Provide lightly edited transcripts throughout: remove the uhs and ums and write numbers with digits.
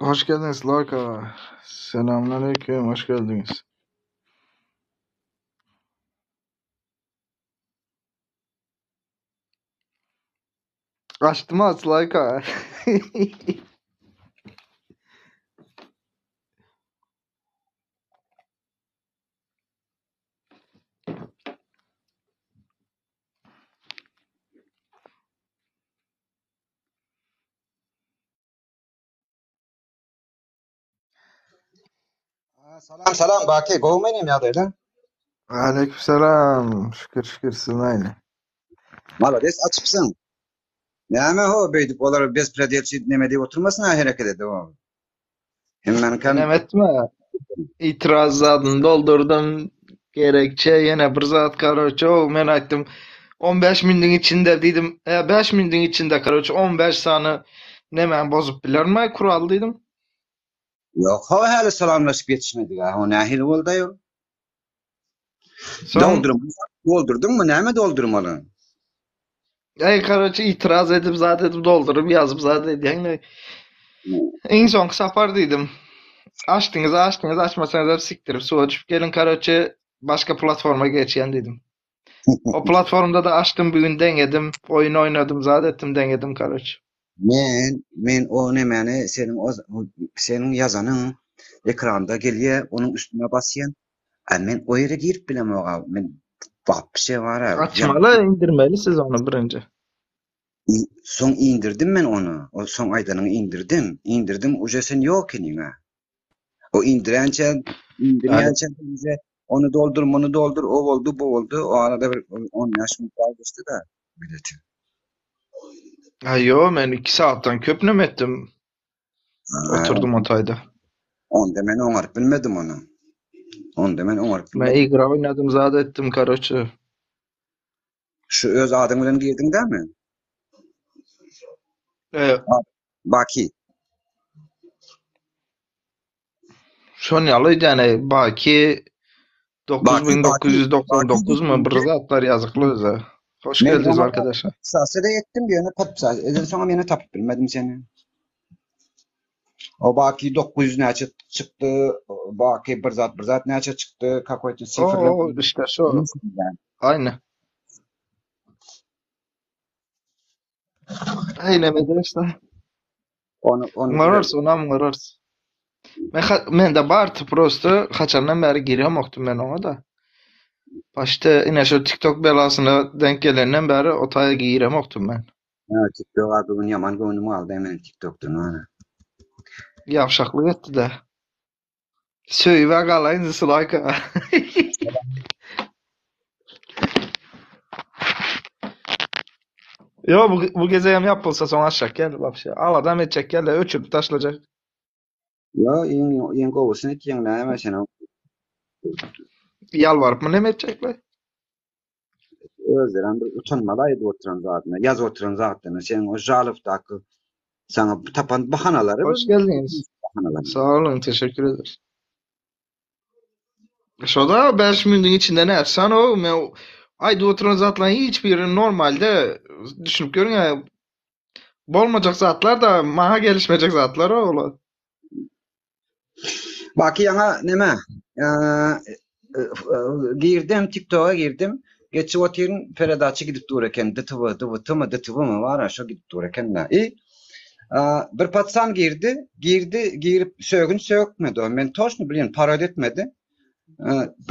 Hoş geldiňiz Lorka. Selamünaleyküm, hoş geldiňiz. Açdym aç Lorka. Salam salam Baki gowmy inim ýagdaýlar? Aleykümselam. Şükür şükür siz näle? Malades açypsyň. Näme ho beýdip olar bezpredelçi neme diýip oturmasyn ha hereket edip o. Hemmäniňkem Näme etme? Itiraz zadyny doldurdum. Gerekçe ýene bir zat karoçe o men aýtdym 15 minutiň içinde diýdim. E 5 minutiň içinde karoçe 15 sany nemäni bozup bilermi kural diýdim. Ýok ho häli salamlaşyp ýetişmedik ha. O nähili boldy aýol? Soň Doldurma doldurdyňmy? Näme doldurmaly? Ey karoçe itiraz edip zat edip dolduryp ýazyp zat edýäň. Iň soňky sapar diýdim. Açdyňyz, açdyňyz, açmasaňyz hem sikdirip suwa düşüp geliň karoçe başga platforma geçýän diýdim. O platformda da açdym bu gün deňedim, oýun oýnadym, zat etdim deňedim karoçe. Men men o nemäni seniň o seniň ýazanyň ekranda gelýä, onuň üstüne basýan. A men o ýere girip bilemok-a. Men wapşe bar-a. Açmaly, indirmeli siz ony birinji. Soň indirdim men ony. O soň aýdanyňy indirdim. Indirdim, uje sen ýok ekeniň-ä. O indiränçä, indirýänçä uje ony doldur, muny doldur, o boldy, bu boldy. O arada bir 15 minut daha geçdi-de bileti. Ha ýo, men 2 saatdan köp neme etdim. Oturdym o taýda. Onda men oňaryp bilmedim ony. Onda men oňaryp Men bilmedim. igra oýnadym, zat etdim, karoçe. Şu öz adyň bilen girdiň dämi? E, Baki. Şon ýaly ýani Baki 9999 mu bir zatlar ýazykly özi. Hoş Men geldiniz oňa arkadaşlar. Podpisasiýa da etdim, ýöne podpisasiýa eden soňam ýene tapyp bilmedim seni. O Baki 900 näçe çykdy, Baki bir zat bir zat näçe çykdy, kakoýto O, sifrler. o işte şu. Aynı. Aynen işte. Onu onu Görürs, onam görürs. Men, men de bardy prosto haçandan bäri giremokdym men oňa da. Başda ine şu TikTok belasyna denk gelenden bäri o taýa giremokdym men. Ha, TikTok abi bugün ýaman göwnüm galdy meniň TikTokdan ana. Ýavşaklyk etdi de. Söýübe galaýyn Sulaýka. Yo bu, bu gezegem ýapylsa soň aşak geldi wapşe. Aladam etjek geldi, öçürip taşlajak. Yo, iň iň gowusyny etýäň näme sen? Ýalbaryp mı näme etjekler? Özlerem bir utanmaly aýdyp oturan zadyna, ýazyp oturan zatlaryna. Seň o Žalowdaky saňa tapan bahanalary Hoş geldiňiz. bahanalary. Sag olun, teşekkür ederiz. Şoda 5 minutiň içinde nätsan o men aýdyp oturan zatlaryň hiç biri normalde düşünip görüň ýa bolmajak zatlar da maňa gelişmejek zatlar o olar. Baki ýaňa neme? Girdim TikToka girdim. Geçip otyryn peredaça gidip dur eken. DTV, DVT mi, DTV mi bar şo gidip dur eken da. I bir patsan girdi, girdi, girip sögün sökmedi o. Men toşny bilýän, parod etmedi.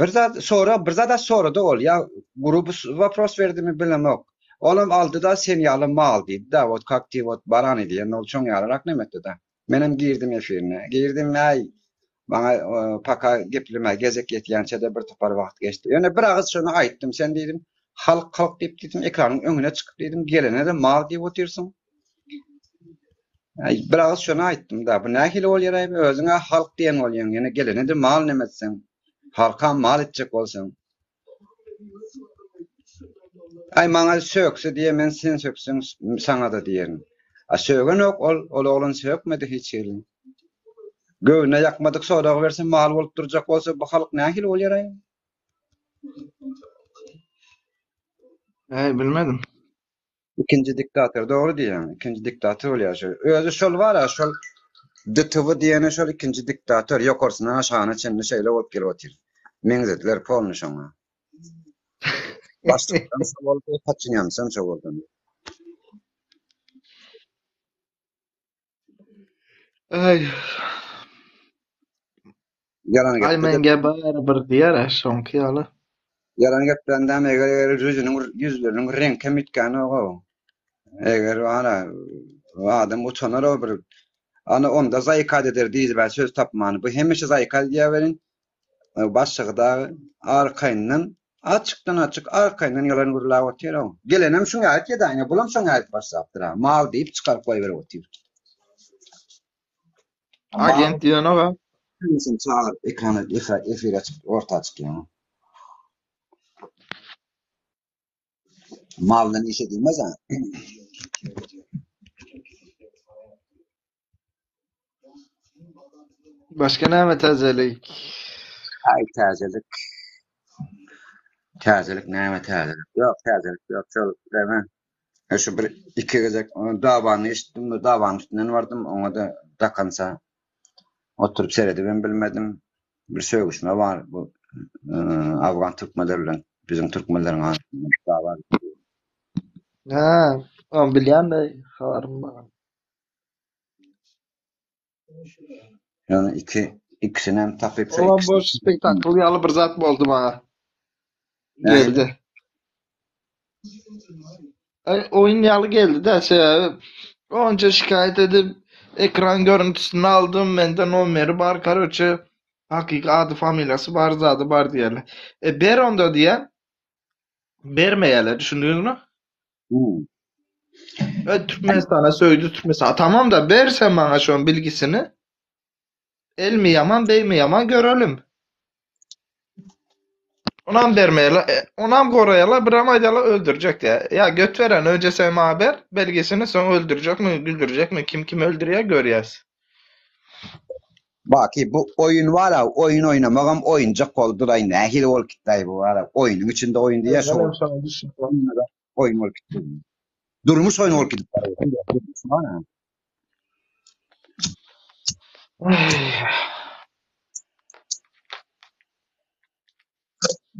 Bir zat sora, bir zat sorady ol. Ýa gruby wopros berdimi bilemok. Olam aldy da sen ýaly mal diýdi da, wot kak ti wot barany diýen ol şoň ýalyrak neme etdi da. Menem girdim efirine. Girdim äý maňa paka gepleme gezek ýetýänçe-de bir topar wagt geçdi. Ýöne bir agyz şony aýtdym, sen diýdim, halk halk diýip diýdim, ekranyň öňüne çykyp diýdim, gelene-de mal diýip otyrsyň. Äý bir agyz şony aýtdym-da, bu nähili bolýar-aý, özüň-ä halk diýen bolýaň, ýöne gelene-de mal neme etseň, halkam mal etjek bolsaň. Aý maňa sökse diýe men sen sökseň saňada diýerin. A sögenok ol, ol oglan sökmedi hiç hili. Göwnüne ýakmadyk sorag berse mal bolup durjak bolsa bu halk nähili bolýaraý? Äý bilmedim. Ikinji diktator dogry diýýäň. Ikinji diktator bolýar şu. Özi şol bar-a şol. DTV diýeni şol ikinji diktator ýokarsyndan aşagyna çenli şeýle bolup gelip otyr. Meňzediler polny şoňa. Başlykdan şo boldy, podçinýamsam şo boldy. Aý. Ýalan Aý gepde menga bary bir diýer-ä şoňky ýaly. Ýalan geplände eger eger ýüzüniň ýüzleriniň reňkem üýtgänok-ow. Eger ana adam utanar-ow bir ana onda zaýkat eder diýdib-ä söz tapman. Bu hemişe zaýkat edýär welin başlygy dagy arkaýyndan açykdan-açyk arkaýyndan ýalan gürläp otyr-ow. Gelenem şuň ýaly etýär-dä ine bulam şoň ýaly edip başlapdyr-a. Mal diýip çykaryp goýberip otyr. Agent diýenok-a. Hemmesini çagyryp ekrana efire çykyp orta çykýaň. Mal bilen iş edilmez-ä. Başga näme täzelik? Aý täzelik. Täzelik näme täzelik? Ýok, täzelik ýok. Şol näme? E şu bir iki gezek dawany eşitdim, dawanyň üstünden bardym, oňa-da dakansa oturyp seredibem bilmedim. Bir sögüşme bar bu afgan türkmenler bilen biziň türkmenleriň arasynda dawa. Hä, ony bilýän-de, habarym bar. Ýöne iki ikisinem tapyp şo Olam ikisini boş spektakl ýaly bir zat boldy maňa. Geldi. Aý, oýun ýaly geldi-de, sebäbi onça şikaýat edip, ekran görüntüsini aldym, mende nomeri bar, karoçe, hakyky ady, familiýasy bar, zady bar diýýärler. E, ber onda diýýän, bermeýärler, düşündiňizmi? Hmm. E, Türkmenistana söýdi, Türkmenistan. Tamam da ber sen maňa şoň bilgisini. Elmi ýaman, beými ýaman görelim. Onam bermeýärler, e, onam goraýarlar, biram aýdýarlar öldürjek diýä. Ýa göt beren önje sen maňa ber belgisini, soň öldürjekmi, güldürjekmi, kim kimi öldürýär görýäs. Baki bu oýun bar-a, oýun oýnamagam oýunjak boldy-laý, nähili bolup gitdi-aý bu bar-a, oýnuň içinde oýun diýýär, şo Menem şoňa düşünip oýun bolup gitdi. Durmuş oýny bolup gidip barýar. Durmuş bar-a.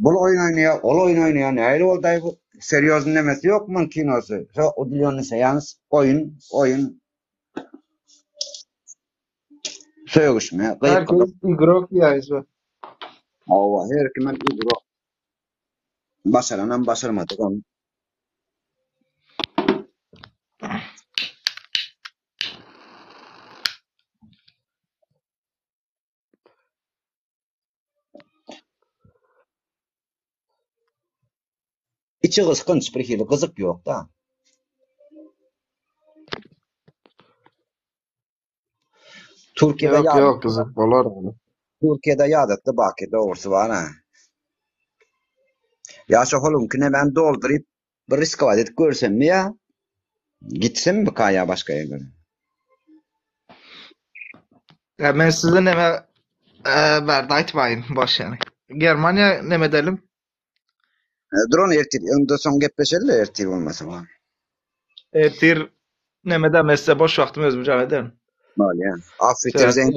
Bul oýun oýnaýar, ol oýun oýnaýar, nähili boldy-aý bu? Serýozny nemesi ýok muň kinosy. Şo udlýonnyý seans, oýun, oýun. Sögüşme, gykylyk. Herkes igrok diýäýse. Hawa, her kimem igrok. Başaranam, başarmadygam. Içi gysgynç bir hili gyzyk ýok-da. Türkiýede Ýok, ýok, gyzyk bolar. Türkiýede ýadatdy Baky dogrusy bar-a. Ýa şo holuňky nämäni dolduryp bir riskowat edip görsemmi ýa gitsemmi-ka ýa başga ýerlere. Ýa men size neme bärde aýtmaýyn boş ýaly. Germaniýa neme edelim? Dur ony ertir, onda soň gepleşeli ertir bolmasa. Ertir neme men size boş wagtym özüm jaň ederin. Bolýa. Afrika sen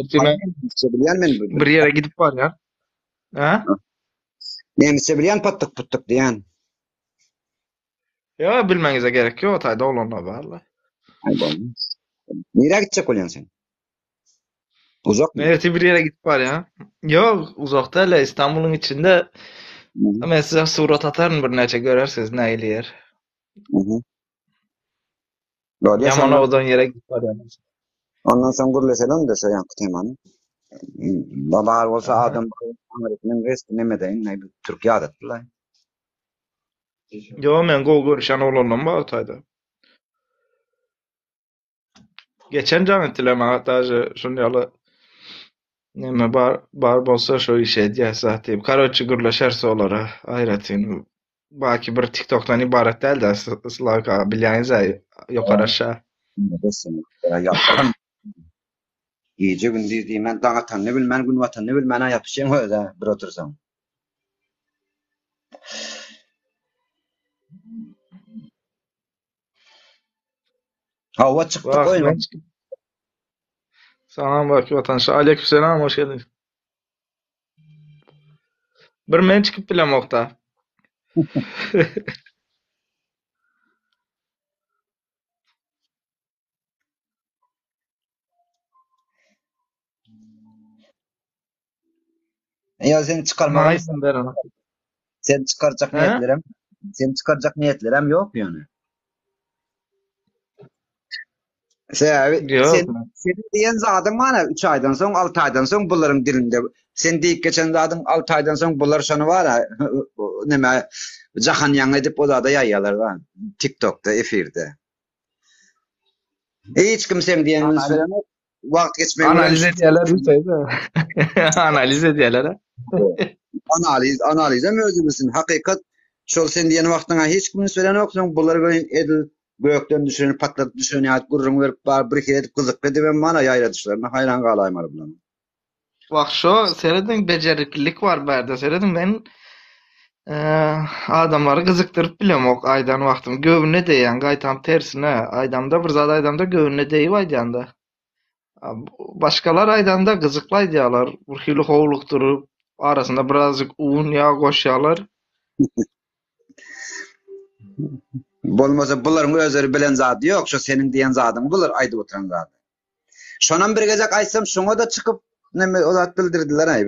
bilýän men bir ýere gidip barýan. Ha? Nemisçe bilýän patdyk putdyk diýen. Ýa bilmeňize gerek ýok, taýda oglanlar barla. Nirä gitjek bolýaň sen? Uzakmy? Men ertir bir ýere gidip barýan. Ýok, uzak däl, Istanbulyň içinde. Men size surat ataryn birnäçe görersiňiz nähili ýer. Bolýa Ýaman şonda. owadan ýere gidip barýan. Ondan soň gürleşeli onda şo ýaňky temany. Bar bolsa adam aňrysynyň resmi nemedeýin, türk ýadatdylaý. Ýok, men gowy görüşýän oglanlarym bar o taýda. Geçen jaň etdiler maňa daže şun ýaly neme bar bar bolsa şo işi edýäs zat diýip. Karoçe gürleşeris olara aýratyn. Baki bir TikTokdan ybarat däl-de Slawka bilýäňiz-ä ýokary aşagy. Gije gündiz diýmän daň atanyny bilmän gün batanyny bilmän-ä ýapyşýaň öz-ä bir otursaň. Hawa çykdyk Wah, oýna. men çykyp. Salam Baki Watanşa. Aleykümselam hoş geldiňiz. Bir men çykyp bilemokda. Ýa sen çykarmaga Maňa isim berenok. Sen çykarjak He? niýetlerem, sen çykarjak niýetlerem ýok ýöne. Sebäbi Ýok. sen seniň diýen zadyň bar-a 3 aýdan soň, 6 aýdan soň bularyň dilinde. Sen diýip geçen zadyň 6 aýdan soň bular şony bar-a neme jahan ýaňy edip o zada ýaýýarlar bar. TikTokda, efirde. Hiç kim seň diýeniňi üns berenok. Wagt geçmegi bilen Analiz edýärler diýseňde. Analiz edýärler. Analiz, analizem özi bilsin. Hakykat şol sen diýen wagtyňa hiç kim üns berenok. Soň bular welin edil gökden düşen, patladyp düşen ýaly gürrüň berip bar, bir hili edip gyzykly edibem mana ýaýradyşlaryna haýran galaýmaly bularyň. Wah şo serediň bejeriklilik bar bärde serediň men adamlary gyzykdyryp bilemok aýdan wagtym göwnüne deýän gaýtam tersine aýdamda bir zat aýdamda göwnüne deýip aýdýanda başgalar aýdanda gyzykly aýdýarlar bir hili howlukdyryp arasynda birazjyk un ýag goşýarlar. Bolmasa bularyň özleri bilen zady ýok şo seniň diýen zadyňy bular aýdyp oturan zady. Şonam bir gezek aýtsam şoňa-da çykyp neme o zat bildirdiler-aý.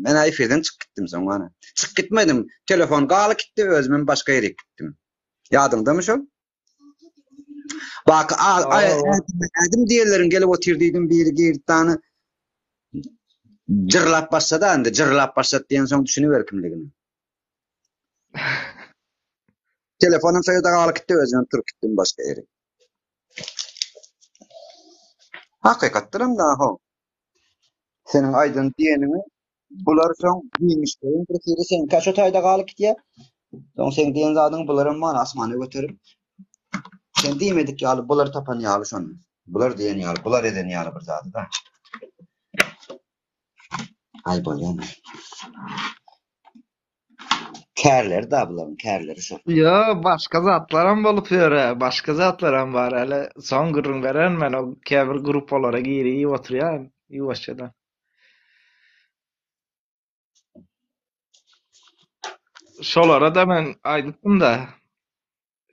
Men-ä efirden çykyp gitdim soň ana. Çykyp gitmedim. Telefon galyp gitdi, özümem başga ýere gitdim. Ýadyňdamy şol? Bak, ädim diýenleriň gelip otyr diýdim, biri girdi dany jyrlap başlady indi, jyrlap başlady diýen soň düşüniber kimligini. Telefonum şo ýerde galyp gitdi, özümem turup gitdim başga ýere. Hakykatdanam da ho. Seniň aýdan diýeniňi bular soň giňişleýin bir hili seňkä şo taýda galyp gidýär. Soň seň diýen zadyňy bularam bar asmana göterip sen diýmedik ýaly bular tapan ýaly şony. Bular diýen ýaly, bular eden ýaly bir zady da. Aý bolýamy? Kärleri da bularyň kärleri şo. Ýo, başga zatlaram bolup ýör-ä, başga zatlaram bar häli. Soň gürrüň bererin men o käbir gruppalara girip oturýan ýuwaşjadan. Şolara-da men aýdypdym-da.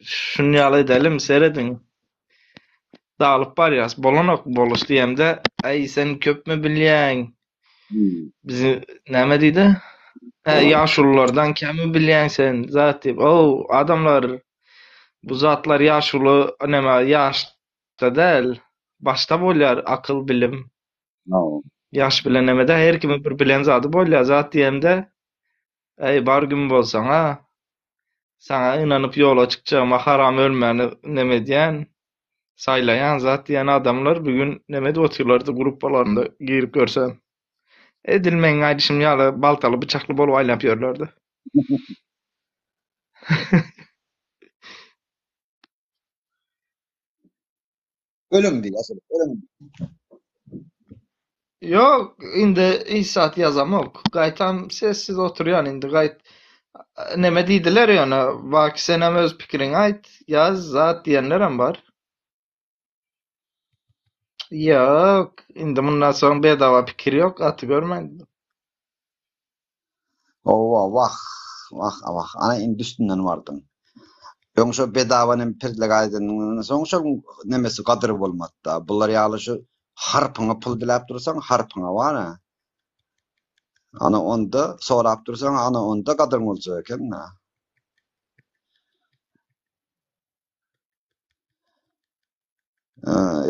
Şuny ýaly edelim, serediň. Dalyp barýas, bolanok boluş diýemde, äý sen köpmi bilýäň? Bizi näme diýdi? Hä, ýaşululardan kemmi bilýäň sen zat diýip. Ow, adamlar, bu zatlar ýaşuly näme ýaşda däl, başda bolýar akyl, bilim. Ýaş bilen näme däl, her kimiň bir bilen zady bolýar zat diýemde, äý bar güm bolsaň-a. Saňa ynanyp ýola çykjagyma haram ölmäni neme edýän, saýlaýan zat diýen adamlar bu gün neme edip otyrlardy gruppalarynda girip görseň. Edil meň aýdyşym ýaly baltaly byçakly bolup aýlanyp ýörlerdi. Ölüň diý, asyl, ölüň. Ýok, indi hiç zat ýazamok. Gaýtam sessiz oturýan indi gaýt. Neme diýdiler ýöne, Baki senem öz pikiriňi aýt, ýaz zat diýenlerem bar. Ýok, indi mundan soň bedawa pikir ýok, gaty görmäň. Howwa, wah, wah, wah, ana indi üstünden bardyň. Öň şo bedawa neme pirlik aýdanyňdan soň şoň nemesi gadyry bolmady-da. Bular ýaly şu harpyňa pul diläp dursaň, harpyňa bar-a. Ana onda sorap dursaň, ana onda gadyryň boljak eken-dä.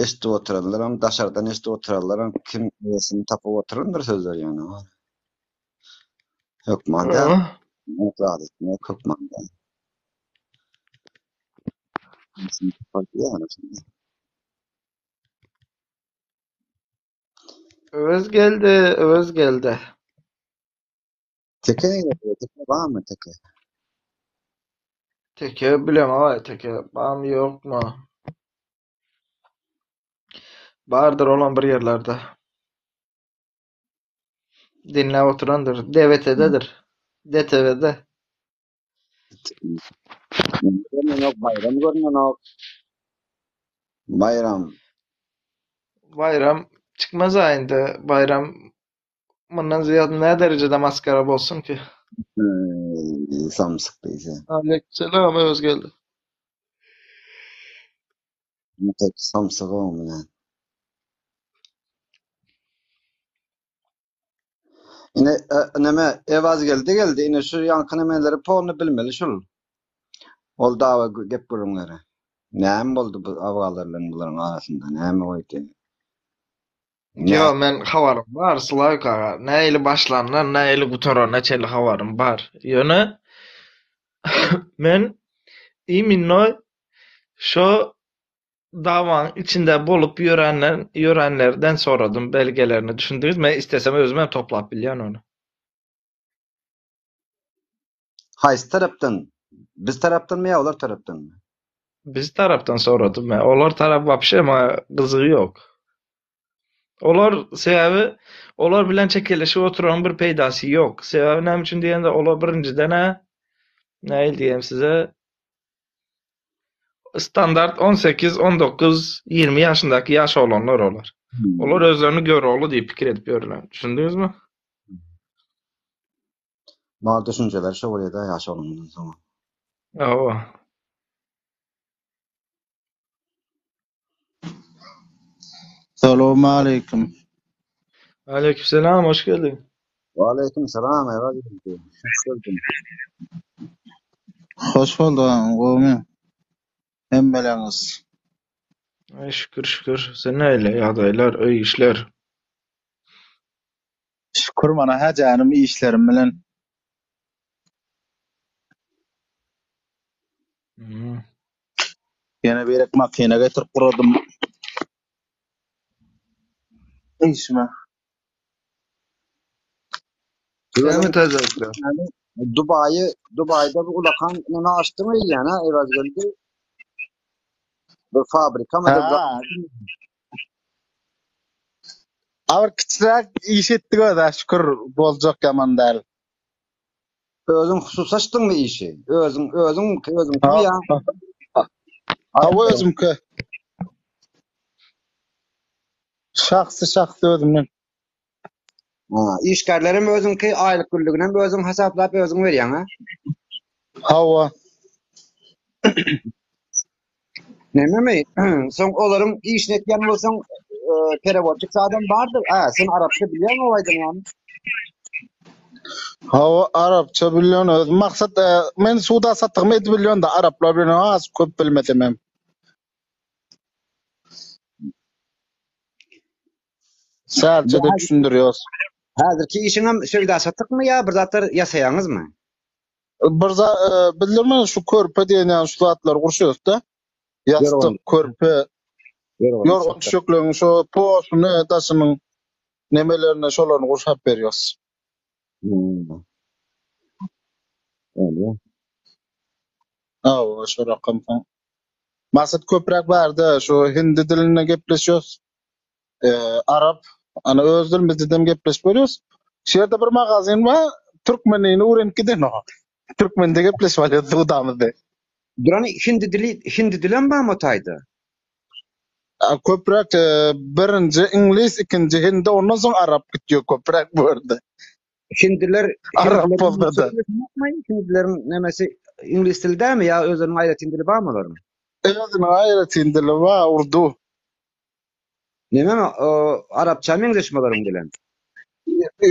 Eşidip oturanlaram, daşardan eşidip oturanlaram kim eýesini tapyp oturandyr sözler ýöne. Hökman däl. Ygtyraz etmek hökman däl. Öwez geldi, Öwez geldi. Teke nirede? Teke barmy teke? Teke bilemok teke barmy ýokmy. Bardyr olam bir ýerlerde. Diňläp oturandyr. DWT-dedir. DTV-de. Görnenok, Baýram görnenok. Baýram. Baýram. Çykmaz-a indi Baýram mundan zyýat nä derejede maskara bolsun ki? Eý, samsyk diýse. Aleykümselam Öwezgeldi. Tek samsyk o muny. Ine, e, neme, Evaz geldi geldi. Ine şu ýaňky nemeleri polny bilmeli şul. Ol dawa gep gürrüňleri. Näme boldy bu awgalar bilen bularyň arasynda? Näme boldy? Ýo, men habarym bar, Slawik aga. Nähili başlandan, nähili gutaranyna çenli habarym bar. Ýöne men iminno şo dawaň içinde bolup ýörenden, ýörenlerden soradym belgelerini düşündiňiz? Men istesem özüm hem toplap bilýän ony. Haýsy tarapdan? Biz tarapdanmy ýa olar tarapdanmy? Biz tarapdan soradym men. Olar tarap wapşe maňa gyzygy ýok. Olar sebäbi olar bilen çekeleşip oturanyň bir peýdasy ýok. Sebäbi näme üçin diýende olar birinjiden-ä nähili diýem size standart 18, 19, 20 ýaşyndaky ýaş oglanlar olar. Olar özlerini Görogly diýip pikir edip ýörler. Düşündiňizmi? Bar düşünjeler şo bolýada ýaş oglandan soň. Hawa. Salowmaleýkim. Aleýkümselam, hoş geldiň. Waleýkim salam Ewa geldi. Hoş gördüm. Hoş bulduk agam, gowumy? Hemmeleňiz. Aý şükür şükür. Sen nähili ýagdaýlar, öý işler? Şükür mana häjänim işlerim bilen. Hmm. Ýene birek makina getirip guradym. Işime. Näme täzelikler? Dubaýy, Dubaýda bu ulakan neme açdyň öýýän ha Evaz geldi. Bir fabrika mı? Ha. Abyr kiçiräk iş etdik özä şükür boljak ýaman däl. Özüň hususy açdyňmy işi? Özüň, özüň, özüňkimi ýa? Hawa özümki. Şahsy şahsy özümden. Ha, işgärlerem özüňki, aýlyk günlüginem özüň hasaplap özüň berýäň ha? Hawa. Nememi? Soň olaryň işini etýän bolsaň, e, perevodçik adam bardyr. Ha, sen arapça bilýäňmi o aýdan ýaly? Hawa, arapça bilýän öz. Maksat e, men suda satygymy edip bilýän da araplar bilen az köp bilmesem hem. Sälçe-de düşündirýäs. Häzirki işiňem söwda satykmy ýa bir zatlar ýasaýaňyzmy? Bir za e, bildirme şu körpe diýen ýaly şu zatlary gurşaýas-da. Ýassyk, körpe, ýorgan düşekleriň şu posuny, daşynyň nemelerini şolaryny gurşap berýäs. Hmm. Öyle. Hawa, şo rakam soň. Maksat köpräk barda şu hindi dilinde gepleşýäs. E, arap, ana öz dilimizde gepleşip görýäs. Şu ýerde bir magazin bar, türkmenini öwrenip gidenok. Türkmende gepleşip alýas sudamyzda. Duran hindi dili, hindi dilem barmy o taýda? Köpräk e, birinji iňlis, ikinji hindi, ondan soň arap gitýär köpräk bu ýerde. Hindiler Arap bolsa-da. Hindileriň nemesi iňlis dili dälmi ýa özleriniň aýratyn dili barmy olaryň? Özüniň aýratyn dili bar, urdu. Nememi o arapça meňzeşmi olaryň dili?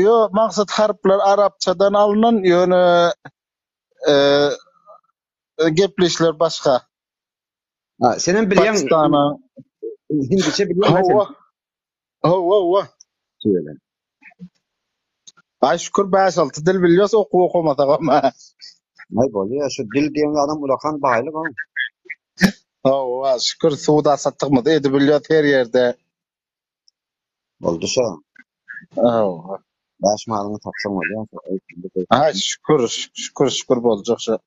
Ýok, maksat harplar arapçadan alnan, ýöne e, gepleşler başga. Ha, senem bilýäň. Pakistana. Hindiçe bilýäň sen. Hawa. Hawa, hawa. Şeýle. Aý şükür 5-6 dil bilýäs okuw okamasak hem. Aý bolýa, şu dil diýen adam ulakan baýlyk o. Hawa, şükür suwda satdygymyzy edip bilýäs her ýerde. Boldy şo. Hawa. Baş malyňy tapsaň bolýa. Aý şükür, şükür, şükür boljak şo.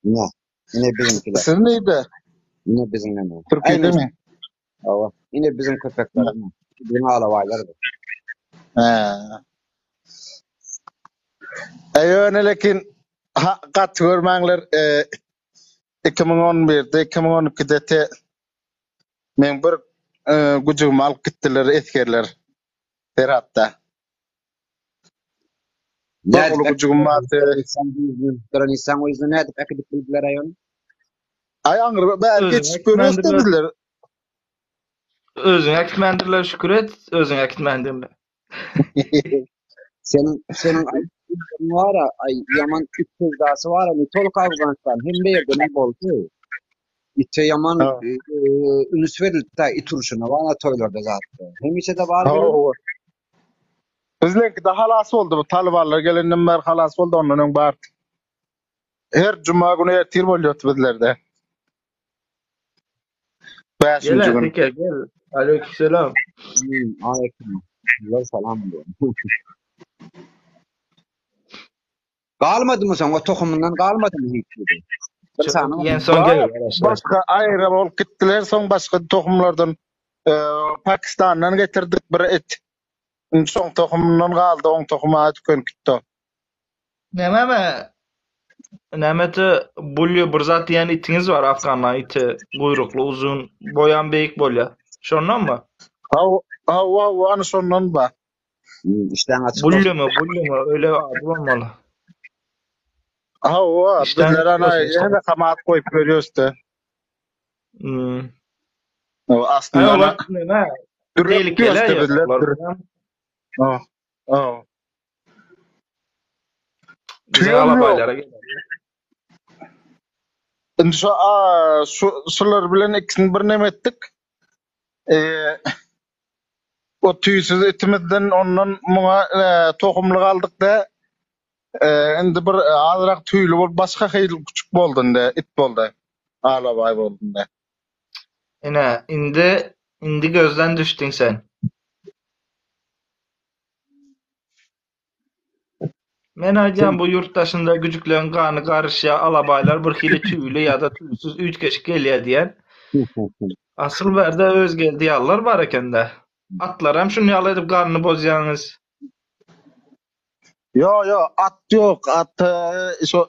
Ine, ine biziňkiler. Siz nirde? Ine biziň neme. Türkiýede mi? Hawa, ine biziň köpekler. Biziň alabaýlar bu. He. E ýöne lekin ha, gaty görmäňler, e, 2011-de, 2012-de te meň bir e, güjügimi alyp gitdiler esgerler Heratda. Bir uly Nädip güjügim bardy. Granisaň özüne nädip äkidip bildiler aýon? Aý aňry bäri Özüň geçişip görýäs-de äkitmändirler. bizler. Özüň äkitmändirler şükür et, özüň äkitmändirler. Seniň seniň aý wara aý ýaman it söwdasy bar ne tolk Afganistan hemme ýerde ne boldy. Ite ýaman Ha. e, e, üns berildi da it urşuna bar toýlarda zatda. Hemişe de bar bilen. Hawa. Bizleňki de halas boldy bu talybanlar gelenden bäri halas boldy ondan öň bardy. Her juma güni ertir bolýardy bizlerde. Gel Bäşinji gün. Teke gel. Aleykümselam. Hmm, aleyküm. Allah salam diyor. Galmadı mı soň o tohumyndan galmadı mı hiç biri? Bir Çörek sany yiyen son Bar, gelir arkadaşlar. başga aýra bolup gitdiler, soň başga tohumlardan e, Pakistandan getirdik bir et. Indi soň tohumyndan galdy, oň tohumy aý tükenip gitdi. Näme me? Nämete bulýu bir zat diýen itiňiz bar Afganlaryň iti guýrukly uzun boýam beýik bolýar. Şondan mı? Haw, haw, haw, ana şondan bar. Hmm, işten açık olsun. Bulýu mu, bulýu mu? Öyle adı olmalı. Hawa, İşten bizler açık ana olsun işte. ýene kamat goýup görýäs-de. Hmm. O Ay aslynda ana olar näme? dürek Tehlikeli diýýäs-de ya bizler. olar. Dürek. Ha, ha. Bizim Tüýem ýok. alabaylara geler. Indi şu a, şu şular bilen ikisini bir neme etdik. Eee o tüýsüz itimizden ondan muňa e, tohumlyk aldyk da e, indi bir azrak tüýli bolup başga hili küçük boldy indi it boldy. Alabaý boldy indi. Ine indi indi gözden düştün sen. Men aýdýan Sen bu ýurt daşynda güjükleň gany garyşýar, alabaýlar bir hili tüýli ýa-da tüýsüz üýtgeşik gelýär diýen. Asyl bärde öz geldi ýalylar bar ekende. Atlaram şuny ýaly edip ganyny bozýaňyz. Ýo ýo at ýok at e, şo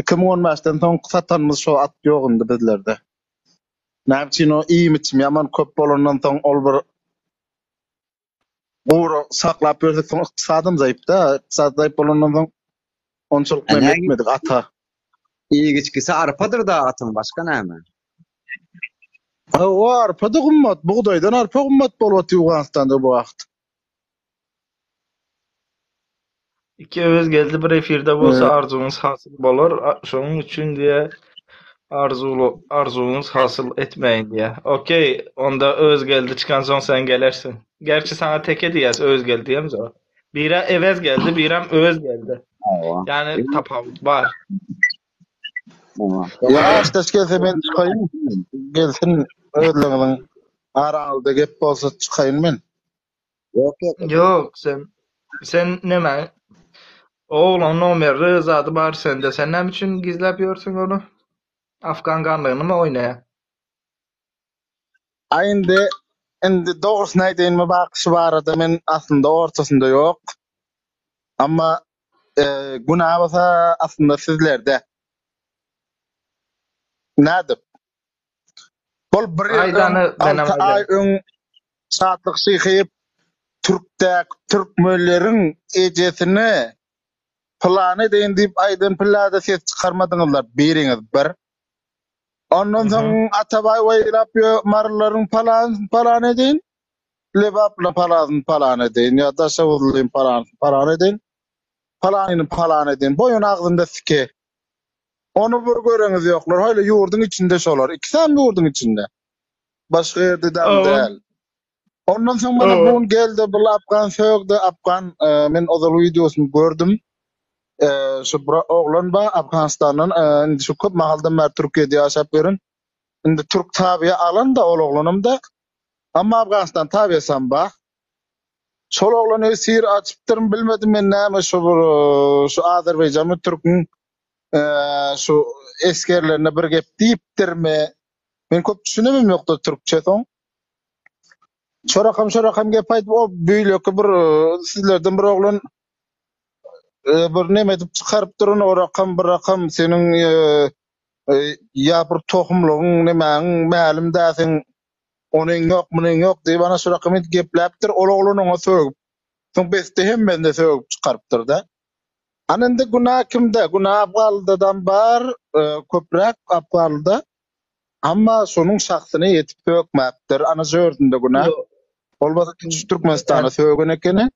2015-den soň satanymyz şo at ýok indi bizlerde. Näme üçin o iým içim ýaman köp bolandan soň ol bir gura saklap ýörsek soň ykdysadym zaýyp-da. Ykdysat zaýyp bolandan soň onçalyk E, neme näge etmedik ata. iýgiçkisi arpadyr da atyň başga näme? Ha, o arpa da gymmat, bugdaýdan arpa gymmat bolup otyr Owganystanda bu wagt. Iki öwez geldi bir efirde bolsa arzuwyňyz hasyl bolar. A- Şonuň üçin diýe arzuwly arzuwyňyz hasyl etmeyin diýe. Okey, onda öz geldi çykan soň sen gelersin. Gerçi sana teke diýäs öz geldi diýemiz o. Bire evez geldi, birem öz geldi. Hawa. Yani tapawut bar. Hawa. Ya aşdaş gelse men çykaýyn. Gelsin özleriňiziň araňyzda gep bolsa çykaýyn men. Yok yok. Yok sen sen neme? Oğlan nomeri zady bar sende. Sen näme üçin gizläp ýörsüň onu? Afgan ganlygyny mı oýnaýa? Ay indi indi dogrusyny aýdaýynmy bakyşy barada men aslynda ortasynda ýok. Amma e, günä bolsa aslynda sizlerde. Nädip? Bol bir ýyl öň, Aýdany menem 6 aý aýdaýyn. öň Şatlyk Şyhyýew Türkdäki türkmenleriň ejesine plan edeýin diýip aýdan pillada ses çykarmadyňyzlar biriňiz bir. Ondan soň Mhm. Atabaý oýlap ýö marylaryň palan palan edeýin, Lebaply palan palan edeýin ýa Daşoguzlyň palan palan edeýin, palanyny palan edeýin. Boýun agzynda sike. Onu bir göreňiz ýoklar. Haýla ýurduň içinde şolar. Ikisem ýurduň içinde. Başga ýerde dam Hawa. däl. Ondan soň bana Hawa. bu gün geldi bir Afgan sögdi. Afgan e, men ozal wideosyny gördüm. E, şu bir oglan ba Afganistandan e, indi şu köp mahaldan bäri Türkiýede ýaşap ýören. Indi Türk tabiýa alan da ol oglanam da. Amma Afganistan tabiýasam ba. Şol oglan esir açypdyryn bilmedim men näme şu bir e, şu Azerbaýjan we Türküň e, şu esgerlerine bir gep diýipdirmi? Men köp düşünemem ýokdy türkçe soň. Şorakam şorakam gep aýdyp o beýleki bir e, sizlerden bir oglan e, bir neme edip çykaryp durun o rakam bir rakam seniň e, Ýa bir tohumlygyň nemäň mälim dä seň onyň ýok munyň ýok diýip ana şu rakam gepläpdir ol oglan oňa sögüp soň besde hemmesine sögüp çykarypdyr-da. Ana indi günä kimde? Günä Afganlydadam bar, köpräk Afganlyda. Amma şonuň şahsyna ýetip sökmäpdir. Ana şu ýerdinde günä. Bolmasa tutuş Türkmenistana sögen ekeni.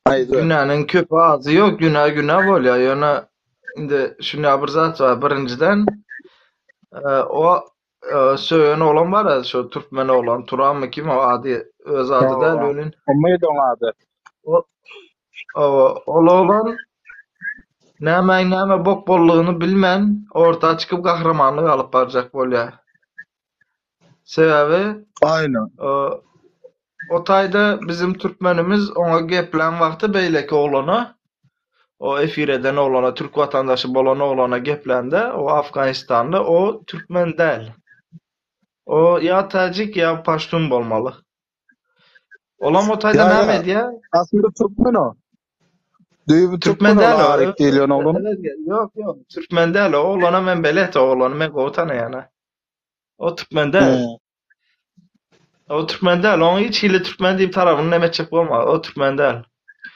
Aýdyber. Günäniň köpi azy ýok, günä günä bolýar. Ýöne indi şunda bir zat bar. Birinjiden o söýen oglan bar şu türkmen oglan Turanmy kim o ady öz ady däl welin. Umyt oň ady. O ol oglan nämäň näme bok boldugyny bilmän orta çykyp gahrymanlyk alyp barjak bolýar. Sebäbi Aýna. O taýda bizim türkmenimiz oňa geplän wagty beýleki oglana, o efir eden oglana, türk watandaşy bolan oglana geplände, o Afganistanly, o türkmen däl. O ýa täjik ýa paştun bolmaly. Olam o taýda näme edýär? Aslynda türkmen o. Düýbi türkmen däl o. Arik diýilýän oglan. Ýok, ýok, türkmen däl o. Oglana men belet, o oglany men gowy tanaýan. O türkmen däl. O türkmen däl. Oň hiç hili türkmen diýip tarapyny neme etjek bolma. O türkmen däl.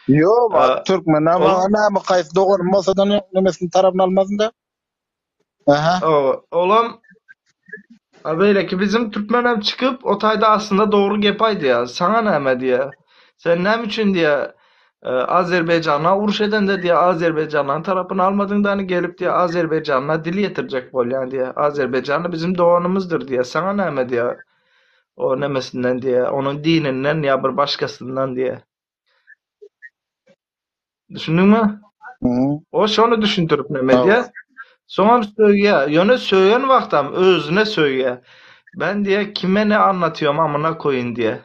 Ýok, o türkmen näme, näme haýsy doganym bolsa da nemesini tarapyny almasyn da. Aha. O, olam A beýleki bizim türkmenem çykyp o taýda aslynda dogry gep aýdýar. Saňa näme diýýär. Sen näme üçin diýýär Azerbaýjana uruş edende diýýär Azerbaýjanlaryň tarapyny almadyň da gelip diýýär Azerbaýjana dil ýetirjek bolýaň diýýär. Azerbaýjan bizim doganymyzdyr diýýär. Saňa näme diýýär o nemesinden diýýär. Onuň dininden ýa bir başgasyndan diýýär. Düşündiňmi? O şony düşündirip neme edýär? Soňam söýýär. Ýöne söýen wagtam özüne söýýär. Ben diýýär kime ne anlatyýom amyna koýyn diýýär.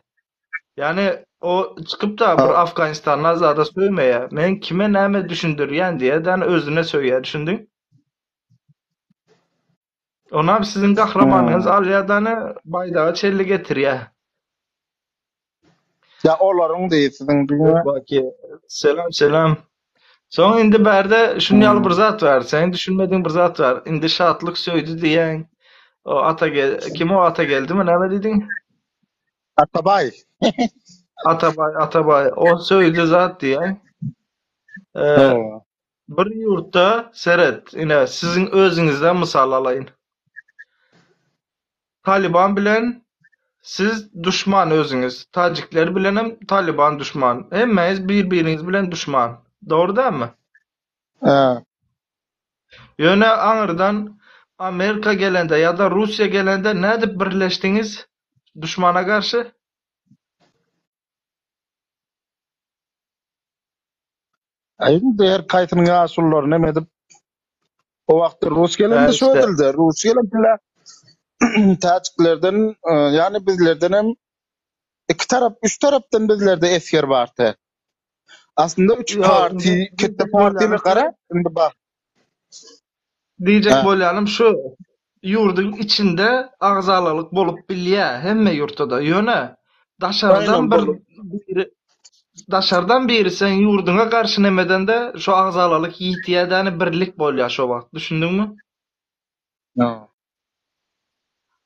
Ýagny o çykyp-da bir Afganistanda zada söýmeýär. Men kime näme düşündirýän diýýär, ýagny özüne söýýär, düşündiň? Onam siziň gahrymanyňyz alýar dany baýdaga çenli getirýär. Ýa olaryň diý siziň diňe. Baki selam selam. Soň indi bärde şuny ýaly bir zat bar. Seň düşünmedigiň bir zat bar. Indi Şatlyk söýdi diýýäň. O ata kim o ata geldimi näme diýdiň? Atabaý. Atabaý, Atabaý. O söýdi zat diýýäň. Bir ýurtda seret, ine siziň özüňizden mysal alaýyn. Talyban bilen siz duşman özüňiz. Tajikler bilenem Talyban duşman. Hemmäňiz bir-biriňiz bilen duşman. Dogry dälmi? Hä. Ýöne aňyrdan Amerika gelende ýa-da Russiýa gelende nädip birleşdiňiz duşmana garşy? Indi her kaýsynyň ýaşululary neme edip o wagtda rus gelende şu edildi. Rus gelen pile täjiklerden, e, ýagny bizlerden hem iki tarap, üç tarapdan bizlerde esger bardy. Aslynda üç parti, ketde partili gara, indi bak. Diýjek bolýanym şu, ýurduň içinde agzalalyk bolup bilýär, hemme ýurtda-da. Ýöne daşardan bir biri daşardan biri seň ýurduňa garşy neme edende şo agzalalyk ýitýär-de, ýani birlik bolýar şo wagt. Düşündiňmi?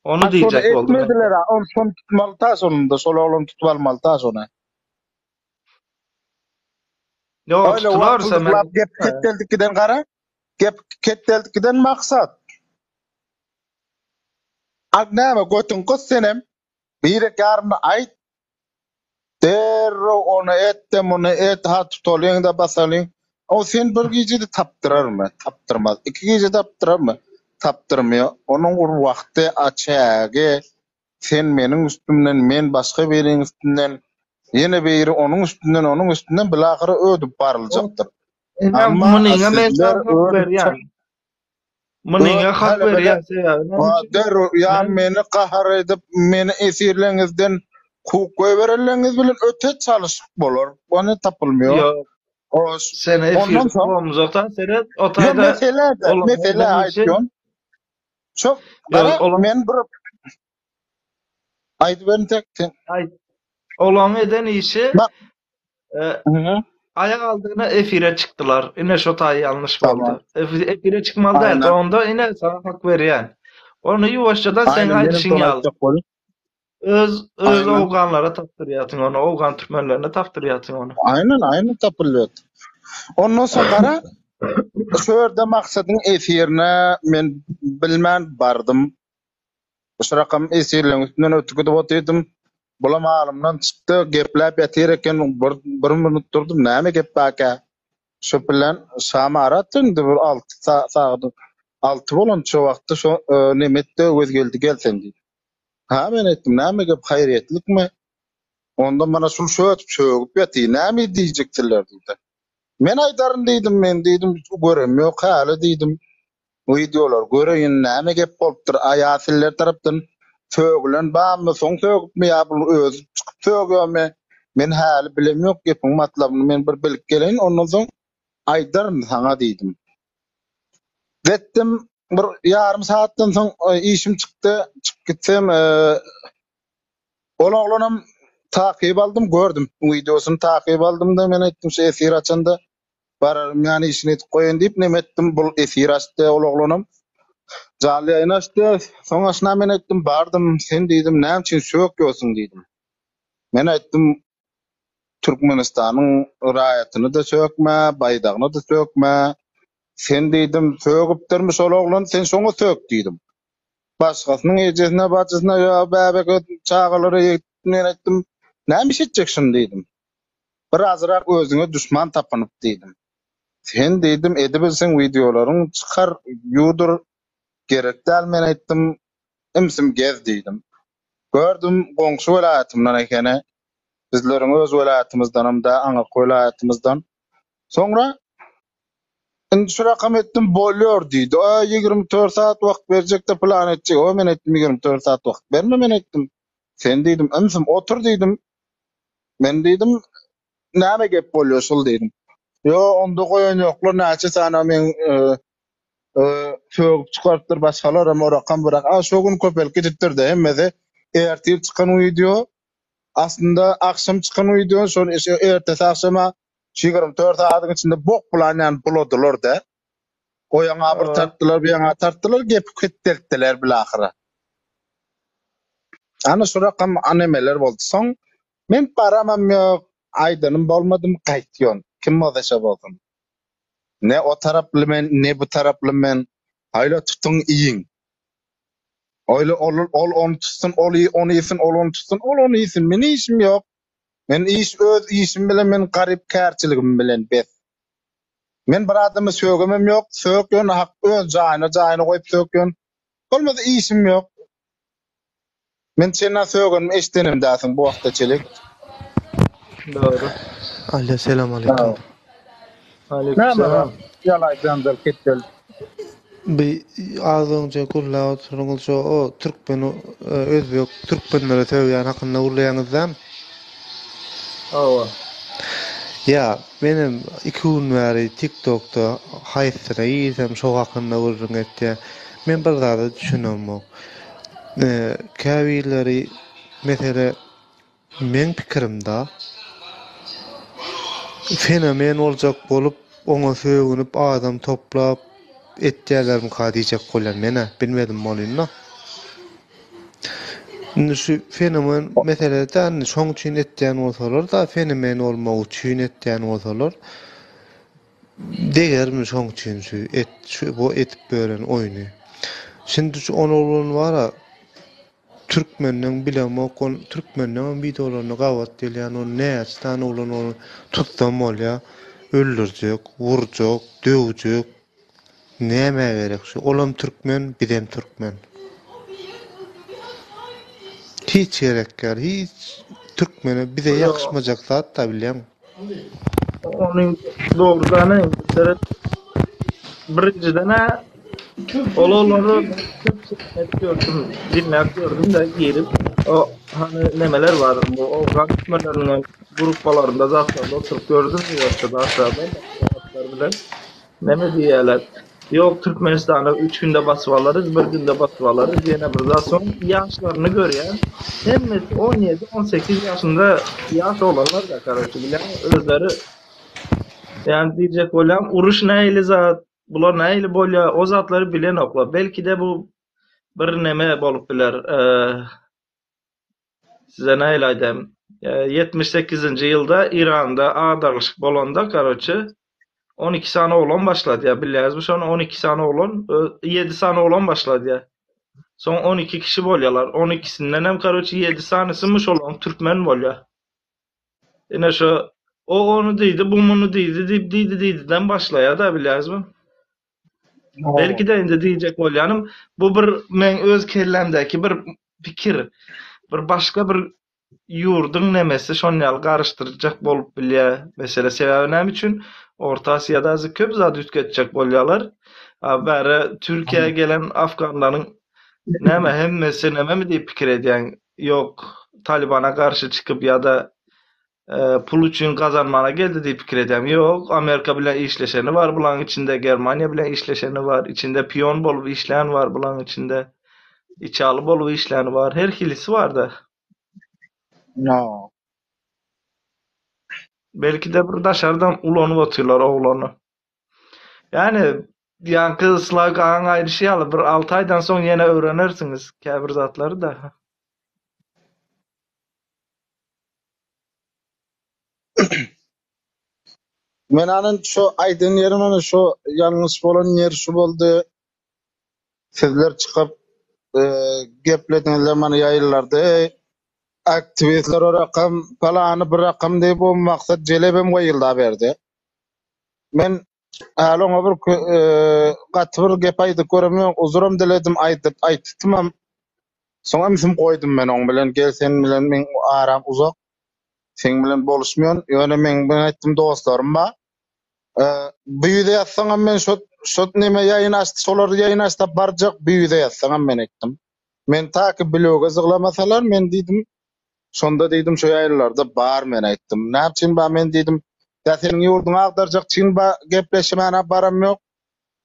Ony diýjek boldum. Etmediler, ony şony tutmaly ta şonda, şol oglany tutup almaly ta şony. Ýok, tutularsa men. Gep ketdeldik giden gara. Gep ketdeldik giden maksat. Ak näme götüň gys senem. Birek ýarymyny aýt. Derrew ony et-de muny et, ha tutalyň-da basalyň. O sen bir gijede tapdyrarmy? Tapdyrmaz. Iki gije tapdyrarmy? Tapdyrmaýar. Onuň bir wagty, a çägi, sen meniň üstümden, men başga biriň üstünden, ýene biri onuň üstünden, onuň üstünden bilahyra ödüp baryljakdyr. Amma Munyňa men sizler hak berýän. Munyňa hak berýän sebäbi näme üçin? Derrew ýa meni gahar edip, meni esirleňizden kowup goýberenleňiz bilen öte çalyşyk bolar. Ony tapylmaýar. Ýok. Hoş. Seni Ondan efirde soň kowamyzokdan seret, o Ýok, taýda mesele-de, mesele aýtýan. Şo Ýok, gara men bir aýdyberin tek sen. Aýt. Olaň eden işi Bak. e, Aýak aldygyna efire çykdylar. Ine şo taý ýalňyş boldy. Tamam. Efire çykmaly däldi. Aýnan. Onda ine saňa hak berýän. Ony ýuwaşjadan seň Aýnan menem aýdyşyň şony ýaly. aýtjak bolýan. Öz öz Aýnan. owganlara tapdyrýarsyň ony, owgan türkmenlerine tapdyrýarsyň ony. Aýnan, aýnan tapylýar. Ondan soň gara, şu ýerde Maksadyň efirine men bilmän bardym. Şu rakam esirleň üstünden ötüp gidip otyrdym. Bulam alymdan çykdy, gepläp ýatyr eken, bir, bir minut durdum, näme gep barka? Şo bilen Şamarat indi bir alty sagat, alty bolança wagtda şo e, nemetde Öwezgeldi gel sen diýdi. Ha men aýtdym, näme gep, haýryýetlikmi? Onda mana şul şötüp şögüp ýatyr, näme diýjekdirler diýdi. Men aýdaryn diýdim, men diýdim, görem ýok häli diýdim. Wideolar göreýin näme gep bolupdyr a ýa siller tarapdan sögülen barmy soň sögüpmi ýa bul özi çykyp sögýärmi men häli bilem ýok gepiň matlabyny men bir bilip geleýin ondan soň aýdaryn saňa diýdim. Getdim bir ýarym sagatdan soň işim çykdy çykyp gitsem ol oglanam takyp aldym gördüm wideosyny takyp aldym-da men aýtdym şu efir açanda Bararym ýany işini edip goýaýyn diýip neme etdim bul efir açdy ol oglanam janly ýaýyn açdy soň aşna men aýtdym bardym sen diýdim näme üçin sökýorsuň diýdim men aýtdym Türkmenistanyň raýatyny-da sökme baýdagyny-da sökme sen diýdim sögüpdirmi şol oglan sen şoňa sök diýdim başgasynyň ejesine bajysyna ýa bäbek çagalara men aýtdym näme iş etjek şuny diýdim Birazrak özüňe duşman tapynyp diýdim. Sen diýdim edibilseň wideolaryň çykar ýuwdur gerek däl men aýtdym ümsüm gez diýdim. Gördüm goňşy welaýatymdan ekeni bizleriň öz welaýatymyzdanam dä aňyrky welaýatymyzdan. Soňra indi şu rakam etdim bolýor diýdi. O 24 saat wagt berjekde plan etjek. O men aýtdym 24 saat wagt berme men aýtdym. Sen diýdim ümsüm otur diýdim. Men diýdim, näme gep bolýar şul diýdim. Ýo, onda goýan ýoklar, näçe sany meň e, e, sögüp çykarypdyr başgalar hem orakam birak. A şo gün köpelip gidipdir-de hemmesi. Ertir çykan wideo, aslynda akşam çykan wideo, şol ertesi akşama şu 24 sagadyň içinde bok bulan ýaly buladylar-da. O ýaňa bir tartdylar, bu ýaňa tartdylar, gepi ketdeltdiler bilahyra. Ana şu rakam nemeler boldy. Soň men baramam ýok, aýdanym bolmadym, gaýtýan. Kim bolsa şo bolsun. Ne o taraply men, ne bu taraply men. Aýla tutuň iýiň. Oýla ol ol ony tutsun, ol ony iýsin, ol ony tutsun, ol ony iýsin. Meniň işim ýok. Men iş öz işim bilen men garyp kärçiligim bilen bes. Men bir adamy sögemem ýok, sök ýöne hak öz jaýyna jaýyna goýup sök ýön. Bolmasa işim ýok. Men çenä sögenimi eşdenem dälsiň bu wagta çenli. Dogry. Alo selam aleýkum. Aleýkum Näme selam. ýalaý janjal ketdel. Bi az öňje gürläp oturyňyz şo o türkmen özbek türkmenlere sögýän hakynda gürleýäňizdämi? Hawa. Ýa menem iki gün bäri tiktokda haýsysyna girsem şo hakynda gürrüň etýä. Men bir zada düşünemok. Käbirleri mesele meň pikirimda fenomen boljak bolup oňa sögünip adam toplap etýälermika diýjek bolýan menä bilmedim bolynda. Indi şu fenomen meselede indi şoň üçin etýän bolsalar-da fenomen bolmak üçin etýän bolsalar Degermi şoň üçin şu et şu bu edip bören oýny. Şindi şu on oglan bara türkmenden bilemok ol türkmendeňem wideolarynda gabat gelýän ol näçe sany oglan ony tutsam bolýa öldürjek urjak döwjek nämä gerek şu olam türkmen bizem türkmen. Hiç gerek däl hiç türkmene bize ýakyşmajak zat da bilýäňmi. Ony dogrudan hem seret birinjiden-ä ol olary köp gördüm, dinläp gördüm-de girip o hany nemeler bar bu owgan türkmenleriniň gruppalarynda zatlarda oturyp gördüm ýuwaşja aşağıda bilen. Neme diýýärler? Ýok, Türkmenistany üç günde basyp alarys, bir günde basyp alarys, ýene bir zat. Soň ýaşlaryny görýän, hemmesi 17, 18 ýaşynda ýaş oglanlar-da, karoçe, bilýäňmi, özleri. Ýani diýjek bolýan, uruş nähili zat, bular nähili bolýar, o zatlary bilenoklar. Belki-de bu bir neme bolup biler. Size nähili aýdaýyn? 78-nji ýylda Iranda agdarylyşyk bolanda, karoçe, 12 sany oglan başladýar, bilýäňizmi şony? 12 sany oglan, 7 sany oglan başladýar. Soň 12 kişi bolýarlar. 12-sinden hem, karoçe, 7 sanysymy şolaryň türkmen bolýar. Ine şo o ony diýdi, bu muny diýdi diýip diýdi diýdiden başlaýar-da bilýäňizmi? Belki-de indi diýjek bolýanym bu bir meň öz kellämdäki bir pikir. Bir başga bir ýurduň nemesi şon ýaly garyşdyrjak bolup bilýär mesele. Sebäbi näme üçin? Orta Aziýada azy köp zat üýtgetjek bolýarlar. A bäri Türkiýä gelen afganlaryň näme hemmesi nememi diýip pikir edýäň? Ýok, Talybana garşy çykyp ýa-da pul üçin gazanmana geldi diýip pikir edýäň. Ýok, Amerika bilen işleşeni bar bulaň içinde, Germaniýa bilen işleşeni bar, içinde pion bolup işlän bar bulaň içinde, içaly bolup işläni bar, her hilisi bar-da. No. Belki-de bir daşardan ulanyp otyrlar oglany. Ýani ýaňky Slawik agaň aýdyşy ýaly bir alty aýdan soň ýene öwrenersiňiz käbir zatlary-da. Men anan şu aýdan ýerim ana şu ýalňyş bolan ýer şu boldy. Sizler çykyp e, geplediňizler mana ýaýyllarda. Eý, aktiwistler o rakam palany bir rakam diýip o maksat jelebem goýulda berdi. Men häli oňa bir e, gaty bir gep aýdyp göremok, uzuram diledim, aýdyp aýtdymam. Soň ümsüm goýdum men oň bilen, gel sen bilen meň aram uzak. Seň bilen boluşmaýan, ýöne meň bilen aýtdym dostlarym bar. E, bu ýüze ýazsaňam men şo şo neme ýaýyn açdy, şolar ýaýyn açsa barjak, bu ýüze ýazsaňam men aýtdym. Men ta ki bloga zyglamasalar men diýdim, Şonda diýdim şo ýaýlalarda bar men aýtdym. Näme üçin bar men diýdim. Ýa seniň ýurduňy agdarjak çyn ba gepleşmäne baram ýok.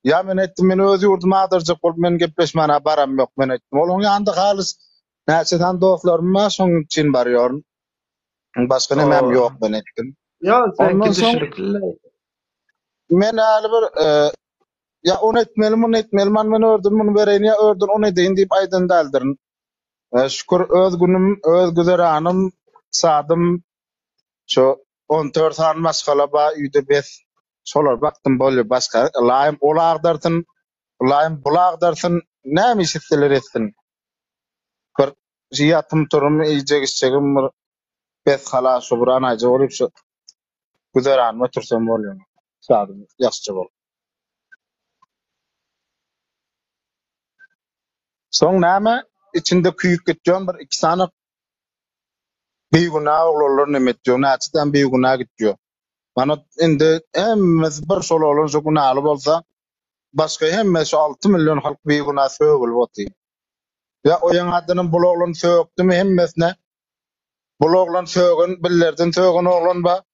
Ýa men aýtdym men öz ýurdumy agdarjak bolup men gepleşmäne baram ýok men aýtdym. Olaň ýanynda halys näçe sany dostlarym bar şoň üçin barýaryn. Başga nemäm ýok men aýtdym. Ýa seňki Ondan soň düşürikli. men häli bir e, ýa ony etmeli muny etmeli man men örden muny bereýin ýa örden ony edeýin diýip aýdan däldirin. E, şükür öz günüm, öz güzeranym, sadym şu 14 sany maşgala ba üýde bes. Şolar bakdym bolýar başga ylaýym ol agdarsyn, ylaýym bul agdarsyn, näme iş etseler etsin. Bir şu ýatym turum, iýjek içjegim bir bes hala şu bir anaýja bolup şu güzeranymy ötürsem bolýar. Sadym ýagşyja bolup. Soň näme içinde küýük gitýän bir iki sany bigünä oglanlar neme etýär, näçe sany bigünä gitýär. Mana indi hemmesi bir şol oglan şu günäli bolsa, başga hemme şu 6 million halk bigünä sögülip otyr. Ýa o ýaňadanam bul oglan sökdümi hemmesine? Bul oglan sögen, billerden sögen oglan ba.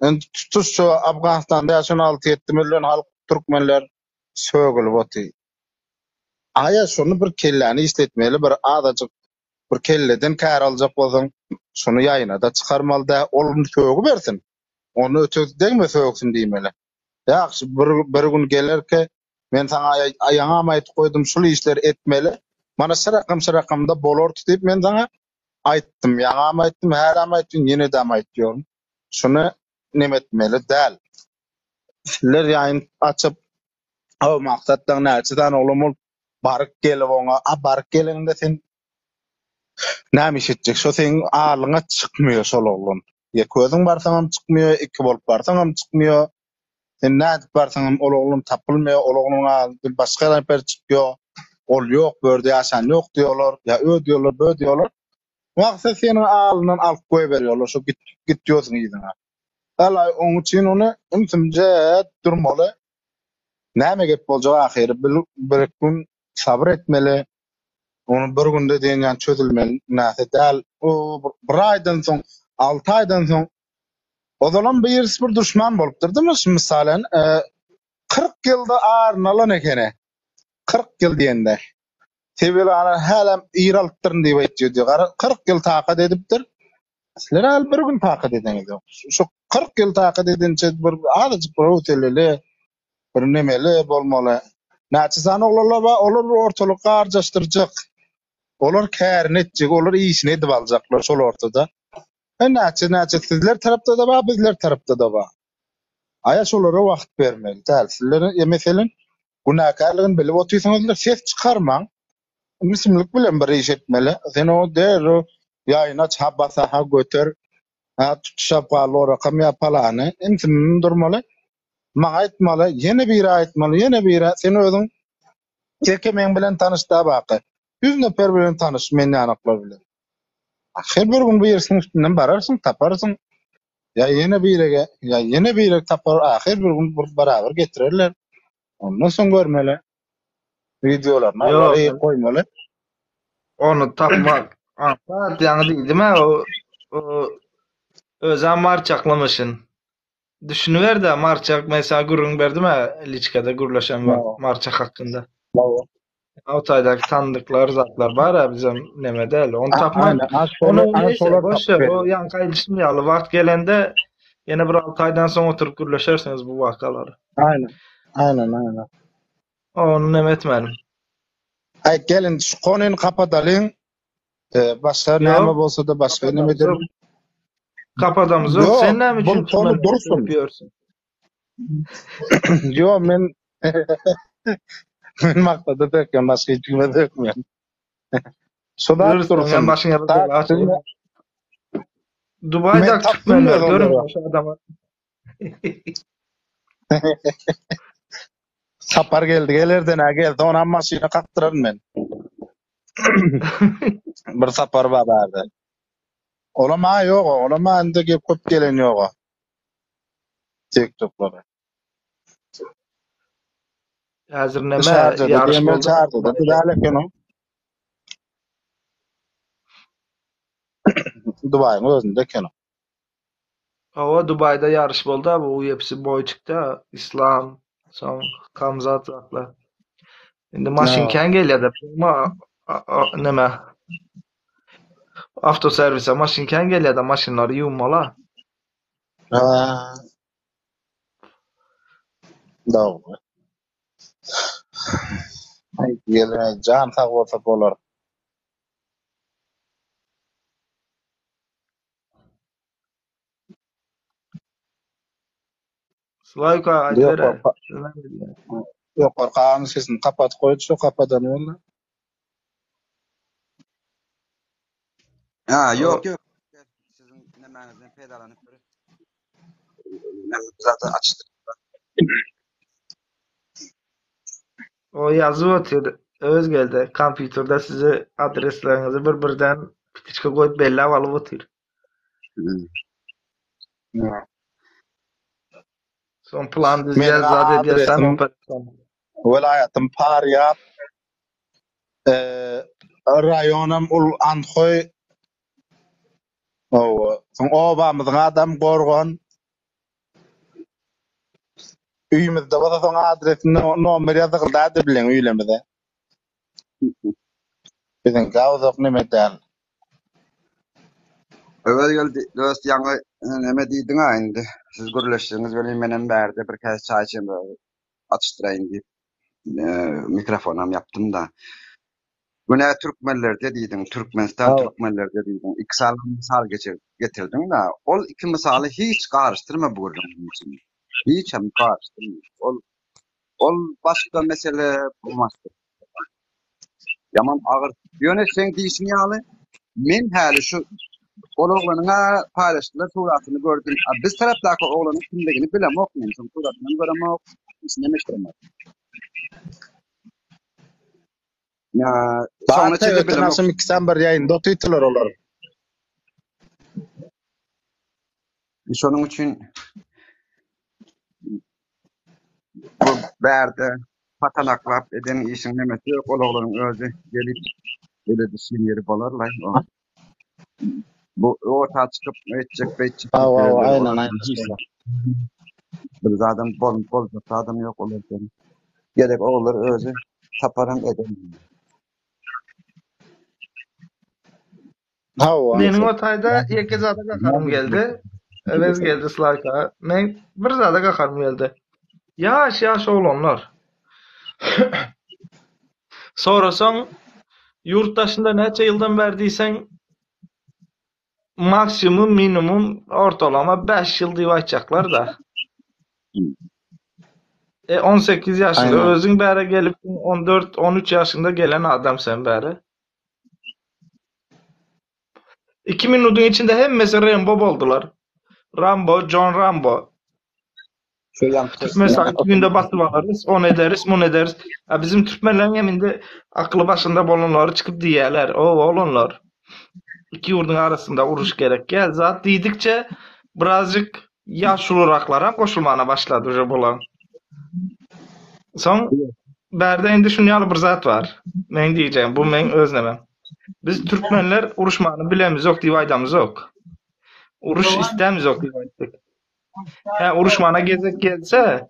Indi tutuş şu Afganistanda ýaşan 6-7 million halk türkmenler sögülip otyr. Aýa şony bir kelläni işletmeli bir azajyk bir kelleden kär aljak bolsaň şony ýaýynada çykarmaly dä ol sögübersin ony öte degme sögsün diýmeli. Ýagşy bir bir gün gelerke men saňa ýaňam aýdyp goýdum şul işleri etmeli mana şu rakam şu rakamda bolardy diýip men saňa aýtdym ýaňam aýtdym hälam aýtdym ýenedem aýtýaryn şuny neme etmeli däl. Sizler ýaýyn açyp O maksatdan näçe sany oglan bolup baryp gelip oňa, a baryp geleniňde sen näme iş etjek? Şo seň alyňa çykmýar şol oglan. Ýeke özüň barsaňam çykmýar, iki bolup barsaňam çykmýar. Sen nädip barsaňam ol oglan tapylmaýar, ol oglanyň aly başga nefer çykýar. Ol ýok, bu ýerde ýaşan ýok diýýärler, ýa ö diýýärler, bö diýýärler. Maksat seniň alyndan alyp goýberýärler, şo git gitýorsuň yzyňa. Alaý oň üçin ony ümsümje durmaly. Näme gep boljak ahyry bil bir gün sabyr etmeli. Ony bir günde diýen ýaly çözülmeli närse däl. O bir aýdan soň, 6 aýdan soň ozalam birisi bir duşman bolupdyr dimi? Şu mysalen, 40 ýylda aryny alan ekeni. 40 ýyl diýende. Sebäbi ana hälem ir alypdyryn diýip aýtýar diýýär. Gara 40 ýyl takat edipdir. Sizler hal bir gün takat edeňiz ýok. Şu 40 ýyl takat edinçe bir azajyk bir howseleli, bir nemeli bolmaly. Näçe sany oglanlar bar, olar bir ortalyk garjaşdyrjak. Olar kärini etjek, olar işini edip aljaklar şol ortada. E näçe näçe sizler tarapda-da bar, bizler tarapda-da bar. Aýa şolara wagt bermeli däl. Sizler e, meselem günäkärligini bilip otyrsyňyzlar, ses çykarmaň. Müsümlik bilen bir iş etmeli. Sen o derrew ýaýyny aç, ha basa, ha göter, ha tutuş gal orakam ýa palany. Ümsüm durmaly. Maňa aýtmaly, ýene biri aýtmaly, ýene biri. Sen özüň ýeke meň bilen tanyş da baky. Ýüz nefer bilen tanyş men ýanaklar bilen. Ahyr bir gün birisiniň üstünden bararsyň, taparsyň. Ýa ýene birege, ýa ýene birek tapar, ahyr bir gün bir barabar getirerler. Ondan soň görmeli. Wideolaryny Ýok. olary goýmaly. Ony tapmak aňsat, ýaňy diýdim-ä, o, o özem marçaklamyşyn. Düşüniber-dä, Marçak, men saňa gürrüň berdim-ä liçkada gürleşen wagt Marçak hakynda. O taýdaky tandyklar, zatlar bar-a, bizem neme däl. Ony tapman, ony neyse, boş ver, o ýaňky aýdyşym ýaly, wagt gelende ýene bir 6 aýdan soň oturyp gürleşersiňiz bu wakalary. Aynen. Aynen, aynen. Ony neme etmälim. Aý, gelin, şu konyny kapadalyň. Ee, başga Ýok. näme bolsa-da başga neme edelim. Kapadamyz ýok. Ýok, Sen näme üçin bu kony dursun. öpüyorsun? Ýok, men men maksada dökýän, başga hiç kime dökmeýän. Şu zat Dursun, dursun. sen başyňa bir Tak, bela açyp. Men Dubaýdaky tapdym türkmenler öz görüň olary. şu adama. Sapar geldi, gelerden ha gelse onam maşyna kakdyraryn men. Bir sapar bar bärde. Olam ha ýok, olam ha indi gep köp gelen ýok. TikToklara. Häzir näme Şarjada ýaryş diýemel boldy? şarjada däl eken o. Dubaýyň özünde eken o. Hawa, Dubaýda ýaryş boldy, bu UFC boý çykdy, Islam, soň Hamzat zatlar. Indi maşyn kän gelýär-de, ma näme? Awtoserwise maşyn kän gelýär-de, maşynlary ýuwmaly. Ha. Dogry. Aý, gelme, jan sag bolsa bolar. Slavka aýdyber. Ýokar ganyň sesini kapatyp goýdy, şo kapadan boldy. Ha, ýok, ýok. Siziň nämäňizden peýdalanyp bir zat açdyk. O ýazyp otyr. Öz geldi. Kompýuterde sizi adresleriňizi bir-birden pitiçka goýup belläp alyp otyr. Soň plan düzýär, zat edýär, sen operasiýa. Welaýatym Parýap, raýonam ul Andhoý. Hawa, soň obamyzyň adam Gorgan. Öýümizde bolsa soň adresini nomer ýazygyldy ady bilen öýlemize. Biziňki uzak neme däl. Öwez geldi, dost ýaňy neme diýdiň-a indi. Siz gürleşdiňiz welin menem bärde bir käse çaý içen atyşdyraýyn diýip mikrofonam ýapdym-da. Günä türkmenlerde diýdiň, Türkmenistan türkmenlerde diýdiň. Iki sany mysal getirdiň-de, ol iki mysaly hiç garyşdyrma bu gürrüňiň içine. Hiç hem garyşdyrma. Ol ol başga mesele, bu başga. Ýaman agyr. Ýöne seň diýşiň ýaly, men häli şu ol oglanyň-a paýlaşdylar suratyny gördüm. A biz tarapdaky oglanyň kimligini bilemok men. Şoň suratynam göremok, işinem eşidemok. Ýa, soňuna Bar çenli öten bilemok. akşam ikisem bir ýaýynda otydylar olar. Şonuň üçin bu bärde patanaklap eden işiň nemesi ýok. Ol oglanyň özi gelip ele düşen ýeri bolarlaý. O bu orta çykyp etjek beýtjek Hawa, hawa, diýip aýnan, ýörler. aýnan şolar. Bir zadam bol boljak zadam ýok olardan. Gerek ogullar özi taparam eder. Hawa. Meniň o taýda ýeke zada gaharym geldi. Öwez geldi Slavka. Men bir zada gaharym geldi. Ýaş ýaş oglanlar. Sorasaň ýurt daşynda näçe ýyldan bäri diýseň maksimum minimum ortalama 5 ýyl diýip aýtjaklar-da. E 18 ýaşynda Aýna. özüň bäre gelip 14 13 ýaşynda gelen adam sen bäre. 2 minutyň içinde hemmesi Rembo boldular. Rambo, John Rambo. Şu ýaňky Türkmenistan 2 günde basyp alarys, ony ederis, muny ederis. A bizim türkmenleriň hem indi akly başynda bolanlary çykyp diýýärler. O oglanlar. Iki ýurduň arasynda uruş gerek däl. Zat diýdikçe birazjyk ýaşuluraklar hem goşulmana başlady uje bular. Soň bärde indi şuny ýaly bir zat bar. Meň diýjegim, bu meň öz nemem. Biz türkmenler uruşmany bilemizok diýip aýdamyzok. Uruş islämizok diýip aýtdyk. Hä, uruşmana gezek gelse,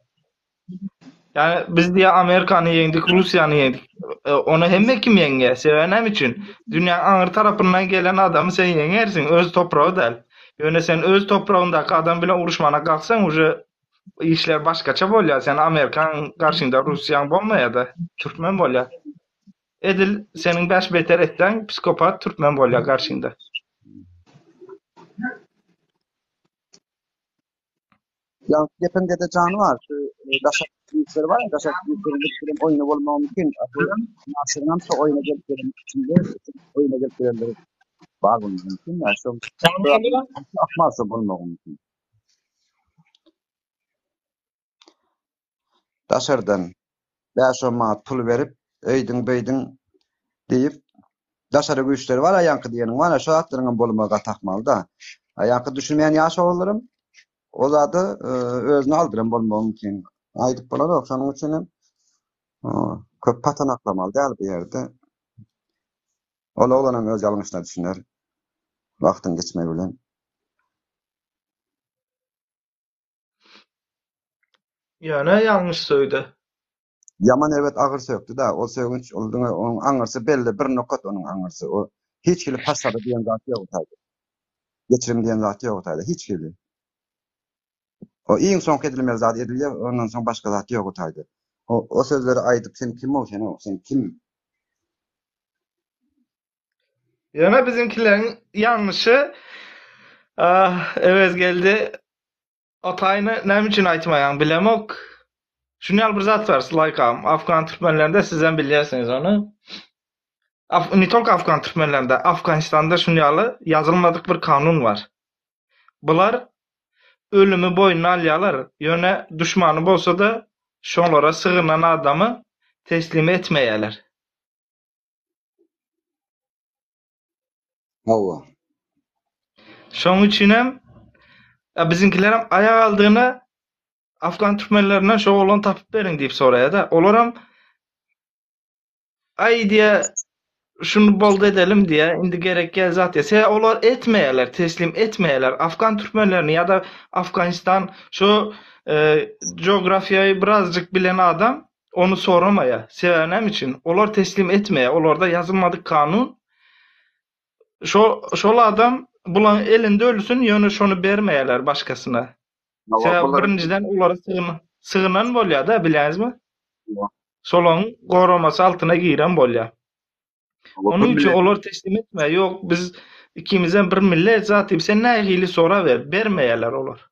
ýani biz diýä Amerikany ýeňdik, Russiýany ýeňdik. E, ony hemme kim ýeňýär? Sebäbi näme üçin? Dünýäň aňry tarapyndan gelen adamy sen ýeňersiň, öz topragy däl. Ýöne sen öz topragyndaky adam bilen uruşmana galksaň, uje işler başgaça bolýar. Sen Amerikaň garşyňda Russiýaň bolmaýar-da, türkmen bolýar. Edil seniň bäş beter etseň, psikopat türkmen bolýar garşyňda. Ýa gepiň dede jany bar. Şu e, daşary güýçleri bar. Daşary güýçleriň gelip gelen oýny bolmagy mümkin. Bu Nasyryň hem şu oýna gelip gelen içinde oýna gelip gelenleri bar bolmagy mümkin. Ýa şu ahmal şu bolmagy mümkin. Daşardan 5-10 manat pul berip, öýdüň beýdiň diýip, daşary güýçleri bar ýaňky diýeniň bar, şu zatlaryň hem bolmagy gaty ahmal-da. Ýaňky düşünmeýän ýaş oglanlarym o zada e, özüni aldyran bolmagy mümkin. Aýdyp bolanok, şonuň üçin hem e, köp patanaklamaly däl bu ýerde. Ol oglan hem öz ýalňyşyna düşüner. Wagtyň geçmegi bilen. Ýöne ýalňyş sögdi. Ýaman erbet agyr sökdi-dä. Ol sögünç, ol diňe onuň aňyrsy belli, bir nokat onuň aňyrsy. O hiç hili paşşada diýen zat ýok o taýda. Geçirim diýen zat ýok o taýda, hiç hili. O iň soňky edilmeli zat edilýär, ondan soň başga zat ýok o taýda. O, o sözleri aýdyp sen kim-ow sen-ow, sen kim? Ýöne biziňkileriň ýalňyşy ah, Öwezgeldi o taýyny näme üçin aýtmaýaň bilemok. Şuny ýaly bir zat bar Slaýkam. Afgan türkmenlerinde sizem bilýärsiňiz ony. Af ne tolko afgan türkmenlerinde, Afganistanda şuny ýaly ýazylmadyk bir kanun bar. Bular ölümi boýnuna alýarlar, ýöne duşmany bolsa-da şolara sygynan adamy teslim etmeýärler. Hawa. Şoň üçinem biziňkilerem aýak aldygyna afgan türkmenlerinden şo oglany tapyp beriň diýip soraýar-da. Olaram aý diýä şuny boldy edelim diýä, indi gerek gel zat diýä. Sebäbi olar etmeýärler, teslim etmeýärler. Afgan türkmenlerini ýa-da Afganistan şo e, geografiýaýy birazjyk bilen adam Ony soramaýar. Sebäbi näme üçin? Olar teslim etmeýär. Olarda ýazylmadyk kanun. Şo şol adam bulaň elinde ölsün, ýöne şony bermeýärler başgasyna. Sebäbi birinjiden olara sygynan bolýar-da, bilýäňizmi? Şolaryň goramasy altyna giren bolýar. Onuň üçin olar teslim etmeýär. Ýok, biz ikimizem bir millet zat diýip, sen nähili soraber, bermeýärler olar.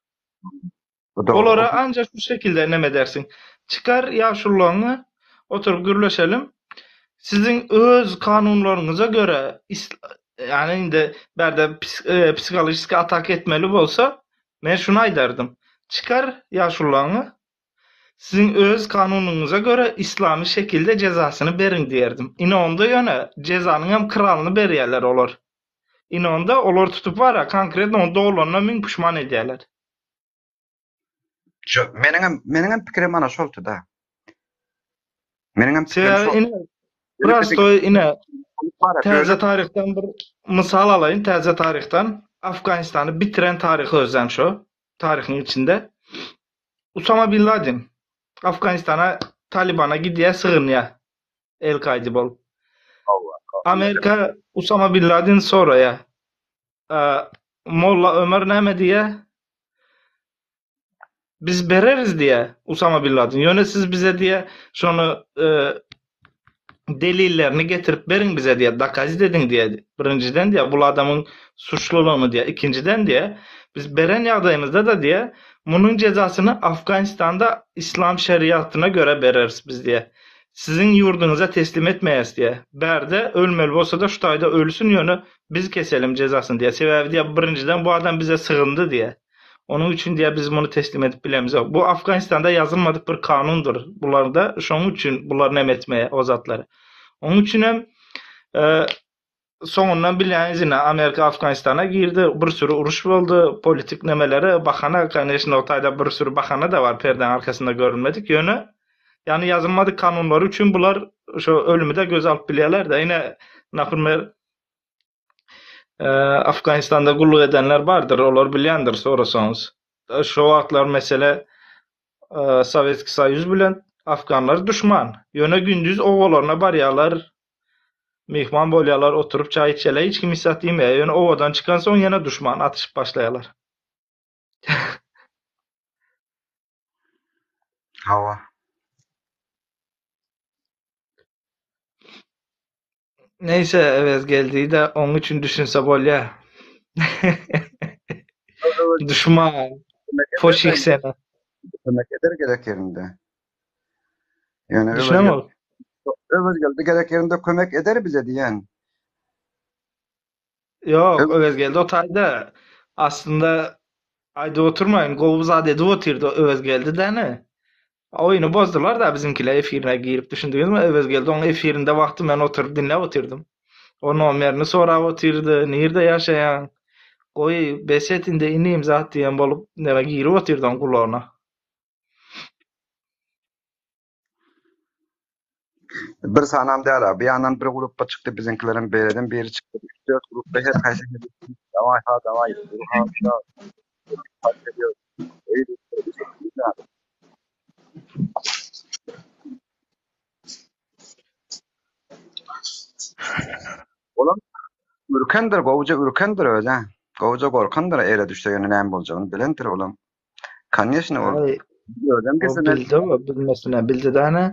Olara ancak şu şekilde neme edersiň. Çykar ýaşulularyňy, oturyp gürleşelim. Siziň öz kanunlaryňyza görä, ýagny indi bärde e, psihologiski atak etmeli bolsa, men şuny aýdardym. Çykar ýaşulularyňy, siziň öz kanunyňyza görä islamy şekilde jezasyny beriň diýerdim. Ine onda ýöne jezanyň hem kralyny berýärler olar. Ine onda olar tutup bara konkretno ony doglanyna müň puşman edýärler. Şu meniňem meniňem pikirim ana şoldy da. Meniňem pikirim Sebäbi şol. ine prostoý ine täze taryhdan bir mysal alaýyn täze taryhdan Afganistany bitiren taryh özem şo taryhyň içinde. Usama bin Laden Afganistana Talibana gidýär sygynýar El-Kaide bolup. Amerika Usama bin Laden soraýar. Molla Ömer näme diýýär? Biz bereris diýýär Usama bin Laden. Ýöne siz bize diýýär, şony delillerini getirip beriň bize diýýär, dokazit ediň diýýär. Birinjiden diýýär, bul adamyň suçlulygyny diýýär. Ikinjiden diýýär, biz beren ýagdaýymyzda-da diýýär, munuň jezasyny Afganistanda islam şeriatyna görä bereris biz diýýär. Siziň ýurduňyza teslim etmeýäris diýýär. Bärde ölmeli bolsa-da şu taýda ölsün, ýöne biz keselim jezasyny diýýär. Sebäbi diýýär, birinjiden bu adam bize sygyndy diýýär. Onuň üçin diýýär biz muny teslim edip bilemizok. Bu Afganistanda ýazylmadyk bir kanundyr. Bularda şonuň üçin bular neme etmeýär o zatlary. Onuň üçin hem e, soňundan bilýäňiz ine Amerika Afganistana girdi, bir sürü uruş boldy, politik nemeleri bahana, koneçno o taýda bir sürü bahana da bar perdäň arkasynda görünmedik. Ýöne ýani ýazylmadyk kanunlary üçin bular şo ölümi de göze alyp bilýärler-de. Ine, naprimer Afganistanda gulluk edenler bardyr, olar bilýändir sorasaňyz. Şo wagtlar mesele Sowetskiý Soýuz bilen afganlar duşman. Ýöne gündiz obalaryna barýarlar, myhman bolýarlar, oturyp çaý içýärler, hiç kim hiç zat diýmeýär. Ýöne obadan çykansoň ýene duşman, atyşyp başlaýarlar. Hawa. Neyse Öwez geldi-de oň üçin düşünse bolýa. Duşman. Poşik seni. Kömek eder gerek ýerinde. Ýöne Öwez Düşünen ol. Öwez geldi gerek ýerinde kömek eder bize diýen. Ýok, Öwez geldi o taýda. Aslynda aýdyp oturmaýyn, gowy zat edip otyrdy Öwez geldi däne. Oýny bozdular-da biziňkiler efirine girip düşündiňizmi Öwezgeldi oň efirinde wagty men oturyp diňläp otyrdym. O nomerini sorap otyrdy, nirde ýaşaýaň? Goý bes et indi inim zat diýen bolup neme girip otyrdy oň gulagyna. Bir sanam däl-a. Bu ýandan bir grupba çykdy biziňkilerem, beýleden biri çykdy. Üç-dört grupba her haýsy Dawaý ha dawaý, ur ha ura. Olam ürkendir, gowja ürkendir özä. Gowja gorkandyr, ele düşse ýöne näme boljagyny bilendir olam. Koneçne ol. Aý, Özem o kesemez. bildi o, bilmesine bildi däne.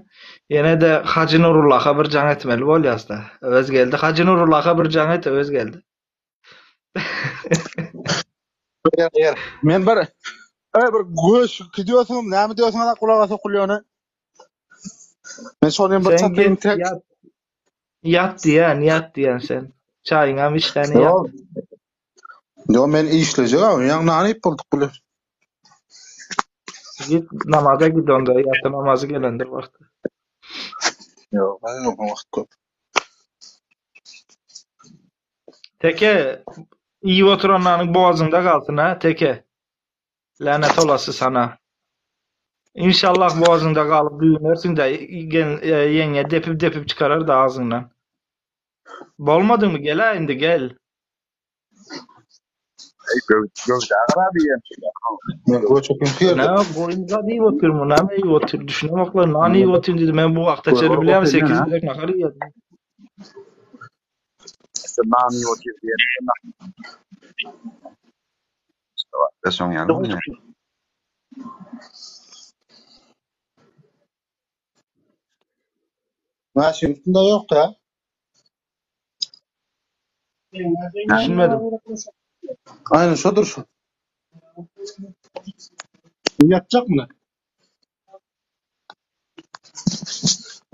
Ýene-de Hajy Nurullaha bir jaň etmeli bolýas-da. Öwezgeldi, Hajy Nurullaha bir jaň et, Öwezgeldi. Ýer, ýer. Men bir Ey bir göç gidiyorsun, näme diyorsun ala kulaga sokulýany? Men şony bir Sen çatayım git tek. ýat. Ýat diýen, ýat diýen sen. Çaýyňam içdäni ýat. Yo. Yo men işlejek abi, ýa nany ýyp bolduk bile. Git namaza git onda, ýatda namazy gelendir wagty. Yo, ben yok wagt köp. Teke, iýip oturan nanyň boğazynda galsyn ha, Teke. Länet olasy sana. Inşallah boğazynda galyp düwünersiň-de, e, ýeňňe depip-depip çykarar-da agzyňdan. Bolmadymy, gel-ä indi, gel. Ey göwde agyr diýen. Men göçüp ýerde. Ne goýun zat iýip otyr mu, näme iýip otyr, düşünemoklar, nan iýip otyr diýdi. Men bu wagta çenli bilýärmi, 8 gezek nahar iýýärdim. Nan iýip otyr diýen. Soň ýaly. Washingtonda ýok da. Düşünmedim. Aynen şodur şu. Ýatjak mı?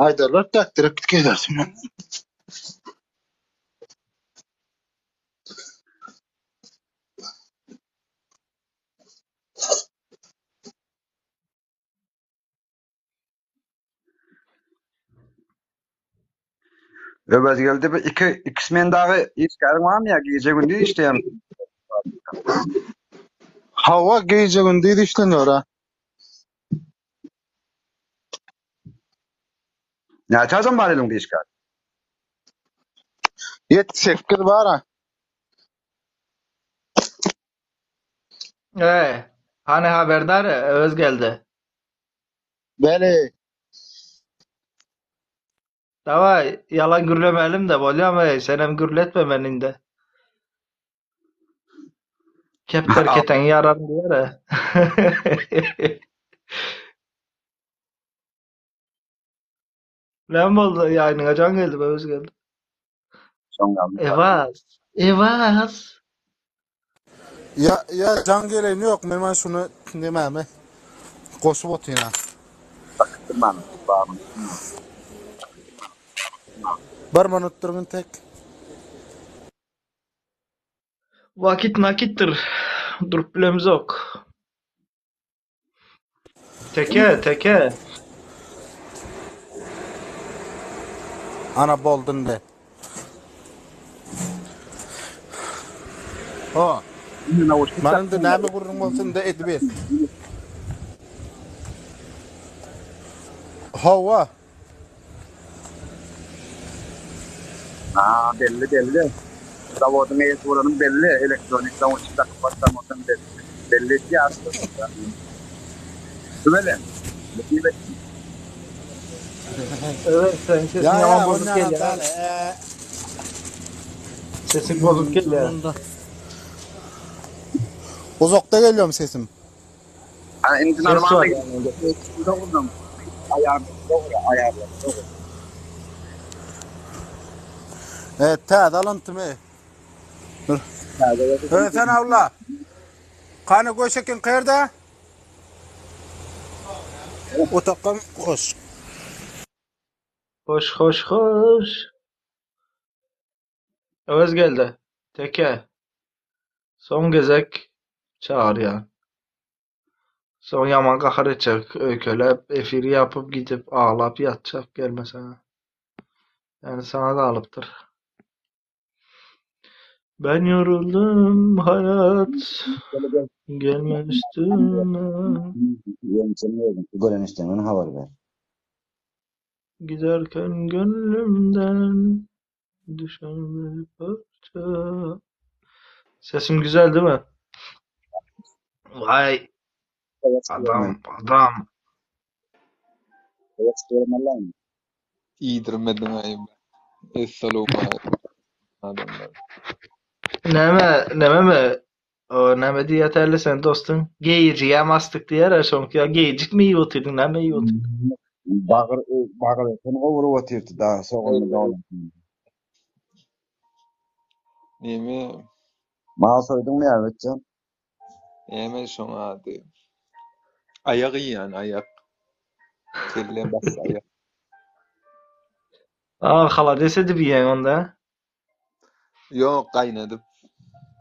Aýdarlar tak direkt gezersin ben. Öwezgeldi bir iki iki smen dagy işgäriň barmy ýa gije gündiz işleýän? Hawa gije gündiz işleniyor ha. Näçe adam bar eliňde işgär? 78 bar ha. Ee, hani haberdar Öwezgeldi. Beli. Daway, ýalan gürlemälim-de, bolýamy, senem gürletme meni indi. Kepderi keteňi ýararyn diýer-ä. Näme boldy? Ýaýynyňa jaň geldi, Öwez geldi. Ewaz, Ewaz. Ýa ýa jaň gelen ýok men mana şuny nemäme goşup otyryn. Bir minut durun tek. Vakit nakitdir. Durup bilemizok. Teke, teke. Ana boldy indi. Ho. Mana indi näme gürrüň bolsa indi ediber. Hawa. Aa belli belli. Zawodyň eýesi bolanym belli. Elektronik zawodçy dakyp başlamazdan belli. Belli etýär aslynda. Tüweleme. Nesip etsin. Evet, seň sesiň Ýa ýa ýaman bozuk ondan gelýär. däl. Eee. Sesiň bozuk gelýär. Uzakda gelýärmi sesim? Ha indi Ses normal bar. Dogrudan. Aýar dogry, aýarlar dogry. Evet, täze alyntymy? Dur. Täze Sen awla. Kany göşekin kerde? Otakam hoş. Hoş hoş hoş. Öwez geldi. Teke. Soň gezek çagyrýan. Soň ýaman gahar etjek, öýkeläp, efiri ýapyp gidip aglap ýatjak gelmeseňä. Ýani saňa galypdyr. Ben yoruldum hayat gelme üstüme. Gören işlerinden habar ber. Giderken gönlümden düşen bir parça. Sesim güzel değil mi? Vay adam adam. Iýdirmediň aýymy. Essalowmaleýkim adamlar. Näme, nämemi? O näme diýýär täli sen dostuň? Geýijigem asdyk diýýär-ä şoňky ýa geýijikmi iýip otyrdyň, näme iýip otyrdyň? Bagyr bagyr etini gowuryp otyrdy da soganly dolap. Neme? Mal soýduňmy ýa Öwezjan? Näme şoň ady? Aýak iýýän, aýak. Kelle baş aýak. A, holodec edip iýýäň onda? Ýok, gaýnadyp.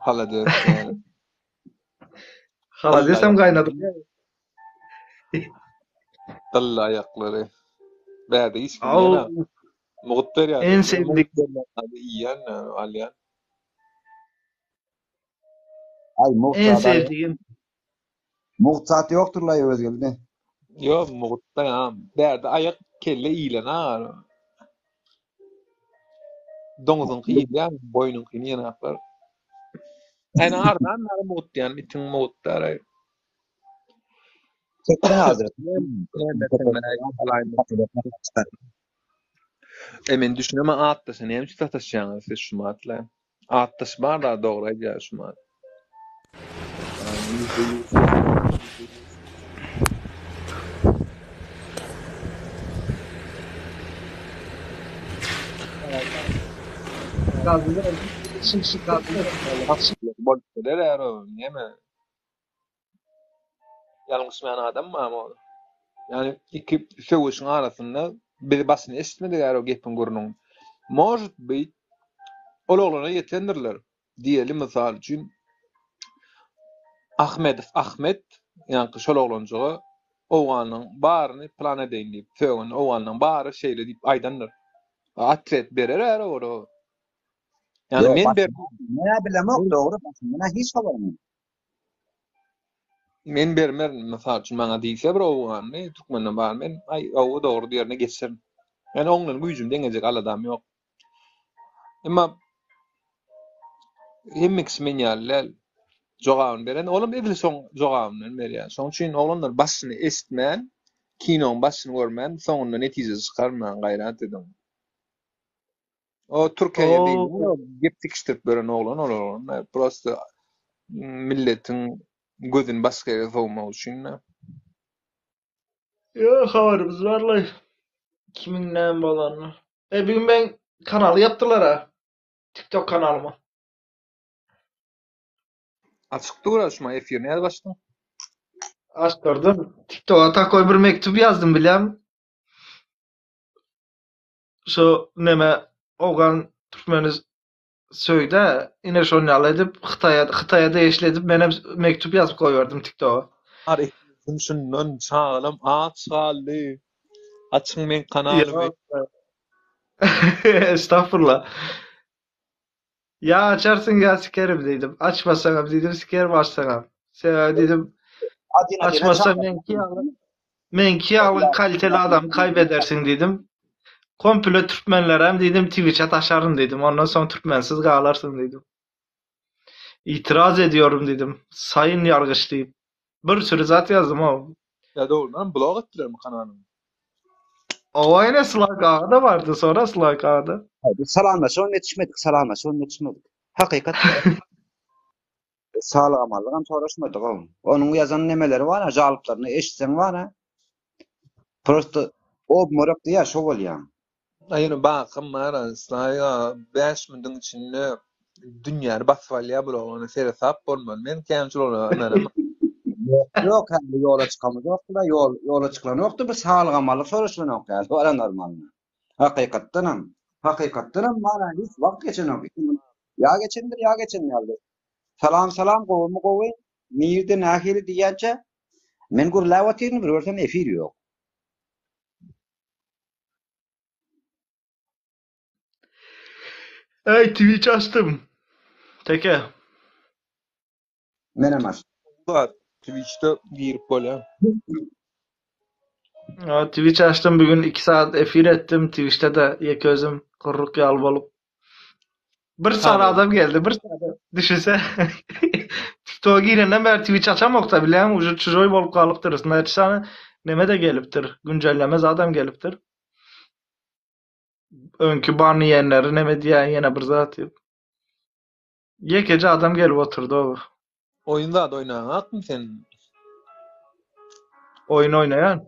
Holodec ýaly. Holodec hem gaýnadyp. Gylly aýaklary. Bärde hiç kim iýenok. Mugt berýär. En sevdik. Iýýän, alýan. Aý, mugt En sevdiğim. Mugt zat ýokdur laý Öwezgeldi. Ýok, mugtda ýa. Bärde aýak kelle iýlen aga. Doňuzyňky iýilýär, goýnuňkyny iýenoklar. Aýna arzan ýaly mugt diýen itiň mugtdary. Çekme hazir. E men düşünemän atdaşa näme üçin sataşýaňyz siz şu matla? Atdaş bar da dogry aýdýar şu mat. Bolup biler är o näme? Ýalňyşmaýan adam barmy ol? Ýani iki söweşiň arasynda biz başyny eşitmedik är o gepiň gürrüň. Может быть ol oglana ýetendirler. Diýeli mysal üçin Ahmedow Ahmet ýaňky şol oglanjyga Owganyň baryny plan edeýin diýip sögende Owganyň bary şeýle diýip aýdandyr. Otwet berer är ola. Ýani men ber Men bilemok dogry başyndan hiç habarym ýok. Men bermerin, mysal üçin maňa diýse bir owganly, türkmenden bar men, aý hawa dogry diýerine geçerin. Ýani oň bilen güýjüm deňejek aladam ýok. Emma hemme kişi men ýaly däl. Jogabyny beren, olam edil şoň jogabyndan berýär. Şoň üçin oglanlar başyny eşitmän, kinoň başyny görmän, soňunda netije çykarmaň, gaýrat ediň. O Türkiýe diýilýär, gep dikişdirip beren oglan ol oglan. Prosta. Milletiň gözüni başga ýere sowmak üçin-dä. Ýok, habarymyz barlaý. Kimiň näme bolanyny. E, bu gün meň kanaly ýapdylar-a. TikTok kanalymy. Açyk dur-a şuma efir nädip açdyň? Açdyrdym. TikToka takoý bir mektup ýazdym bilýäňmi? Şo neme owgan türkmeni söýdä ine şon ýaly edip Hytaýa Hytaýa degişli edip menem mektup ýazyp goýberdim TikToka. Ar etmesin şundan çagalam aç galdy. Açyň meň kanalymy. Estagfurullah. Ýa açarsyň ýa sikerim diýdim. Açmasaňam diýdim sikerim açsaňam. Sebäbi diýdim açmasaň meňki ýaly meňki ýaly kaliteli adamy kaýbedersiň diýdim. Komple türkmenlerem diýdim Twitche taşaryn diýdim. Ondan soň türkmensiz galarsyň diýdim. Itiraz ediyorum diýdim. Sayyn ýargyç diýip. Bir sürü zat ýazdym o. Ýa dogrudanam blok etdilermi kanalyňy? Owa ine Slaýk aga-da bardy, sora Slaýk aga-da. Biz salamlaşybam ýetişmedik, salamlaşybam ýetişmedik. Hakykat. Saglyk-amanlygam soraşmadyk-ow. Onuň ýazan nemeleri bar-a, žaloblaryny eşitseň bar-a, prosto obmorok diýýär, şo bolýaň. Aý ýöne bakym bar-a, Slaýk aga 5 minutiň içinde dünýäni basyp alýar bul oglana seresap bolmaly. Men kän şul oglana ynanamok. Ýok, häli ýola çykamyzokdy-da, ýol ýola çykylanokdy, bir saglyk-amanlyk soraşylanok ýaly, bar-a normalny. Hakykatdanam, hakykatdanam bar-a hiç wagt geçenok. Ýa geçendir, ýa geçen ýaly. Salam salam gowymy gowy, nirde nähili diýýänçä men gürläp otyryn bir görsem efir ýok. Eý Twitch açdym. Teke. Menem açdym. Zat Twitchde girip bolýar. Ha, Twitch açdym bugün 2 saat efir etdim Twitch'te-de ýeke özüm gurruk ýaly bolup. Bir sany adam geldi, bir sany. Düşünse. TikToka girenden bäri Twitch açamokda bilýäňmi, uje çujoý bolup galypdyrys. Näçe sany neme-de gelipdir, güncelleme zadam gelipdir. Öňki ban iýenleri neme diýýän ýene bir zat diýip. Ýekeje adam gelip oturdy o. Oýun zat oýnaňakmy sen? Oýun oýnaýan.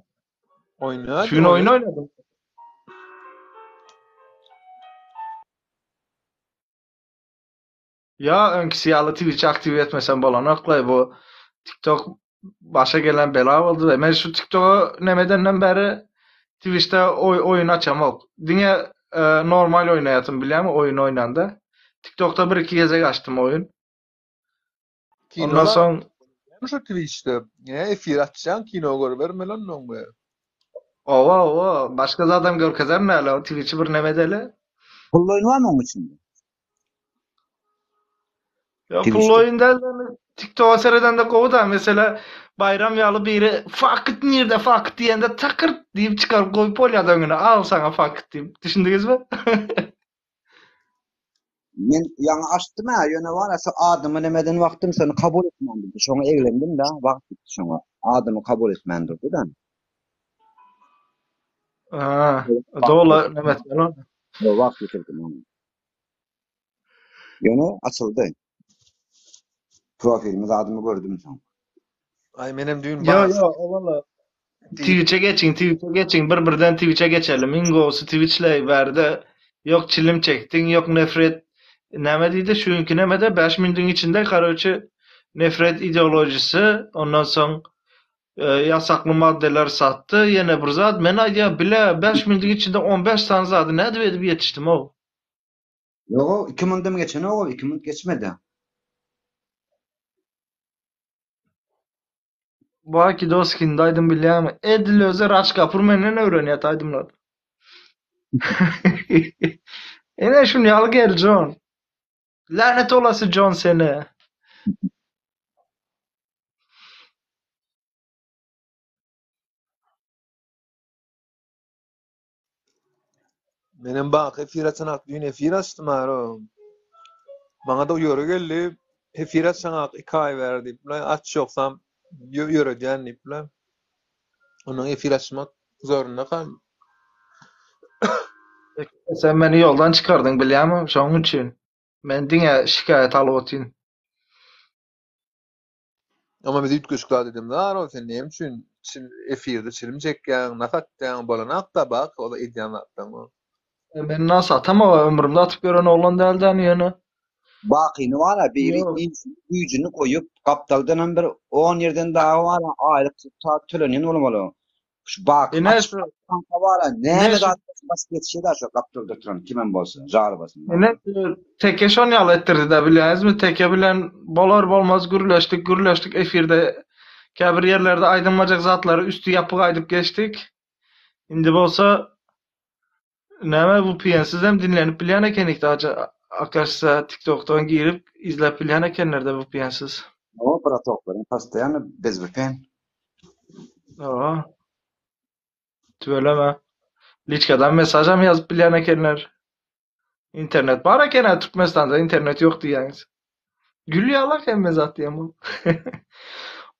Oýna. Şu gün oýun oýnadym. Ýa öňküsi ýaly Twitch aktiw etmesem bolanoklaý bu TikTok başa gelen bela boldy. Men şu TikToka neme edenden bäri Twitchde oý oýun açamok. Diňe e, normal oýnaýatym bilýäňmi oýun oýnanda. TikTokda bir iki gezek açdym oýun. Ondan soň şu Twitchde ne efir açýaň kino görübermeli ondan be. Owa owa başga zadam görkezer näle o Twitchi bir neme edeli. Pully oýun barmy oň içinde? Ýok pully oýun däl TikToka seredende gowy da mesela Baýram ýaly biri fakt nirde fakt diýende takyrt diýip çykaryp goýup bolýar öňüne al saňa fakt diýip düşündiňizmi? Men ýaňy açdym-ä, ýöne bar-a şu adymy nemeden wagtym şony kabul etmän durdy. Şoňa eglendim-de, wagt gitdi şoňa. Adymy kabul etmän durdy-da. Ha, doly neme etmeli ony. Wagt ýitirdim ony. Ýöne açyldy. Profilimi zadymy gördüm soň. Aý menem düýn Ýo ýo oglanlar. Twitch'e geçiň, Twitch'e geçiň, bir birden Twitch'e geçelim. Iň gowusy Twitch'le bärde ýok çilim çekdiň, ýok nefret näme diýdi şu günki nemede 5 minutiň içinde karoçe nefret ideolojisi, ondan soň e, ýasakly maddeler satdy, ýene bir zat. Men aýdýan bile 5 minutiň içinde 15 sany zady nädip edip ýetişdim ow. Ýog-ow, iki mundam geçenok-ow, iki munt geçmedi. Baki dos hindi aýdym bilýäňmi? Edil özi Raj Kapur menden öwrenýät aýdymlary. Ine şun ýaly gel Jon. Länet olasy Jon seni. Menem baky efir açanak düýn efir açdym aro. Maňa da ýöre geldi. Efir açanak 2 aý bäri diýip, la aç ýoksam ýöredýän diýip, la. Ondan efir açmak zorunda galdym. Sen meni ýoldan çykardyň bilýäňmi? Şonuň üçin. Men diňe şikaýat alyp otyryn. Amma biz üýtgeşik zat edemzok Aron sen näme üçin çil efirde çilim çekýäň, nas atýaň, bolanakda bak ol edýän zatlaryň. Men nas atamok ömrümde atyp gören oglan däl däni ýöne. Bakyny bar-a biri Ýok. işini güýjüni goýup gapdaldanam bir on ýerden dagy bar-a aýlyk zat tölenýän bolmaly. Şu Baky Ine açyk şu kanka bar-a ine näme şu zat bolsa basyp ýetişýär-dä şo gapdalda oturan kimem bolsa žalobasynda. ine şu Teke şon ýaly etdirdi-dä bilýäňizmi Teke bilen bolar bolmaz gürleşdik gürleşdik efirde käbir ýerlerde aýdylmajak zatlary üsti ýapyk aýdyp geçdik. Indi bolsa Näme VPN-sizem dinlenip bilýän ekenikdä akaşsa tiktokdan girip izläp bilýän ekenlerdä VPN-siz. Hawa bratoklaryň postoýanno bez vpn. Hawa. Tüweleme. Liçkadan mesajam ýazyp bilýän ekenler. Internet bar eken-ä Türkmenistanda internet ýok diýýäňiz. Gül ýalak hemme zat diýen bolup.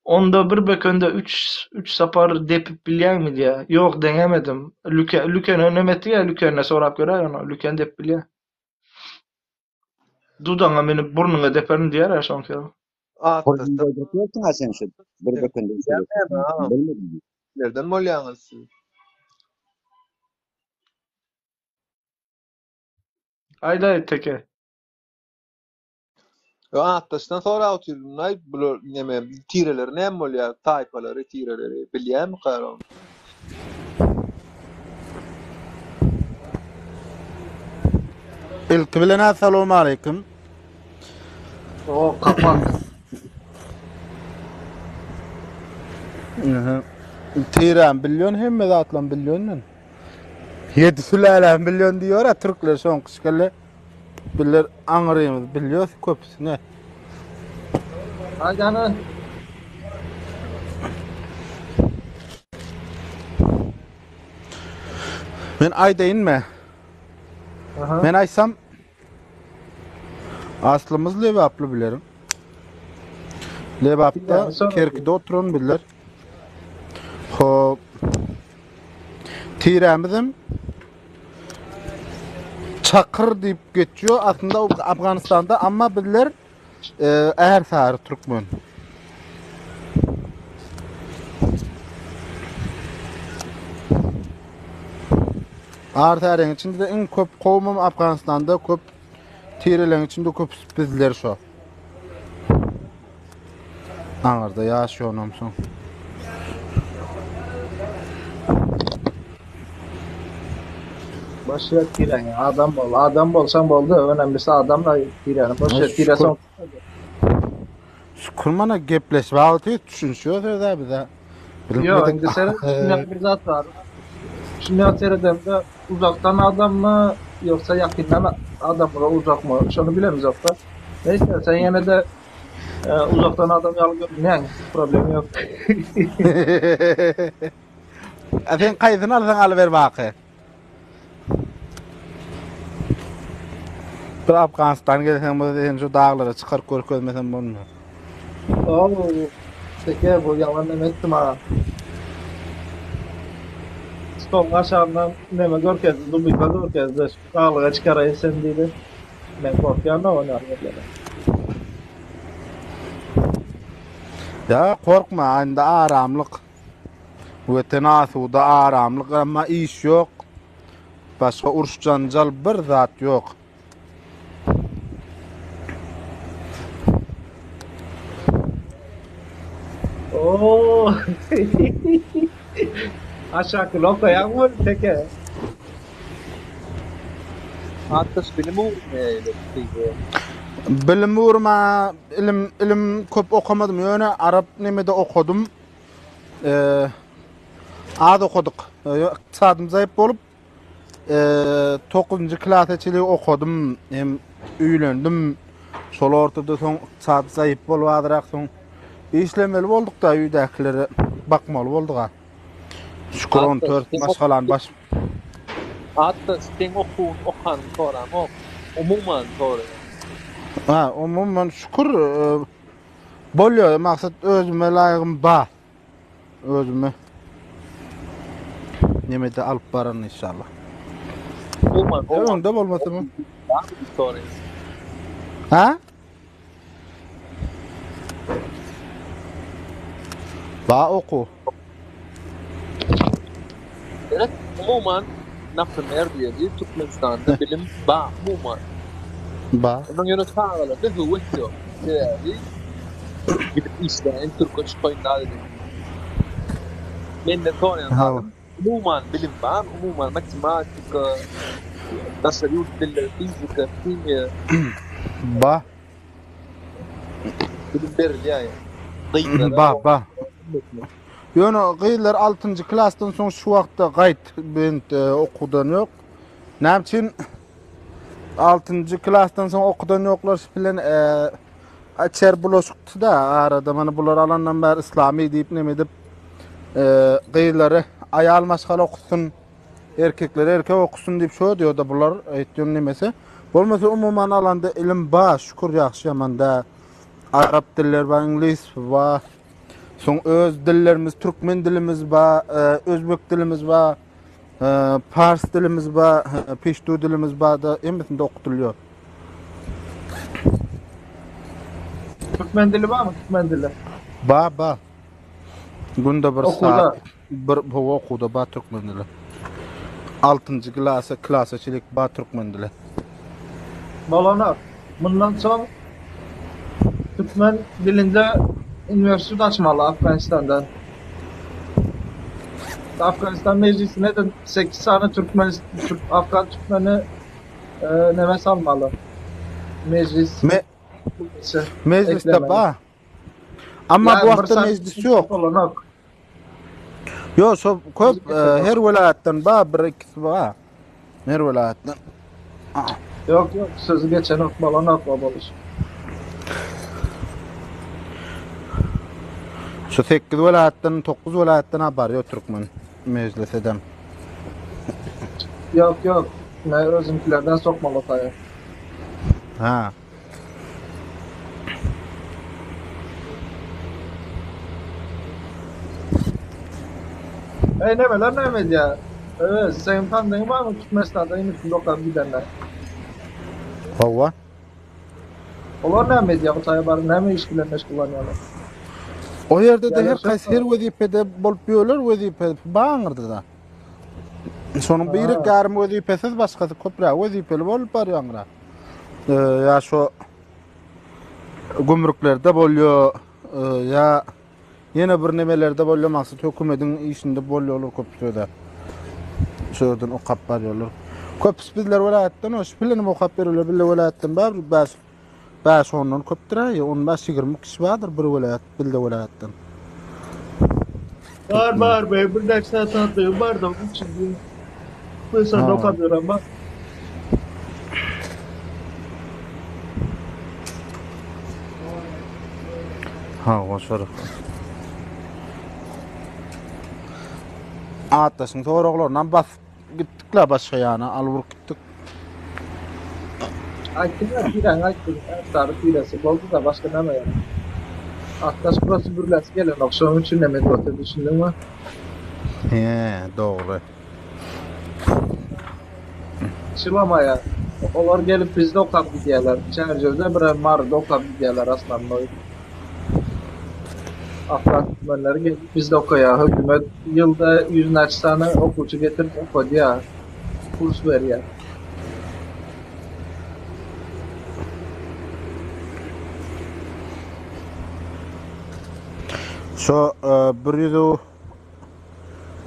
Onda bir bökende üç üç sapar depip bilýäňmi diýýä. Ýok deňemedim. Lüke Lüken önem etdi-ä Lükenden sorap göräý ony. Lüken depip bilýä. Dudaňa münüp burnuňa deperin diýer-ä şoňky ýaly. Burnuňy doýduryp ýörsüň-ä sen şu bir bökende üç gezek depmek. Bilmedim. Nerden bolýaňyz siz? Aýdaý teke. Yo atdaşdan sorap otyrdymaý bular neme tireleri näme bolýar taýpalary tireleri bilýärmi ony? Ilki bilen Assalamualeýkum. O kapak. Tiräm bilýän hemme zatlam bilýän men. Ýedi süläläm bilýän diýýär türkler şoňky şekilli. Bizler aňrymyz bilýäs köpüsini. Aýdana. Men aýdaýynmy? Aha. Men aýtsam aslymyz Lebaply bilerin. Lebapda Kerkide oturan bizler. Hop. Tirämizem Çakyr diýip geçýär. Aslynda o Afganistanda amma bizler e, Ärsary türkmen. Ärsaryň içinde de iň köp kowumam Afganistanda köp tireleriň içinde köp bizler şo. Aňyrda ýaşaýanam soň. Boş ýer tiräňe adam bol. Adam bolsaň boldy. Önemlisi adamla tiräni boş ýer tire soň. Şükür mana gepleşip alty düşünişiyor söze bize. Ýok, indi seret, şunda bir zat bar. Şunda seredemde uzakdan adammy, ýogsa ýakyndan adammy, uzakmy, şony bilemizokda. Neyse, sen ýene-de e, uzakdan adam ýaly görünýäň, problem ýok. A sen kaýsyny alsaň alyber baky. Bir Afganistan gelseň bu sen şu daglara çykaryp görkezmesem bolmaz. Oo, teke bu ýalan neme etdi maňa. Stoluň aşagyndan neme görkezdi, dubika görkezdi. Şu daglyga çykaraýyn sen diýdi. Men korkýan da ony ýerlere. Ya korkma, indi aramlyk. Weten asuda aramlyk amma iş ýok. Başga uruş janjal bir zat ýok. Oo. Aşaky lokaýaň bol teke. Atdaş bilim ugruny eýle diýdi. Bilim ugruма ilim ilim köp okamadym ýöne arap nemede okadym. Eee az okadyk. Ykdysadym zaýyp bolup eee 9-njy klasa çenli okadym hem öýlendim. Şol ortada soň ykdysady zaýyp bolup azrak soň işlemeli bolduk-da öýdäkilere bakmaly bolduk-a. Şükür 14 maşgalany baş Atda seň okuwyny okanyňy soramok. Umuman soraýan. Ha, umuman şükür e, bolýar. Maksat özüme laýygym bar. Özüme nemede alyp baran inşallah. Umuman, Öňde bolmasa mı? Soraýan. Ha? Ba okuw. Gerek umuman naprimer diýeli Türkmenistanda bilim ba umuman. Ba. Ondan ýöne çagalarda höwes ýok. Sebäbi gidip işläýin türke çykaýyn zat edeýin. Menden soraýan zadym umuman bilim barmy umuman matematika, daşary ýurt dilleri, fizika, himiýa. Ba. Bilim berilýär ýa. Gyzlara Ba, ba. Ýöne gyzlar 6-njy klasdan soň şu wagtda gaýt bent e, okuwdan ýok. Näme üçin 6-njy klasdan soň okuwdan ýoklar şu bilen e, içer bulaşykdy da arada mana bular alandan bäri islami diýip neme edip e, gyzlary aýal maşgala okutsyn Erkekler erkek okusyn diýip şo diýoda bular aýtýan nemesi. Bolmasa umuman alanda ilim ba şükür ýagşy ýaman dä. Arap diller ba iňlis ba. Soň öz dillerimiz türkmen dilimiz ba, e, özbek dilimiz ba, e, pars dilimiz ba, e, peştu dilimiz ba da hemmesinde okutulýar. Türkmen dili barmy türkmen dili? Ba ba. Günde bir Okuwda. saat bir bu okuwda ba türkmen dili. Altynjy klasa klasa çelik ba türkmen dili. Bolanok. Mundan soň türkmen dilinde uniwersitet açmaly Afganistanda. Afganistan meclisine de 8 sany türkmen Türk, Afgan türkmeni e, neme salmaly. Meclis Me meclisde eklemeli. ba. Amma bu Ýa bir wagtda sany mejlis ýok. Bolanok. Ýok, şo köp e, her welaýatdan ba bir ikisi ba. Her welaýatdan. Ýok, ýok, sözü geçenok, bolanok o boluş. Şu 8 welaýatdan, 9 welaýatdan ha barýar türkmen mejlis edem. Ýok, ýok. Men özümkilerden sokmaly otaýa. Ha. Ey nemeler näme edýär? Öz, seň tandygyň barmy Türkmenistanda üstünde okap gidenler? Hawa. Olar näme edýär? Hytaýa baryp näme iş bilen meşgullanýarlar? O ýerde-de her Ýerleşen haýsy her wezipede bolup ýörler, wezipe baňyrdy da. Şonuň biri ýarym wezipesiz, başgasy köpräk wezipeli bolup barýaňra. Ee, ýa şo gümrüklerde bolýar, e, ýa ýene bir nemelerde bolýar, maksat hökümediň işinde bolýarlar köpüsi de. Şu ýerden okap barýarlar. Köpüsi bizler welaýatdan, o şipilenim okap berýärler, bile welaýatdan bar, bäş Bäş ondan köpdür aý, on bäş ýigrimi kişi bardyr bir welaýat, bilde welaýatdan. Bar bar be bir näçe tanıdığım bar da onun için diyorum. Bu sen Ha. okamıyor ama. Ha, goşar. Atdaşyň soraglaryndan basyp Gitdik-la başga ýana, alyp urup gitdik. Aýtdym-a, tiräňi aýtdym. Ärsary tiresi boldy-da, başga näme gerek? Atdaş prosto gürläsi gelenok, şonuň üçin hem edip otyr, düşündiňmi? He, dogry. Çylamaýar. Olar gelip bizde okap gidýärler. Çärjewde birem Maryda okap gidýärler osnownoý. Afgan türkmenleri gelip bizde okaýar. Hökümet ýylda ýüz näçe sany okuwçy getirip okadýar. Kurs berýär. Şo e, bir ýüzü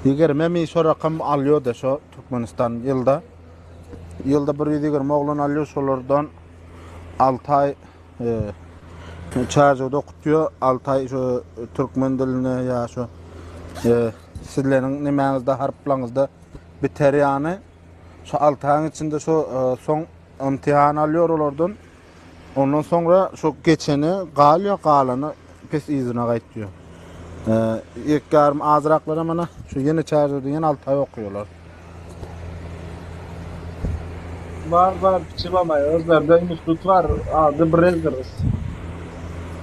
ýigrimi mi şo rakam alýardy şo Türkmenistan ýylda. Ýylda 120 oglan alýar şolardan 6 aý Çärjewde okutýar, 6 aý şu türkmen dilini ýa şu sizleriň nemäňizde harplaryňyzda biter ýany. Şu 6 aýyň içinde şu soň imtihan alýar olardan. Ondan soňra şu geçeni galýar, galany pes yzyna gaýtýar. Ek ýarym azraklara mana şu ýene Çärjewde ýene 6 aý okuýarlar. Bar bar kiçi bamay özlerde institut var ady Brezers.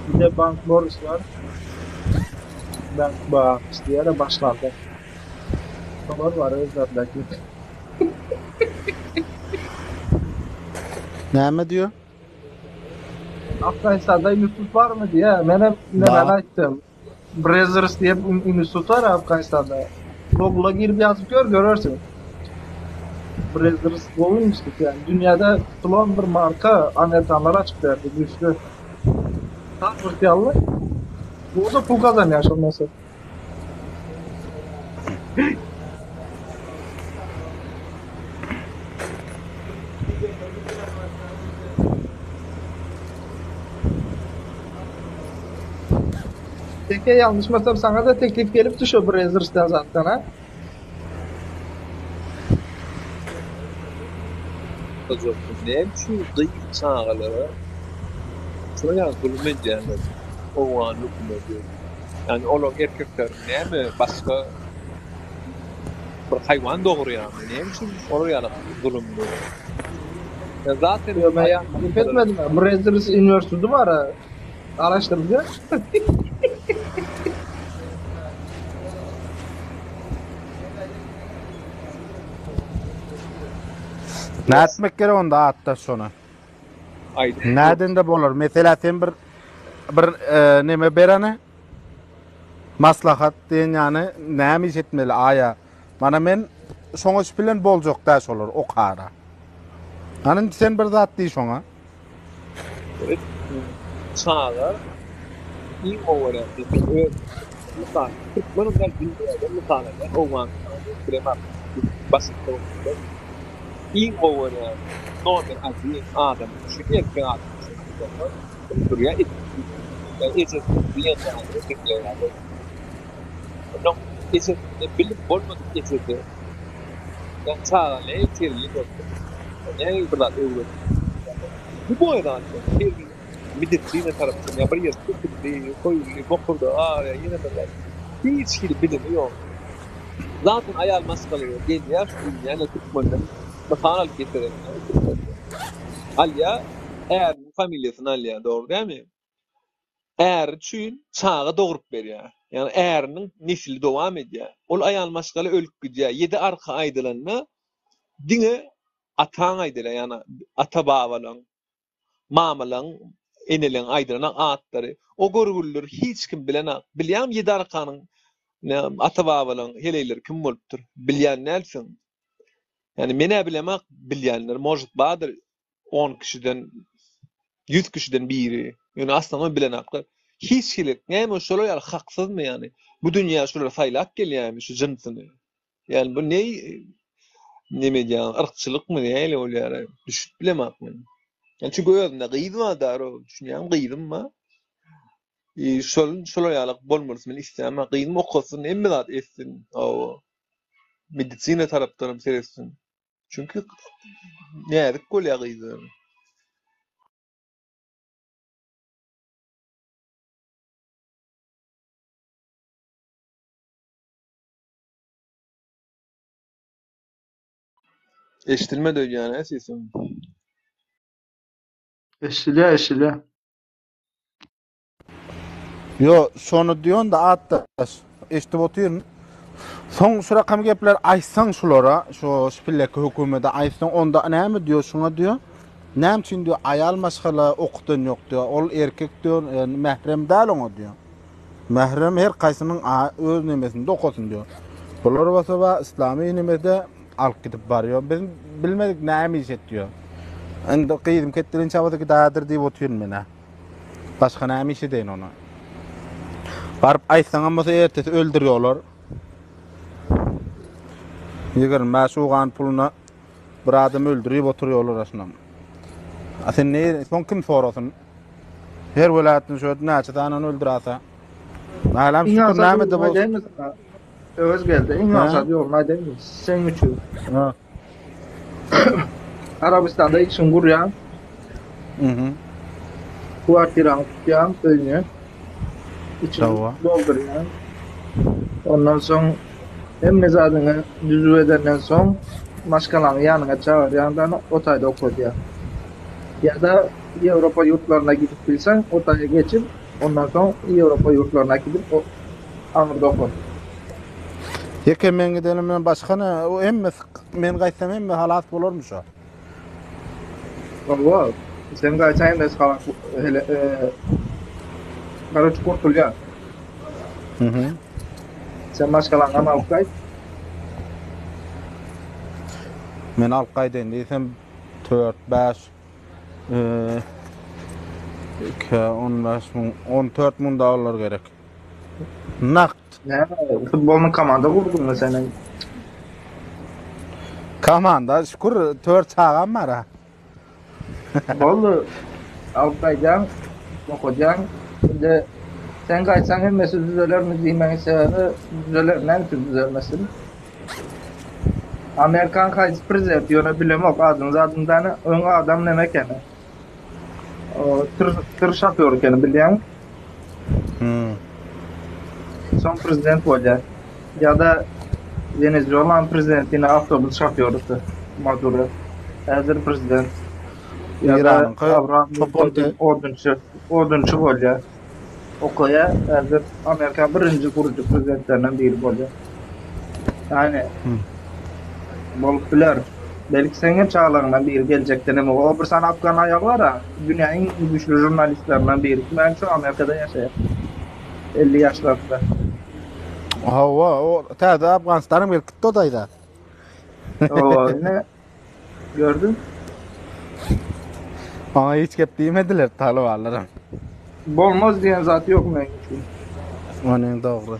Bir de Bank Boris var. Bank Boris diýere başlarda. Şolar var özlerindeki. Näme diýär? Afganistanda institut var mı diye. Menem Ba. nemen aýtdym. Brazzers diýip institut bar Afganistanda. Google'a girip ýazyp gör, görersiň. Brazzers gowy institut ýani. Dünýäde tutulan bir marka amerikanlar açyp berdi, güýçli. Harvard ýaly. Bu da pul gazanýar şondan soň. Teke ýalňyşmasam saňa-da teklip gelipdi şo Brazzersden zatdan a? Näme üçin gyz çagalara şular ýaly zulum edýärler owgan hökümeti? Ýagny olaryň erkekleri näme başga bir haýwan dogurýarmy? Näme üçin olar ýaly zulum bu? Ýa zaten Ýok men ýalňyş etmedim. Brazzers uniwersiteti bar a. Araşdyryp gör. Nätmek gerek onda atdaş şony? Aýdyp. Nädende bolar? Mesela sen bir bir e, neme berene maslahat diýen ýany näme iş etmeli aýa? Mana men şoňa iş bilen boljak da şolar okara. Hany sen bir zat diý şoňa. Evet, çaga iň gowy görýän men öz mysal türkmen däl dünýäde mysal alýan Owganystanda bilemok başga iň gowy görýän nomer один adam şu erkek adam üçin durýar ejesi diýen zady diňleýär. Onuň ejesinde bilim bolmadyk ejesi ýa çaga nähili terbiýe bersin, nähili bir zat öwretsin. Lýuboý zat terbiýe medisina tarapdan ýa bir ýeri kesildi, soýuldy, bokurdagy agyrýar, ýene bir zat. Hiç hili bilimi ýok. Zaten aýal maşgalalar gelýär şu dünýä türkmenden mysal alyp getireýin türkmenden. Alýar, äriniň familiýasyny alýar, dogry dälmi? Äri üçin çaga dogrup berýär. Ýagny äriniň nesli dowam edýär. Ol aýal maşgala ölüp gidýär. Ýedi arka aýdylanda diňe ataň aýdylýar, ýagny ata-babalaň, mamalaň, eneleň aýdylan atlary. O görgülileri hiç kim bilenok. Bilýäňmi ýedi arkanyň ata-babalaň heleýleri kim bolupdyr? Bilýän dälsiň. Ýagny men-ä bilemok, bilýänler может bardyr. On kişiden, ýüz kişiden biri. Ýöne aslynda bilenaklar. Hiç hili, näme şolar ýaly haksyzmy ýagny? Bu dünýä şolar saýlap gelýärmi şu jynsyny? Ýagny bu ne neme edýär, yrkçylykmy nähili bolýar? Düşünip bilemok men. Ýagny çünki özümde gyz bar daro, düşünýäňmi gyzym bar. I şol şolar ýaly bolmalysyny men islämok. Gyzym okasyn, hemme zat etsin. Hawa. Medisina tarapdanam seretsin. Çünki näzik bolýar gyzlar. Eşidilmedi öýdýän hä sesim. Eşidilýär, eşidilýär. Ýo, şony diýon-da atdaş. Eşidip otyryn. Soň şu rakam gepler aýtsaň şulara, şu şpilleki hökümete aýtsaň, onda näme diýo, şuňa diýo. Näme üçin diýo, aýal maşgala okudan ýok diýo. Ol erkek diýo, e, mährem däl oňa diýo. Mährem her kaýsynyň öz nemesinde okasyn diýo. Bular bolsa ba islamy nemede alyp gidip barýo. Biz bilmedik näme iş et diýo. Indi gyzym ketdirin çabada gidadyr diýip otyryn men-ä. Başga näme iş edeýin ony? Baryp aýtsaňam bolsa ertesi öldürýärler. 25 owgan puluna bir adam öldürip oturýarlar aşynam. A sen ne, soň kim sorasyn? Her welaýatdan şu näçe sanyny öldürasa. Mälim şükür näme de bolsun. Öwez geldi. Iň aňsat ýoluny aýdaýynmy? Seň üçin. Ha. Arabystanda işiň gurýaň. Mhm. Kwartiraňy tutýaň, öýüňe. Içini doldurýaň. Ondan soň hemme zadyňy düzüp edenden soň maşgalaňy ýanyňa çagyrýaň da o taýda okadýaň. Ýa-da Ýewropa ýurtlaryna gidip bilseň, o taýa geçip, ondan soň Ýewropa ýurtlaryna gidip aňyrda okar. Ýeke men gidenimden başga ne, o hemmesi men gaýtsam hemme halas bolarmy şo? Hawa, sen gaýtsaň hemmesi halas hele e, garoç kurtulýar. Mhm. Sen maşgalaňam alyp gaýt. Men alyp gaýdaýyn diýsem 4 5 2 15 müň 14 müň dollar gerek. Nagt. Näme, futbolny komanda gurduňmy sen hem? Komanda şükür 4 çagam bar ha. Boldy. Alyp gaýdýaň, okadýaň. Indi sen gaýtsaň hemmesi düzelermi diýmegiň sebäbi düzeler, näme üçin düzelmesin? Amerikan haýsy prezident ýöne bilemok adyny zadyny däne öň adam neme ekeni. O tır tır şofýor ekeni bilýäň. Hmm. Soň prezident bolýar. Ýa-da Wenezuelanyň prezidenti ýene awtobus şofýorysy Maduro. Häzir prezident. Ýa-da Iranyňky Abraham çopandy. Linkoln odunçy, odunçy bolýar. Okaýar, häzir Amerikanyň birinji gurujy prezidentlerinden biri bolýar. Ýagny Hmm. bolup biler. Belki seň hem çagalaryňdan biri geljekde neme o bir sany afgan aýaly bar-a, dünýäniň iň güýçli žurnalistlerinden biri. Kim şu Amerikada ýaşaýar. 50 ýaşlarynda. Hawa, o täze Afganistana gelip gitdi o daýza. Hawa, ine gördüm. Oňa hiç gep diýmediler talybanlaram. Bolmaz diýen zat ýok meň üçin. Onuň dogry.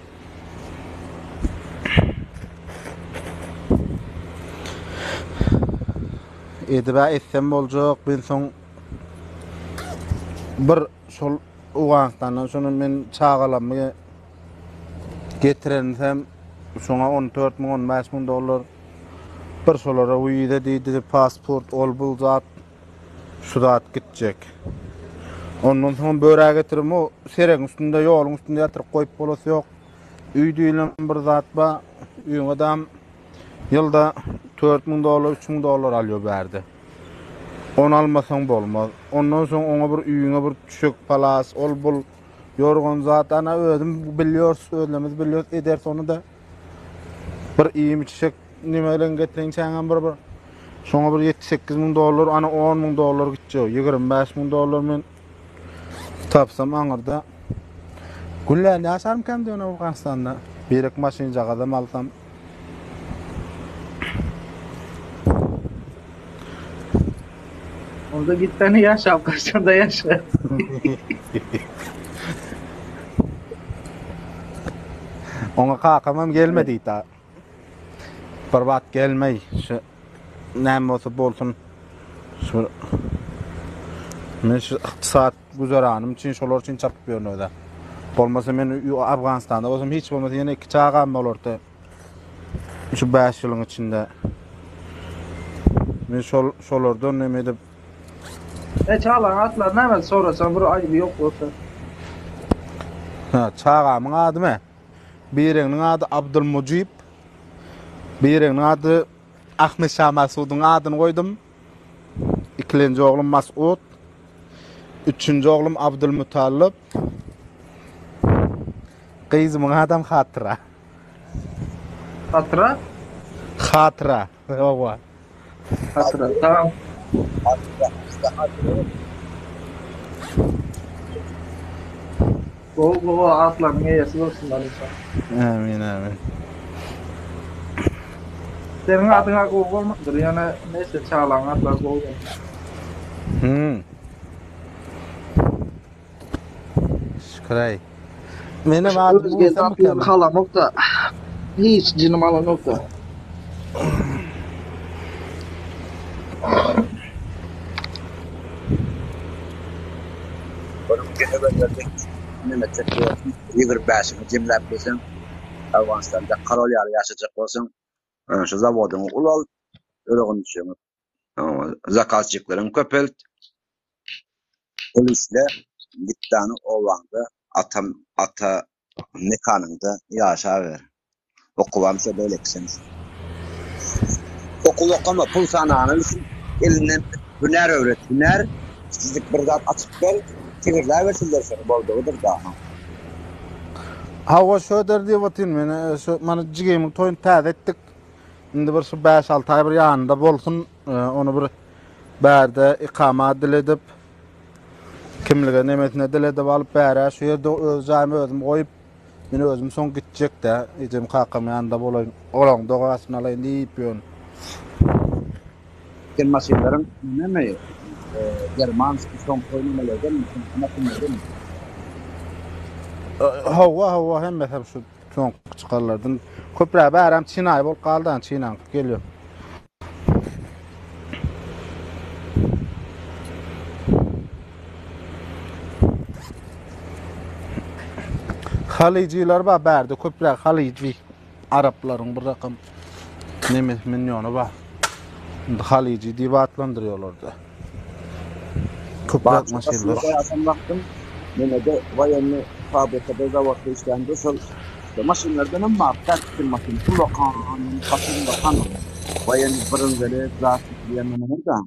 Edibä etsem boljak, men soň bir şol Owganystandan şony men çagalarymy getirensem şoňa 14 müň 15 müň dollar bir şolara wiza diýdi, pasport, ol bul zat şu zat gitjek. Ondan soň börä getirip o seregiň üstünde ýoluň üstünde ýatyryp goýup bolasy ýok. Öý diýilen bir zat bar. Öýüň adam ýylda 4000 dollar, 3000 dollar alýar bärde. Ony almasaň bolmaz. Ondan soň oňa bir öýüňe bir düşek palas, ol bul ýorgan zat ana özüm bilýors, özlerimiz bilýors ederis ony da. Bir iým içişek nime bilen getirinçäňem bir bir şoňa bir 7-8 müň dollar, ana 10 müň dollar gitjek. 25 müň dollar men tapsam aňyrda Güllän ýaşarmykam diýen Owganystanda. Birek maşynjagazam alsam. Onda git seni ýaşa, Afganistanda ýaşa. Oňa kakamam gelme diýdi. Bir wagt gelmeý, şu näme bolsa bolsun. Şu men şu ykdysat güzeranym üçin şolar üçin çapyp ýörün özä. Bolmasa men Afganistanda bolsam hiç bolmasa ýene iki çagam bolardy. Şu 5 ýylyň içinde. Men şol şolardan neme edip E çagalaryň atlary näme sorasaň bir aýby ýok bolsa. Ha, çagamyň adymy? Biriniň ady Abdulmujib, biriniň ady Ahmet Şah Masudyň adyny goýdum. Ikilenji oglum Masud, üçünji oglum Abdulmutallip. Gyzymyň adam Hatyra. Hatyra? Hatyra, hawa. Hatyra, tamam. Gowy gowy atlaryň eýesi bolsunlar inşallah. Amin amin. Seniň adyň-a gowy bolmandyr, ýöne neýse çagalaryň atlary gowy bolupdyr. Hmm. Şükür-aý. Menem adym Özge Musa zat ýöne mykamy? halamok-da. Hiç jinim alanok-da. Onuň gene gönderdik. Neme etjek bolsun, 25-iňi jemläp bilseň, Owganystanda korol ýaly ýaşajak bolsaň, şu zawodyňy ulalt, öregini zakazçikleriňi köpelt, pul işle, gitdany obaňda, atam, ata mekanyňda ýaşaber. Okuwam şo beýleki sen. Okuw okama, pul sanany üçin elinden hünär öwret, hünär, kiçijik bir zat açyp ber, tigirläbersinler seni boldugydyr da. Hawa şo eder diýip otyryn men şu mana jigimiň toýuny täze etdik. Indi bir şu 5-6 aý bir ýanynda bolsun, ony bir bärde ikama dil edip, kimlige nemesine dil edip alyp bärä şu ýerde öz jaýymy özüm goýup. Men özüm soň gitjek-dä, ejem kakam ýanynda bolaýyn, olaň dogasyny alaýyn diýip ýörün. Sen maşynlaryň neme germanskiý soňky nemelerdenmi, soňky maşynlardanmy? Hawa, hawa, hemmesem şu soňky çykanlardan. Köprägi bärem çinaý bolup galdy, çinaňky gelýär. Halyjylar bar bärde köpräk halyjy araplaryň bir rakam nemes minýony bar. Indi halyjy diýip atlandyrýarlar-da. Köpräk maşynlar. Ýaşan wagtym nemede waýenny fabrikada zawodda işlände şol maşynlardan hem bar täkçil maşyn ulakan gaty ulakan waýenny brynzelet zat diýen nemeler-da.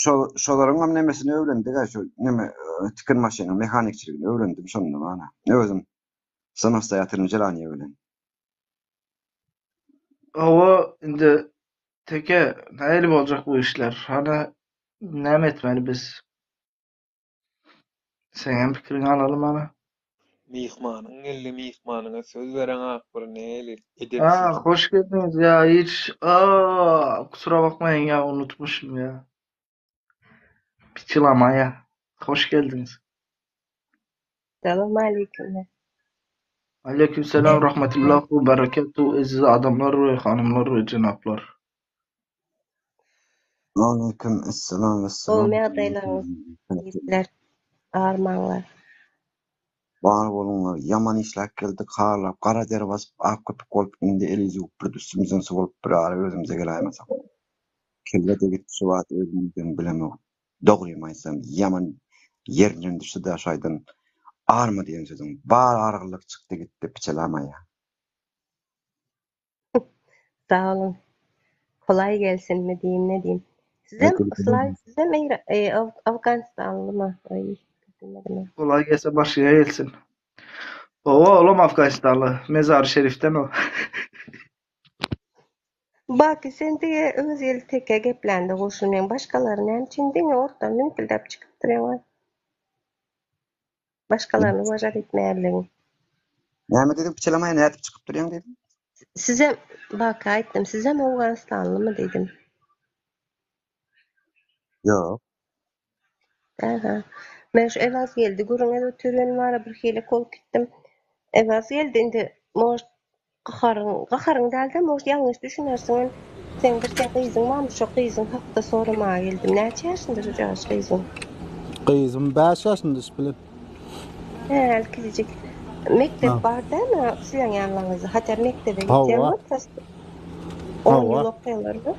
Şo şolaryň hem nemesini öwrendik-ä şu neme tikin maşynyň mehanikçiligini öwrendim şonda mana. Özüm samostoýatelnyý jelaniýe bilen. Hawa, indi Teke, nähili boljak bu işler? Hany, näme etmeli biz? Seňem pikiriňi alaly mana. Myhmanyň geldi myhmanyňa söz bereňak bir näli Aa, edepsiz. hoş geldiňiz ya hiç aa kusura bakmayın ya unutmuşum ya. Piçilamaya. Hoş geldiniz. Salam aleyküm. Aleyküm selam rahmetullah ve berekatuhu eziz adamlar we hanymlar we jenaplar. Aleyküm esselam Gowy esselam. ýagdaýlaryňyz ýigitler. Armaňlar. Bar boluňlar. Ýaman işläp geldik, harlap, gara der basyp, ak köpük bolup, indi eli ýuwup bir üstümizden suw alyp bir ara özümize geläýmesak. Kelle-de gitdi şu wagt özümizden bilemok. Dogrymy aýtsam, ýaman ýerinden düşdi-dä şu aýdan arma diýen sözüň. Bar argynlyk çykdy gitdi piçelamaýa. Sag boluň. Kolaý gelsinmi diýim ne diýim. Sizem Slaw sizem Eýra e, Afganistanlymy? Aý, bilmedim. Kolaý gelse başyňa gelsin. Hawa, olam Afganistanly. Mezary Şerifden o. Baky sen diňe öz ýeli teke geplände goşulmaýaň. Başgalary näme üçin diňe ortadan müňküldäp çykyp durýaň? Başgalaryny wažat etmeýänligiň. Näme diýdiň piçelamaýa nädip çykyp durýaň diýdiň? Sizem Baka aýtdym, sizem Owganystanlymy diýdim. Ýok. Aha. Men şu Ewaz geldi gürrüň edip otyryn bara bir hili bolup gitdim. Ewaz geldi indi может Gaharyň, gaharyň däl-de, может, ýalňyş düşünersiň. Seň bir seň gyzyň barmy, şo gyzyň hakda soramaga geldim. Näçe ýaşynda şu ýaş gyzyň? Gyzym 5 ýaşynda iş bilen. Hä, hali kiçijik. Mekdep Ha. bar dälmi siziň ýanlaryňyzda? Hatda mekdebe Hawa. gidýärmi prosto? 10 Hawa. ýyl okaýarlarmy?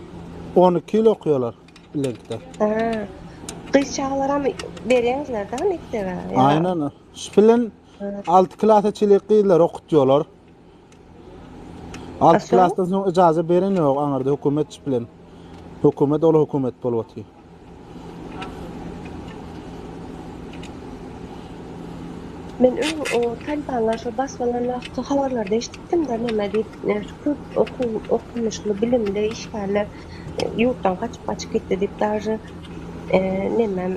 12 ýyl okaýarlar bilelikde. Hä. Gyz çagalaram berýäňizler-dä mekdebe? Ýa Aýnan. Şu bilen 6 klasa çenli gyzlary okutýarlar. 6 klasdan soň ijaza beren ýok aňyrda hökümet bilen. Hökümet ol hökümet bolup otyr. Men öň o Talibanlar şo basyp alan wagty habarlarda eşidipdim-de neme diýip, köp okuw okumyşly, bilimli işgärler ýurtdan gaçyp-gaçyp gitdi diýip, daže nemem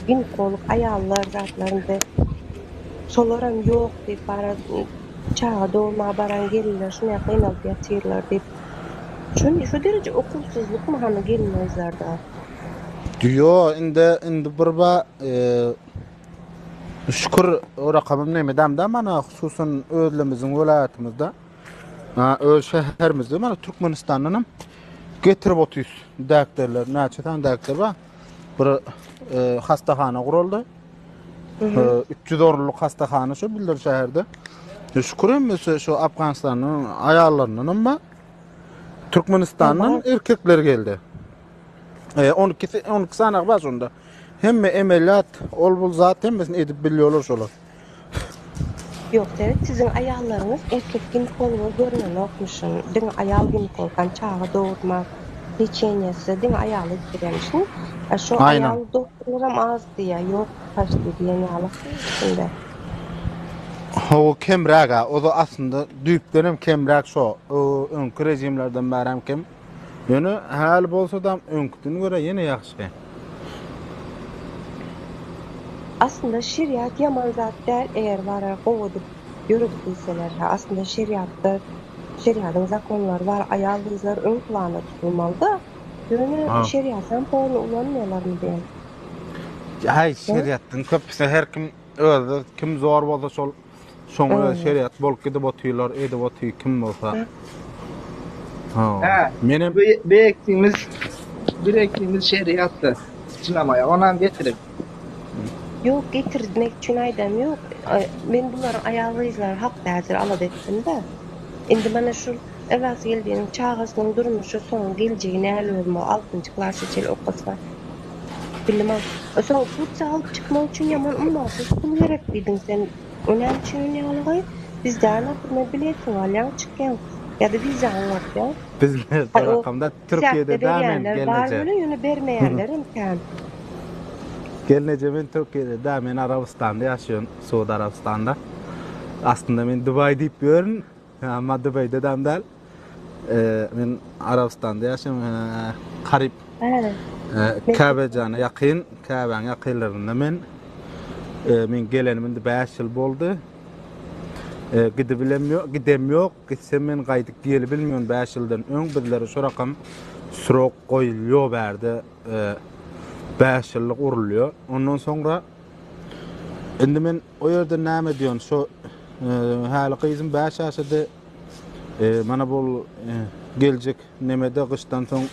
ginekolog aýallar zatlarynda şolaram ýok diýip bara çaga dogurmaga baran gelinler şunday gynalyp ýatyrlar diýip. Şu şu dereje okuwsyzlykmy hany gelin gyzlarda? Ýo indi indi bir ba şükür o rakamym neme damda mana hususan özlemiziň welaýatymyzda öz şäherimizde mana Türkmenistandan hem getirip otyrys däkderler näçe sany däkder bar Bir e, hastahana guraldy. E, 300 orunlyk hastahana şu Bildir şäherde. E, şükür hemmesi şu Afganistanyň aýallaryndan hem Türkmenistandan erkekler geldi. E, 12 12 sany bar şonda. Hemme emeliyat, ol bul zat hemmesini edip bilýärler şolar. Ýok, sebet siziň aýallaryňyz erkek ginekologa görünenokmyşyn, diňe aýal ginekolog, hani çaga dogurmak, leçeniýesi diňe aýala etdirýärmişin. A şo Aýnan. aýal doktorlaram az diýýär, ýok paçti diýen ýaly üstünde. Hawa kemräk-ä, o-da aslynda düýpdenem kemräk şo, öňki režimlerden bärem kem. Ýöne häli bolsadam öňküden görä ýene ýagşy. Aslynda şeriat ýaman zat däl eger bara gowy edip. Ýöredip bilseler hä aslynda şeriatda şeriadyň zakonlary bar aýal gyzlar öň planda tutulmalyda ýöne şeriatam polny ulanmaýarlarmy diýen. Haý şeriatdan köpüsi her kim özi kim zor bolsa şol şoň özi şeriat bolup gidip otyrlar edip otyr kim bolsa. Ha. Menem bir eksiğimiz bir eksiğimiz şeriatdy. Çynamaýa onam getirin. Ýok getirmek üçin aýdam ýok. Men bularyň aýal gyzlary hakda häzir alada etdim-de. Indi mana şul Öwezgeldiniň çagasynyň durmuşy soň geljegi nähili bolmaly altynjy klasa çenli okasa. Bilim al. Soň Turkiýa alyp çykmak üçin ýaman ummasyz pul gerek diýdiň sen. O näme üçin ýalygy? Bizde naprimýer biletiňi alýaň çykýaň ýa-da wizaňy barýar. Bizlerde rakamda Türkiýede däl men gelneje. Bar welin ýöne bermeýänlerem kän. Gelneje men Türkiýede däl men Arabystanda ýaşaýan Suud Arabystanda. Aslynda men Dubaý diýip ýörün. Amma Dubaýda dam däl. Men Arabystanda ýaşaýan Karyp. Käbejana ýakyn, Käbäň ýakynlarynda men. Men gelenim indi 5 ýyl boldy. Gidibilem ýok, gidem ýok. Gitsem men gaýdyp gelibilmeýän 5 ýyldan öň bizlere şu rakam srok goýulýar bärde 5 ýyllyk urulýar. Ondan soňra indi men o ýerde näme diýen şu häli gyzym 5 ýaşady. Mana bu geljek nemede gyşdan soň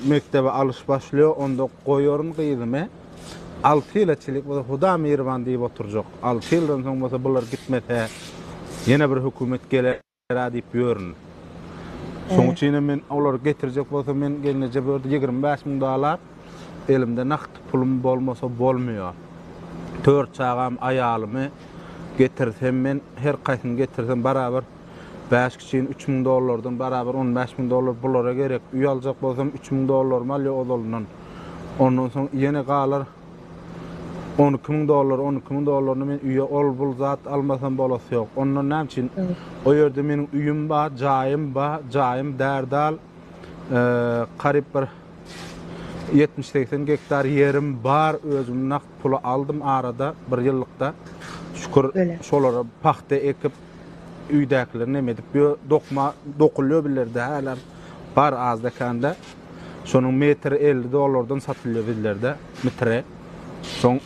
mekdebe alyş başlýar, onda goýaryn gyzymy. 6 ýyla çilik bolsa Huda mihriban diýip oturjak. 6 ýyldan soň bolsa bular gitmese ýene bir hökümet geler diýip ýörün. Şoň üçin hem men olary getirjek bolsam men gelneje bu ýerde 25 müň dollar elimde nagt pulum bolmasa bolmaýar. Dört çagam, aýalymy getirsem men her kaýsyny getirsem barabar Bäş kişini 3000 dollardan barabar 15 müň dollar bulara gerek. Öý aljak bolsam 3000 dollarymy alýar ozalyndan. Ondan soň ýene galar 12 müň dollar, 12 müň dollaryny men öýe ol bul zat almasam bolasy ýok. Ondan näme üçin? O ýerde meniň öýüm bar, jaýym bar, jaýym därdal, garyp bir 70-80 gektar ýerim bar, özüm nagt puly aldym arada bir ýyllykda. Şükür şolara pagta ekip öýdäkiler neme edip ýör, dokma dokulýar bizlerde hälem bar azda kände. Şonuň metri 50 dollardan satylýar bizlerde mitre. Soň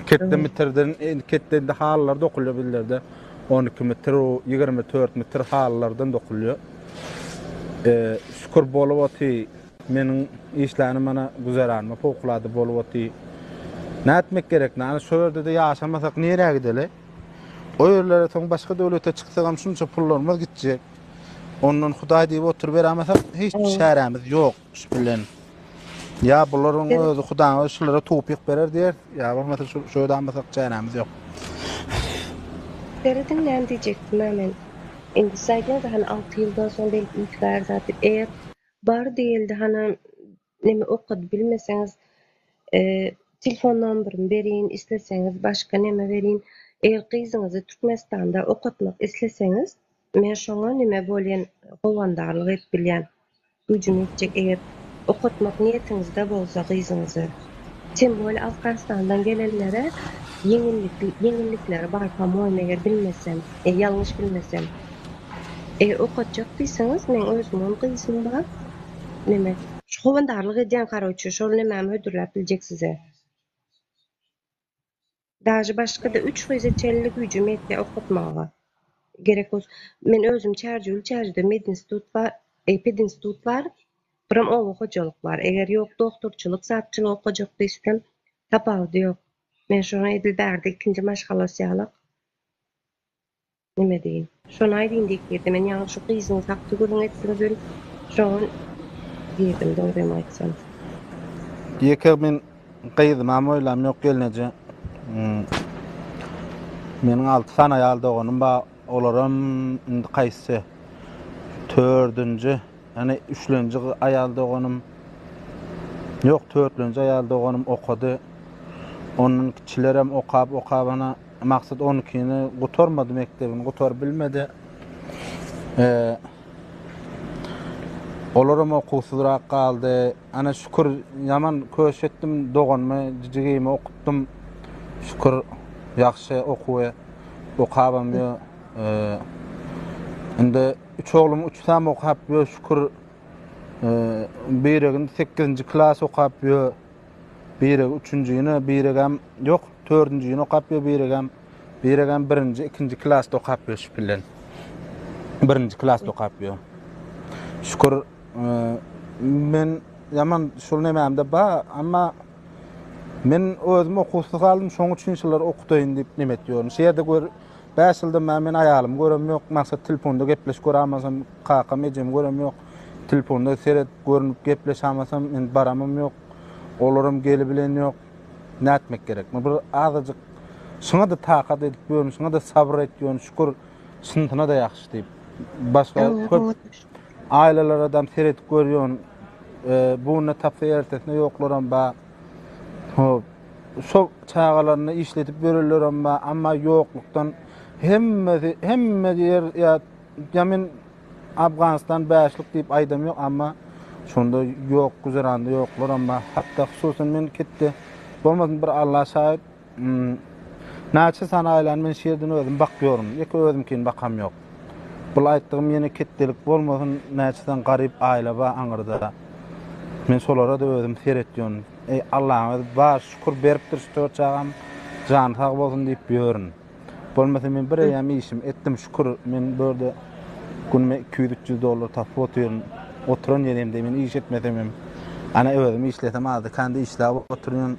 ketde mitrden ketde indi halylar dokulýar bizlerde. 12 mitr, 24 mitr halylardan dokulýar. E, şükür bolup oty meniň işlänim mana güzeranyma powkulady bolup oty. Nätmek gerek? Nane şu ýerde-de ýaşamasak nirä gideli? O ýerlere soň başga döwlete çyksagam şunça pullarymyz gitjek. Ondan Hudaý diýip oturyberämesek hiç bir çärämiz ýok şu bilen. Ýa bularyň özi Hudaýyň özi şulara towpyk berer diýer, ýa bolmasa şu şu ýerde çärämiz ýok. Serediň näme diýjekdim-ä men. Indi siz aýdýaňyz hany 6 ýyldan soň belki üýtgär zat diýip. Eger bar diýildi hany neme okadyp bilmeseňiz telefon nomerymy berin isleseňiz başga neme berin eger gyzyňyzy Türkmenistanda okatmak isleseňiz men şoňa neme bolýan howandarlyk edip bilýän güýjüm ýetjek eger okatmak niýetiňizde bolsa gyzyňyzy tem bolýa Afganistandan gelenlere ýeňillik ýeňillikleri bar pomoýmy eger bilmesem ýalňyş bilmesem eger okatjak diýseňiz meň özümiň gyzym bar Neme, şu howandarlyk edýän karoçe, şol nemämi hödürläp biljek size. Daže başga-da üç gyza çenli güýjüm ýetýär okatmaga. Gerek bolsa, men özüm Çärjewli, Çärjewde medinstitut bar, e, pedinstitut bar, biram oba hojalyk bar. Eger ýok dogtorçylyk, zatçylyk okajak diýsem, tapawudy ýok. Men şoňa edil bärde ikinji maşgalasy ýalak. Neme diýin. Şony aýdyn diýip girdim. Men ýaňy şu gyzyňyz hakda gürrüň etdiňiz welin, şoňa girdim dogrymy aýtsam. Ýeke men gyzymam oýlam ýok gelneje. Meniň 6 sany aýal doganym bar. Olaram indi kaýsy? Dördünji, ýani üçlenji aýal doganym. Ýok, dörtlenji aýal doganym okady. Ondan kiçilerem okap, okap ana Maksat on ikini gutarmady mekdebini gutaryp bilmedi. Ee, olaram okuwsyzrak galdy. Ana şükür ýaman köş etdim doganymy, jigimi okutdym. Şükür ýagşy okuwy. Okabam ýör. Indi üç oglumyň üçüsem okap ýör şükür. Biregi indi sekizinji klas okap ýör. Biregi üçünjini, biregem ýok, dördünjini okap ýör biregem. Biregem birinji, ikinji klasda okap ýör şu bilen. Birinji klasda okap ýör. Şükür men ýaman şul nemämde ba, amma men özüm okuwsyz galdym, şoň üçin şulary okudaýyn diýip neme etýärin. Şu ýerde gör, 5 ýyldan bäri men aýalymy görem ýok, maksat telefonda gepleşip görämasam, kakam, ejemi görem ýok. Telefonda seret, görünip gepleşämasam, men baramam ýok. Olaram gelibilen ýok. Nätmek gerek? Bir azajyk şuňa-da takat edip ýörün, şuňa-da sabyr et ýörün, şükür şunsyna-da ýagşy diýip. Başga köp aýlalara-da seredip görýän, bu günde tapsa ertesine ýoklaram bar. Hop, şo çagalaryny işledip ýörenlerem bar, amma ýoklukdan hemmesi, hemme ýer ýa ýa men Afganistan bäşlik diýip aýdam ýok, amma şonda ýok güzeranda ýoklaram bar. Hatda hususan men ketde bolmasyn bir Alla şaýat naçe sany aýlany men şu ýerden özüm bakýoryn. Ýeke özümkini bakam ýok. Bul aýtdygym ýene ketdelik bolmasyn, näçe sany garyp aýla bar aňyrda. Men şolara-da özüm seretýän. Eý Allaň özi bar şükür beripdir şu dört çagam jany sag bolsun diýip ýörün. Bolmasa men bir eýýäm işimi etdim şükür men bu ýerde günüme 200-300 dollar tapyp otyryn. Oturan ýerimde men iş etmesem hem ana özüm işlesem azda kände işläp otyryn.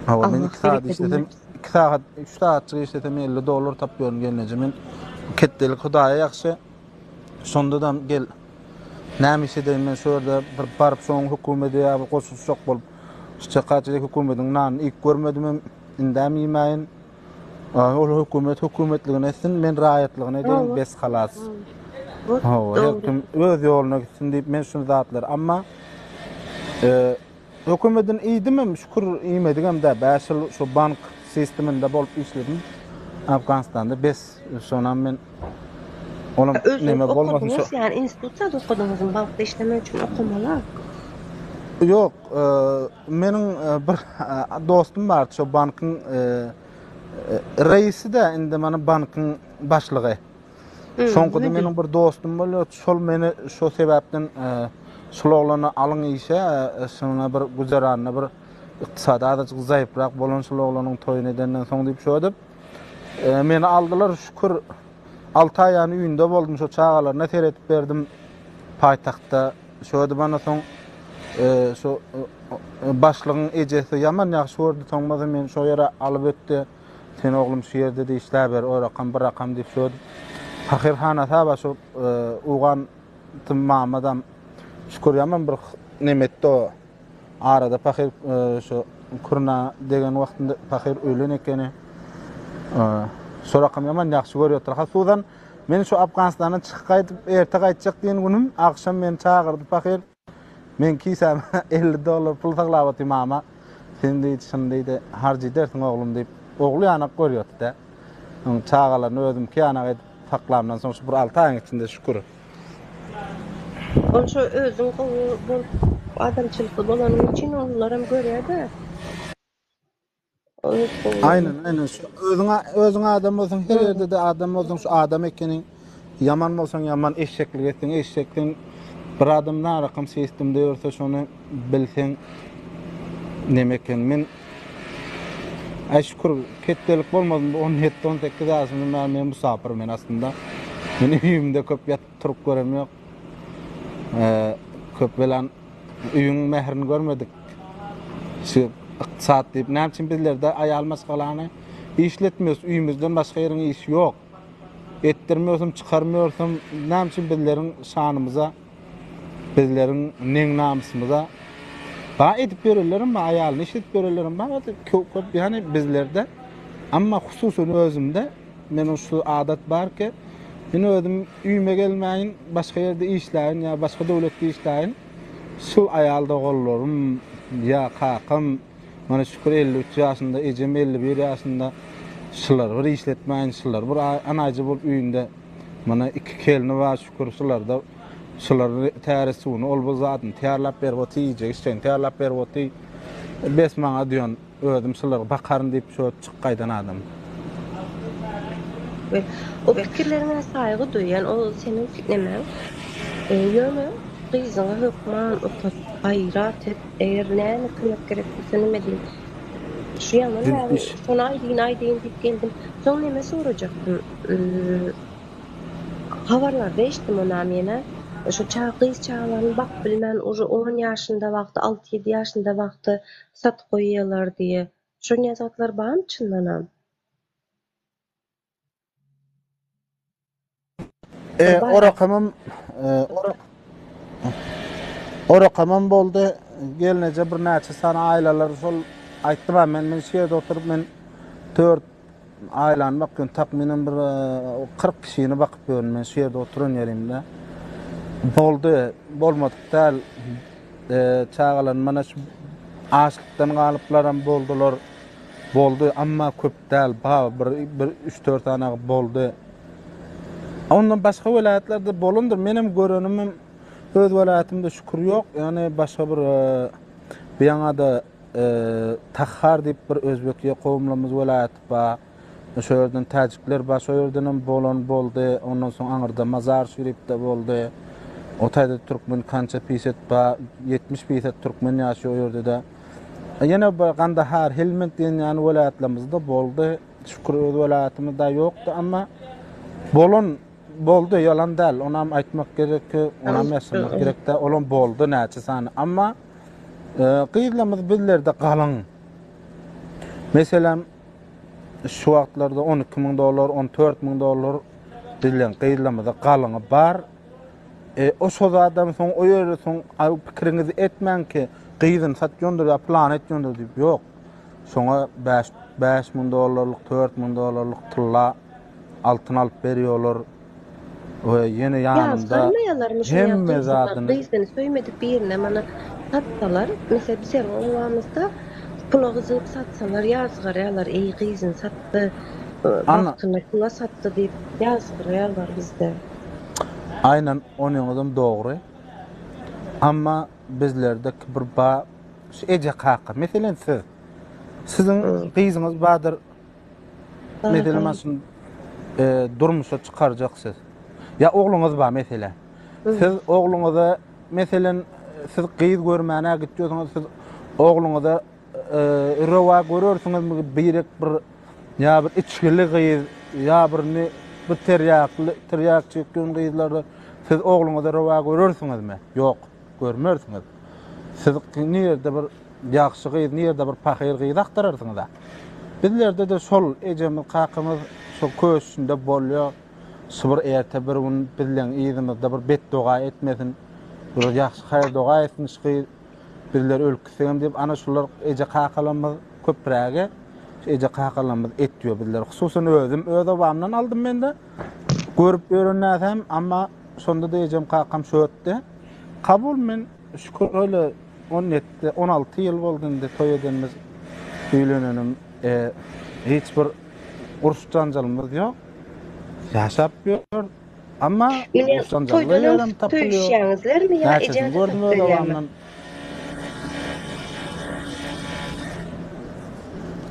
Hawa men 2 sagat işlesem 2 sagat 3 sagatjyk işlesem 50 dollar tapýaryn gelneje men ketdelik hudaýa ýagşy. Şonda-da gel näme iş edeýin men şu ýerde bir baryp şoň hökümede ýa bir goşulyşjak bolup şu çakaçyk hökümediň nanyny iýip görmedim hem indäm iýmäýin. Ol hökümet hökümetligini etsin, men raýatlygyny edeýin, bes halas. Hawa, her kim öz ýoluna gitsin diýip men şuny zatlar. Amma e, hökümetin iýdimem, şükür iýmedigem dä. 5 ýyl şu bank sisteminde bolup işledim. Afganistanda bes şonam men olam neme bolmasyn şu. Ýani institusiýada okadyňyzmy bankda işlemek üçin okamaly? Ýok, e, Meniň bir dostum bardy, şo bankyň reisi-de indi mana bankyň başlygy. Soňkuda meniň bir dostum bolýar, şol meni şo sebäpden şol oglany alyň işe, şoňa bir güzeranyna bir ykdysady azajyk zaýyprak bolan şol oglanyň toýuny edenden soň diýip şo edip meni aldylar, şükür 6 aý ýany öýünde boldum, şo çagalaryna seredip berdim paýtagtda. Şo edip ana soň şo başlygyň ejesi ýaman ýagşy gördi soň bolsa meni şo ýere alyp ötdi. Sen oglum şu ýerde-de işläber, o rakam bir rakam diýip şo edip pahyr hanasy bar şo Ugan mamadam şükür ýaman bir neme etdi o. Arada pahyr şo kurna degen wagtynda pahyr ölen ekeni. Şo rakam ýaman ýagşy görýärdir. Hususan Men şu Afganistandan çykyp gaýdyp, erte gaýtjak diýen günüm, agşam meni çagyrdy pahyr. Men kisäme 50 dollar pul saklap otyr mama. Sen diýdi, şuny diýdi, harç edersiň oglum diýip, ogly ýanak görýärdi-de. Onuň çagalaryny özümki ýanak edip saklamdan soň şu bir 6 aýyň içinde şükür. Ol şo özüň gowy bolup adamçylykly bolanyň üçin ulular hem görýär-de. Aýnen, aýnen. Şu özüň özüň adam bolsaň, her ýerde de adam bolsaň, şu adam ekeniň. Ýaman bolsaň, ýaman eşeklik etseň, eşeksin. Bir adam narakam sistemde ýörse, şony bilseň neme eken. Men Aý şükür, ketdelik bolmadym. 17-18 ýaşymdan bäri men musapyr men aslynda. Men öýümde köp ýatyp turup görem ýok. Eee, köp belan öýüň mährini görmedik. Şu ykdysat diýip, näme üçin bizlerde aýal maşgalany işletmiyoruz, öýümizden başga ýeriň işi ýok. Etdirmiyorsam, çykarmıyorsam, näme üçin bizleriň şanymyza, bizleriň neň namysymyza ba edip ýörenlerim bar, aýalyny işledip ýörenlerim bar, köp köp ýani bizlerde. Amma hususan özümde meniň şu adat bar ki, men özüm öýüme gelmäýin, başga ýerde işläýin ýa başga döwletde işläýin. Şul aýal doganlarym ýa kakam mana şükür 53 ýaşynda, ejem 51 ýaşynda. Şulary bir işletmäýin, şulary bir anaýjy bolup öýünde mana iki kelni bar şükür şularda şulary täret suwuny ol bu zadyny taýýarlap berip otyr, iýjek içjegini taýýarlap berip otyr. Bes maňa diýen özüm şulary bakaryn diýip şo çykyp gaýdan adam. we o pikirleriňe saýgy duýýan, o seniň nemäň. Ýöne gyzyňa hökman okat, gaýrat et, eger näme kömek gerek bolsa neme diýim. Şu ýaňy bäri şony aýdyn aýdyn diýip geldim. Soň neme sorajakdym. Habarlarda eşitdim onam ýene. Şu çaga gyz çagalaryny bakyp bilmän uje on ýaşynda wagty, alty-ýedi ýaşynda wagty satyp goýýalar diýe. Şonýa zatlar barmy çyndanam? E, o rakamam e, o rak o rakamam boldy. Gelneje bir näçe sany aileler şol aýtdym ha men men şu ýerde oturyp men 4 aýlany bakýan takmynan bir 40 kişini bakyp ýörün men şu ýerde oturan ýerimde. Boldy, bolmadyk däl. E, çagalar mana şu açlykdan galyplaram boldular. Boldy, amma köp däl, ba bir bir 3-4 sany boldy. Ondan başga welaýatlarda bolandyr. Menem görenimem öz welaýatymda şükür ýok. Ýani başga bir e, bu ýaňada e, Tahar diýip bir özbek kowumlarymyz welaýaty bar. Şo ýerden täjikler bar, şo ýerden hem bolan boldy. Ondan soň aňyrda Mazar Şerifde boldy. O taýda türkmen kança piset bar, 70 piset türkmen ýaşaýar o ýerde-de. Ýene bir Gandahar, Helmend diýen ýaly welaýatlarymyzda boldy. Şükür öz welaýatymyzda ýokdy, amma bolan boldy, ýalan däl. Onam aýtmak gerek, onam ýaşyrmak gerek däl. Olam boldy näçe sany. Amma e, gyzlarymyz bizlerde galyň. Meselem, şu wagtlarda 12 müň dollar, 14 müň dollar bizleň gyzlarymyzda galyňy bar. E, o şo zadam soň o ýerde soň aý pikiriňizi etmäň ki gyzyny satýandyr ýa plan etýändir diýip. Ýok. Şoňa 5 5000 dollarlyk, 4000 dollarlyk tylla altyn alyp berýärler. We ýene ýanynda Ýazgarmaýarlarmy şo ýa hemme gyzyna, zadyny gyzyny söýmedik birine mana satsalar, meselem bizeriň obamyzda pula gyzyp satsalar ýazgarýarlar, eý gyzyny satdy, Anna bagtyny pula satdy diýip ýazgarýarlar bizde. Aýnan onyňyzam dogry. Amma bizlerde kibir ba şu eje kaka. Meselen siz. Siziň gyzyňyz bardyr. Meselen men şun e, durmuşa çykarjak siz. Ýa ogluňyz bar mesele. Siz ogluňyza meselen siz gyz görmäne gitýärsiňiz, siz ogluňyza Röwa görersiňizmi birek bir ýa bir içgili gyz ýa bir ne bir terýakly tirýak çekýän gyzlary siz ogluňyza röwa görersiňizmi? Ýok, görmersiňiz. Siz nirde bir ýagşy gyz, nirde bir pahyr gyz agtararsyňyz-a. Bizlerde-de şol ejemiz, kakamyz şol köşünde bolýar. Şu bir erte bir gün bizleň yzymyzda bir betdoga etmesin. Bir ýagşy haýyr doga etsin şu gyz. Bizler ölüp gitsegem diýip ana şular eje kakalarymyz köprägi şu eje kakalarymyz etýär bizler. Hususan özüm öz obamdan aldym mende. Görüp ýören näsem amma şonda-da ejem kakam şu ötdi. Kabul men şükür öyle 17 16 ýyl boldy indi toý edenimiz öýlenenim e, hiç bir uruş janjalymyz ýok. Ýaşap ýör. Amma Ine, uruş-janjally toýdan öň ýerem tapylýar. söýüşýäňizlermi ýa Näçesini ejeňize gördüm satyp öz berýärmi? obamdan.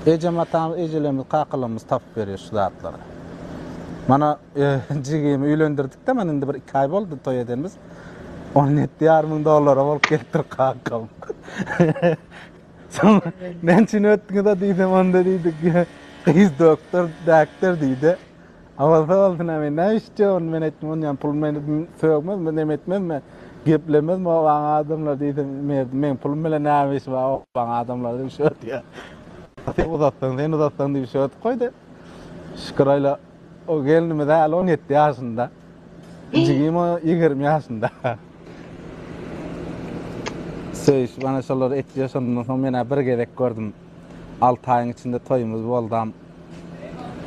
Ejem atamyz, ejelerimiz, kakalarymyz tapyp berýär şu zatlary. Mana jigimi öýlendirdik-de, mana indi bir iki aý boldy toý edenimiz. 17 ýarym müň dollara bolup gelipdir kakam. Soň näme üçin ötdüňiz-a diýsem, onda diýdi, gyz doktor, däkter diýdi. Bolsa bolsun a men näme işitjek ony men aýtdym onýan pul meni sögmezmi neme etmezmi geplemezmi obaň adamlary diýsem merdi meň pulum bilen näme işi bar obaň adamlary diýip şöyle diýýär. Sen uzatsaň sen uzatsaň diýip şöyle goýdy. Şükür aýla o gelnimiz häli 17 ýaşynda. Jigim o 20 ýaşynda. Söýüşip ana şolar etýär şondan soň men bir gezek gördüm. 6 aýyň içinde toýumyz boldam.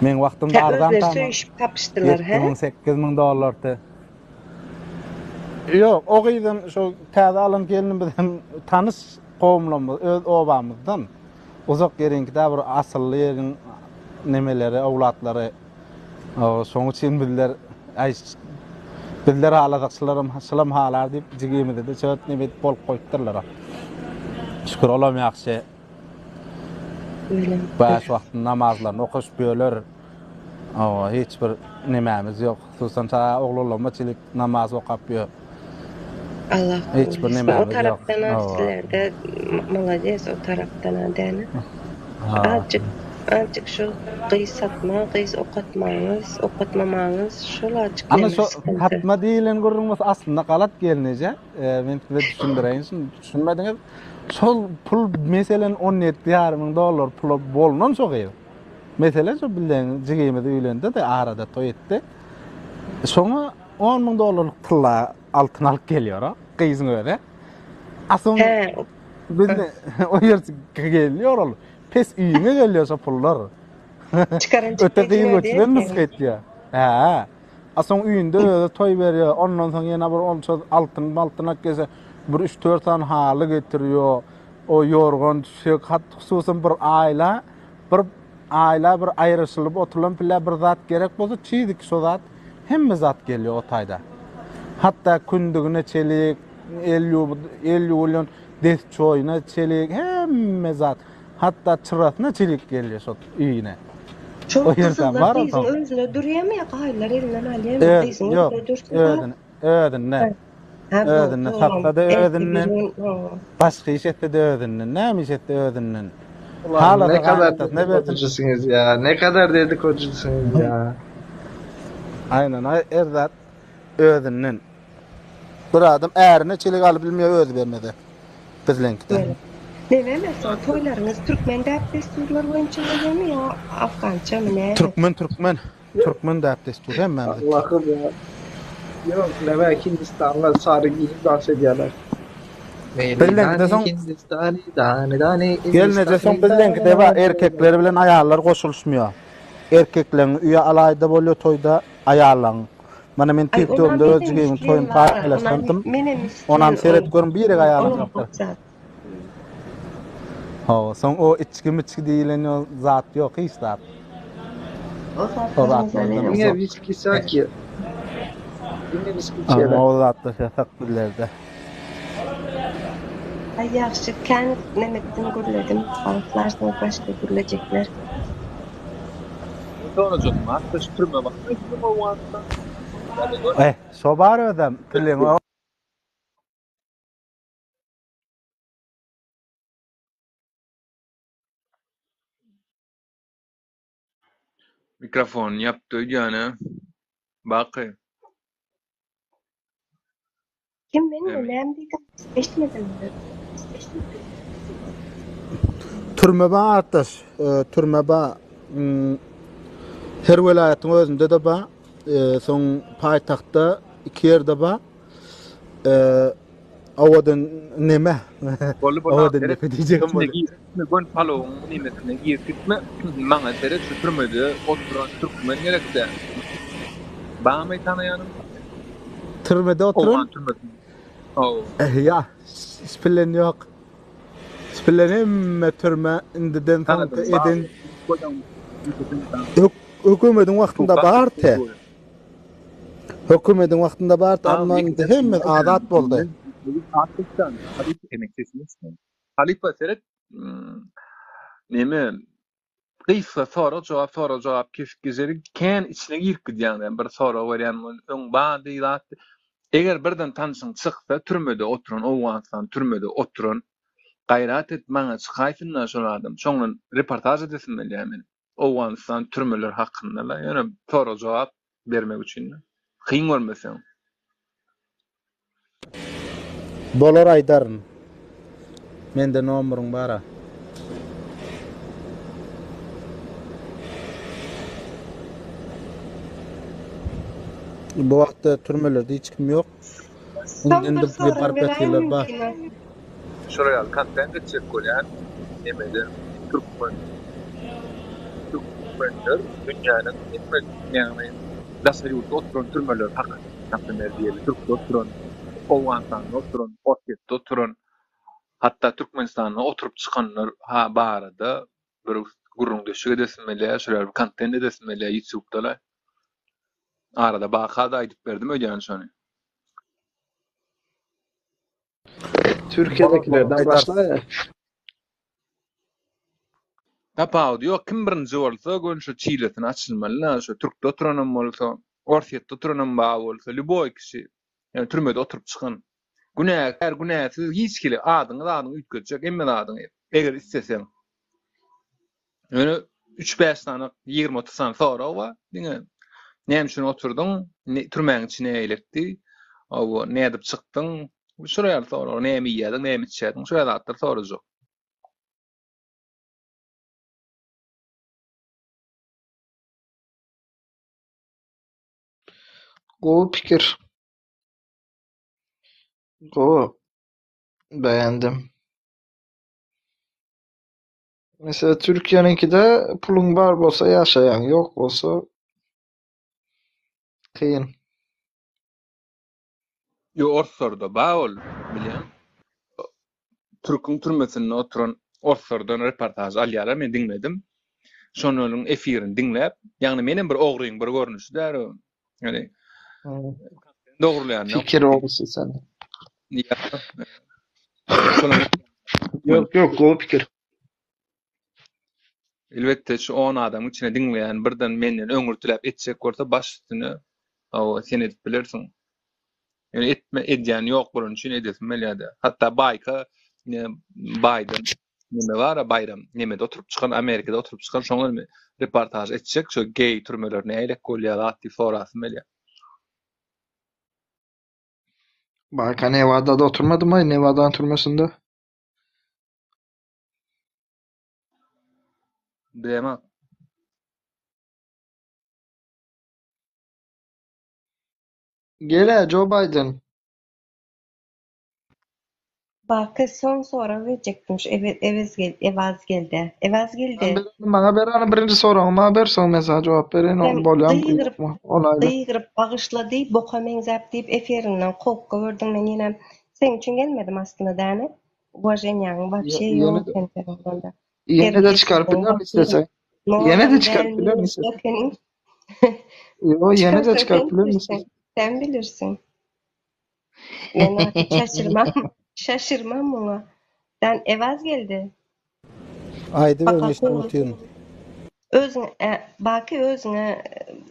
Meň wagtymda Hä, arzan özleri tam. söýüşip tapyşdylar, hä? 7000 8000 dollardy. Ýok, o gyzam şo täze alan gelinimiz hem tanyş kowumlarymyz, öz obamyzdan. Uzak ýeriňki dä bir asylly ýeriň nemeleri, owlatlary. Şoň üçin bizler aý bizler halasak şularam şulam halar diýip jigimizi-de çöt neme edip bolup goýupdyrlar. Şükür olam ýagşy. Bäş wagtyň namazlaryny okaşyp ýörler. Hawa, hiç bir nemämiz ýok. Hususan çaga oglanlarymyz çilik namaz okap ýör. Allah Hiç kabul bir etsin. O nemämiz ýok. tarapdan-a Hawa. sizlerde malades o tarapdan-a däne. Ha. Azjyk azjyk şu gyz satma, gyz okatmaňyz, okatmamaňyz şol azjyk Ana neme şo sıkynty. satma diýilen gürrüň bolsa aslynda galat gelneje. Men size düşündireýin şuny düşünmediňiz. Şol pul meselen 17 ýarym müň dollar pula bolunan şo gyz. Mesele şo bilen jigimiz öýlendi-de arada toý etdi. Şoňa 10 müň dollarlyk tylla altyn alyp gelýär o gyzyň özi. A soň He, bizde o ýer gelýär ol. Pes öýüňe gelýär şo pullar. Çykaran Öte gyz çykdajyny göçüren ödeýär nusga etýär. Hä. A soň öýünde özi toý berýär. Ondan soň ýene bir onça altyn maltyn alyp gelse, bir üç-dört sany haly getirýär. O ýorgan, düşek, hat hususan bir aýla, bir aýla bir aýryşylyp oturylan pille bir zat gerek bolsa, çizik şo zat, hemme zat gelýär o taýda. Hatda kündügine çelik, el ýuwup, el ýuwulýan desçoýuna çelik, hemme zat. Hatda çyrasyna çilik gelýär şo öýüne. Şol O ýerden gyzyllar bar gyzyň onsoň. özüne durýarmy ýa gaýylar elinden alýarmy? Öz, Gyzyň ýok, özüne dursa bar. özüne, özünde. Hä, Özünde boldy. satsa-da Ertir özünden, bir gün, ha. başga iş etse-de özünden, näme iş etse özünden. Ulan Halasa ne kadar gaýynatasyna bersin. dedikoducusunuz ya. Ne kadar dedikoducusunuz ya. Aýnan, her zat özünden. Bir adam ärine çelek alyp bilmeýär özi bermese. Bizleňkide. Neme meselem toýlaryňyz türkmen däp-dessurlary boýunça bolýarmy ýa afgançamy näme? Türkmen türkmen. Türkmen däp-dessury hemmämiziňki. Allahym ya. Yok neme Hindistanlar sarı giyip dans edýärler. Bizleňkide soň Hindistani dani dani Gelneje soň bizleňkide bar erkekler bilen aýallar goşulyşmaýar. Erkekleň öýe alaýda bolýar toýda aýallaň. Mana men Aý onam TikTok'da öz menem jigimiň isleýän toýuny bar. Onam paýlaşypdym. menem Onam isleýän seret ol. görüň birek aýalam Olam ýokdur. gowy zat. Hawa, soň o içgi-miçgi diýilen o zat ýok, hiç zat. O O zatlaryňyza zatlardan menem Diňe uzak. viski saki. Diňe viski Amma içýärler. o zatlar ýasak bizlerde. Aý ýagşy kän nemetdim gürledim. Bagyşlarsyňyz başga gürlejekler. Sorajak bar. Şu türme barmy siziň Owganystan? Ýa-da gör. Eh, şo bar özem, piliň o. Mikrofonyny ýapdy öýdýän-ä. Baky. Kim menmi Näme? näme diýdiň eşitmedim. Türme bar atdaş, türme bar. Her welaýatyň özünde-de bar. Soň paýtagtda iki ýerde bar. Owadan neme? Boldy boldy Owadan seret. depe diýjegim Içine boldy. girip gitme, gön palowyň nemesine girip gitme. Maňa seret şu türmede oturan türkmen gerekdä. Barmy tanaýanyň? Türmede oturan? Owgan türmesinde. Hawa. Ýa, şpilen ýok. Şpilen hemme türme indiden soňky Tanadym, bar. eden hökümediň wagtynda bardy. Hökümediň wagtynda bardy, amma indi hemme azat boldy. Halypa seret, neme gysga sorag jogap sorag jogap kesip geceli kän içine girip gidýäň sen bir sorag berýän bol öň bardy zat eger birden tanşyň çyksa türmede oturan Owganystan türmede oturan gaýrat et maňa çykaýsynda şol adam şoňdan reportaž edesim gelýär meniň Owganystan türmeler hakynda la ýöne sorag jogap bermek üçin kyn görmeseň. Bolar aýdaryn. Mende nomeryň bara. Bu wagtda türmelerde hiç kim ýok. Soň Indi bir indi sorag baryp beräýiň ýatyrlar bar. mümkin. Şolar ýaly kontent etjek bolýan nemede türkmen türkmenler dünýäniň hemme ýagny daşary ýurtda oturan türmeler hakynda naprimer diýeli türkde oturan Owganystanda oturan Orsýetde oturan hatda Türkmenistanda oturyp çykanlar ha barada bir gürrüňdeşlik edesim gelýär şolar ýaly bir kontent edesim gelýär ýutubda-la arada Baka-da aýdyp berdim öýdýän şony. Türkiye'dekilerden başla ya. Tapawudy ýok, kim birinji bolsa göni şo çilesini açylmaly-da, şo türkde oturanam bolsa, orsýetde oturanam bar bolsa, lýuboý kişi, ýagny türmede oturyp çykan, günäkär, günäsiz hiç hili adyňy zadyňy üýtgetjek hemme zadyňy, eger isleseň. Ýöne üç-bäş sany, ýigrimi-otuz sany sorag bar, diňe näme üçin oturdyň, türmäň içi nähilekdi, hawa, nädip çykdyň, şular ýaly sorag, näme iýýärdiň, näme içýärdiň, şular ýaly zatlar sorajak. Gowy pikir. Gowy. Beğendim. Mesela Türkiye'ninkide puluň bar bolsa ýaşaýaň, ýok bolsa kyn. Ýo orslarda ba ol bilýäň. Türküň türmesinde oturan orslardan reportaž alýarlar men diňledim. Şonlaryň efirini diňläp, ýagny menem bir ogryň bir görnüşi däl o. Ýagny dogrulaýan. Pikir ogrusy sen. Ýok, ýok, gowy pikir. Elbetde şu on adamyň içinde diňleýän birden menden öňürtiläp etjek bolsa baş üstüne hawa sen edip bilersiň. Ýöne etme edýän ýok bolany üçin edesim gelýärdi. Hatda Baýka ne Baýden neme bar Baýram nemede oturyp çykan Amerikada oturyp çykan şoňa hem reportaž etjek şu geý türmeler nähilek bolýar zat diýip sorasym gelýär. Baýka Newadada oturmadymy Newadanyň türmesinde? Bilemok. Gel-ä, Joe Biden. Baky soň sorag berjekdim şu Ewez Ewaz geldi. Ewaz geldi. Ben berenim, maňa ber ony birinji soragyňy maňa ber soň men saňa jogap bereýin Sen ony bolýamy gygyryp ýokmy ony aýda. gygyryp bagyşla diýip boka meňzäp diýip efirinden kowup goýberdiň men ýenem seň üçin gelmedim aslynda däne. Uwaženiýaň wapşe ýok Ýene-de eken sen oglanda. ýene-de çykaryp Terbiýesizligiň bilerin wapşe isteseň. Nozam Ýene-de däl çykaryp bilerin minusda isteseň. ekeniň. Ýo, ýene-de Çykarsaň çykaryp sen bilerin bilirsiň. isteseň. Sen bilirsiň. Men artık şaşyrmam. Şaşyrmam muňa. Sen Evaz geldi. Aýdyberiň Baka eşidip gowy. otyryn. Özüň e, Baky özüňe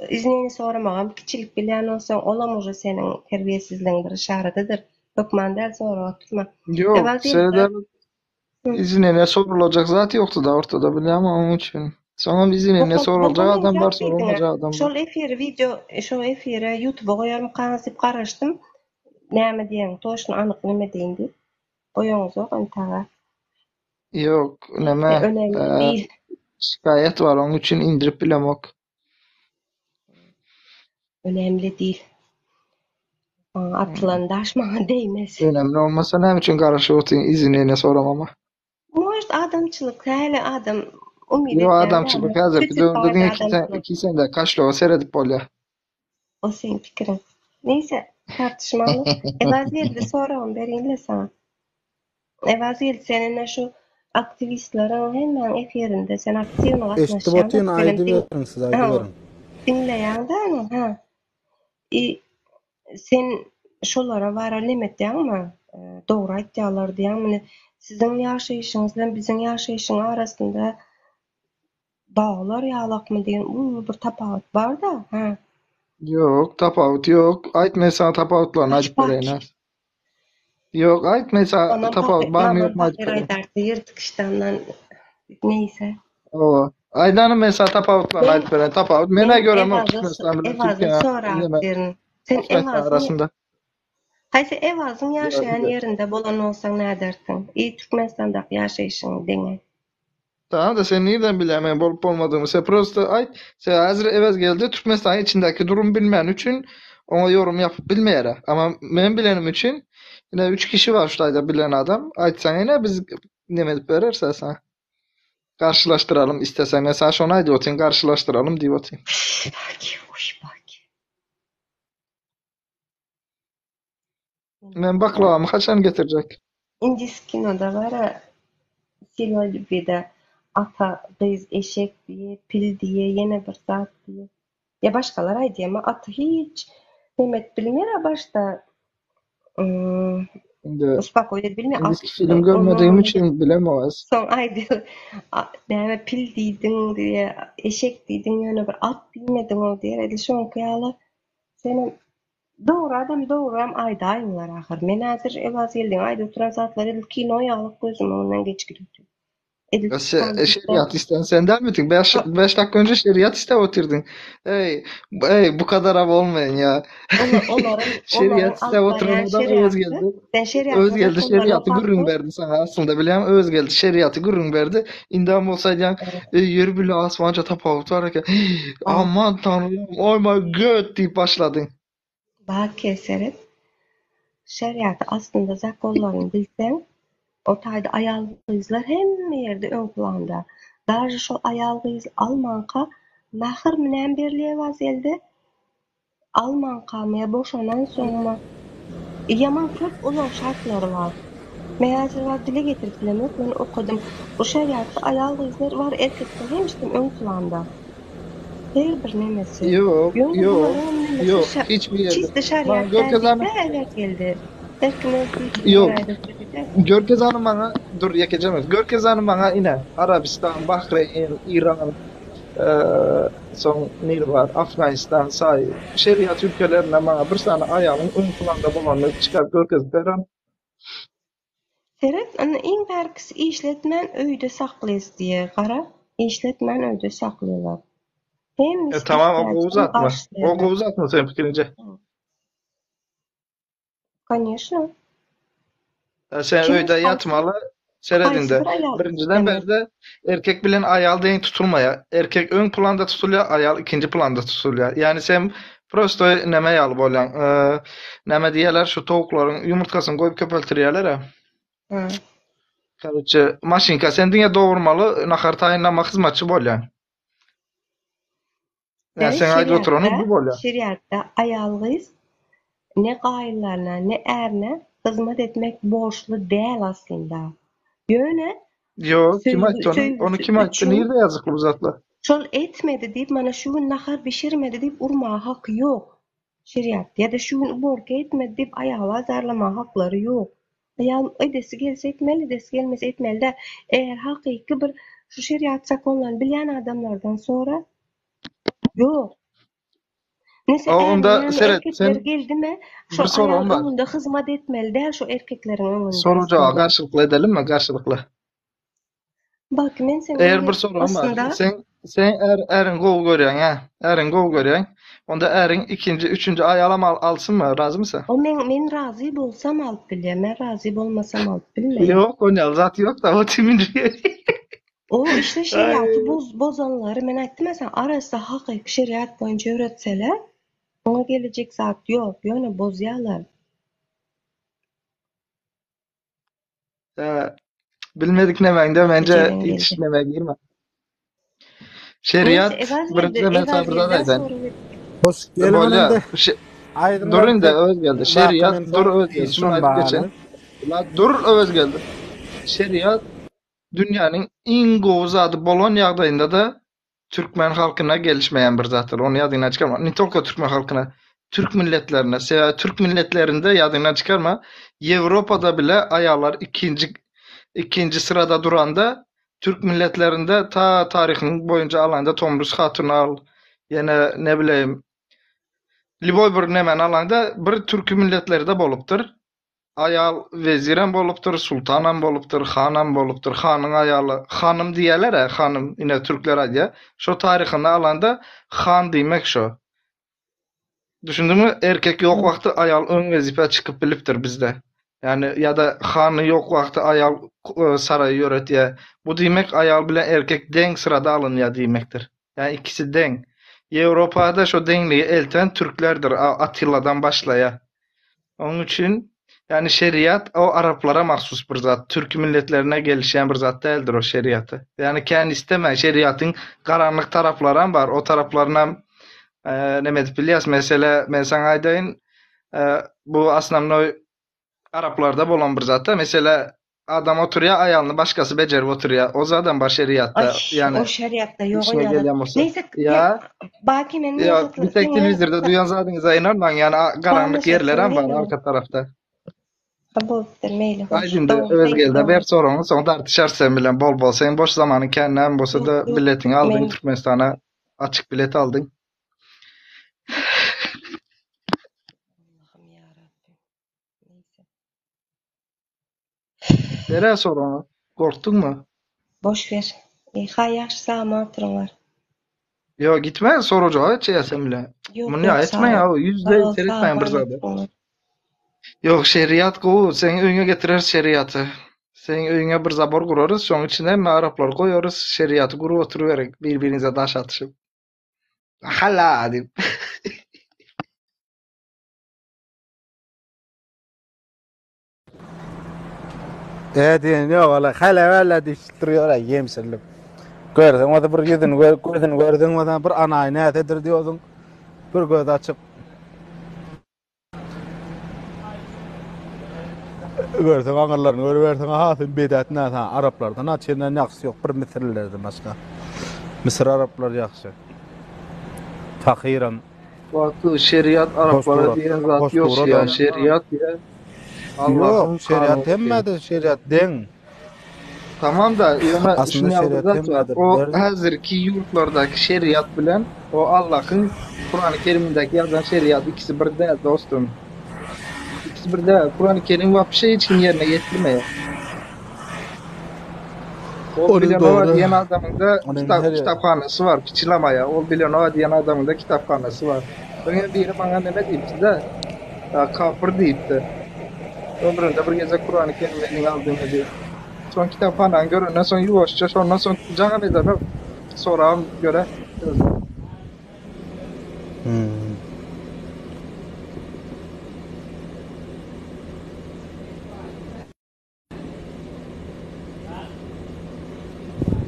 iznini soramagam kiçilik bilýän bolsaň, olam уже seniň terbiýesizligiň bir yşaradydyr. Hökman däl sorag oturma. Ýok, Evaz geldi. seredem Hı. izinine sorulacak zat ýokdy da ortada bilýäňmi onuň üçin. Soňam izinine Boka, boka sorulacak adam bar, meňzäp diýdiňä. sorulmajak adam bar. Şol efiri wideo, şol efiri ýutuba goýarmykaňyz diýip garaşdym. Näme diýeň, toçno anyk neme diýin diýip. Goýaňyzok entäge. Ýok, neme, E, önemli e, değil. şikaýat bar, onuň üçin indirip bilemok. Önemli değil. Maňa atylan daş maňa değmez. Önemli olmasa näme üçin garaşyp otyň izinine soramama. Может, adamçylyk, häli adam umyt Ýok, edýän adamçylyk däl. häzirki Küçük döwürde bardy diňe iki sen, adamçylyk. iki sende kaşloga seredip bolýar. O seň pikiriň. Neyse, tartışmaly. Evaz geldi, soragym berýin-le saňa. Evaz geldi, sen ine şu aktiwistleriň hemmäň efirinde sen aktiwny Eşidip gatnaşýaň-da, otyryn, tüweleme diň aýdyberiň siz ha, aýdyberiň. diňleýäň-dä ony, ha. I sen şolara bara neme etýäňmi? Dogry aýtýarlar diýýäňmi? Ine, siziň ýaşaýşyňyz bilen biziň ýaşaýşyň arasynda daglar ýalakmy diýen uly bir tapawut bar-da, hä? Ýok, tapawut ýok. Aýt men saňa tapawutlaryny aýdyp bereýin Bak. hä. Ýok, aýt men saňa Mamam tapawut pahyr, barmy mamam ýokmy aýdyp pahyr bereýin. aýdardy, ýyrtyk ştandan neýse. Hawa. Aýdanym men saňa tapawutlaryny Men aýdyp bereýin. Tapawut men-ä men göremok Ewaza Türkmenistan bilen Ewaza Türkiýe sorap neme birin. Sen Türkmenistan Ewazyň arasynda. haýsy Ewazyň ýaşaýan Ýa- ýerinde bolan bolsaň nädersiň? I Türkmenistandaky ýaşaýşyňy deňe. Tamam da sen nirden bilýäň men bolup bolmadygymy? Sen prosta aýt. Sen häzir Ewez geldi Türkmenistanyň içindäki durum bilmäni üçin oňa ýorum ýapyp bilmeýär. Ama men bilenim üçin ine üç kişi bar şu taýda bilen adam. Aýtsaň ine biz neme edip bereris saňa. Garşylaşdyralym isteseň. Men saňa şony aýdyp otyryn garşylaşdyralym diýip otyryn. Uş baki, uş baki. Men baklawamy haçan getirjek? Indis kinoda bar-a, Sila lýubwide ata gyz eşek diýe, pil diýe, ýene bir zat diýe. Ýa başgalar aýdýama, ata hiç neme edip bilmeýär-a başda. Indi Uspakoýt edip bilmeýär. Indiki film görmedigim üçin bilemok. Soň aýdýar, näme pil diýdiň diýýär, eşek diýdiň, ýöne bir at diýmediň-ow diýýär. Edil şoňky ýaly senem dogry adam dogryam aýdaýyňlar ahyr. Men häzir Ewaz geldiň aýdyp oturan zatlary edil kino ýaly gözümiň öňünden geçip gidip otyr. Edil Şeriat isten sen dälmidiň? 5 dakika önce şeriat istep oturdun. Ey, ey bu kadar av olmayın ya. Olaryň Şeriat istep oturan adam öz geldi. Sen şeriat Öz geldi şeriaty gürrüň berdi sana aslynda bilýäňmi? Öz geldi şeriaty gürrüň berdi. Indem bolsa aýdýaň, Ey ýer bile asmança tapawut bar eken. Aman tanrym, oh my god diýip başladyň. Bak seret. Şeriaty aslynda zakonlaryny bilseň, o taýda aýal-gyzlar hemme ýerde öň planda. Daže şol aýal-gyz almanka nahyr münäm berilýär wazelde, almankamy ýa boşanan soňmy ýaman köp ulag şartlary bar. Men häzir wagt dile getirip bilemok, men okadym. Bu şeriatda aýal-gyzlar bar erkekden hemişem öň planda. Her bir nemesi. Ýok, Ýöne ýok, bularyň nemesi ýok, şa hiç bir ýerde. çiste Maňa şariat däl görkezany diýse evet geldi. Her kim öz güýjüne Ýok. görä edip bildi. Görkezany maňa dur ýekeje minut. Görkezany maňa ine Arabistan, Bahreýn, Iran, eee, soň nire bar, Afganistan saý şeriat ülkelerinde maňa bir sany aýalyň öň planda bolanyny çykaryp görkezip beren. Seret, indi iň bärkisi işletmän öýde saklaýas diýýär. Gara, işletmän öýde saklaýarlar. E, Hemmesi tamam, o gowy ihtiýajyny zatmy? O garşylaýarlar. gowy zatmy seň pikiriňçe? Koneşno. E, sen Kim öýde haýsy ýatmaly, seret haýsy indi. bir aýal Birinjiden istemez? bärde erkek bilen aýal deň tutulmaýar. Erkek öň planda tutulýar, aýal ikinji planda tutulýar. Ýagny sen prosto neme ýaly bolýaň. E, neme diýýärler, şu towuklaryň ýumurtgasyny goýup köpeltirýärler-ä. Hä. Karoçe, maşynka sen diňe dogurmaly, nahar taýynlama hyzmatçy bolýaň. Ýa Seret sen aýdyp oturanyň şeriatda, bu bolýar. şeriatda aýal-gyz ne gaýynlaryna, ne ärine hyzmat etmek borçly däl aslynda. Ýöne Ýok, kim söýgi, aýtdy ony? Ony söýgüsi kim aýtdy? üçin Nirde ýazykly bu zatlar? şol etmedi diýip, mana şu gün nahar bişirmedi diýip urmaga haky ýok. Şeriatda ýa-da şu gün uborka etmedi diýip aýaly azarlamaga haklary ýok. Aýal edesi gelse etmeli, edesi gelmese etmeli däl. Eger hakyky bir şu şeriat zakonlaryny bilýän adamlardan sora. Ýok. Nese O äriniň onda ýanyna seret, erkekler sen geldimi, bir şol aýal soragym bar. öňünde hyzmat etmeli däl şo erkekleriň öňünde Sorag jogap aslynda. garşylykly edelimmi? Garşylykly. Bak men seň Eger öňüňde bir soragym bar. aslynda Sen sen är äriňi gowy görýäň, hä? Äriňi gowy görýäň. Onda äriň ikinji, üçünji aýalam al alsynmy? Razymysyň? O men men razy bolsam alyp bilýän, men razy bolmasam alyp bilmeýän. Ýok, onýaly zat ýok-da, o timinji. O işte şeriaty boz bozanlary men aýtdym a saňa arassa hakyky şeriat boýunça ýöretseler oňa gelejek zat ýok, ýöne bozýalar. Hä, bilmedik nemäňde mence Jeren hiç geldi. neme girme. Neyse Şeriat Evaz geldi. birinjiden men Evaz sana bir zat geldi. aýdaýyn. Soru ver. Hoş gelin Bolýa. indi. Şe- Aýdyň Dur indi tek öz geldi. Bak Şeriat men dur soň öz geldi. Şuny işim aýdyp bar. geçeýin. La dur öz geldi. Şeriat dünýäniň iň gowy zady bolan ýagdaýynda-da türkmen halkyna gelişmeýän bir zatdyr. Ony ýadyňdan çykarma. Ne tolko türkmen halkyna, türk milletlerine. Sebäbi türk milletlerinde ýadyňdan çykarma, Ýewropada bile aýallar ikinji ikinji syrada duranda, türk milletlerinde ta taryhyň boýunça alanda Tomris hatyny al, ýene ne bileýin, lýuboý bir nemäni alaňda bir türki milletlerde bolupdyr. Aýal wezirem bolupdyr, sultanam bolupdyr, hanam bolupdyr, hanyň aýaly, hanym diýýäler-ä, hanym, ine türkler aýdýar. Şo taryhyny alanda han diýmek şo. Düşündiňmi? Erkek ýok wagty aýal öň wezipä çykyp bilipdir bizde. Ýagny ýa-da hany ýok wagty aýal saraýy ýöretýär. Bu diýmek aýal bilen erkek deň syrada alynýar diýmekdir. Ýagny ikisi deň. Ýewropada şo deňligi elten türklerdir, Attiladan başlaýar. Onuň üçin, ýagny şeriat o araplara mahsus bir zat, türki milletlerine gelişýän bir zat däldir o şeriaty. Ýagny kän istemän, şeriatyň garanlyk taraplaram bar, o taraplarynam neme edip bilýäs. Mesele, men saňa aýdaýyn, bu osnownoý Araplarda bolan bir zatda mesele adam oturýar aýalyny başgasy bejerip oturýar o zadam bar şeriatda Ay ýani o şeriatda ýok işine ýaly. gelýän bolsa Neyse ýa Baki men ýa bir tek telewizorda duýan zadyňyza ynanmaň ýani garanlyk Barlaşasym ýerlerem bar gelmedi. arka tarapda. Ha bolupdyr meýli hoş. Aý indi Dogry öz sen gelde dogry. ber soragyňy soň dartyşarys sen bilen bol bol. Seň boş zamanyň kän näme Ýok bolsada ýok biletiňi aldyň men Türkmenistana açyk bilet aldyň. Allahym ýa Rabbim. Neyse. Berä soragyňy. Gorkduňmy? Boş ber. E, ha ýagşy sagman oturyňlar. Ýok gitme sorajaga etjeýä sen bilen. Ýok Muny ýok etme sag ýa bol. ýüzde Sag ol seretmäň bir sagman zada. oturyňlar. Ýok şeriat gowy seň öýüňe getireris şeriaty. Seň öýüňe bir zabor gurarys şoň içine hemme araplary goýarys şeriaty gurup oturyberiň bir biriňize daş atyşyp. Hala diýip. E diýen ýok, ola hala wala diýip durýar ýemşirilip. Görseň bolsa bir ýüzüni gör, gözüni görseň bolsa bir anaý näsedir diýorsuň. Bir göz açyp. Görseň aňyrlaryny görüberseň ha sen bedat näse araplardan ha çenden ýagşysy ýok bir misirlilerden başga. Misir araplary ýagşy. Tahyram Wagty şeriat araplara diýen zat ýok ýa şeriat ýa Allahyň Ýok, şeriat hemmede şeriat deň. Tamam da ýöne Aslynda şuny ýaly şeriat zat bar. hemmedir. O Bir häzirki ýurtlardaky şeriat bilen o Allahyň Kurany Kerimindäki ýazan şeriat ikisi bir däl dostum. İkisi bir däl. Kurany Kerim wapşe hiç kim ýerine ýetirmeýär. Ol Ony Bilenova dogry. diýen adamyňda Ony kitap her ýerde. kitaphanasy bar, Piçilamaýa. Ol Bilenova diýen adamyňda kitaphanasy bar. Öňem biri maňa neme diýipdi-de, kapyr diýipdi. Ömründe bir gezek Kurany Kerimi eliňe aldyňmy diýip. Soň kitaphanany görenden soň ýuwaşja şondan soň jaňam edenok. Soragam göre özüne. Hmm.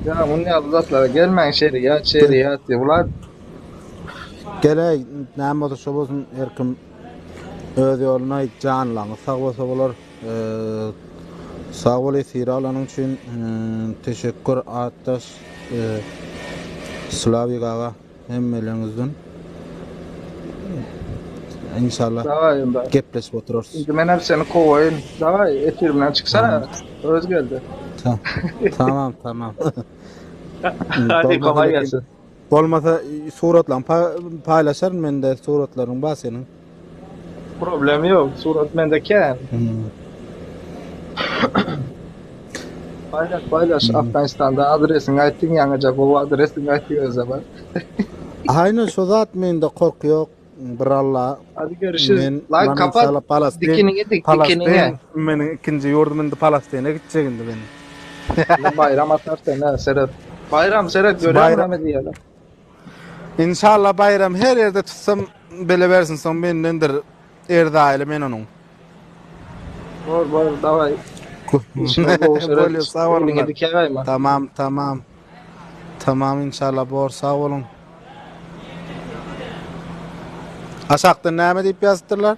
Ýa muny ýaly zatlara gelmäň şeriat şeriat diýip ular. Geleý näme bolsa şo bolsun her kim öz ýoluna janlaňyz sag bolsa bolar. Sag bol efire alanyň üçin teşekkür atdaş Slawik aga. Hemmeleriňizden inşallah Daway onda. gepleşip oturarys. Indi men hem seni kowaýyn. Daway efirimden çyksana. Öz geldi. Ta- Tamam tamam. Hadi Bolmasa kolay belki gelsin. bolmasa suratlaryňy pa- paýlaşaryn mende suratlaryň bar seniň. Problem ýok. Surat mende kän. Hmm. Paýlaş paýlaş Hmm. Afganistanda adresiňi aýtdyň ýaňyja gowy adresiňi aýtdyň özem ha. Aýna şo zat mende korky ýok. Bir Allah Hadi görüşürüz. men Lan man kapat inşallah Palastin dikiniňi dik dikiniňe. Palastin meniň ikinji ýurdum indi Palastina gitjek indi men. Indi Baýram atar sen ha seret. Baýram seret görýäňmi Baýram näme diýýärler. Inşallah Baýram her ýerde tutsam bele bersin soň mendendir erzaýly men onuň. Bor bor daway. Işiňe gowy seret. Bolýar sag Eliňi boluňlar. dikäýme. Tamam tamam. Tamam inşallah bor sag boluň. Aşakda näme diýip ýazypdyrlar?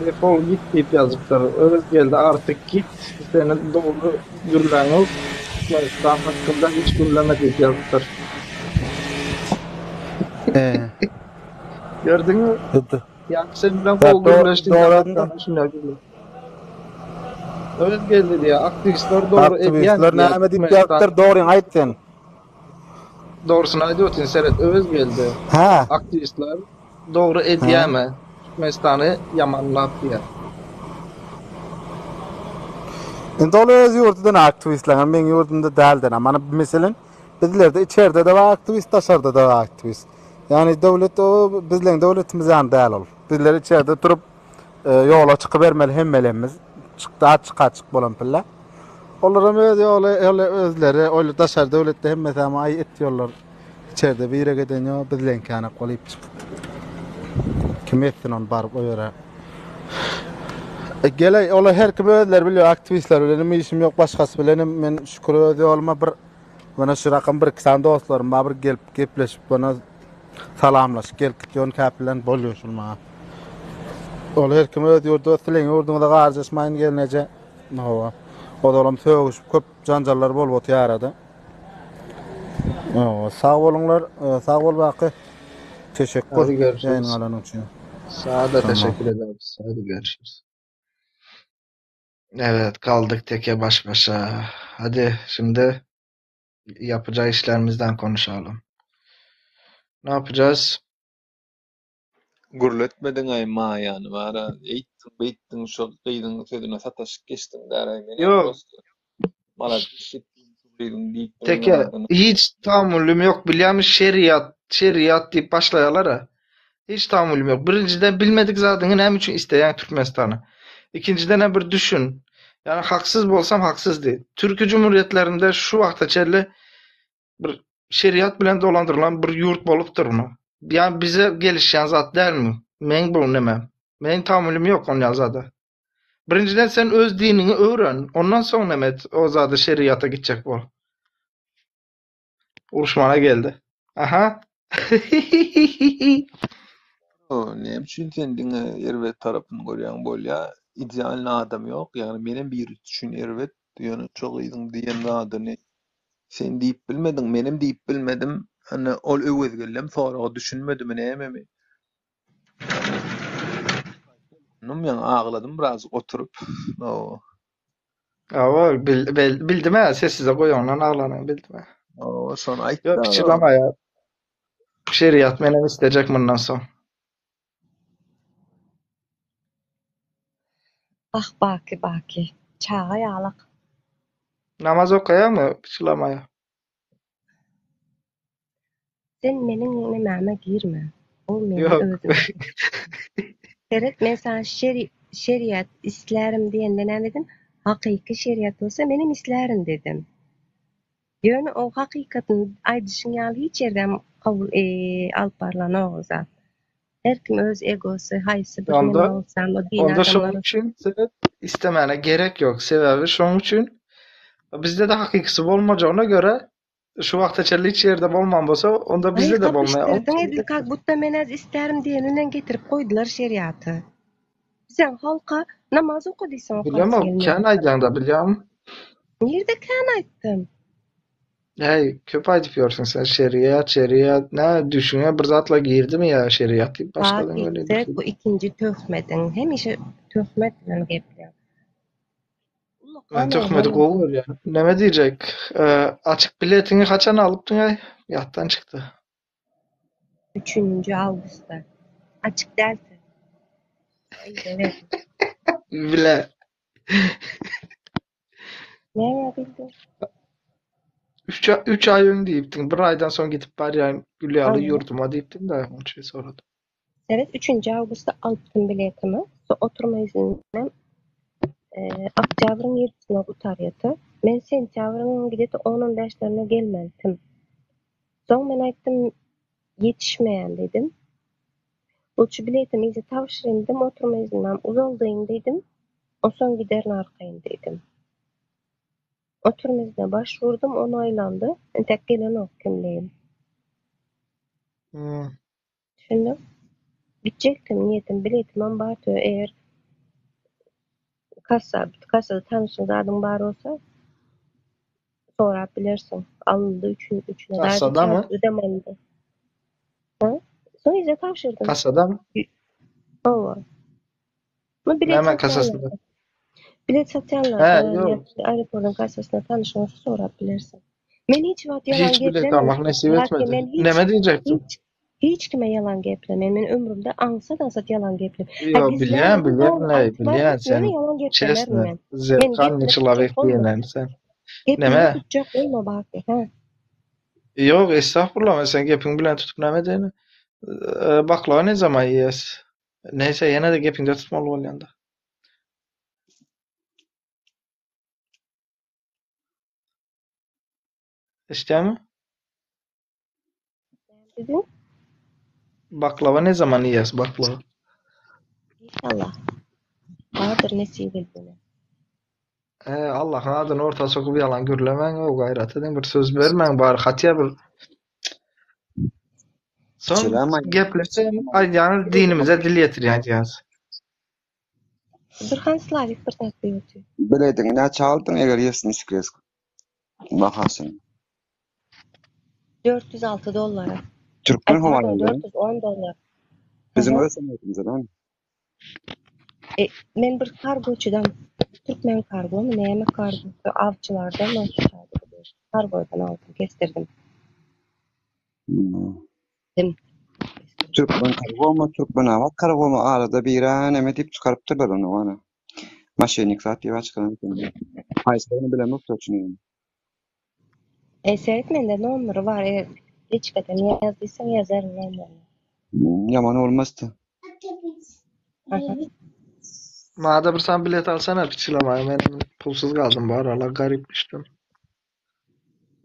Defol git diýip ýazypdyr. Öz geldi artyk git. Seni dogry gürläňok. Türkmenistan hakynda hiç gürleme diýip ýazypdyr. Ee. Gördüňmi? Ýa Ýa sen bilen gowy gürleşdi. Şunda gürle. Öz geldi diýýär. Aktiwistler dogry edýän. Aktiwistler näme diýip ýazypdyr? Dogryňy aýt sen. Dogrusyny aýdyp otyryn seret Öwez geldi. Hä. Aktiwistler dogry edýämi Türkmenistany ýamanlap diýýär. Indi ol öz ýurdudan aktiwistler meň ýurdumda däldir. Mana meselen bizlerde içerde-de bar aktiwist, daşarda-da bar aktiwist. Ýagny döwlet o bizleň döwletimiz ýaly däl ol. Bizler içerde durup Ýola çykybermeli hemmelerimiz. Çykdy açyk açyk bolan pille. Olaram öz ýoly, ýoly özleri, oýly daşary döwletde hemmesi ama aý et ýollar. İçerde bire geden ýok, bizleňkänek bolyp çykyp. Kim etsin ony baryp o ýere. E, gele, ola her kim özleri bilýär, aktiwistler bilenem işim ýok, başgasy bilenem men şükür öz ýoluma bir Mana şu rakam bir iki sany dostlarym bar bir gelip gepleşip bana salamlaşyp gelip gitýän käp bilen bolýar şul maňa. Ol her kim öz ýurdy, sileň ýurduňyza garjaşmaýyn gelneje. Hawa. Ozalam sögüşip köp janjallar bolup otyr arada. Hawa, sag boluňlar, sag bol Baky. Teşekkür Hadi görüşürüz. ýaýynyň alanyň üçin. Sana da Tamam. teşekkür ederiz. Hadi görüşürüz. Evet kaldık teke baş başa. Hadi şimdi yapacağı işlerimizden konuşalım. Ne yapacağız? Gürletmediň-aý Maýany bara, eýtdiň beýtdiň şo gyzyň sözüne sataşyp geçdiň däraý menem Yok. prosto malades etdiň şu gyzyň diýip duran Teke zadyny. hiç tahammülüm yok bilýärmi şeriat şeriat diýip başlaýarlar-a. Hiç tahammülüm yok. Birinjiden bilmedik zadyňy näme üçin isleýäň Türkmenistana? Ikinjiden bir düşün. Yani haksyz bolsam haksyz diý. Türki Cumhuriyetlerinde şu wagta çenli bir şeriat bilen dolandyrylan bir ýurt bolupdyrmy? Yani bize gelişýän zat dälmi? Meň bu neme? Meň tahammülüm yok onýa zada. Birinjiden sen öz diniňi öwren. Ondan soň neme et, o zada şeriata gitjek bol. Uruşmana geldi. Aha. O, näme üçin sen diňe erbet tarapyny görýäň bolýa? Idealny adam ýok. Ýagny menem biri üçin erbet, ýöne şo gyzyň diýen zadyny sen diýip bilmediň, menem diýip bilmedim. Ine ol Öwezgeldem soraga düşünmedimi nämemi? Ýagny ýaňy agladym birazjyk oturyp. O. Hawa, bil, bil, bildim ha, sessize goýandan aglanyny bildim ha. O, şony Ýok, aýtdy. piçilama ýa. Şeriat menem istejek mundan soň. Ah Baky Baky. Çaga ýalak. Namaz okaýaňmy piçilamaýa? Sen meniň nemäme girme. O meniň Ýok. özüm. Seret men saňa şeri şeriat islärim diýende näme dedim? Hakyky şeriat bolsa menem islärin dedim. Ýöne o hakykatyny aýdyşyň ýaly hiç ýerdem kabul alyp barlanok o zat. Her kim öz egosy, haýsy bir neme Onda bolsam o dini onda şoň adamlar üçin seret istemäne gerek ýok. Sebäbi şoň üçin bizde de hakykysy bolmajagyna görä şu wagta çenli hiç ýerde bolman bolsa, onda Aý bizde de bolmaýar. Oň gapyşdyrdyň üçin edil kak budda men az istärim diýeninden getirip goýdular şeriaty. Bizeň halka namaz oka diýseň okasy Bilemok, gelmeýär. kän aýdýaňda bilýäňmi? Nirde kän aýtdym? Äý, köp aýdyp ýörsüň sen şeriat, şeriat, nä düşüňe bir zatlar girdimi ýa şeriat diýip başladyň Fatih welin bir seret hili. bu ikinji töhmediň. Hemişe töhmet bilen gepleýäň. Men Ullakan töhmedi oglan. gowy görýän. Näme diýjek? Açyk biletiňi haçan alypdyň-aý? Ýatdan çykdy. Üçünji awgustda. Açyk däldi. Yza berdim. Bile. Näme bildiň? Üç, üç aý öň diýipdiň. Bir aýdan soň gidip barýan gül ýaly Hawa. ýurduma diýipdiň-de, onuň üçin soradym. Seret, üçünji awgustda alypdym biletimi. So oturma izninem oktýabryň ýedisine gutarýardy. Men sentýabryň gideti on-on bäşlerine gelmelidim. Soň men aýtdym, ýetişmeýän diýdim. Lutçy biletimi yza tabşyryň diýdim, oturma izninem uzaldyň diýdim. Onsoň giderin arkaýyn diýdim. Oturma iznine baş vurdum, onaýlandy. Entek gelenok kimligim. Hmm. Düşündim. Gitjekdim, niýetim, biletimem bardy. Eger kassa, kassada tanşyň zadyň bar bolsa, sorap bilersiň. Alyndy üçün, üçüne dagy Kassadamy? ödem alyndy. Ha? Soň yza tabşyrdym. Kassadamy? Hawa. Bu bilet Näme satýanlar. kassasynda? Bilet He, satýanlarda ýok. ýa aeroportyň kassasyna tanyşyň bolsa sorap bilersiň. Men hiç wagt ýalan Hiç bilet geplemedim. almak nesip Belki etmedi. men hiç Näme diýjekdim? hiç hiç kime ýalan geplemeýän. Men ömrümde aňsat-aňsat ýalan geplem. Ha Ýok, bilýän, gizlärdim, bilýän, dogry ey, bilýän aýtmardym, sen ýöne ýalan geplemerin çesne, men. Men zerkanny gepini çylawek tutjak bolma. diýenen sen. Gepini Näme? tutjak bolma Baky, ha? Ýok, estagfurullah, men sen gepiň bilen tutup näme edeýin? Baklawa ne zaman iýes? Neyse, ýene-de gepiňde tutmaly bolýanda. Eşitýäňmi? Näme diýdiň? Baklava ne zaman iýes, baklava? İnşallah. Bardyr nesip edene. E, Allahyň adyny orta sokup ýalan gürlemäň, o gaýrat ediň, bir söz bermäň bari, hatýa bir Soň Selam aýdýan. gepleseň aýdýaňyz dinimize dil ýetirýän diýýäňiz. Burhan Slavik bir zat diýip otyr. Bilediňi näçe aldyň eger ýesini sikres bahasyny? 406 dollara. Türkmen Ay pardon howaýolary. 410 dollar. Biziň öz samolýotymyzdan. E, men bir kargoçydan Türkmen kargomy näme kargosy awçylardanmy kargodan aldym kesdirdim. Hmm. Dim. Türkmen kargomy, Türkmenabat kargomy arada bira näme diýip çykarypdyrlar ony wana. Maşennik zat diýip çykaran eken. Haýsyny bilemok toçny. E, seret mende nomeri bar. E, liçkadan ýaz diýseň ýazaryn nomerini. Hmm, Ýaman bolmazdy. Aha. Maňa-da bir sany bilet alsana piçilemäge men pulsuz galdym bu aralar garyp düşdüm.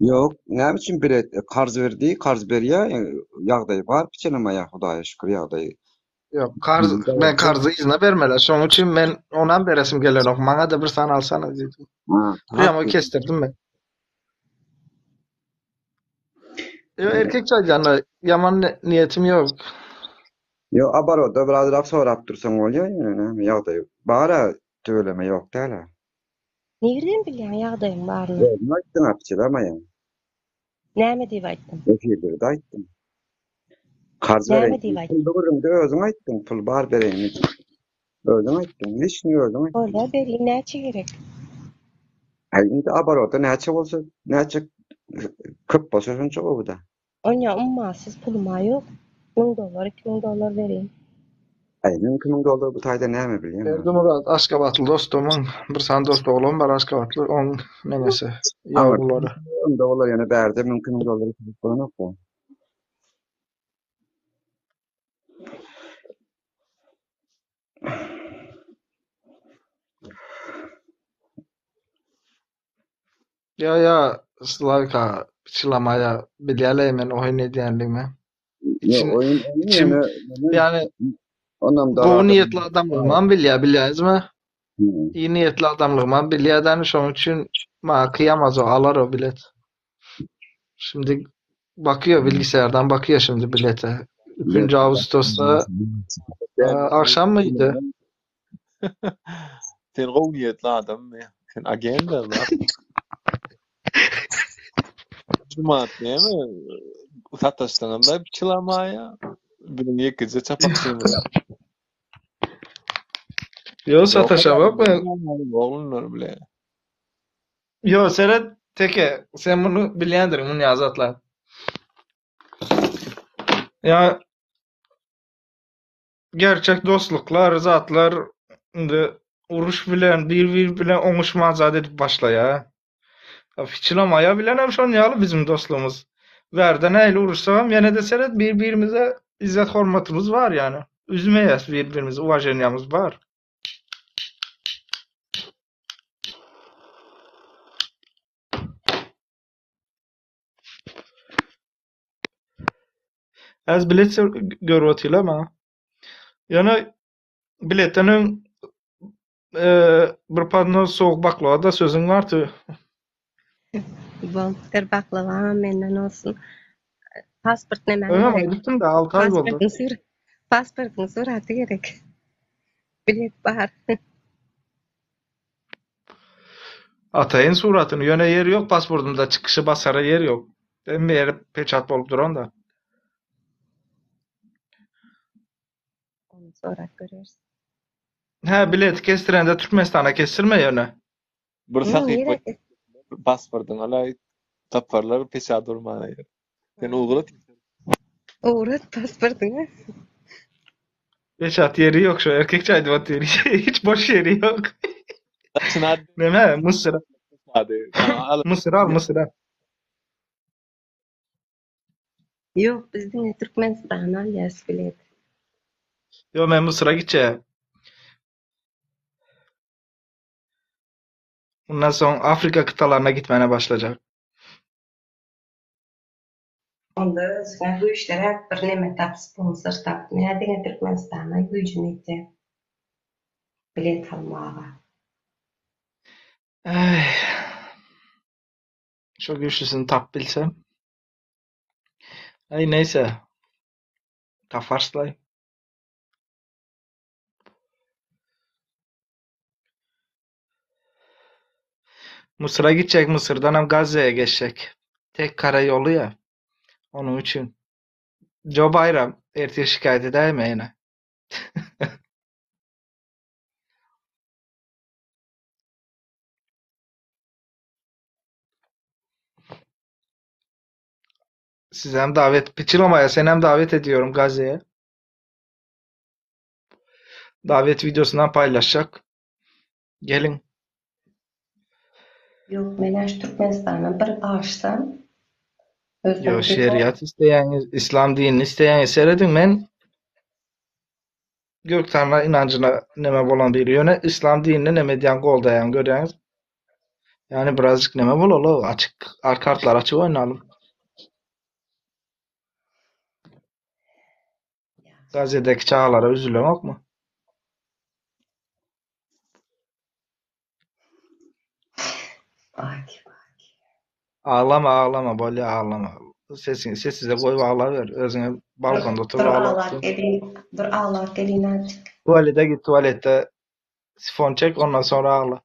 Ýok, näme üçin bilet karz berdi, karz berýär, ýagdaýy bar piçilemäge Hudaýa şükür ýagdaýy. Ýok, karz men karzy yzyna bermeli. Şonuň üçin men onam beresim gelenok. Maňa-da bir sany alsana diýdim. Ha, Prýamoý kesdirdim men. Ýok, erkekçe aýdýanda ýaman niýetim ýok. Ýok, abaroda birazrak sorap dursaň bolýar ýöne näme ýagdaý bar-a tüweleme ýok däl-ä. Nirden bilýäň ýagdaýyň baryny? Özüň aýtdyň-a piçilemeýän. Näme diýip aýtdym? Efirde-de aýtdyň. Karz Näme bereýin diýip diýip. aýtdym? Pully gürrüňde özüň aýtdyň, pul bar bereýin diýip. Özüň aýtdyň, liçni özüň aýtdyň. Bolýa bereýin näçe gerek? Aý indi abaroda näçe bolsa, näçe köp bolsa şonça gowy-da. Onýa ummasyz pulum-a ýok. Müň dollar, 2000 dollar bereýin. Aý 1000-2000 dollar bu taýda näme bilýäň? Berdimurat Aşgabatly dostumyň bir sany dost oglan bar Aşgabatly oň nemesi ýawrulary. Onda bolar ýöne bärde 1000-2000 dollar köp bolanok-da. Ýa ýa Slawika çylamaýa bilýäleý men oýun edýänligimi. Ýok, İçim oýun oýun içim ýöne ýöne ýani onam gowy darada. niýetli adamlygymam bilýä bilýäňizmi? Hmm. Iyi niýetli adamlygymam bilýädäni şonuň üçin maňa kyýamaz o alar o bilet. Şimdi bakıyor bilgisayardan bakıyor şimdi bilete. 3. Ağustos'ta e, akşam mıydı? Sen gowy niýetli adammy? Sen agenda bar. Jumat näme? Sataşdyňyzda piçilamaýa. Biziň ýekeje çapakçymyz. Yo sataşa bakma. Oglanlar bile. Yo seret teke sen bunu bilýändirin muny azatlar. Ya gerçek dostluklar, zatlar indi uruş bilen bir-bir bilen oňuşman zat edip başlaýar. Fiçilamaýa bilen hem şon ýaly bizim dostlugymyz. Bärde nähili uruşsagam ýene-de seret bir-birimize izzet hormatymyz bar ýani. Üzmeýäs bir-birimizi, uwaženiýamyz bar. Az bilet görüp otyrlar maňa. Ýöne biletden öň e, bir podnos sowuk baklava da sözüň bardy. Bolupdyr baklawam menden olsun. Pasport nämäňe Öňem gerek? aýdypdym da 6 aý boldy. Pasportyň sur pasportyň suraty gerek. Bilet bar. Ataýyn suratyny. Ýöne ýeri ýok pasportymda çykyşy basara ýer ýok. Hemme ýeri peçat bolup duran da. Ony sorap göreris. Hä bileti kesdirende Türkmenistana kesdirme ýöne. Bir Hmm, sahypa nirä kes? pasportyňy alaý taparlar peçat bolmana ýer. Sen ugrat. Ugrat pasportyňy. Peçat ýeri ýok şo erkekçe aýdyp otyr. Hiç boş ýeri ýok. Daşyna Neme Mısır. Hadi. Sana al. Mısır al Mısır'a. Ýok, biz diňe Türkmenistana alýas bilet. Ýok men Mısır'a gitjek. Ondan soň Afrika kıtalarına gitmäne başlajak. Onda özüňe güýçliräk bir neme tap, sponsor tap. Nä diňe Türkmenistana güýjüň ýetýär bilet almaga. Äý. Şo güýçlüsini tap bilsem. Aý neýse. Taparslaý. Mısır'a gitjek, Mısırdanam Gazze'ye geçjek. Tek karayolu ya. Onuň üçin. Jo Baýram, ertir şikaýat edäýme ýene. Size hem davet Piçilamaya seni hem davet ediyorum Gazze'ye. Davet videosundan paylaşacak. Gelin. Ýok, men-ä şu Türkmenistana bir aşsam, özüm Yo şeriat isteýäňiz, islam dinini isteýäňiz serediň men Gök Taňra ynanjyna neme bolan biri ýöne islam dinini neme edýän goldaýan görýäňiz. Ýani birazjyk neme bolaly açyk kartlary açyk oýnalyň. Gazedeki çagalara üzüleňokmy? Aglama aglama bolýa aglama. Sesiňi sessize goýup aglaber. Özüňe balkonda oturyp Dur aglap aglap dur. gelin. Dur aglap gelin azjyk. Tuwalete git tuwaletde sifon çek ondan soňra agla.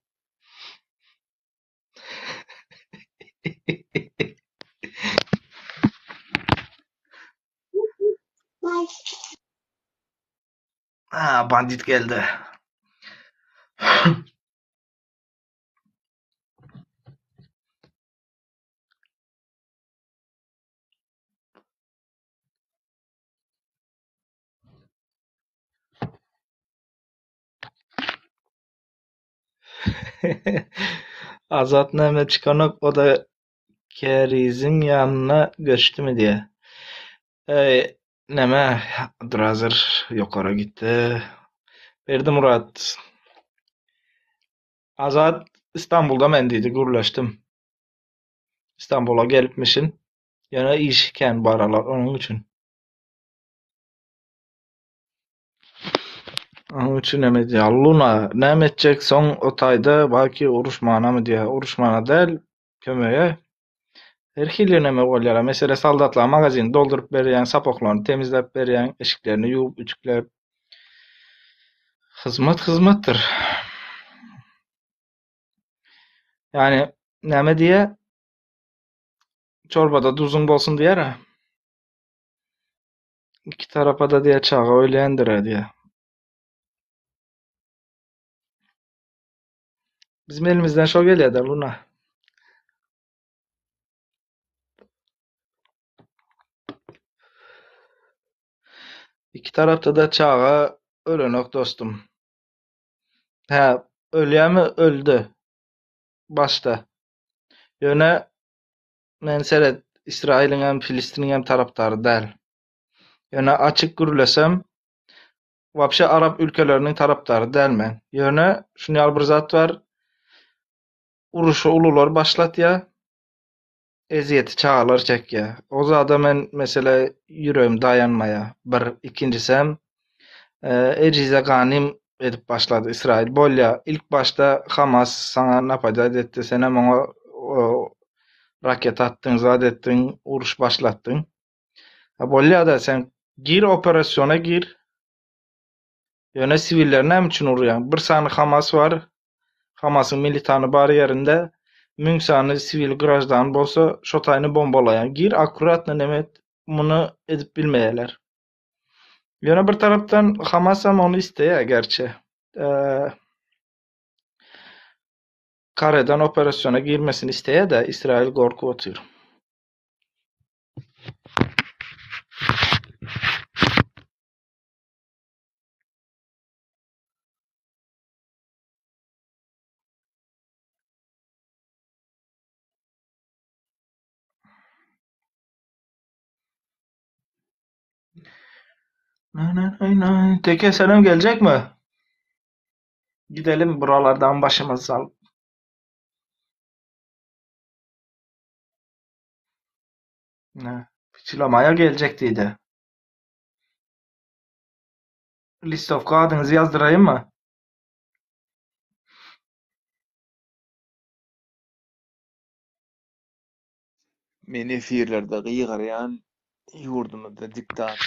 Ha, bandit geldi. Azat näme çykanok o da Käriziň ýanyna göçdümi diýýä. Eý, näme, dur hazir ýokara gitdi. Berdimyrat Azat Istanbulda men diýdi, gürleşdim. Istanbula gelipmişin. Ýöne işi kän bu aralar onuň üçin. Onuň üçin näme edýär? Luna näme etjek soň o taýda balki uruşmanamy diýýär. Uruşmana däl, kömege. Her hili näme bolýar. Meselem soldatlaryň magazyny dolduryp berýäň, sapoklaryny temizläp berýäň, eşiklerini ýuwup, ütükläp. Hyzmat hyzmatdyr. Ýani näme diýýär? Çorbada duzuň bolsun diýýär-ä. Iki tarapa-da diýýär, çaga ölýändir-ä diýýär. Bizim elimizden şo gelýär-dä, Luna. Iki tarapda-da çaga ölenok dostum. Hä, ölýärmi? Öldi. Başda. Ýöne Men seret, Ysraýylyňam, Filistiniňem tarapdary däl. Ýöne açyk gürlesem, wapşe arap ülkeleriniň tarapdary däl men. Ýöne şuny ýaly bir zat bar, uruşy ulular başlatýa, ezýeti çagalar çekýä. O zada men mesele ýüregim daýanmaýa. Bir, ikinjisem, ejize ganym edip başlady Ysraýyl. Bolýa, ilk başda Hamas saňa napadýat etdi, senem oňa raketa atdyň, zat etdiň, uruş başlatdyň. Ha bolýa-da, sen gir operasiýona gir. Ýöne siwilleri näme üçin urýaň? Bir sany Hamas bar, Hamasyň militany bar ýerinde 1000 sany siwil graždan bolsa, şo taýyny bombalaýaň. Gir akkuratno neme et, muny edip bilmeýärler. Ýöne bir tarapdan Hamasam ony isleýär gerçi. Karedan operasyona girmesini isleýär-de, Ysraýyl gorkup otyr. Teke senem geljekmi? Gidelim buralardan başymyzy salyp. Ne? Piçilamaya geljek diýdi. Listowka adyňyzy ýazdyraýynmy? Men efirlerde gygyrýan ýurdumyzda diktator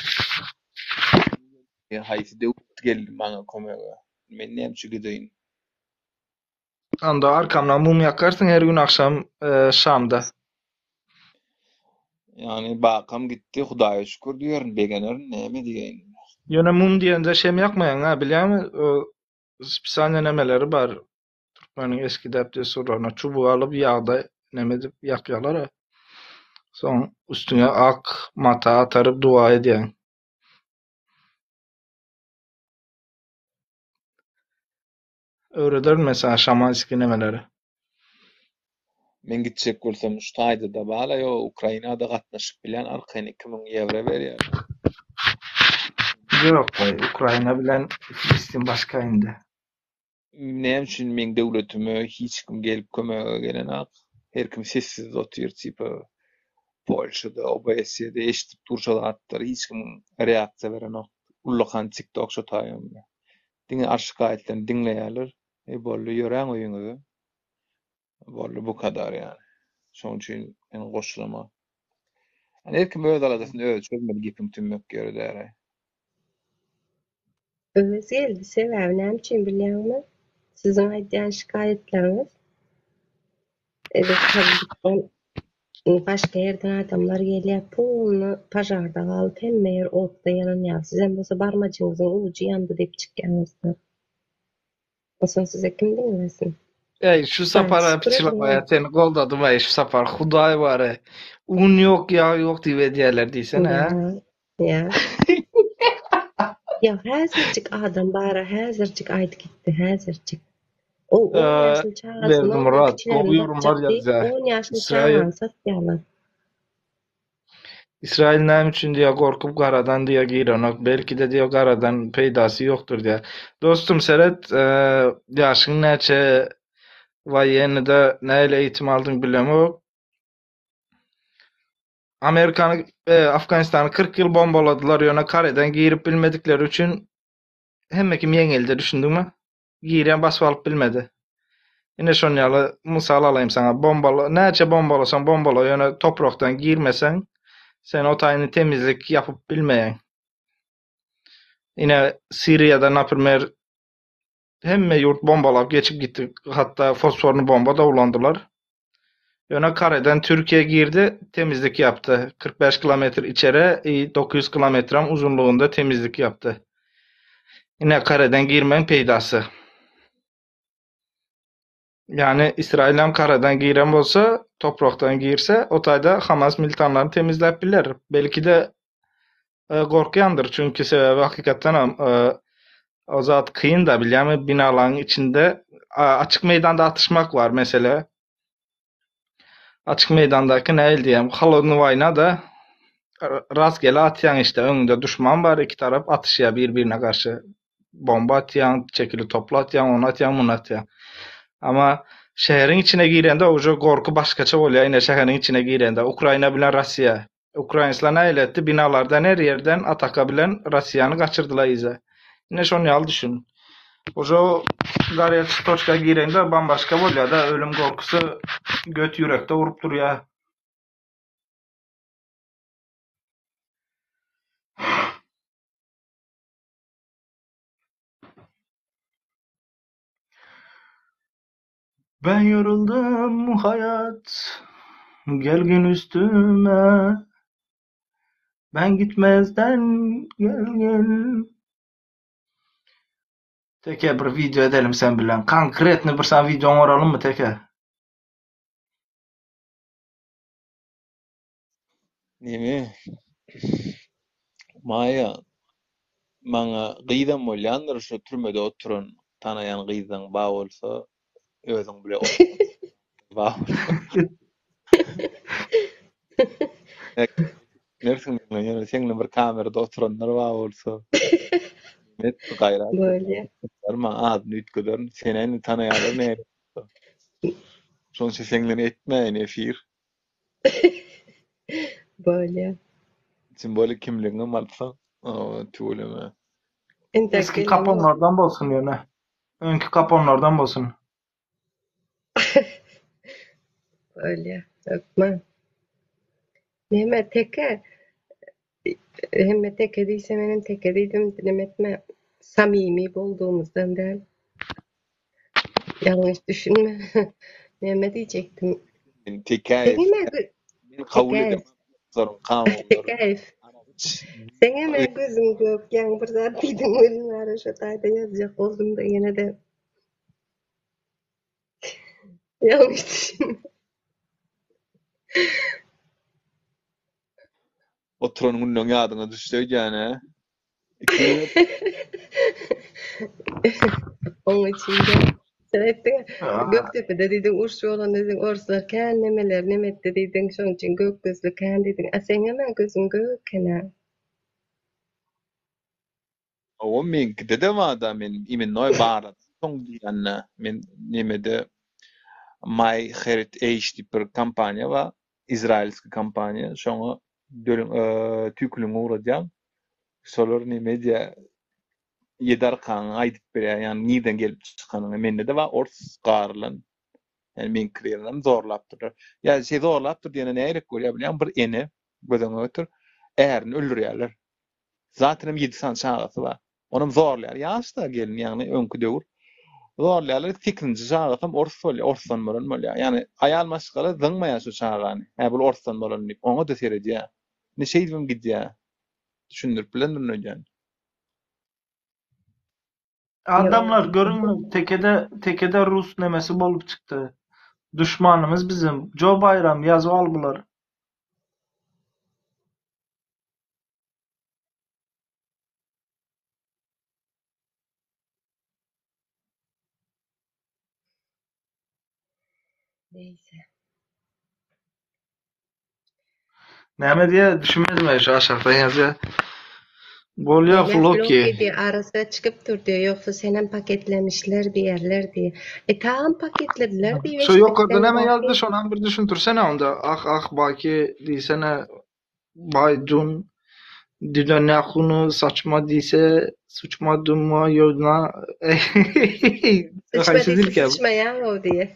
haýsy döwlet geldi maňa kömege? Men näme üçin gideýin? Onda arkamdan mum ýakarsyň her gün agşam şamda. Ýagny bakam gitdi, Hudaýa şükür diýerin, begenerin, näme diýeýin. Ýöne mum diýende şem ýakmaýaň-a, bilýäňmi? O spesialnyý nemeleri bar. Türkmeniň eski däp-dessurlarynda çubuk alyp ýagda neme edip ýakýarlar-a. Soň üstüňe ak mata ataryp doga edýäň. Öwrederin men saňa şamanskiý nemeleri. Men gitjek bolsam şu taýda-da bala ýok Ukrainada gatnaşyp bilýän arkaýyn 2000 ýewro berýär. Ýok baý Ukraina bilen Filistin başga indi. Näme üçin meň döwletime hiç kim gelip kömege gelenak? Her kim sessiz otyr tipa Polşada, OBSE-de eşidip dur şo zatlary hiç kim reaksiýa berenok. Ullakan TikTok şo taýam. Diňe arşikaýatlaryny diňleýärler. E boldy ýöräň öýüňize. Boldy bu kadar ýany. Şoň üçin men goşulamok. Ýani her kim öz aladasyny özi çözmeli gepiň tümmek ýeri däl. Öwez geldi sebäbi näme üçin bilýäňmi? Siziň aýdýan şikaýatlaryňyz edil başga ýerden adamlar gelýär polny pažarda galyp hemme ýer otda ýananýar sizem bolsa barmajyňyzyň ujy ýandy diýip çykýaňyzda. Onsoň size kim diňlesin? Eý şu sapara piçilabaýa seni goldadym eý şu sapar hudaý bar eý. Un ýok ýag ýok diýip edýärler diýsene hä? Ýa. Ýa häzirjik adam bara häzirjik aýdyp gitdi häzirjik. O on ýaşly çagasyny Berdimyrat gowy kiçilerini ýorumlar satjak diýip ýazýar. on ýaşly Israil çagany satýarlar. Israil näme üçin diýýär gorkup garadan diýýär girenok belkide diýýär garadan peýdasy ýokdur diýýär. Dostum seret ýaşyň näçe waýennyda nähili eýitim aldyň bilemok. Amerikany Afganistany 40 ýyl bombaladylar ýöne kareden girip bilmedikleri üçin hemme kim ýeňildi düşündiňmi? Girýän basyp alyp bilmedi. Ine şon ýaly mysal alaýyn saňa. Bombala, näçe bombalasaň bombala, ýöne toprakdan girmeseň, sen o taýyny temizlik ýapyp bilmeýäň. Ine Siriýada naprimer hemme ýurt bombalap geçip gitdi. Hatda fosforny bomba da ulandylar. Ýöne kareden Türkiýe girdi, temizlik ýapdy. 45 kilometr içere i 900 kilometrem uzunlygynda temizlik ýapdy. Ine kareden girmegiň peýdasy. Ýagny Israil hem karadan giren bolsa, toprakdan girse, o taýda Hamas militanlaryny temizläp biler. Belki-de e, gorkýandyr, çünki sebäbi hakykatdan hem e, o zat kyn da bilýärmi, binalaryň içinde açyk meýdanda atyşmak bar mesele. Açyk meýdandaky nähili diýýän, holodny waýna da rastgele atýaň işte, öňüňde duşman bar, iki tarap atyşýar bir-birine garşy. Bomba atýaň, çekili toply atýaň, ony atýaň, muny atýaň. Amma şäheriň içine girende uje gorky başgaça bolýar, ine şäheriň içine girende Ukraina bilen Russiýa. Ukrainsler nähili etdi, binalardan her ýerden ataka bilen Russiýany gaçyrdylar yza. Ine şon ýaly düşün. Uje garýaçy toçka gireňde bambaşga bolýar-da, ölüm gorkusy göt ýürekde urup durýar. Ben yoruldum hayat gel gün üstüme Ben gitmezden gel gel Teke bir video edelim sen bilen. Konkretny bir sana video oňaralymmy Teke? Neme? Maýa, maňa gyzam bolýandyr şu türmede oturan tanaýan gyzlaň ba bolsa özüň bile ba bolsa. Mersin ýöne seň bilen bir kamerada oturanlar ba bolsa. Net gaýrat. Bolýa. Maň adyny üýtgederin. Seni indi tanaýarlar näme. Şonuň üçin seň bilen etmäýin efir. Bolýa. Simbolik kimligiňem alsaň, tüweleme. Entek Eski gelenok. kaponlardan bolsun ýöne. Öňki kaponlardan bolsun. Bolýa. Hökman. Neme teke? Hemme teke diýse menem teke diýdim. Neme etme. Samimi bolduğumyzdan däl. Ýalňyş düşünme. Näme diýjekdim? Men Tekäýew. Neme Men kabul Tekäýew. edemok. Kanunlary. Tekäýew. Seňem gözüň gök, ýaňy bir zat diýdiň welin bari şo taýda ýazjak boldum-da ýene-de ýalňyş düşünme. Oturan günleň ýadyňa düşse öýdýän-ä. Oň üçin-de sen aýtdyň-a, Gökdepede diýdiň, uruş bolanda diýdiň, orslar kän nemeler neme etdi diýdiň, şoň üçin gök gözli kän diýdiň. A seňem-ä gözüň gök eken-ä. Hawa, meňkide-de bar-da, men imennoý barladym soň diýende, men nemede My Heritage diýip bir kompaniýa bar, izrailskiý kompaniýa, şoňa dölüň tüýküligiňi ugradýaň, şolar neme edýär, ýedi arkaňy aýdyp berýär, ýagny nirden gelip çykanyňy. Mende-de bar ors garylan, ýagny meňkilerinem zorlapdyrlar. Ýa şeý zorlapdyr diýende nähili bolýar bilýäňmi, bir ene, göz öňüňe getir, ärini öldürýärler. Zaten hem ýedi sany çagasy bar. Onam zorlaýar. Ýaş-da gelin, ýagny öňki döwür. Zorlaýarlar, sekizinji çagasam ors bolýar, orsdan bolan bolýar. Ýagny aýal maşgala zyňmaýar şu çagany. Hä, bul orsdan bolan diýip, oňa-da seredýär. Indi şeýdibem gidýär. Düşündirip bilendirin öýdýän. Adamlar görüň tekede tekede rus nemesi bolup çykdy. Duşmanymyz bizim. Jo Baýram ýazyp al bular. Neyse. Näme diýýär düşünmedim şu aşakdan ýazýar. Bolýa Näme Floki. Floki diýýär, arasy çykyp dur diýýär, ýogsa senem paketlemişler diýerler diýýär. E tagam paketlediler diýip Şu ýokarda eşidipdim näme ýazdy Baki. şonam bir düşündirsene onda. Ah ah Baki diýsene Baý dun düdenähuny saçma diýse suçma dumma ýodna Syçma haýsy diýse dilkä bu? syçmaýaň-ow diýýär.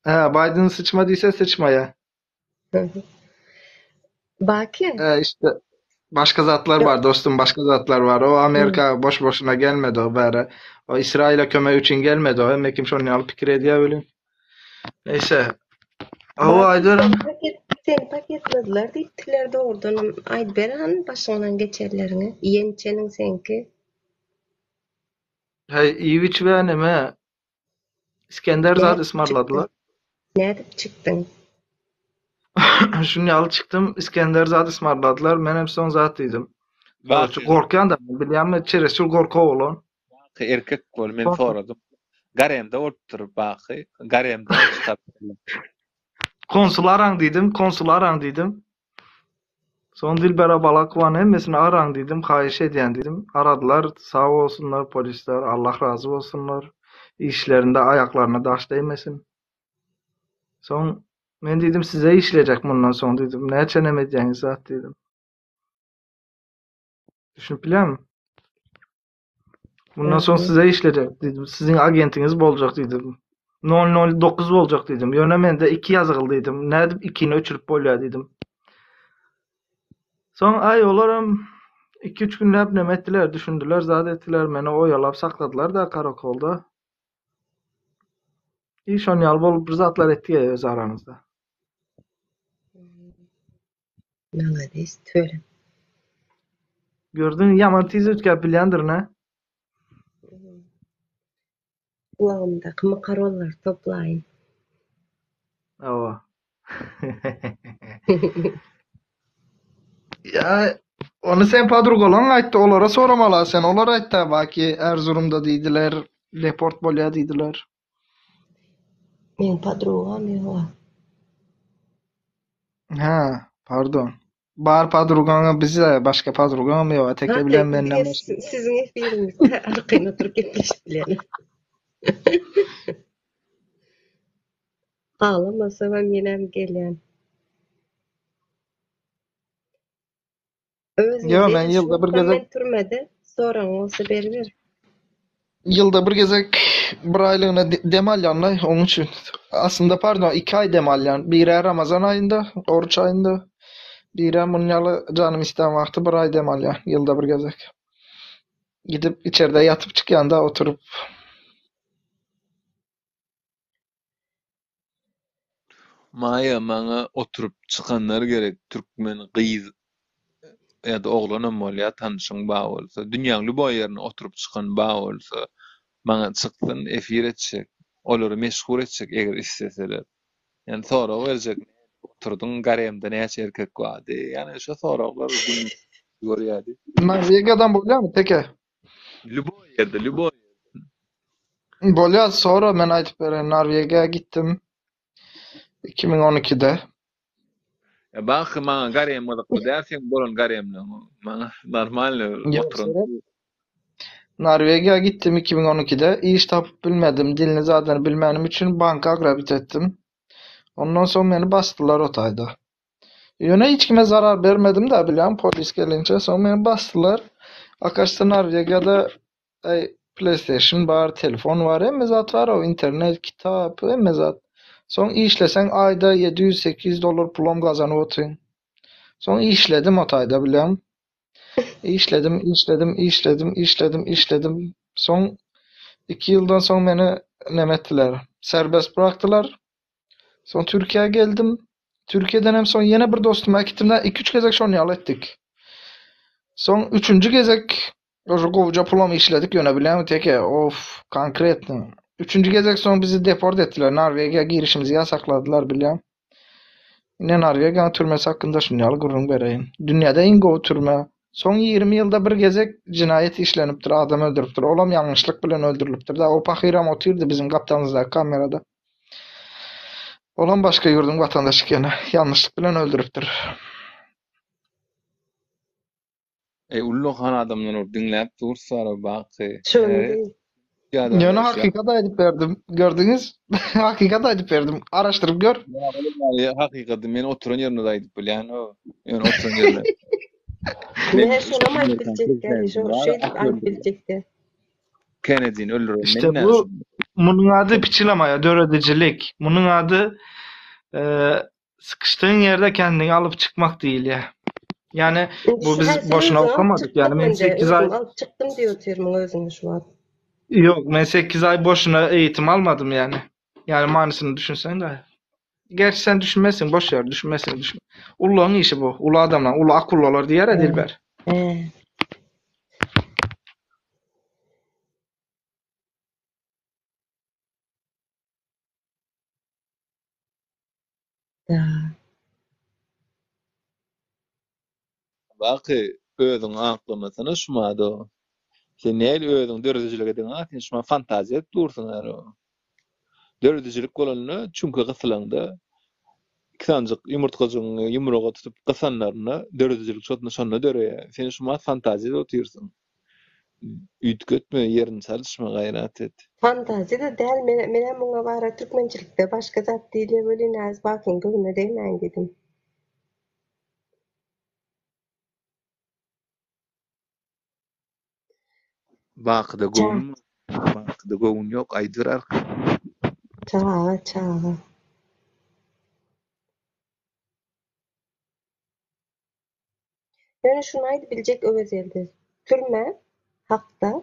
Hä, Baýden syçma diýse syçmaýa. Baki. He işte başga zatlar bar dostum, başga zatlar bar. O Amerika boş boşuna gelmedi o bäre. O İsrail'e kömek üçin gelmedi o. Hemme kim şony ýaly pikir edýär welin. Neyse. Hawa Baki aýdaryn. seni paket seni paketlediler diýipdiler dogrudanam aýdyber hany başyňdan geçenleriňi. Iýen içeniň seňki. Heý iýip içibä neme? Iskender zat Nädip çykdyň? ysmarladylar. Nädip çykdyň? Şuny ýaly çykdym, Iskender zat ysmarladylar. Menem soň zat diýdim. Baky, Gorkýan da, bilýänmi, çeresçil gorky oglan. Baky erkek bol, men soradym. Garemde bolupdyr Baky, garemden çykarypdyrlar. Konsul araň diýdim, konsul araň diýdim. Soň Dilbera Balakowany hemmesini araň diýdim, haýyş edýän diýdim. Aradylar, sag bolsunlar polisler, Allah razy bolsunlar. Işlerinde aýaklaryna daş degmesin. Soň men diýdim size işlejek mundan soň diýdim. Näçe neme edýäňiz zat diýdim. Düşünip bilýäňmi? Mundan soň size işlejek diýdim. Siziň agentiňiz boljak diýdim. 009 boljak diýdim. Ýöne mende 2 ýazgyly diýdim. Nädip 2-ni öçürip bolýar diýdim. Soň aý olaram 2-3 günläp neme etdiler, düşündiler, zat etdiler, meni oýalap sakladylar da karakolda. I şon ýaly bolup bir zatlar etdik öz aramyzda. Malades, tüweleme. Gördüň, ýaman tiz üýtgäp bilýändirin, hä? Gulagymdaky makaronlary toplaýyn. Hawa. Ýa, ony sen podrugalaň aýtdy, olara soramala sen. Olar aýtdy, baki Erzurumda diýdiler, deport bolýar diýdiler. Meň podrugam ýoga. Hä, pardon. Bar podrugaňa bize, başga podrugaňam ýok. Teke bilen menden başga. Siziň efiriňizde arkaýyn oturyp gepleşip bilýän. Aglamasam ýenem gelýän. Özüňiz Ýok, men ýylda bir gezek men türmede soragyň bolsa beriber. Ýylda bir gezek bir aýlygyna dem alýan-da, oň üçin. Aslynda pardon, iki aý dem alýan. Biri Ramazan aýynda, oruç aýynda. Biri muny ýaly janym islän wagty bir aý dem alýan, ýylda bir gezek. Gidip içerde ýatyp çykýan-da oturyp. Maýa maňa oturyp çykanlar gerek türkmen gyz. ýa-da oglanam bolýar, tanyşyň bar bolsa, dünýäň lýuboý ýerinde oturyp çykan bar bolsa, maňa çyksyn, efir etjek, olary meşhur etjek eger isleseler. Ýani sorag berjek, oturdyň garemde näçe erkek bardy? Ýani şo soraglar gün görýärdi. Norwegiýadan bolýarmy teke? Lýuboý ýerde, lýuboý ýerde. Bolýar, sora men aýdyp bereýin. Norwegiýa gitdim 2012-de. Ýa baky maňa garem gyzykly däl seň bolan garemleň. Maňa normalny oturan. Norwegiýa gitdim 2012-de. Iş tapyp bilmedim. Dilini zadyny bilmänim üçin banka agrabit etdim. Ondan soň meni basdylar o taýda. Ýöne hiç kime zarar bermedim-dä bilýäň polis gelinçe soň meni basdylar. Akaşda Norwegiýada aý PlayStation bar, telefon bar, hemme zat bar o internet, kitap, hemme zat. Soň işleseň aýda 700-800 dollar pulam gazanyp otyň. Soň işledim o taýda bilýäň. Işledim, işledim, işledim, işledim, işledim. Soň 2 ýyldan soň meni neme etdiler? Serbest bırakdylar. Soň Türkiýä geldim. Türkiýeden hem soň ýene bir dostumy äkitdim-de, iki-üç gezek şony ýaly etdik. Soň üçünji gezek уже gowuja pulam işledik ýöne bilýäňmi teke, of, konkretno. Üçünji gezek soň bizi deport etdiler, Norwegiýa girişimizi ýasakladylar bilýäň. Ine Norwegiýanyň türmesi hakynda şuny ýaly gürrüň bereýin. Dünýäde iň gowy türme. Soň 20 ýylda bir gezek jenaýat işlenipdir, adam öldüripdir. Olam ýalňyşlyk bilen öldürilipdir. Da o pahyram otyrdy biziň gapdalymyzdaky kamerada. Olam başga ýurduň watandaşy ekeni. Ýalňyşlyk bilen öldüripdir. Eý ullakan adamlar ol diňläp dursa baky. Şony diý. Ýöne hakykat aýdyp berdim. Gördüňiz? Hakykat aýdyp berdim. Araşdyryp gör. Hakykaty men oturan ýerimde aýdyp bilýän o. Ýöne oturan ýerimde. Ne şonam aýdyp biljekdi, şo şeýdip aýdyp biljekdi. Kennedy-ni öldüren İşte bu munuň ady piçilamaýa döredijilik. Munuň ady e, Sıkıştığın ýerde kendiňi alyp çykmak diýilýär. Ýani bu biz boşuna okamadyk. Ýani men 8 aý alyp çykdym diýip otyrmyň özüňe şu wagt. Ýok, men 8 aý boşuna eýitim almadym ýani. Ýani manysyny düşünseň de. Gerçi sen düşünmezsiň, boş wer, düşünmezsiň, düşün. Ullaň işi bu. Uly adamlar, uly akullalar diýer-ä Dilber. He. Da. Baky özüňi aklamasana şumado. Sen nähili özüň döredijilik ediň-a sen şuma fantaziýa edip dursuň aro. Döredijilik bolanda çüňke gysylaňda iki sanjyk ýumurtgajygyňy ýumruga tutup gysanlarynda döredijilik şonda şonda döreýär. Sen şumat fantaziýa edip otyrsyň. Üýtgetme, ýerini çalyşma gaýrat et. Fantaziýa-da däl, menem muňa bara türkmençilikde başga zat diýilýär welin az Bakyň göwnüne degmäýin diýdim. Bakyda göwnüm Bakyda göwün ýok aýdyber arkaýyn. Çaga, çaga. Ýöne şuny aýdyp biljek Öwezgeldi, türme hakda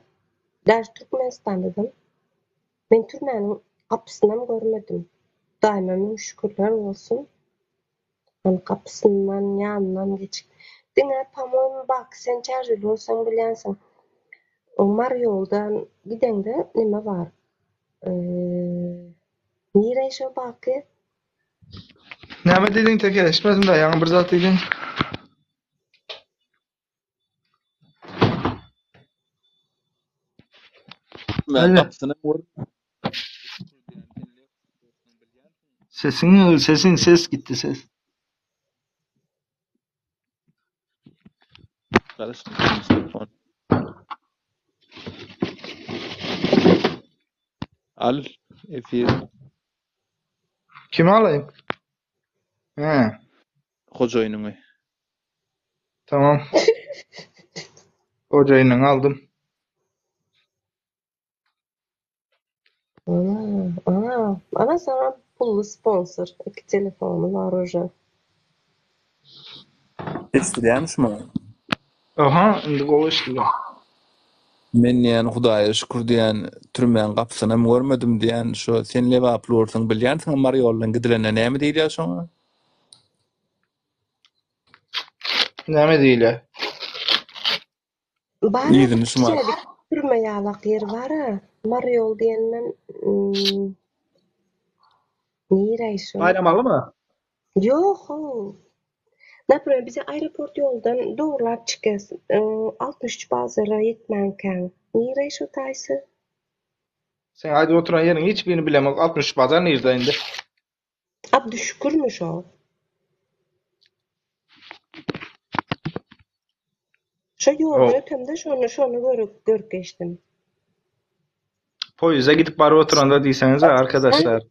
daş Türkmenistandadam men türmäniň gapysynam görmedim. Hudaýyma müň şükürler bolsun. Hany gapysyndan, ýanyndan geçip. Diňe po-moýmu Baky sen çärjewli bolsaň bilýänsiň. Mary ýoldan gideňde neme bar? Nire şo Baky? Näme diýdiň teke eşitmedim da ýaňy bir zat diýdiň. Men gapysyny vur. Sesin sesin ses gitti ses. Karışma telefon. Al efir. Kimi alayım? He. Hojaýynyňy. Tamam. Hojaýynyňy aldym. Ana, ana, ana sana pully sponsor. Iki telefony bar uje. Eşidilýärmi şu maňa? Aha, indi gowy eşidilýär. Men diýýän Hudaýa şükür diýýän türmäň gapysynam görmedim diýýän şo sen lebaply bolsaň bilýänsiň Mary ýoldan gidilende näme diýilýär şoňa? Näme diýilýär? Bar Yzyny şumat. kiçijek türme ýalak ýer bar-a. Mary ýol diýenden nire şo? Baýramalymy? Ýok how. Naprimer bize aeroport ýoldan dogrulap çykýas. 63 bazara ýetmänkäň. Nire şo taýsy? Seň aýdyp oturan ýeriň hiç birini bilemok. 63 bazar nirde indi? Abdüşükürmi şo? Şo ýoldan ötemde şony şony görüp görüp geçdim. Poýuzda gidip baryp oturanda diýseňize arkadaşlar.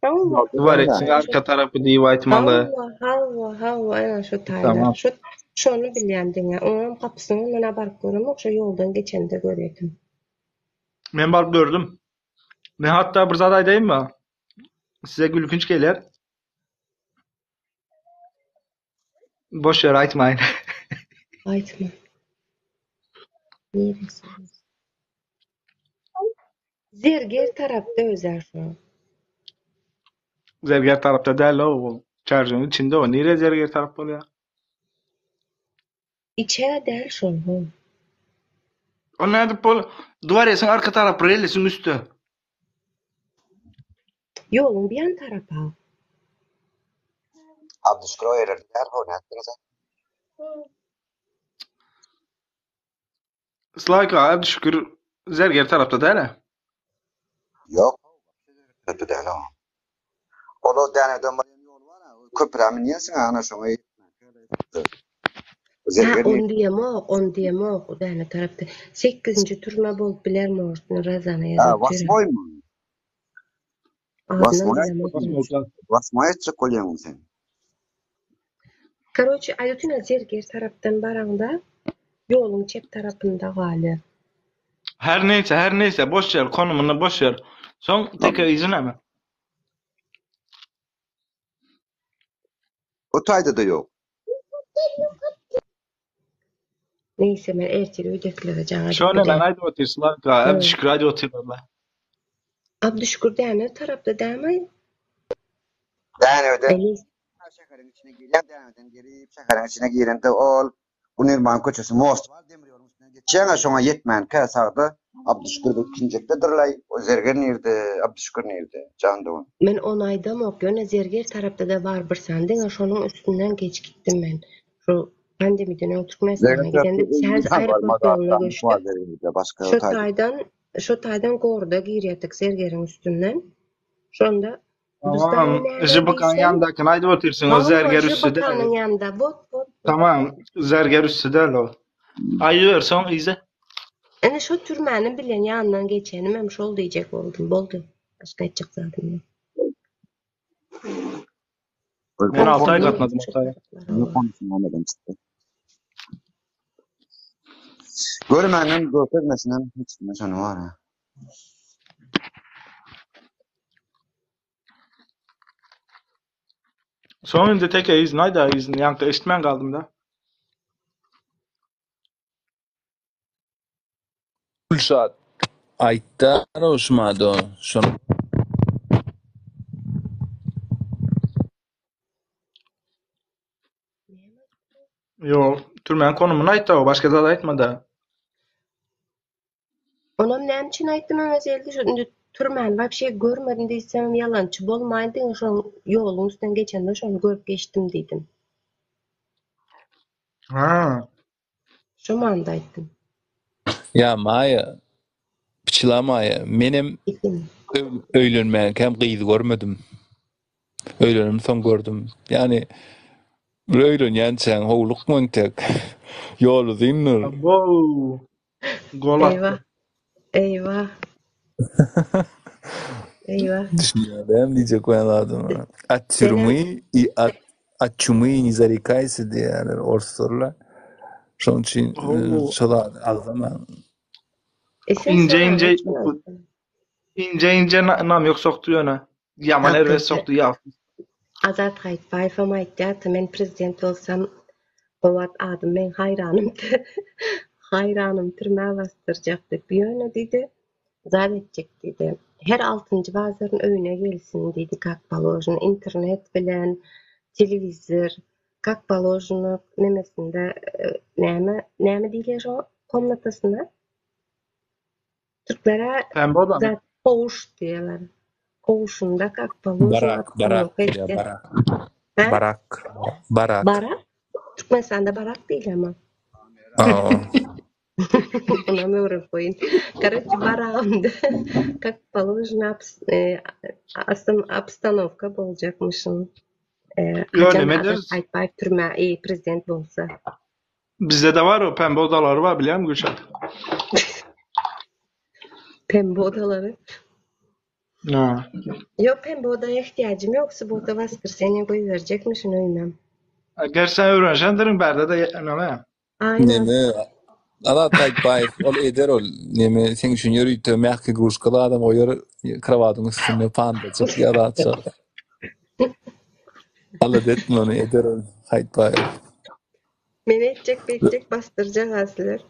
Dworesiň arka tarapy diýip aýtmaly. Hawa, hawa, hawa, ana şo taýlar. Şo şony bilýän diňe. Oňam gapysynyň öňüne baryp göremok, şo ýoldan geçende görýärdim. Men baryp gördüm. Men hatda bir zat aýdaýynmy? Size gülkünç geler. Boş ýer aýtmaýyn. Aýtma. Niresi? Zerger tarapda özer şo. Zerger tarapda däl o, çarjyň içinde o. Nire zerger tarap bolýar? Içä däl şol ho. O nädip bol? Dworesiň arka tarapy relisiň üsti. Ýoluň bir ýan tarapa. Abdyşükür o ýerlerde däl ho nätdiňiz-ä? Slayka Abdyşükür zerger tarapda däl-ä? Ýok, tarapda däl o. Ol o däneden barýan ýol bar-a, köprä münýänsiň-ä ana şoňa ýetmänkä. Ha, Zerger ony diýemok, ony diýemok, o däne tarapda. Sekizinji türme bolup biler может, Razana Ha, ýazyp otyr. Wasmoýmy? Adynam Wasmoý bilemok. Wasmoý etjek bolýaňmy sen? Karoçe, aýratyn Zerger tarapdan baraňda, ýoluň çep tarapynda galýar. Her neýse, her neýse, boş ýer, konumyny boş ýer. Soň teke yzy näme? O taýda-da ýok. Neýse men ertir öýdäkilere jaň edip Şo bilerin. nämäni aýdyp otyr Slavka, Abdyşükür aýdyp otyrlar. Abdyşükür Dänew tarapda dämi? Dänewden Elis. şäheriň içine girýäň, Dänewden girip şäheriň içine girende ol Günirman köçesi most bar, demir ýoluň üstünden geçýäň-ä şoňa ýetmänkä sagda Abdyşükür bir ikinjekdedirlaý, o zerger nirde, Abdyşükür nirde, jan dogan. Men ony aýdamok, ýöne zerger tarapda-da bar bir sany, diňe şonuň üstünden geç gitdim men. Şu pandemiýadan öň Türkmenistana Zerger gidende tarapda täze öý bar, aeroport ýoluna mazardan göçdük. bar zergerde, başga Şo taýda. taýdan, şo taýdan gorda girýärdik zergeriň üstünden. Şonda bu Tamam, zdaniýe näme JBK-nyň diýsem, ýanyndakyny aýdyp otyrsyň, o hawa, zerger üsti däl. JBK-nyň ýanynda, wot, wot, wot. Tamam, zerger üsti däl o. Aýdyber soň yza. Ine şo türmäni bilen ýanyndan geçenimem şol diýjek boldum. Boldy. Başga aýtjak zadym ýok. Men 6 aý gatnadym o taýa. Görmänem, görkezmesinem hiç kime şony bar ha. Soň indi teke yzyny aýda, yzyny ýaňky eşitmän galdym-da. Gülşat aýtdar şumado şony. Ýok, türmäň konumyny aýtda, başga zat aýtmada. Onam näme üçin aýtdym Öwezgeldi şu indi türmäni wapşe görmedim diýsemem ýalançy bolmaýyn diňe şoň ýoluň üstünden geçende şony görüp geçdim diýdim. Ha. Şo manyda aýtdym. Ýa Maýa, pyçyla Maýa, menem öýlenmänkäm gyz görmedim. Öýlenimsoň gördüm. Ýagny bir öýlenýänçäň howlukma entek. Ýol uzyndyr. Abo. Gol atdy. Eýwah. Eýwah. Eýwah. Düşünýärem diýjek bolýan zadyma. At türmy i at at çumy ne zarekaýsa diýýärler orslarla. Şonuň üçin şo zady agzamaň. Ince ince ince ince namýok sokdy ýöne. Ýaman erbet sokdy ýagsyz. Azat Gaýypbaýewem aýtýardy, men prezident bolsam Gowat adym meň haýranym haýranym türmä basdyrjak diýip. Ýöne diýdi, zat etjek diýdi. Her altynjy bazaryn öýüne gelsin diýdi, kak položeno internet bilen, telewizor, kak položeno nemesinde näme näme diýilýär şoňa komnatasynda? Türklere Pembe odamy? zat kowuş diýerler. Kowuşunda kak položno Barak, barak obstanovka diýýär, etýär. barak. Hä? Barak. Barak. Barak? Türkmenistanda barak diýilýärmi? Aa. Onam öwrenip goýun. Karoçe baragymda kak položno e, obstanovka boljakmyşyn. E, Ýöne haçan neme Azat ederis? Aýtbaýew türmä e, prezident bolsa. Bizde de bar o pembe odalary bar bilýäňmi Gülşat? Pembe odalary. Ha. Ýok pembe odaya ihtiyacım ýok subota waskreseniýe goýberjekmişin öýüme. Eger sen öwrenşendirin bärde de neme? Aýna. Neme Azat Aýtbaýew ol eder ol neme seň üçin ýörite mähki gruşkaly adam goýar krowadyň üstünde pandajyk ýa zatjak. Alada etme ony eder ol Haýtbaýew. Meni etjek beýtjek basdyrjak a sizler.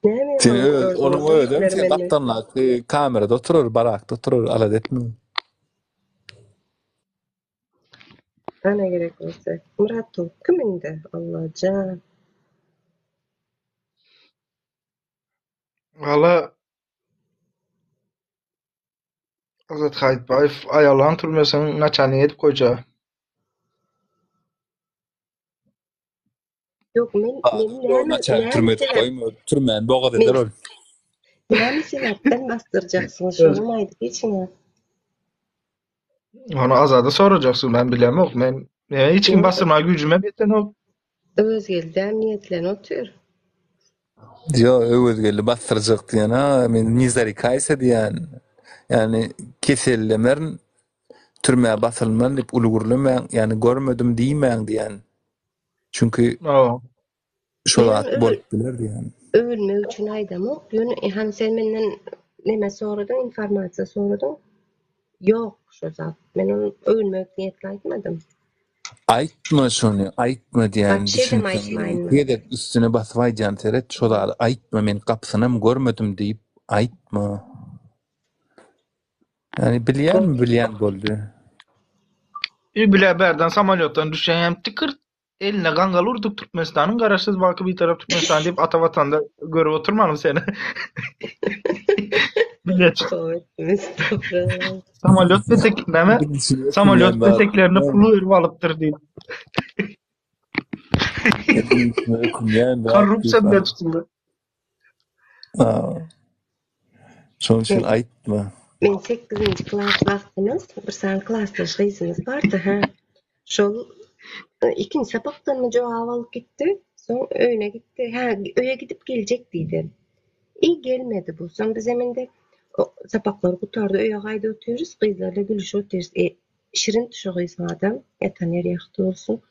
Näme Sen ýaman öz gördüňiz onuň özem dostlar sen menden. gapdaldaky kamerada oturar barakda oturar alada etme. Ana gerek bolsa. Myrat towuk kim indi? Allajan. Wala Azat Haýytbaýew aýallaryň türmesiniň naçalnigi edip goýjaga. Ýok men meni Ýok näme naçalnik näme türme edip sebäp goýma türmäni bogaz men eder ol. näme sebäpden basdyrjaksyňyz Öz şonam aýdyp geçiňä. Ony Azada sorajaksyň men bilemok. Men men hiç kim Ýok basdyrmaga güýjümem ýetenok. Öwezgeldäm niýetlenip otyr. Ýok Öwezgeldi basdyrjak diýen ha men ne zarekaýsa diýen. Ýagny kesellemerin türmä basylman diýip uly gürlemäň ýagny görmedim diýmäň diýen. Çünki Hawa. şo Men zat ony bolup biler diýýän. öwünmek üçin aýdamok. Ýöne hany sen menden neme soradyň, informasiýa soradyň. Ýok şo zat. Men ony öwünmek niýetli aýtmadym. Aýtma şony, aýtma diýýän, Wapşedem düşünseň aýtmaýyn iki men. gezek üstüne basyp aýdýan seret, şo zady aýtma, men gapysynam görmedim diýip aýtma. Ýani bilýänmi bilýän boldy. I bile bärden samolýotdan düşýän tikirt eline gaňgal urdyk Türkmenistanyň garaşsyz baky bitarap Türkmenistan diýip ata watanda görüp oturmanym seni. Bilet. Samolýot petek näme? Samolýot peteklerini pul berip alypdyr diýip. Korrupsiýa bilen tutuldy. Şonuň üçin aýtma. Men sekizinji klas wagtymyz bir sany klasdaş gyzymyz bardy, hä. Şol ikinji sapakdanmy jogap alyp gitdi. Soň öýüne gitdi. Hä, öýe gidip geljek diýdi. I gelmedi bu. Soň bizem indi sapaklar gutardy, öýe gaýdyp otyrys, gyzlarla gülüşip otyrys. E, şirin şu gyzyň adam, ýatan ýeri ýagty bolsun.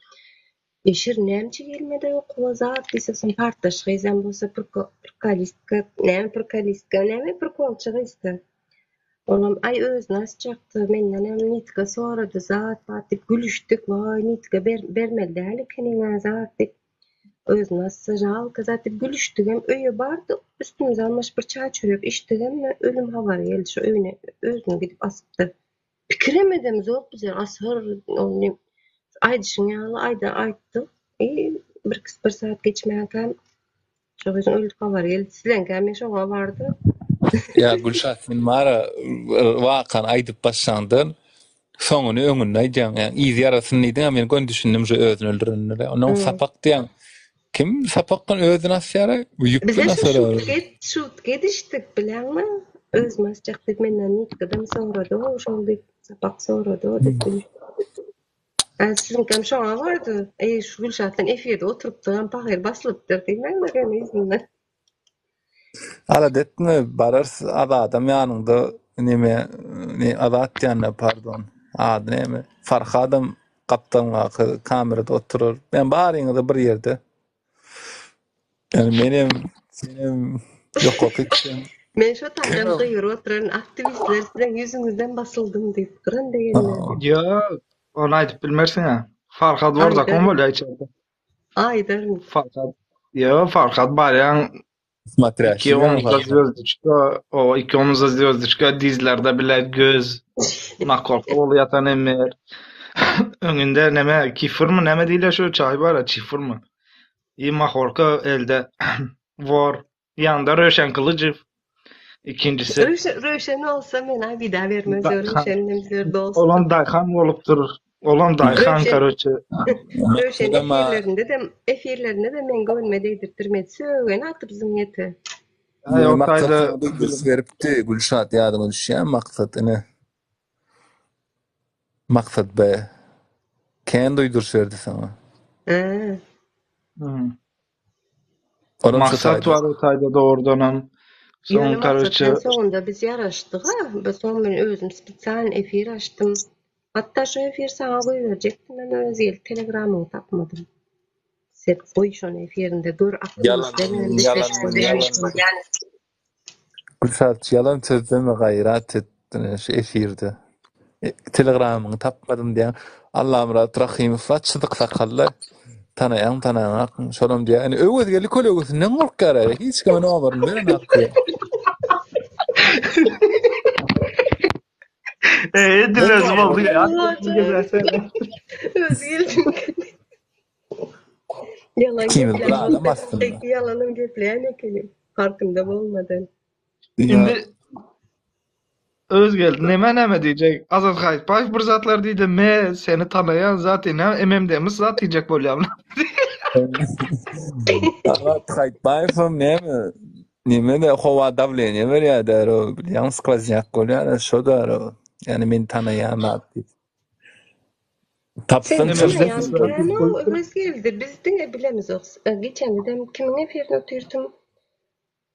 E, Şirin nämçe gelmedi okuwa zat diýse, soň partdaş gyzam bolsa prkolistka, näme prkolistka, näme prkolçy gyzda. Olam aý özüni asjakdy, mendenem nitka sorady zat bat diýip gülüşdik, waý nitka bermeli däl ekeniň-ä zat diýip. Özüni assa žalka zat diýip gülüşdigem, öýe bardyk, üstümize almaşyp bir çaý-çörek içdigem ölüm habary geldi şo öýüne özüni gidip asypdyr. Pikirem edemzok bizler asyr ony aýdyşyň ýaly aýda aýtdyk. I bir bir saat geçmänkäm şo gyzyň öldi habary geldi. Sizleňkä men şoňa bardym. Ýa Gülşat sen bara wakany aýdyp başlaňdan soňuny öňünde aýdýaň. Ýa yz ýarasyny diýdiň, men göni düşündim şu özüni öldürenine. Ondan sapak diýýäň. Kim sapakdan özüni asýar-a? Ýüpden Bizler şu asar. şutka şutka edişdik bileňmi? Özümi asjak diýip menden nitkadam sorady o şol diýip sapak sorady o diýip gülüşdik. Ä siziňkem şoňa bardy. Eý şu Gülşat sen efirde oturypdyňam pahyr baslypdyr diýmäňler ýöne yzyndan. Alada etme bararys Azadam ýanyňda neme ne Azat diýende pardon ady neme Farhadam gapdalňaky kamerada oturar. Men baryňyzy bir ýerde. Ýani menem senem ýokarky ikisem. Men şo taýdan gygyryp oturan aktiwistler siziň ýüzüňizden basyldym diýip gyran degenler. Ýok, ony aýdyp bilmersiň-ä. Farhad bor zakon bolýar içerde. Aýdaryn. Farhad. Ýok, Farhad barýaň Smotrýaşy iki omuzda zwýozdoçka, o iki omuzda zwýozdoçka, dizlerde bile göz, nakolka bolup ýatan emmer. Öňünde neme, kifirmi, neme diýilýär şu çaý bar-a, çifirmi? I mahorka elde. Wor. Ýanynda Röwşen Gylyjow. Ikinjisi Röwşen, Röwşen bolsa men bida bermez Daýhan. Röwşen bizler dost. Olam daýhan bolupdyr. Olam daýhan Röwşen karoçe. Röwşen Maksadam-a efirlerinde de efirlerinde de men göwnüme degdirtdirmedi. Sögeni atyp zyňýety. Aý Ýöne o Maksat taýda saňa duýduryş beripdi, Gülşat ýadyňa düşýärmi Maksat ine. Maksat B. Kän duýduryş berdi saňa. Hä. Hmm. Olam şu Maksat taýda. bar o taýda dogrudanam. Soň Ýöne Maksat karoçe bilen soňunda biz ýaraşdyga. Biz soň men özüm spesialny efir açdym. Hatda şu efir saňa goýberjekdim men öz gelip telegramyňy tapmadym. Sen goý şony efirinde gör Ýalan, aktiwistler bilen ýalan, gepleşip ýalan. bolýan. Gülşat ýalan sözleme gaýrat et ine şu efirde. E, Telegramyňy tapmadym diýýäň. Allamyrat Rahymow bar çyzyk sakally. Tanaýaň tanaňak. Şolam diýýär. Ine Öwezgeldi kölegesinden gorkýar hiç kime nomeryny berenok diýýär. E, edil özüm oldu ya. Öz geldim. Yalan Ikimiz bir gepleyen adam aslynda. Peki yalanım gepleyen ekenim. Farkında bolmadan. Ýa Indi öz geldi. Neme neme diýjek. Azat Haýytbaýew bir zatlar diýdi. Me seni tanaýan zat ine MMD-miz zat diýjek bolýar. Azat Haýytbaýewem näme neme-de howa dawleniýe berýär däro, bilýäň skwozňak bolýar şo däro. Ýani meni tanaýan zat diýip. Sen Tapsaň MMD tanaýan çyzsyn. kän-ow öz geldi. Biz diňe bilemizok. Geçende kimiň efirine otyrtym?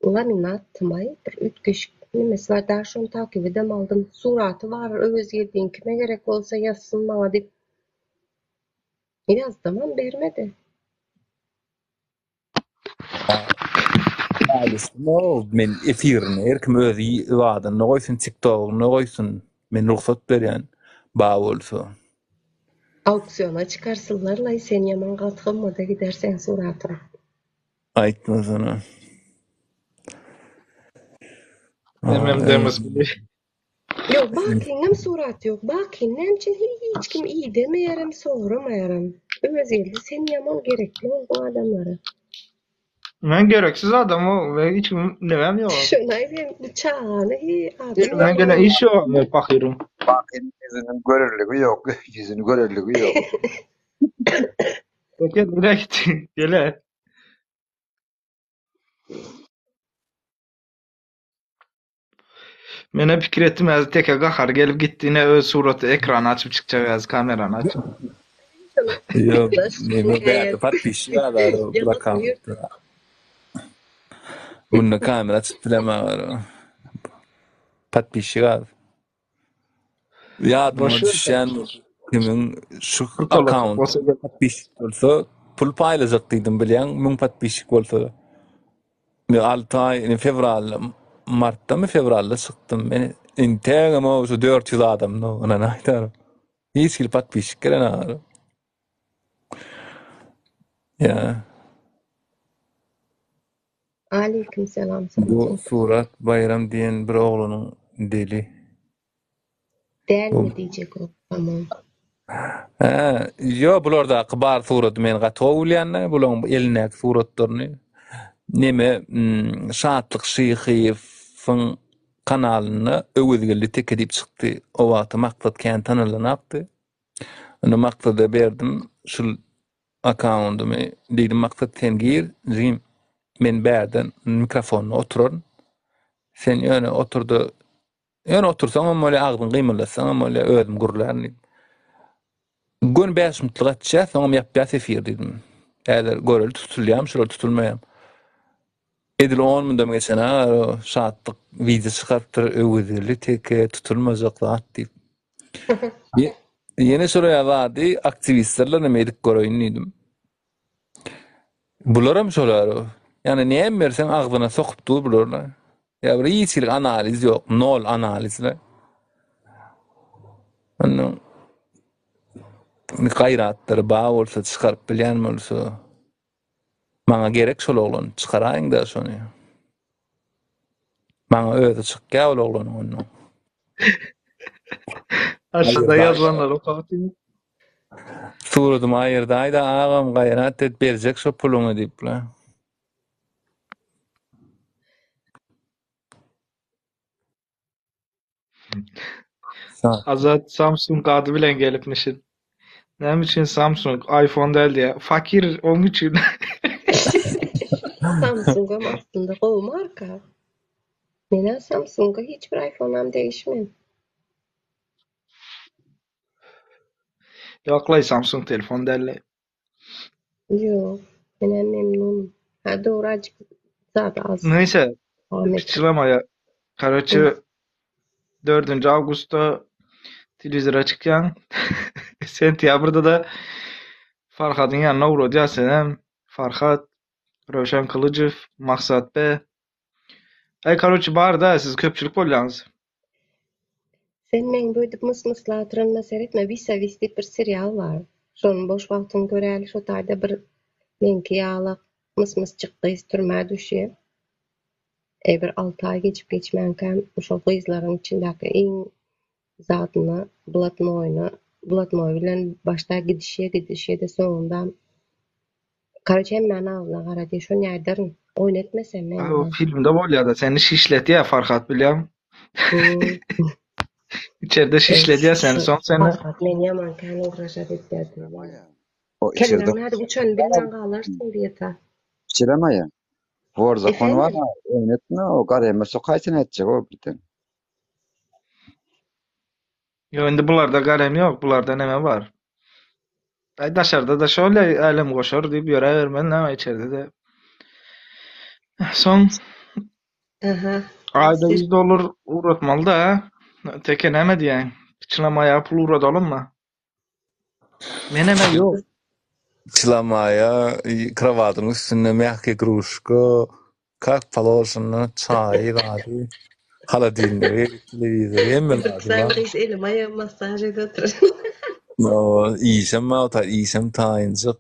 Laminat tymay bir üýtgeşik nemesi bar. Daha şony takip edem aldym. Suraty bar Öwezgeldiň kime gerek bolsa ýazsyn maňa diýip. Ýazdymam bermedi. Aýlyşdym-ow, men efirini her kim öz zadyny goýsun, TikTogyny goýsun. Men rugsat berýän, bar bolsa. Auksiona çykarsynlar-laý sen ýaman gaty gymmada gider seň suratyň. Aýtmasana. MMD-miz. Ýok, Bakynyňam suraty ýok. Bakyny näme üçin hiç kim idemeýärem, soramaýaram. Öwezgeldi sen ýaman gerekli bolduň adamlara. Men gereksiz adam o we hiç kim nemem ýok. Şony aýdýan, bu çagany hi adam Elimden gelen iş ýok men pahyryň. Bakynyň ýüzüniň görerligi ýok, ýüzüni görerligi ýok. Gel nereye gittin? Gele. Mene pikir etdim häzir teke gahary gelip gitdi ine öz suraty ekrany açyp çykjak häzir kamerany açyp. Ýok, neme bärde podpisçik azar bu akkauntda. Bunda kamera açyp bilemok. Podpisçik az. Ýadyma Boş ver. düşýän kimiň şu Pul tolajak akkaunt bolsa gel. podpisçik bolsa pul paýlajak diýdim bilýäň 1000 podpisçik bolsa. Men 6 aý indi fewralda martdamy fewralda çykdym. Men intägem o şu 400 adamda ynany aýdarym. Hiç hili podpisçik gelen agary. Ýa. Aleyküm selam Bu Samsun. Surat Baýram diýen bir oglanyň deli. Dälmi diýjek ol tamam. Hä, ýo bulardaky bar suraty men gaty gowy bilýän-de, bulaň elindäki suratlaryny. Neme, mm, Şatlyk Şyhyýewiň kanalynda Öwezgeldi Teke diýip çykdy. O wagty Maksat kän tanylanakdy. Onda Maksada berdim şul akkaundymy. Diýdim Maksat sen gir, jigim men bärden mikrofonda oturaryn. Sen ýöne oturda Ýöne otursaňam bolýar, agzyňy gymyldatsaňam bolýar, özüm gürlärin diýip. Göni 5 minutlyk açýas, soňam ýapýas efir diýdim. Häzir göreli tutulýarmy, şular tutulmaýarmy. Edil 10 mundam geçen aga şatlyk wideo çykarypdyr, Öwezgeldi teke tutulmajak zat diýip. Ýene şolar zady aktiwistler bilen edip göreýin diýdim. Bularam şolar. Ýani näme berseň agzyna sokup dur bular. Ýa bir hiç hili analiz ýok, nol analizle. Ondan gaýratlary bar bolsa çykaryp bilýän bolsa maňa gerek şol oglan, çykaraýyň-da şony. Maňa özi çykýar ol oglanyň ondan. Aşağıda ýazylanlary okap otyň. Suradymy aýyrdaýda agam gaýrat et berjek şo puluňy diýip la. Azat Samsung ady bilen gelipmişin. Näme üçin Samsung, iPhone däl diýýär. Fakir oň üçin. Samsungam aslynda gowy marka. Menä Samsunga hiç bir iPhone'am degişmem. Ýoklaý Samsung telefon däl-le. Ýok, menem memnun. Ha dogry azjyk zady az. Neyse, Ahmet. piçlamaýa. Karoçe, 4 awgustda telewizora çykýaň. Sentýabrda-da Farhadyň ýanyna ugradýar senem. Farhat, Röwşen Kylyjow, Maksat B. Aý, karoçe, bar-da, siz köpçülik bolýaňyz. Sen meň beýdip mys-myslap oturanyma seretme, Vis-a-vis diýip bir serial bar. Şony boş wagtyň göräli şo taýda bir meňki ýalak mys-mysjyk gyz türmä düşýär. E bir alty aý geçip geçmänkäm şol gyzlaryň içindäki iň zadyna blatnoýyna blatnoý bilen başda gidişýär gidişýär-de soňundam Karoçe hemmäni agzyna gara diý şony aýdaryn. Oýun etme sen meň O bilen. filmde bolýada seni şişletýä Farhat bilýäňmi? İçerde şişletýä seni soň seni Farhat meni ýaman kän ugraşat etýär diýýär. O içerde Kelläň nädip uçanyny bilmän galarsyň diýeta. Piçiremaýa. Wor zakon bar, Efendim? oýun etme, o gareme sokaýsyn etjek o birden. Ýok indi bularda garem ýok, bularda neme bar. Aý daşarda-da şol älemgoşar diýip ýöräbermeli näme içerde-de. Soň Aha. aýda 100 dollar ugratmaly-da. Teke näme diýýäň? Çylamaýa pul ugradalymmy? Menem-ä ýok. Çylamaýa krowatyň üstünde mähki gruşka, kak položeno, çaýy zady, holodilnigi, telewizory hemme zady Sen bar. gyz elim aýagym massaž edip otur. No, işem bar, ta işem taýynjyk.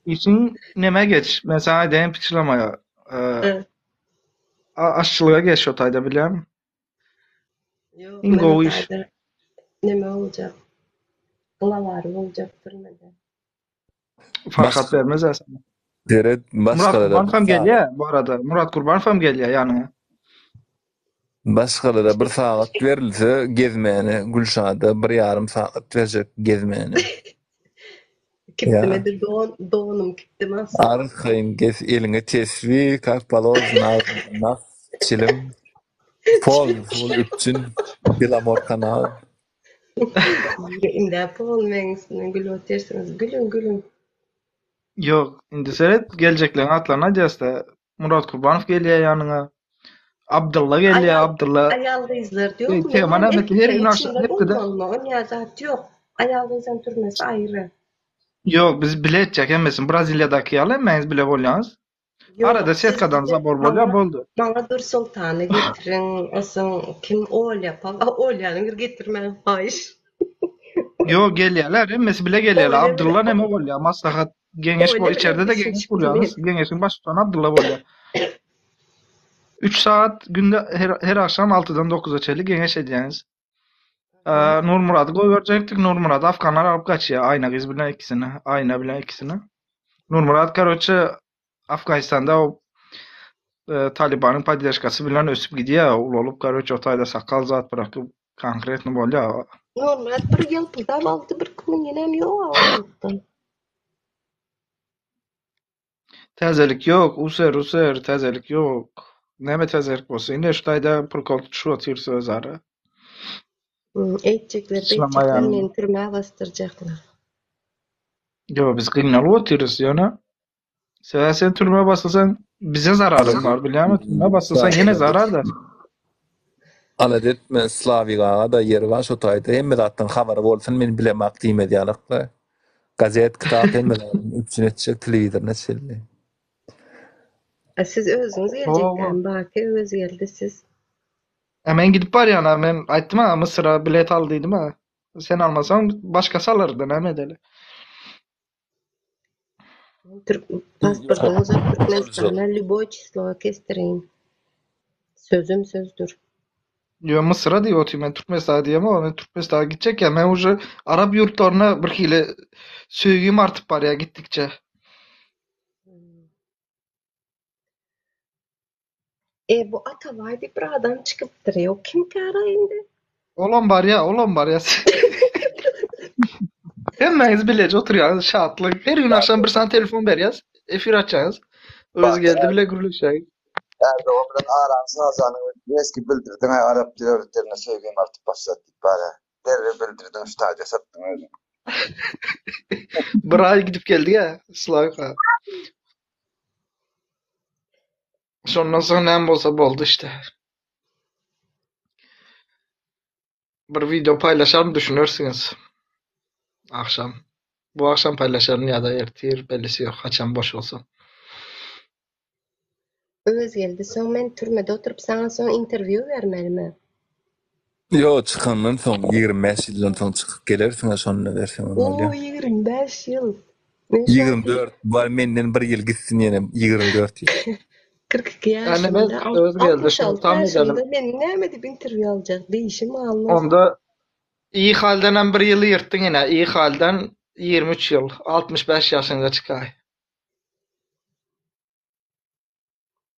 Işiň nämä geç? Men saňa aýdaýyn piçlamaýa. Aşçylyga geç şo taýda bilýäňmi? Ýok, Iň men gowy iş. taýda neme boljak? Glawary boljak türmede. Farhat bermez a sana. Seret, Murat başgalara Gurbanow bir hem sagat, gelýär bu arada. Murat Gurbanow hem gelýär ýanyňa. başgalara bir sagat berilse gezmäne, Gülşada bir ýarym sagat berjek gezmäne. Kipdim Ýa. edil don, donum kipdim asla. Arkaýyn gez, eliňe tesbi, kak položno, agzyňa nas, çilim. Pol, pul üpjün, Belamor kanal. Indi pol meň üstümden gülüp otyrsyňyz. Gülüň, gülüň. Ýok, indi seret, geljekleriň atlaryny aýdýas-da. Murat Kurbanow gelýär ýanyňa. Abdylla gelýär, Aýal, Abdylla. aýal gyzlar Eý, ýokmy? tema Menem näme? Her erkekleň gün agşam içinde hepdede. bolmalymy? Onýa zat ýok. Aýal gyzam türmesi aýry. Ýok, biz bile etjek hemmesini. Braziliýadaky ýaly hemmäňiz bile bolýaňyz. Ýok, Arada siz setkadan bize zabor bolýar, maňa boldy. maňa Dursoltany getiriň, onsoň kim Olýa pal Olýany bir getirmäň haýyş. Ýok, gelýärler, hemmesi bile gelýärler. Olýa Abdylla bilen neme bolýar? Maslahat, geňeş Olýa bo bilen içerde-de geňeş düşünişip gurýarys. bilmedim. Geňeşiň baştutany Abdylla bolýar. 3 sagat günde her, her agşam 6-dan 9-a çenli geňeş edýäňiz. Ee, Nurmurady goýberjekdik. Nurmurady afganlar alyp gaçýar. Aýna gyz bilen ikisini, Aýna bilen ikisini. Nurmurad karoçe Afganistanda o e, Talibanyň poddežkasy bilen ösüp gidýär, ulalyp karoçe o taýda sakgal zat bırakyp konkretno bolýar. Nurmyrat bir ýylpyldap aldy bir gün ýenem ýok ortalykda. Täzelik ýok, user user täzelik ýok. Näme täzelik bolsa, indi şu taýda prikol tutuşyp otyrys özara. Hmm, Eýtjekler, beýtjekler meni türmä basdyrjaklar. Ýok, biz gynalyp otyrys ýöne. Sebäbi sen türmä basylsaň bize zararyň bar bilýäňmi? Türmä basylsaň ýene zarar da. Alada etme Slawik aga-da ýeri bar şo taýda hemme zatdan habary bolsun men bilemak diýmez ýalakla. Gazet kitap hemme zadyny üpjün etjek telewizoryna çenli. A siz özüňiz geljekdämi Baky Öwezgeldi siz? A men gidip barýan-a men aýtdym-a Mysyra bilet al diýdim-a. Sen almasaň başgasy alardy näme edeli. Türk pasportuňyzy Türkmenistana lýuboý çisloga kesdireýin. Sözüm sözdür. Ýo Mysyra diýip otyryn men Türkmenistana diýemok men Türkmenistana gitjek ýa men uje Arap ýurtlaryna bir hili söýgim artyp barýar gitdikçe. E bu Atabaý diýip bir adam çykypdyr. O kimkära indi? Olam barýa, olam barýa. Hemmäňiz bileje oturýaňyz, şatlyk. Her gün agşam bir sany telefon berýäs, efir açýaňyz. Özgeldi bile gürleşýäňiz. Erdogan bilen arany sazanyň reski bildirdiň aý arap döwletlerine söýgim artyp başlady diýip bara. Derrew bildirdiň şu taýda satdyň özüňi. Bir aý gidip geldi ýa, Slawka. Şondan soň näme bolsa boldy işte. Bir video paýlaşaryn düşünersiňiz. Agşam. Bu agşam paýlaşaryn ýa-da ertir bellisi ýok haçan boş bolsam. Öwezgeldi soň men türmede oturyp saňa soň interwýu bermelimi? Ýo çykandan soň 25 ýyldan soň çykyp gelersiňä şonda berseňem bolýa. Oo 25 ýyl. Men şu wagt 24 bar menden bir ýyl gitsin ýene 24 ýyl. 42 Ýani men ýaşymda, Öwezgeldi şuny 66 tam edelim. ýaşymda men näme diýip interwýu aljak? Dişim almaz. Onda iyi haldenem bir ýyl ýyrtdyň ine iyi halden 23 ýyl 65 ýaşyňda çykaý.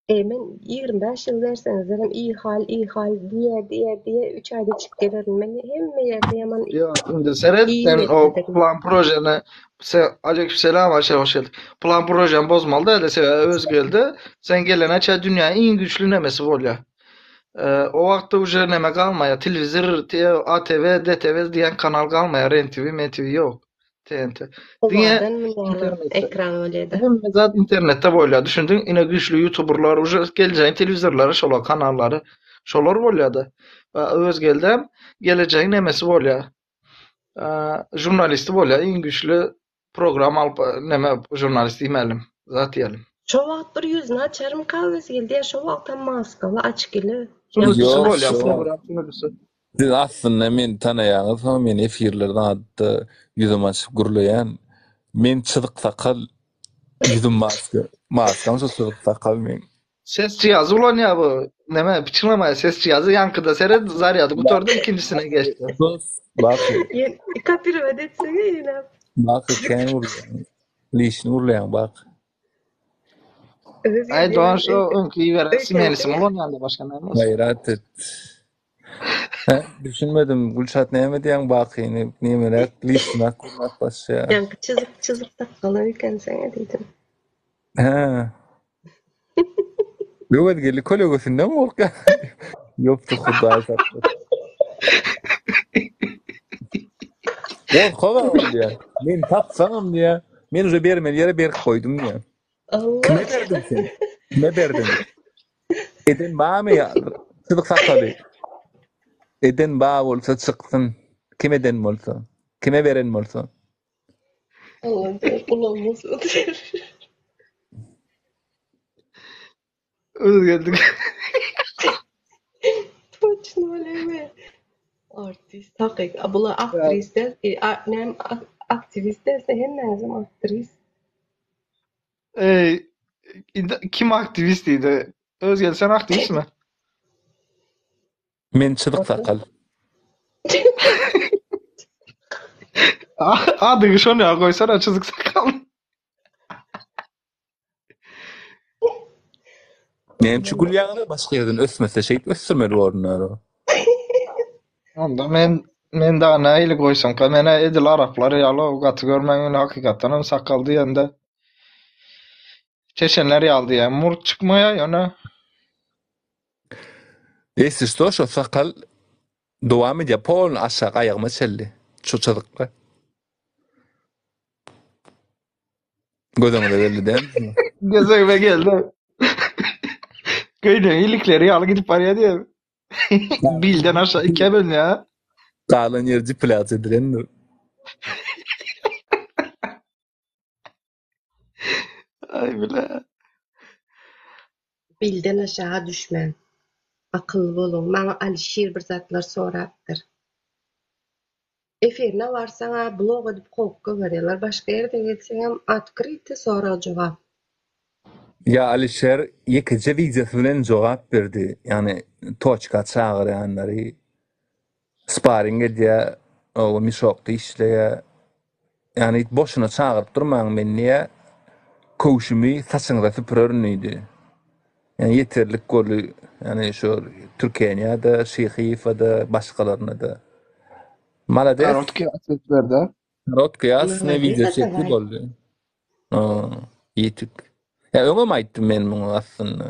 E men 25 ýyl berseňizlerem iyi hal, iyi hal diýe diýe diýe 3 aýda çykyp gelerin. Men hemme ýerde ýaman Ýok, indi seret iyi sen o niýetlidirin. plan projeni se aleykümselam Ayşe hoş geldik. Plan projeni bozmaly däldi sebäbi Özgeldi sen gelene çä dünýäniň iň güýçli nemesi bolýar. Ee, o wagtda uje neme galmaýar. Telewizor, ATV, DTV diýen kanal galmaýar. REN-TV, MTV ýok. TNT. Diňe Owadan munýaly internetde. ekran bolýada. Hemme zat internetde bolýar. Düşündiň? Ine güýçli ýutuberler uje geljegiň telewizorlary şolar kanallary şolar bolýar-da. Özgeldem gelejegiň nemesi bolýar. Žurnalisti bolýar. Iň güýçli program alyp neme žurnalist diýmälim. Zat diýelim. Şo wagt bir ýüzüni açarmyka Özgeldi ýa şo wagtam maskaly açgili. Sunucusy Ýok bolýar, şo program sunucusy. Siz aslynda meni tanaýaňyz soň men efirlerde adatda ýüzüm açyp gürleýän. Men çyzyk sakal ýüzüm maska. Maskam şo çyzyk sakal meň. Ses jihazy ulanýar bu. Neme piçiňlamaýar ses jihazy ýaňkyda seret zarýady gutardy ikinjisine geçdi. Sus Baky. Ýen kopirowat etseňe ýene. Baky kän gürleýäň. Lişni gürleýäň Baky. Öz Aý geldi dogan ýene şu öňki iberen smenisimi ulanýanda başga näme bolsun. Gaýrat et. Hä, düşünmedim. Gülşat näme diýýäň Bakyny nemeräk lişniräk gürläp başlaýar. Ýaňky çyzyk çyzyk sakgaly öýkenseňe diýdim. Hä. Öwezgeldi kölegesinden gorkýar. Ýokdy Hudaý saklasyn. Gorkagam diýýär. Men tapsaňam diýýär. Men uje bermeli ýere berip goýdum diýýär. Allah. Kime berdiň sen? Kime berdiň? Eden barmy ýa çyzyk sakaly? Eden bar bolsa çyksyn. Kim eden bolsa, kime beren bolsa. Allah diýer, gulagymyz ötür. Öz geldik. Toçno leme. Artist takyk. A bular aktris däl, e, a, näme aktiwist dälse hemmäňizem aktris. Ey, indi kim aktiwist diýdi? Özgel sen aktiwistmi? Men çyzyk sakal. Adyňy şony ýa goýsana çyzyk sakal. Näme üçin gülýäňiz? Başga ýerden ösmese şeýdip ösdürmeli borunlar. Onda men men dagy nähili goýsamka menä edil araplar ýaly gaty görmäň ýöne hakykatdanam sakal diýende çeçenler ýaly diýýän murt çykmaýar ýöne Если что şo sakal dowam edýär polny aşak aýagyma çenli şu çyzykda. Göz öňüne geldi dälmi? Göz öňüme geldi. Köýnegiň ilikleri ýaly gidip barýar diýip. Bilden aşağı ikä bölünýär. Galan ýeri depilýasiýa edilendir. Aý bile. Bilden aşaga düşmäň. Akylly boluň. Maňa Alişir bir zatlar sorapdyr. Efirine barsaň-a blok edip kowup goýberýärler. Başga ýerde gezseňem otkryty sorag-jogap. Ýa Alişer ýekeje wideosy bilen jogap berdi. Ýagny toçka çagyrýanlary sparing edýär, oba mişokda işleýär. Ýagny boşuna çagyryp durmaň meni diýýär. Köwşümi saçyňyza süpürerin diýdi. Ýani ýeterlik boldy. Ýani şu Türkeniýada, Şyhyýewada, başgalaryna-da. Malades. Korotkiý otwet berdi. Korotkiý ýasny Malades wideo çekdi Atabaý. boldy. Ýetik. Ýa öňem aýtdym men muňa aslynda.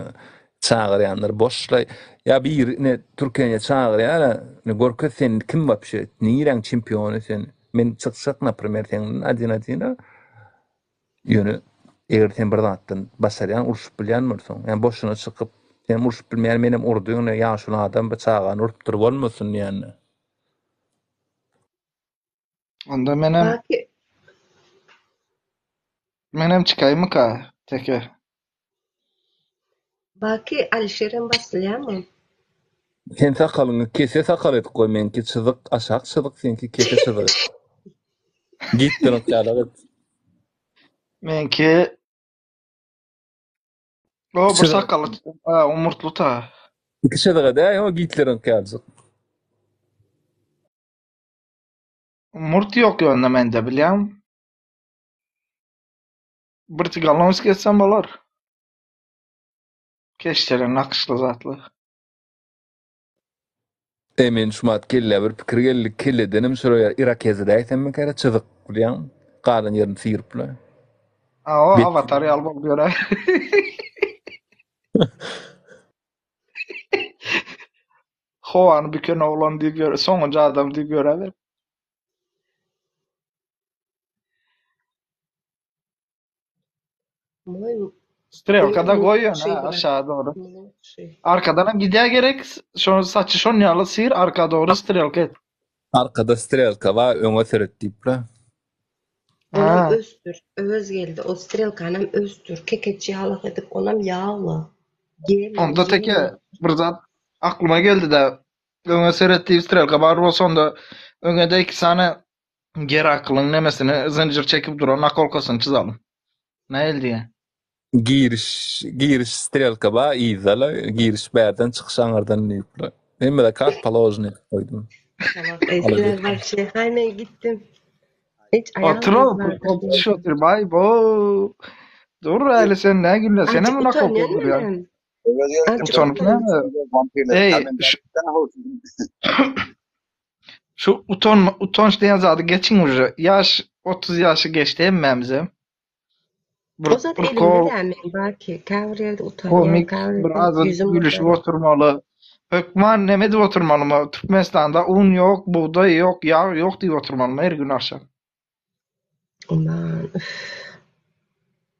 Çagyrýanlar boşlaý. Ýa bir ine Türkiýä çagyrýar, ine görkez sen kim wapşe, niräň çempiony sen. Men çykjak naprimer seň bilen adin adina. Ýöne eger sen bir zatdan başarýan, urşup bilýän bolsaň, ýa boşuna çykyp, sen urşup bilmeýän menem urdy, ine ýaşuly adam bir çagany urupdyr bolmasyn diýende. Onda menem Baki menem çykaýmyka teke? Baki Alişerem basylýarmy? Sen sakalyňy kese sakal edip goý meňki çyzyk aşak çyzyk seňki kese çyzyk et. Gitdirin ýalak et. Meňki O bir Çyzyk. sakaly a, umurtly ta. Iki çyzyk edäý o Gitleriňki ýaljyk. Murt ýok ýöne mende bilýäňmi? Bir tigalonski etsem bolar. Keşdeli nakyşly zatly. E men şumat kellä bir pikir geldi kelledenem şura irokez edäýsemmikäre çyzyk bilýäňmi galan ýerini syrypla. A o Bet awatar ýaly bolup ýöräý. Howany büken oglan diýip ýör, soňunjy adam diýip ýöräber. Moý Strelka-da goý ýöne mladşiý brat. aşağı dogry. Mladşiý. Arkadanam gidýä gerek, şony saçy şon ýaly syr arka dogry strelka et. Arkada strelka bar öňe seret diýipla. Onam Ha. ösdür. Öwez geldi. O strelkanam ösdür. Kekeç ýalak edip onam ýagla. Gel, Onda teke gel. bir zat aklyma geldi-de, öňe seret diýip strelka bar bolsa onda öňe-de iki sany Geraklyň nemesini zynjyr çekip duran nakolkasyny çyzalym. Nähili diýýäň? Giriş giriş strelka bar yzda-la giriş bärden çykyş aňyrdan diýipla. Hemme-de kak položno edip goýdum. Tamam. Sizler wapşe. Haý men gitdim. Hiç aýal Otur gyz ol, bardyr prikol diýdim. tutuş otur. Baý bo. Dur häli sen nä günle Azjyk senem nakolka utanýan durýaň. menem. Öwez Azjyk Utanyp utanýan. näme? Eý, şu şu utanma utanç diýen zady geçiň uje. Ýaş 30 ýaşy geçdi hemmämize. Bir O zat elimde prikol däl meň Baki. Käbir ýerde utanýan, komik käbir bir ýerde azajyk ýüzüm gülüşip gyzaryp. oturmaly. Hökman neme edip oturmalymy? Türkmenistanda un ýok, bugdaý ýok, ýag ýok diýip oturmalymy her gün agşam? Aman, üf.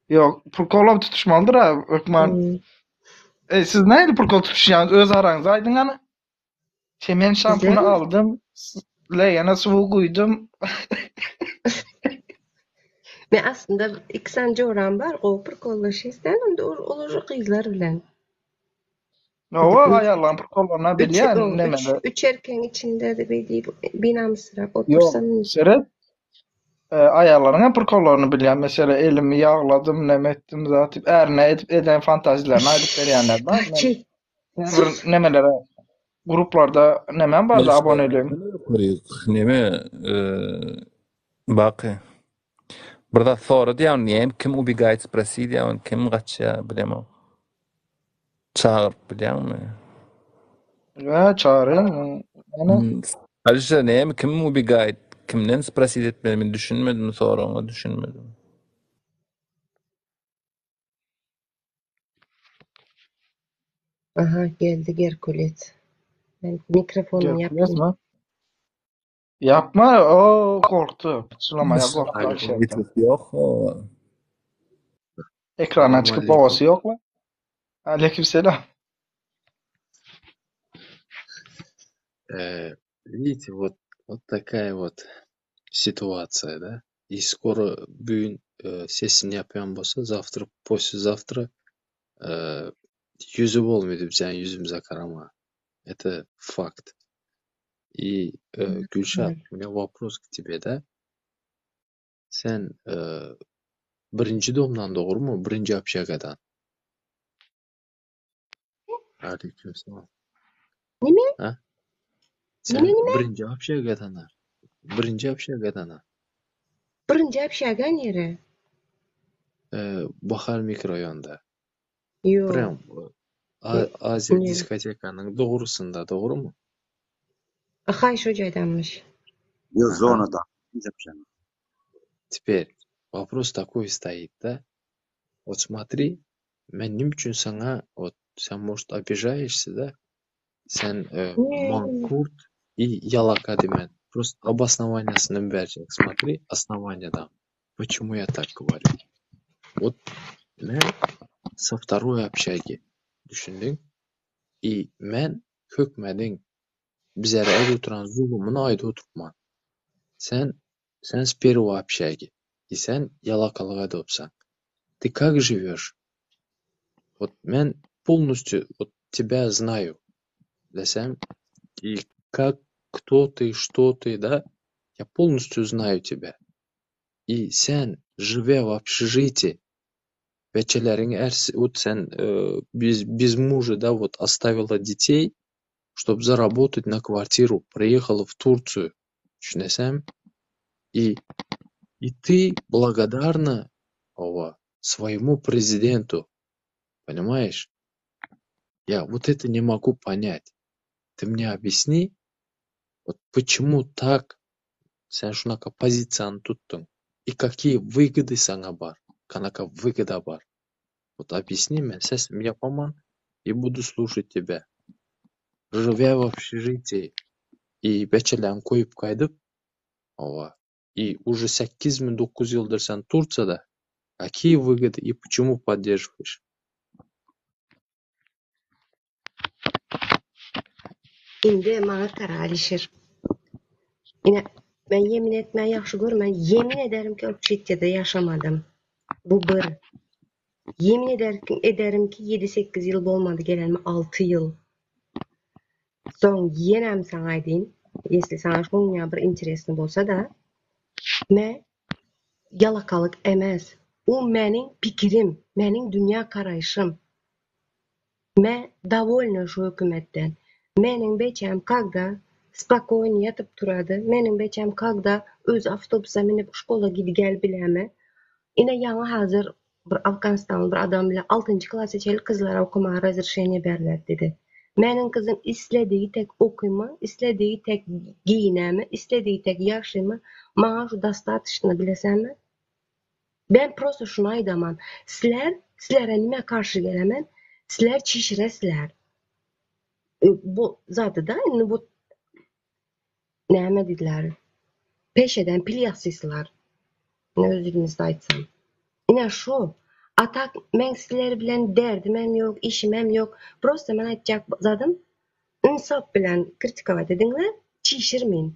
Ýok, prikolam tutuşmalydyr-a hökman. Hmm. E, siz nähili prikol tutuşýaňyz? Öz araňyzda aýdyň hany. Çemen şampuny Bizlermi? aldym, leýene suw guýdum. Men aslynda iki sany joram bar, gowy prkollaşýas däl onda olar gyzlar bilen. Hawa, Üç, aýallaryň prikollaryny üç, bilýän o, üç, nemede. üç erkegiň içinde de beý diýip binamysyrap Ýok, otursam. seret, e, aýallaryň hem prikollaryny bilýän. Mesela elimi ýagladym, neme etdim zat diýip, ärine edip eden fantaziýalaryny aýdyp berýänler bar. Men Baky, bir sus. nemelere gruplarda nemem bardy aboneligim. Neme Baky. Bir zat sora diýýän, näme kim ubegает sprosi diýýän, kim gaçýar bilemok. Çagyryp bilýäňmi? Hä, çagyrýan. Ýöne Alyşa näme kim ubegает, kimden sprosit etmeli men düşünmedim soragyňa düşünmedim. Aha, geldi Gerkules. Men mikrofonymy Gerkules ýapayım. mi? Ýapma, o gorkdy. Pyçyrlamaýa gorkdy Alyşerden. Ýok. Ekrandan çykyp babasy ýok-la. Aleykümselam. Э, видите, вот, вот такая вот ситуация, да? И скоро bugün e, sesini yapýan bolsa, завтра, послезавтра e, ýüzi bolmaýdy bizäň ýüzümize garama. Это факт. И, э, Gülşat, у меня вопрос к тебе, да? Sen e, birinji domdan dogrumy, birinji общага dan? Aleykümselam. Nime? Ha? Nime Sen nime? birinji общага dan Birinji общага dan Birinji общага nere? E, Bahar mikroraýonda. Ýok. Prям. Aziýa Ne? diskotekanyň dogrusynda, dogrumy? Ahaý şo jaýdanmyş. Ýok, Aha. zonada. Diýjek. Теперь вопрос такой стоит, да? Вот смотри, men näme üçin saňa вот sen может обижаешься, да? Sen e, Ne? mankurt и ýalaka diýmen. Просто обоснованиясini berjek. Смотри, основание дам. Почему я так говорю? Вот men со второй общаги düşündiň и men hökmediň bizlere aýdyp oturan zulumyny aýdyp oturman. Sen sen с первой общаги и sen ýalakalyk edipsiň. Ты как живешь? Вот men полностью вот тебя знаю. Desem и как, кто ты, что ты, да? Я полностью знаю тебя. И sen, живя в общежитии, beçeleriňi ers вот sen э, без, без мужа, да, вот оставила детей, чтобы заработать на квартиру, приехала в Турцию. Düşüneseň? И, и ты благодарна ова, своему президенту, понимаешь? Я вот это не могу понять. Ты мне объясни, вот почему так sen şunaka pozisiýany tutduň и какие выгоды saňa bar? Kanaka выгода bar? Вот объясни мне, sesim ýapaman и буду слушать тебя. Живя в общежитии и beçeleň goýup gaýdyp, ова, и уже 8 9 ýyldyr sen Турцияда, какие выгоды и почему поддерживаешь? Indi maňa gara Alişir. Ine men ýemin etmän ýagşy görmän, ýemin ederim ki общежитиede ýaşamadym. Bu bir. Ýemin eder, ederim ki 7-8 ýyl bolmady gelenime 6 ýyl. Soň ýenem saňa aýdyn, если saňa şoň bir interesny bolsa da, men ýalakalyk emes. U meniň pikirim, meniň dünýä garaýşym. Men довольна şu hökümetden. Meniň beçem когда spokойно ýatyp turady. Meniň beçem когда öz awtobusa minip şkola gidip gel bileme. Ine ýaňy hazir bir Afganistanly bir adam bilen 6-njy klasa çenli gyzlara okamaga разрешение berler dedi. Meniň gyzym isledigi tek okymy, isledigi tek giýinemi, isledigi tek ýaşymy, maňa şu достаточно bilesenmi? Ben просто şunu aýdaman. Sizler, sizlere nime karşı gelemen? Sizler çişiresizler. E, Bu zady da indi bu näme diýdiler? Peşeden pil ýasyslar. Ne öz dilimizde aýtsam. Ine şu. A tak men sizler bilen derdim hem ýok, işim hem ýok. Просто men aýtjak zadym insaf bilen kritikować ediňler, çişirmeyin.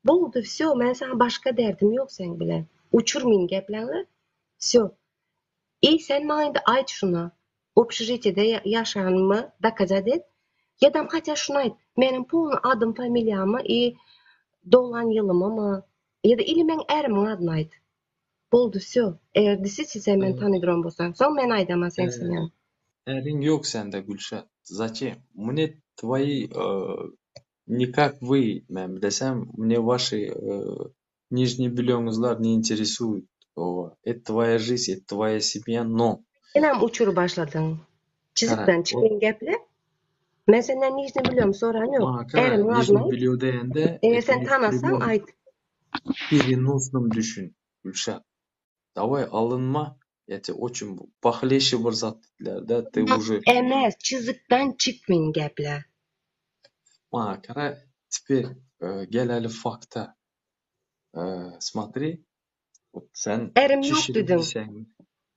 Boldy, всё, men sana başga derdim ýok sen bilen. Uçurmayın gepleňler. Всё. И sen maňa indi aýt şunu. Общежитиede ýaşanymy доказать et. Ýa-da хотя şunu aýt. Meniň полный adym, familiýamy и doglan ýylymy ýa-da ili meň ärimiň adyny aýt. Boldy, всё. Eger действительно sen meni Э, tanydyran bolsaň, soň men aýdaman sen э, sen. Äriň ýok sende, Gülşat. Зачем? Мне твои, э, не как вы, men bilesem, мне ваши э, нижний бельёңузlar не интересуют. Ова. Это твоя жизнь, это твоя семья, но Senem uçur başladyň. Gara, Çyzykdan o çykmaýyn geple. Men senden nijni bilýom, soran ýok. maňa gara, Ärimiň adyny нижний aýt. бельё diýende, Eger это sen не в tanasaň прямом aýt. переносном düşün, Gülşat. Давай alynma, я тебе очень похлеще bir zat diýdiler, да, ты уже Emes, çyzykdan çykmaýyn geple. Maňa gara, теперь э, geleli fakta. Э, смотри, вот sen Ärim ýok çişirip diýdiň. diýseň,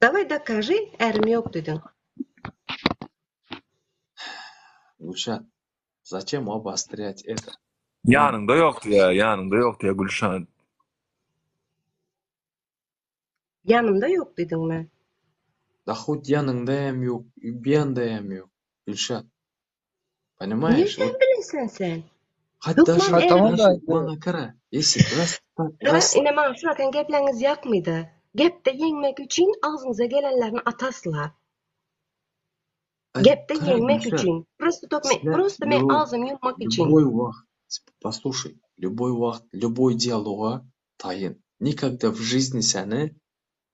Давай докажи, ärim ýok diýdiň. Gülşat, зачем обострять это? Ýanyňda ýokdy ýa, ýanyňda ýokdy ýa Gülşat. Ýanymda ýok diýdiňmi? Да хоть ýanyňda hem ýok, bir ýanda hem ýok. Gülşat, понимаешь? Nirden Вот bilesen sen? хоть Hökman даже, Ha ärim tamam da даже maňa gara, если раз так, Gara, раз ine maňa şunakan gepleňiz ýakmydy. Gepde ýeňmek üçin agzyňyza gelenlerini ataslar. Ay, Gepde gara ýeňmek Gülşat, üçin. Просто tok men, sizler просто men ýok, agzymy ýummak üçin. любой wagt, послушай, любой wagt, любой dialoga taýyn. Никогда в жизни seni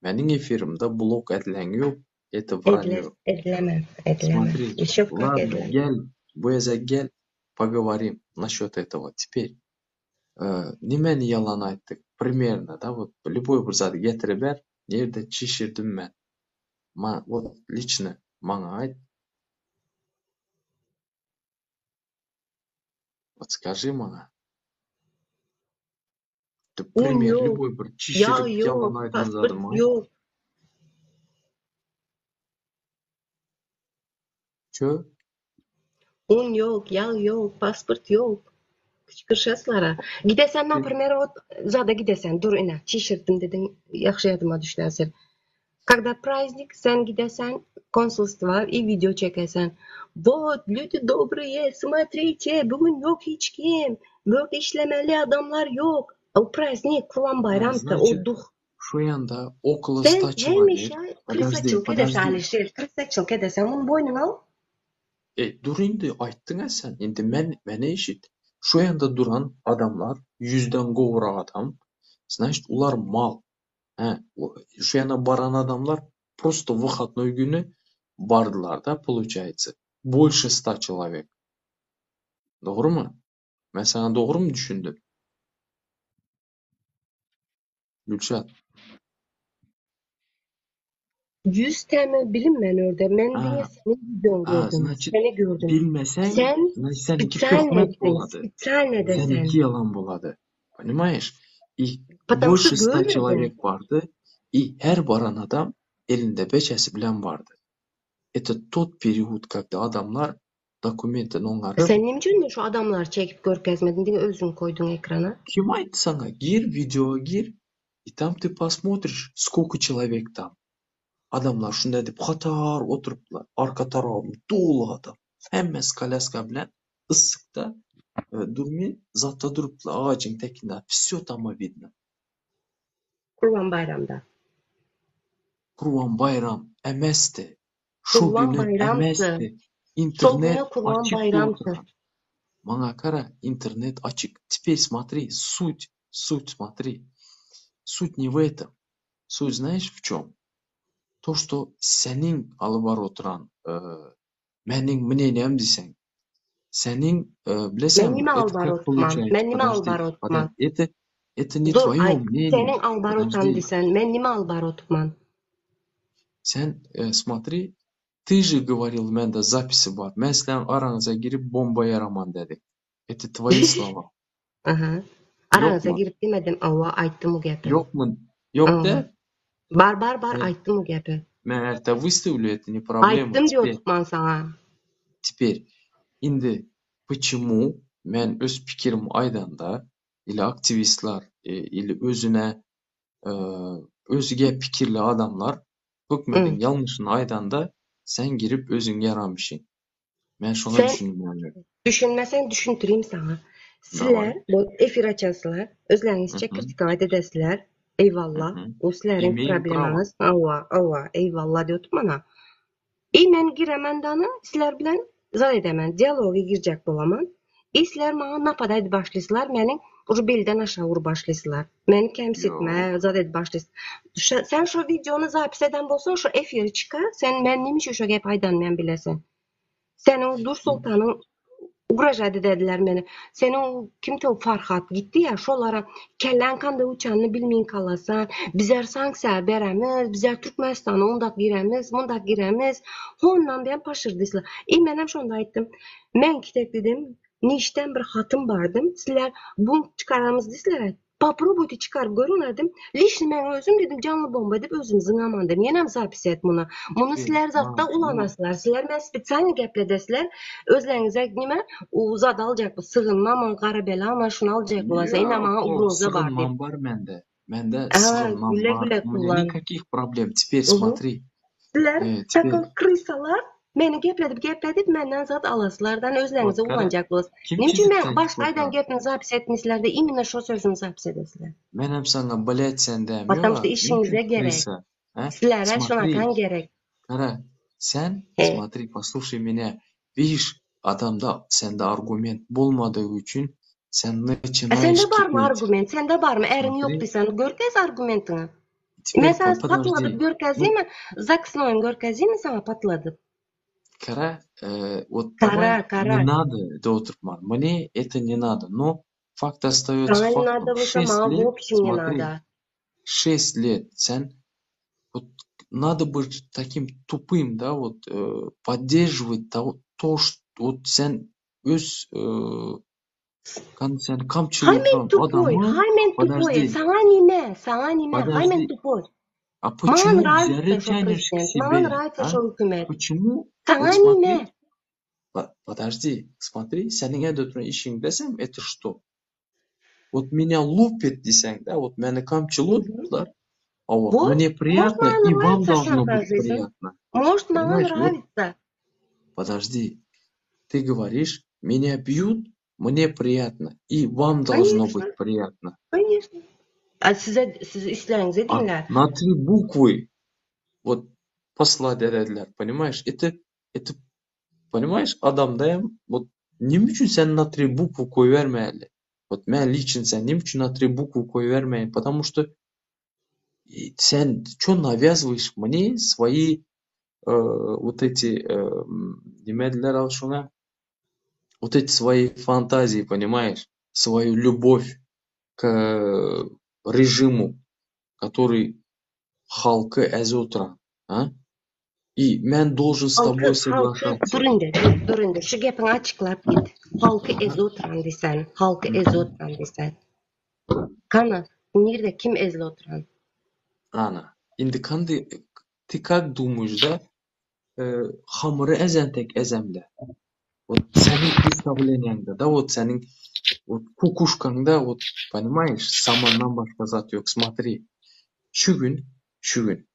meniň efirimde blok edilen ýok. Это Ediler, вранье. edilemez, edilemez. Смотри, Еще как ладно, edilemez. gel, bu gezek gel, поговорим насчет этого. Теперь, e, nimäni ýalan aýtdyk? Примерно, да, вот любой bir zady getiriber, nirde çişirdim men? Ma, вот лично maňa aýt. Вот скажи maňa. Ты Un пример ýok, любой bir ýag çişirip ýok, ýalan aýdan pasport zadymy aýt. ýok. Çö? Un ýok, ýag ýok, pasport ýok. Gyşyşaslara. Gidesen, например, вот zada gidesen, dur ine, çişirdim dediň, ýagşy ýadyma düşdi häzir. Когда праздник, sen gidesen konsulstwa и wideo çekesen. Вот, люди добрые, смотрите, bu gün ýok hiç kim. Bu ýerde işlemeli adamlar ýok. O праздник, Kurban Ha, Baýramda, o значит, duh. şu ýanda okolo Sen 100 человек. hemişe Подожди, kryssaçylyk edesen, подожди. Alişer, kryssaçylyk edesen, muny boýnuňa al. E, dur indi, aýtdyň-a sen. Indi men, meni eşit. Şu ýanda duran adamlar, ýüzden gowrak adam, значит, ular mal. Hä, şu ýana baran adamlar просто выходной güni bardylar da, получается. Больше 100 человек. Dogrumy? Men saňa dogrumy düşündim? Gülşat. 100 tane bilinmeyen orada. Men Ha, diňe seni videon ha, gördüm. значит, Seni gördüm. bilmeseň, Sen значит, seninki специально töhmet etdiň. bolady. Специально desen. Seninki ýalan bolady. Понимаешь? И Потому что больше 100 görmedim. человек bardy. И her baran adam elinde beçesi bilen bardy. Это тот период, когда adamlar dokumentini oňaryp, Sen näme üçin şu adamlary çekip görkezmediň? Diňe özüň koýduň ekrana. Kim aýtdy saňa? Gir, wideo gir, и там ты посмотришь, сколько человек там. Adamlar şunda edip hatar oturypdylar. Arka tarabym doly adam. Hemmesi kolyaska bilen yssykda e, durmy, zatda durupdylar agajyň tekinde. Всё там видно. Kurban Baýramda. Kurban Baýram emesdi. Şu Kurban güni Baýramdy. emesdi. Şol Internet güne Kurban açyk Baýramdy. oturan. Maňa gara, internet açyk. Теперь смотри, суть, суть смотри. Суть не в этом. Суть знаешь в чем? То, что seniň alyp baryp oturan, e, meniň мнением diýseň, seniň e, Men bileseňmi, nime alyp это baryp как oturman? получается? Men nime alyp Подожди, baryp oturman? подожди. Это, это не Dur, твое aý, мнение. seniň alyp baryp oturan Подожди. diýsen, men nime alyp baryp oturman? Sen e, смотри, ты же говорил, mende zapisi bar. Men sizleriň araňyza girip bomba ýaraman dedi. Это твои слова. Aha. Araňyza Ýokmy? girip diýmedim, hawa, aýtdym o gepi. Ýokmy? Ýok Hawa. de. Bar, bar, bar, Men, aýtdym o gepi. men ertä выставлю, это не проблема. Aýtdym Теперь, diýip saňa. теперь, indi почему men öz pikirimi aýdanda или aktiwistler e, или özüne e, özge pikirli adamlar hökmediň Mm. ýalňyşyny aýdanda sen girip özüň ýaramyşyň. Men şoňa Sen düşünmeýän. düşünmesen düşündireyim sana. Давай. Sizler bu efir açasılar, özleriňizçe Mhm. kritikovать edesizler. Eyvallah. Mhm. O sizleriň Имеем право. problemaňyz. Hawa, hawa, eyvallah diýip mana. I men giremen dany sizler bilen zat edemen, dialoga girjek bolaman. I sizler maňa napad edip başlaýsylar, meniň уже belden aşağı vurup başlaýsylar. Meni kemsitme, Ýok. zat edip başlaýsy. Şa- Sen şu videony zapis eden bolsan, şu efiri çykar, sen men nime üçin şu gep aýdan men bilesen. Seniň Dur Sultanyň ugrajady dediler meni. Seniň o kimdi o Farhat gitdi ya şolara kellen kanda uçanyny bilmeýin kalasan. Bizler sanksiýa beremiz, bizler Türkmenistana ondak giremiz, mundak giremiz. Hondan ben paşırdyslar. I menem şonda aýtdym. Men kitek dedim. Nişten bir hatym bardym. Sizler bunu çıkaramız disler. Попробуйте çıkarıp görün dedim. Лично men özüm dedim canlı bomba edip özüm zyňaman dedim. Ýenem zapis et muny. Muny Теперь, sizler zatda maňa şuny ulanaslar. Sizler men spesialny gepledesler. Özleriňize nime uzat aljak bu sygynma, gara belama şuny aljak bolasa ine Ýok, maňa ýok, ugroza bar diýip. sygynmam bar mende. Mende Aa, sygynmam güle bar. güle У меня kullan. никаких проблем. Теперь Mhm. смотри. Sizler E, теперь takıl krysalar meni gepledip gepledip menden zat alaslardan özleriňize вот gara ulanjak bolas. kim Näme üçin çizip men sen başga aýdan oturan? gepini zapis etmişler de именно şo sözüni zapis edesizler. Menem saňa блять sen Потому dämiyor что Näme işiňize üçin gerek. krysa? Hä? Sizlere Смотри, şonakan gerek. gara, sen He. смотри, послушай меня. Видишь, adamda sende argument bolmadygy üçin sen A начинаешь sende barmy кипеть. argument? Sende barmy? Äriň ýok Смотри, diýsen, görkez argumentiňi. Men Теперь saňa подожди. patladyp Ну, görkezeymi? Zaksnoýyny görkezeymi saňa patladyp? Kara, э, вот Kara, давай, не kara. надо это oturtma. Мне это не надо. Но факт остается Saňa ne фактом. nada bolsa Шесть maňa лет, вообще не смотри, nada. шесть лет, sen, вот надо быть таким тупым, да, вот, э, поддерживать того, то, что, вот sen öz, э, kan, sen Hay men kamçylayan tupoý, adamı, hay men tupoý. подожди, Saňa nime, saňa nime, hay men подожди, tupoý. а Maňa почему nравится взяли şo тянешь к prezident, maňa себе, nравится а? şo hökümet. Почему? Saňa Вот смотри, nime? по- подожди, смотри, seniň elde oturan işiň desem, это что? Вот меня лупит diýseň, да, вот meni kamçyladylar, а вот Вот, мне может, приятно, maňa и вам нравится должно быть şa жизнь. приятно. Может, maňa Понимаешь, вот нравится. подожди, ты говоришь, меня бьют, мне приятно, и вам должно Конечно, быть приятно. конечно. A size siz isleýäňizi А diňle. на три буквы вот послать ediler, понимаешь? Это, это, понимаешь, adamda вот nime üçin sen на три буквы goýbermeli? Вот men лично sen nime üçin на три буквы goýbermeýin? Потому что и sen что навязываешь мне свои э, вот эти э, nime diýler al şuna? Вот эти свои фантазии, понимаешь? Свою любовь к э, режиму, который halky ezip oturan, а? И men должен с Halky, тобой halky, соглашаться. dur indi, dur, dur indi. Şu gepiňi açyklap git. Halky ezip oturan diýsen, halky ezip oturan diýsen. Kana, nirde kim ezip oturan? Ana, indi kandy, ты как думаешь, да? Э, hamyry ezen tek ezemle. Вот seniň представлениеңde, да, вот seniň вот кукушкаңda, вот, понимаешь, samandan başga zat ýok. Смотри, şu gün, şu gün,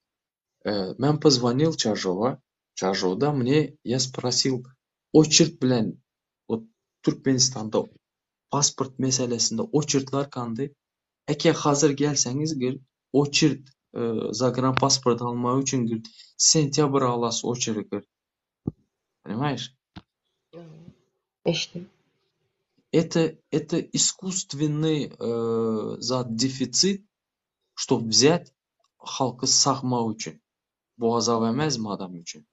э, men позвонил Çarjowa, Çarjowda мне, я спросил, очередь bilen, вот Türkmenistanda pasport meselesinde очередьler kandy. Eke hazır gelseňiz gir, очередь э, загранпаспорт almak üçin gir, sentyabr alasy очередь gir. Понимаешь? İşte. Это, это искусственный э, за дефицит, чтобы взять halky sagmak üçin. Bu azap emezmi adam üçin?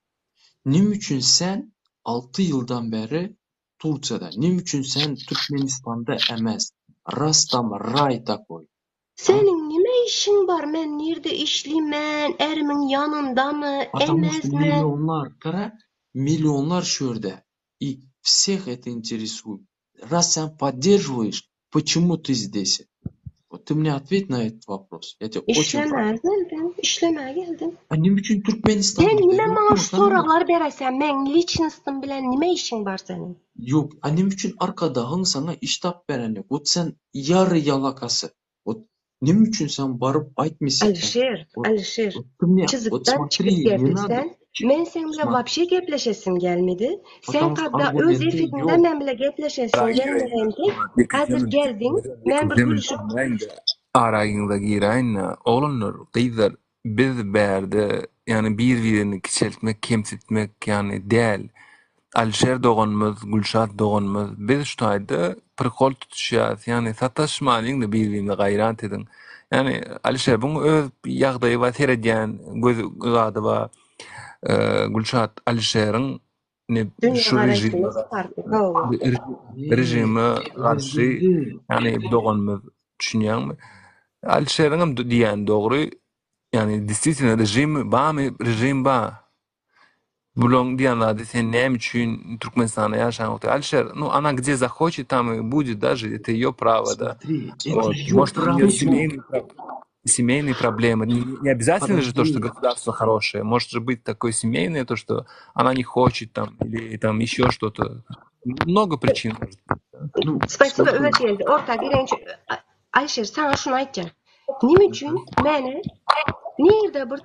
Nime üçin sen 6 ýyldan bäri Turkiýada, nime üçin sen Türkmenistanda emez? Раз там рай такой. А? Seniň nime işiň bar? Men nirde işleýmen? Erimiň ýanyndamy, Потому что emezmi? millionlar, gara, millionlar şu ýerde. И всех это интересует. Раз sen поддерживаешь, почему ты здесь? Вот ты мне ответь на этот вопрос. Я тебя очень Işlemä прошу. geldim, işlemä geldim. A nime üçin Sen Türkmenistanda nime ýok maňa mu şu sen? soraglar beresen? Meň личностым bilen nime işiň bar seniň? Ýok, a nime üçin arkadagyň saňa iş tapyp beren ýok? Вот sen ýary ýalakasy. Вот nime üçin sen baryp aýtmysyň? Alişer, Вот, Alişer, вот ты мне, вот çyzykdan смотри, çykyp не geldik надо. sen. Men seň bilen Смотри, вообще gepleşesim gelmedi. Sen потому что kada öz аргументы efirinde ýok. men bile gepleşesim gelmedi. Häzir geldiň, men bir gülüşip Aragyňyza giräýin-de, oglanlar, gyzlar, biz bärde ýagny bir-birini kiçeltmek, kemsitmek ýagny däl. Alişer doganymyz, Gülşat doganymyz, biz şu taýda prikol tutuşýas. Ýagny sataşmalyň-da bir-birimize gaýrat ediň. Ýagny Alişer buň öz ýagdaýy bar, seredýän göz zady bar. Ee, Gülşat Alişeriň ne dünýä şu režime garaýşymyz farkly. Hawa. Не, rejime garşy Öwezgeldi. ýagny doganymyz düşünýäňmi? Alişeriň hem diýýän dogry. Ýagny действительно rejim barmy? Rejim bar. Bulaň diýen zady sen näme üçin Türkmenistanda ýaşaň? Alişer, ну она где захочет, там и будет даже, это ее право, да. Смотри, это Вот. ее Может, у право. нее семейные, семейные проблемы. Не, не обязательно же то, что Подожди. государство хорошее. Может же быть такое семейное, то, что она не хочет там, или там еще что-то. Много причин может быть. да. Ну, Спасибо смотри. Öwezgeldi. Orta girençi Alişer saňa şuny aýtjak. Nime üçin meni nirde bir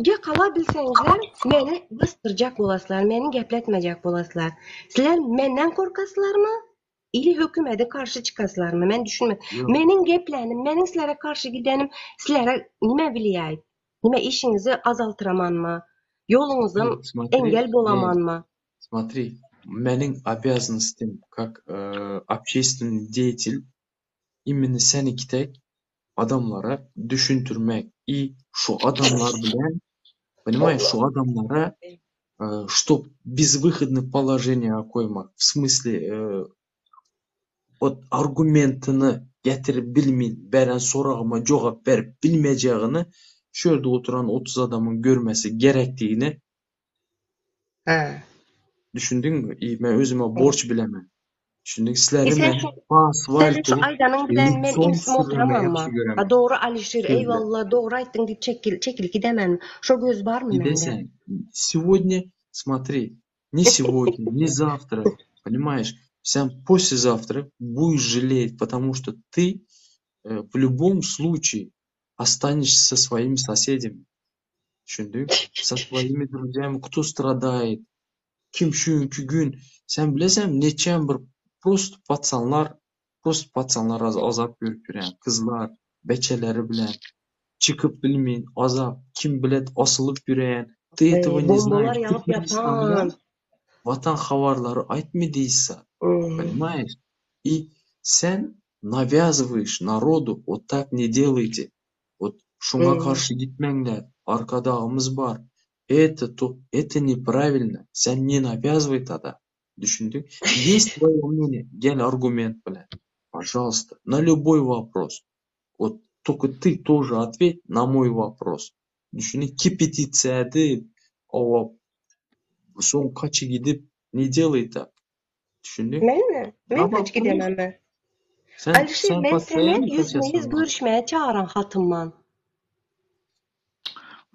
ýakala bilseňizler meni bysdyrjak bolaslar, meni gepletmejek bolaslar. Sizler menden korkaslarmy? Ili hökümete karşı çykaslarmy? Men düşünme. Ýok. Meniň geplänim, meniň sizlere karşı gidenim, sizlere nime bilýär? Nime işiňizi azaltyramanmy? Ýoluňyzdan Нет, смотри, engel не, bolamanmy? смотри, meniň обязанностям как э, общественный деятель именно seniňki tek adamlara düşündirmek. I şu adamlar bilen, понимаешь, şu adamlara чтоб безвыходный положение goýmak, в смысле вот argumentini getirip bilmeýin, beren soragyma jogap berip bilmejegini şu ýerde oturan 30 adamyň görmesi gerekdigini Hä. Düşündiňmi? I men özüme borç bilemen. Düşündiň? E Sizleri sen men şu po seniň şu asfaltu aýdanyň bilen men litsom imsim sürmegi oturamam ýagşy ma. Ha göremen. dogry Alişir, Sözle. eýwalla dogry aýtdyň diýip çekil çekilip gidemen. Şo göz barmy mende? Gidesen. Сегодня, смотри, не сегодня, не завтра, понимаешь? Sen послезавтра будешь жалеть, потому что ты э, в любом случае останешься со своими соседями. Düşündiň? Со своими друзьями, кто страдает, kim şu günki gün, sen bileseňmi neçe bir prosto pacanlar, prosto pacanlar azap görüp ýörýän, gyzlar, beçeleri bilen çykyp bilmeýin, azap, kim bilet asylyp ýöreýän, ты Eý, этого не bombalar знаешь. ýagyp Türkmenistanda ýatan. Watan habarlary aýtmy diýse, Hmm. понимаешь? И sen навязываешь народу, вот так не делайте. Вот şuňa Hmm. garşy gitmäňler, Arkadagymyz bar. Это то, это неправильно. Sen не навязывай тогда. Düşündiň? Есть твое мнение, gel argument bilen. Пожалуйста, на любой вопрос. Вот только ты тоже ответь на мой вопрос. Düşündiň? Кипятиться edip, owa soň kaçy gidip ne делай так. Düşündiň? Menmi? Men Na kaç вопрос gidemem men. Sen Alişir sen men seni постоянно ýüzme-ýüz kaçasan. görüşmäge çagyran hatymman.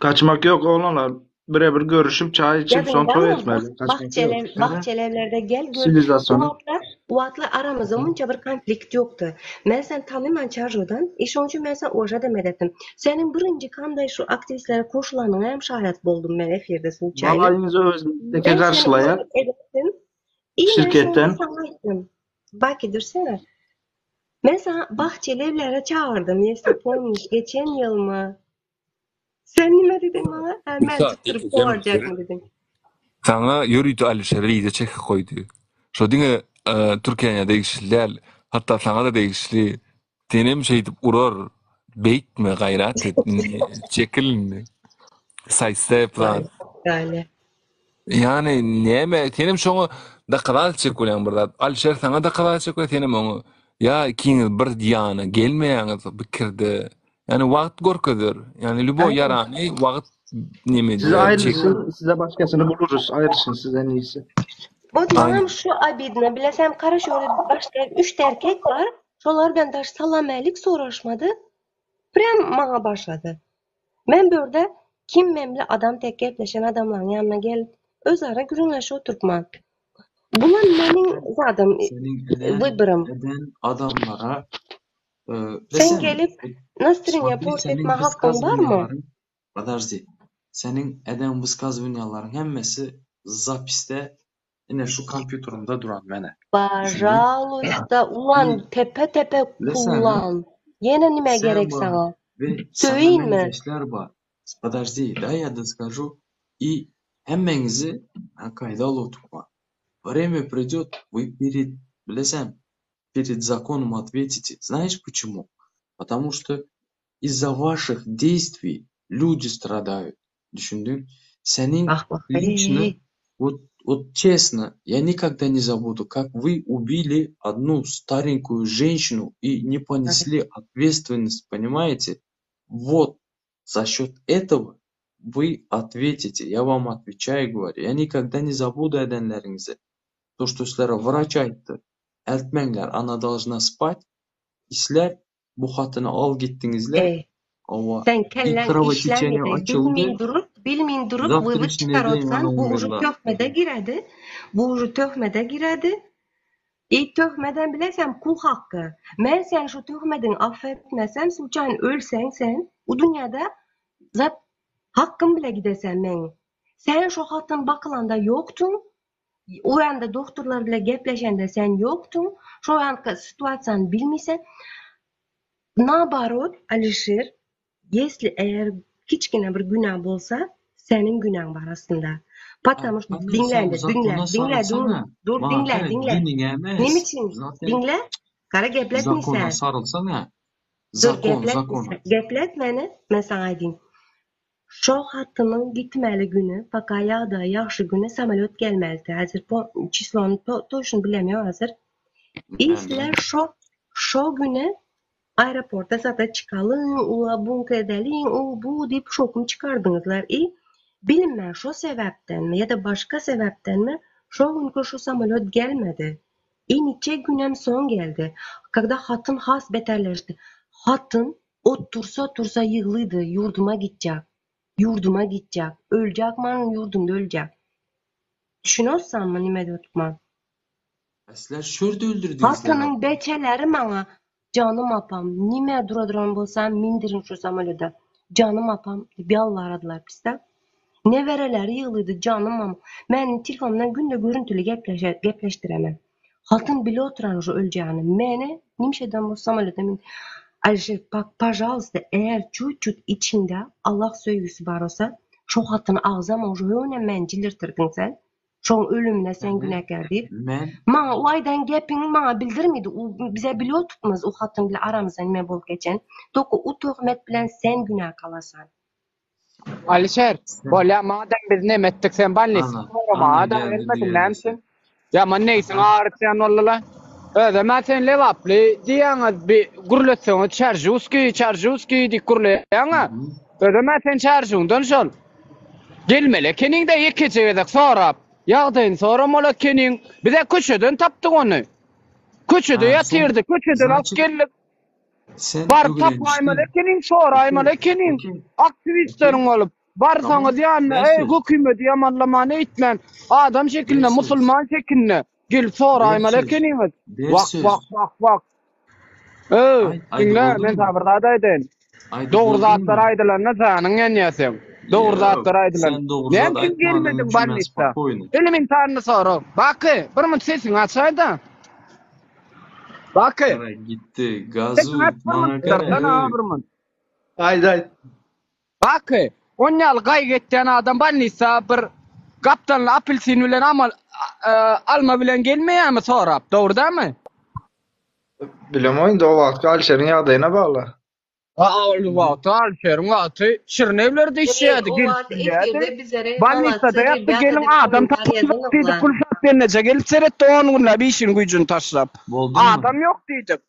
Kaçmak yok oğlanlar. Birebir görüşüp çay içip son toý Ýadyňdamy etmeli. bah Kaçmak yok. bahçeli Kara bahçeli evlerde gel gör. Sivilizasyona. Wagtlar wagtlar aramyzda munça bir konflikt ýokdy. Men seni tanyman çarjudan, e şonuň üçin men sana oža da meretdim. Seniň birinji kanday şu aktiwistlere goşulanyňa hem şaýat boldum men efirde sluçaýny. Vallahi özümdeki Men seni karşılayan uwagt edipdim. I men şonda şirketten saňa aýtdym. Baki dursana. Men sana bahçeli evlere çagyrdym, если помнишь, geçen ýylmy? Sen nime didiň maňa? Ha, Bir men saat tutduryp ýeteceğim. kowarjakmy didiň. Saňa ýörite Alişer wideo çekip goýdy. Şo diňe e, Türkiýäne degişli däl, hatda saňa-da degişli. Senem şeýdip urar. Beýtme, gaýrat et. Indi çekil indi. Saýstep Vay zat. gale. Ýani näme, senem şoňa dakazal etjek bolýaň bir zat. Alişer saňa dakazal etjek bolýar, senem oňa. Ýa ikiňiz bir ýana gelmeýäňiz pikirde. Ýani wagt görkezer. Ýani lýuboý Aý, ýarany wagt neme size edýär, çek. ayrılsın, size başkasını buluruz. Ayrılsın siz en iyisi. Bot Aýnen. maňam şu obidno, bilesem kara şöyle başga üç erkek bar. Şolar bilen daş salam-älik soraşmady. Prям maňa başlady. Men bu ýerde kim men bile adam tek gepleşen adamlaryň ýanyna gelip özara gürrüňleşip oturtman. Bular meniň zadym, Seniň eden wybyrym. eden adamlara e, Sen bilesem gelip настроение смотри port seniň etme hakkyň barmy? высказыванияларың подожди. Seniň eden высказыванияларың hemmesi zapisde ine şu kompýuterimde duran mene. Düşündiň? Пожалуйста, ulan I tepe-tepe bilesenmi? kullan. Ýene nime Sen gerek bar saňa? we saňa Söýünmi? meňzeşler bar. Подожди, дай я доскажу. И hemmeňizi men kaýda alyp Время придет, вы перед, bilesem, перед законом ответите. Знаешь почему? Потому что из-за ваших действий люди страдают. Düşündiň? Seniň Ah bak лично, ey. вот, вот честно, я никогда не забуду, как вы убили одну старенькую женщину и не понесли ответственность, понимаете? Вот за счет этого вы ответите. Я вам отвечаю, говорю. Я никогда не забуду edenleriňizi. То, что sizlere wraç aýtdy. Eltmäňler, она должна спать. Sizler bu hatyny al gitdiňizler. Ey. Owa, Sen и kelläň кровотечение işlemeýär. açyldy. Bilmeýin durup, bilmeýin durup wywyd Завтрашний день çykarypsan, она bu uje умерла. töhmede giredi. Bu uje töhmede giredi. I töhmeden bilesem kul hakkı. Men sen şu töhmedin affetmesem, sluçaýn ölseň sen, o dünýäde zat hakkym bile gidesen men. Sen şu hatyn bakylanda ýokduň. O ýanda doktorlar bile gepleşende sen ýokduň. Şu ýanky situasiýany bilmeýsen. Naoborot, Alişir, если eğer kiçkine bir günah bolsa, seniň günäň bar aslynda. Потому что Anne diňle sen indi, diňle, zakona diňle, dur, sarylsana. dur, Maňa diňle, kere diňle. diniňe Neme emes. üçin? Zaten Diňle, gara zakona gepletmeýsen. sarylsana. Dur Zakon, geplet, zakon. geplet meni, men saňa aýdyn. Şo hatynyň gitmeli güni, paka ýagdaýy ýagşy güni samolýot gelmelidi. Häzir po çislony to toşny bilemýok häzir. I sizler şo şo güni aeroporta zada çykalyň, ula bunka edeliň, u bu diýip şowhun çykardyňyzlar. I bilinmän şo sebäpdenmi ýa-da başga sebäpdenmi şo günki şo samolýot gelmedi. I niçe günem soň geldi. Когда hatyn has beterleşdi. Hatyn otursa-otursa ýyglydy, ýurduma gitjek. Ýurduma gitjek. Öljek man ýurdumda öljek. Düşünýossanmy nime diýip otyrman? Sizler şurada öldürdüňizler Hatynyň hatyny. beçeleri maňa Janym apam, nime dura-duran bolsam mindiriň şu samolýoda. Janym apam diýip ýalbaradylar pista. Nebereleri ýyglydy janym mam. Men telefondan günde görüntüli gepleşe gepleşdiremen. Hatyn bile oturan şu öljegini. Meni nimşeden bu samolýoda min Alişer pak pažalsta eğer çut-çut içiňde Allah söýgüsi bar bolsa şo hatyny agzama uje höwnem meni jilirtirdiň sen. Şoň ölümine sen günäkär diýip. Men Maňa u aýdan gepiňi maňa bildirmedi. U bize bile otupmyz u hatyn bile aramyzda nime bolup geçen. Toko u töhmet bilen sen günä kalasan. Alişer, sen bolýa madem biz neme etdik sen balnisini ana soramaga ana da geldi gelmediň diğer näme mesele. üçin? Ýaman neýsiň Aha. agyrtýan boldyla. Özem-ä sen lebaply diýýäňiz bi gürletseňiz çarjuwskiý çarjuwskiý diýip gürleýäň-ä. Mhm. Özem-ä sen çarjuwdan şol. Gelmeli ekeniň-de ýekeje gezek sorap, ýagdaýyny soramaly ekeniň. Biz-ä köçeden tapdyk ony. Köçede Ha, sen ýatyrdy, köçeden alyp значит geldik. sen Baryp tapaýmaly öwrenişdiň. ekeniň, soraýmaly Okey, ekeniň. okey, okey. Aktiwistleriň bolup, barsaňyz Tamam. ýanyna, Ver eý, söz. hökümeti ýamanlamany eýtmän, adam Ver şekilinde, söz. musulman şekilinde gelip Ver soraýmaly söz. ekeniňiz. Ver Wak, söz. wak, wak, wak. Öw, Aýt, aýdyp diňle, men bolduňmy? saňa bir zat aýdaýyn. Aýdyp Dogry zatlar bolduňmy? aýdylanda janyň ýanýar seň. Dogry Ýok, zatlar aýdylan. sen dogry Näme zat üçin aýtmanyň gelmediň üçin men bolnisa? spokojny. Elementarny sorag. Baky, bir minut sesiňi açaý-da. Baky. Gara gitdi, Sesiňi gazuý, aç bir maňa minut, gara, dursana öý. bir minut. Aýt aýt. Baky, on ýaly gaýgy etýän adam bolnisa bir gapdalynda apelsin bilen amal alma bilen gelmeýärmi sorap, dogry dälmi? Bilemok indi o wagtky Alişeriň ýagdaýyna bagly. A ol wagty Alişeriň wagty şirin evlerde Eý, işleýärdi, o gelip wagt bilýärdi. efirde bizlere Bolnisada Malatýa ýatdy, rebýata gelin diýip adam kommentariý tapyljak ýazanokla. diýdik, Gülşat gelneje gelip seretdi on günläp işini güýjüni taşlap. Bolduňmy? Adam ýok diýdik.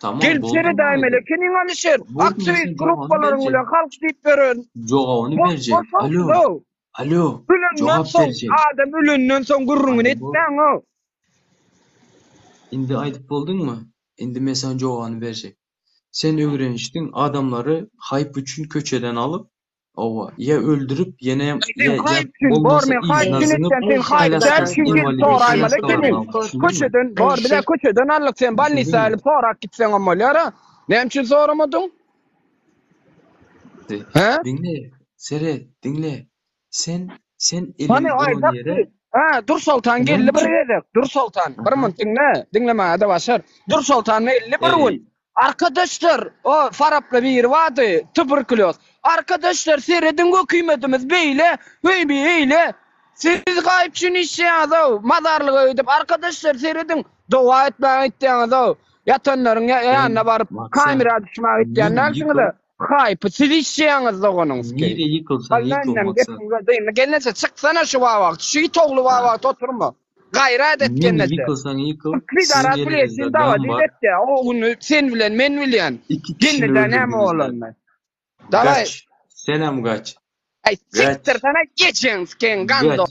Tamam, Gelip bolduňmy seredäýmeli aýdyp? ekeniň Alişer. Boldumy Aktiwist sen jogabyny gruppalaryň berjek. bilen halk diýip ýören. Jogabyny Bos berjek. bos Alo, bolsun-ow. alo, Ölenden jogap soň, berjek. adam ölenden soň gürrüňini Aýdyp bol. etmäň-ow. Indi aýdyp bolduňmy? Indi men saňa jogabyny berjek. Sen öwrenişdiň adamlary haýp üçin köçeden alyp, owa, ýa öldürip, ýene Sen ýa ýa haýp üçin, bor bolmasa men haýp yzyna üçin zyňyp, etýän, sen haýp däl Alişer, kolýaskasy üçin gelip inwalid soraýmaly kolýaskalaryny ekeniň. alyp, düşündiňmi? Köçeden, bor bize Alişer, köçeden aldyk, sen bolnisa Düşündiňmi? gelip sorap gitseňem bolýar-a. Näme üçin soramadyň? Hä? Diňle, seret, diňle. Sen, sen Hany eliňi aý duran bak ýere Ha, Dursoltan näme geldi bir üçin? gezek. Dursoltan, bir Aha. munt diňle, diňlemäge-de başar. Dursoltan geldi bir Eý, gün. Arkadaşlar, o Faraply biri bardy, tuberkulýoz. Arkadaşlar, serediň hökümetimiz beýle, höýbi eýle. Siz gaýyp üçin işleýäňiz-ow, mazarlyga gidip, arkadaşlar serediň, doga etmäge gitýäňiz-ow. Ýatanlaryň sen ýanyna baryp, Maksat, kamera düşmäge gitýän nirä dälsiňiz-ä. ýykyl, Haýpy siz işleýäňiz doganyň sikeýin. nirä ýykylsaň ýykyl Allannem Maksat. gepiň dyndy. Gelneje çyksana şu wagt. Şu it ogly Ha. wagt oturma. Gaýrat et Nirä gelneje. ýykylsaň ýykyl, Kridara siziň bilesin eliňizde dawa gam diýip bar. etýä. O güni sen bilen men bilýän. Iki kişini Gelneje näme öldürdüňizler. bolanyny. Daway. Gaç. Senem gaç. Aý Gaç. sikdir sana ejeň sikeýin gando. Gaç.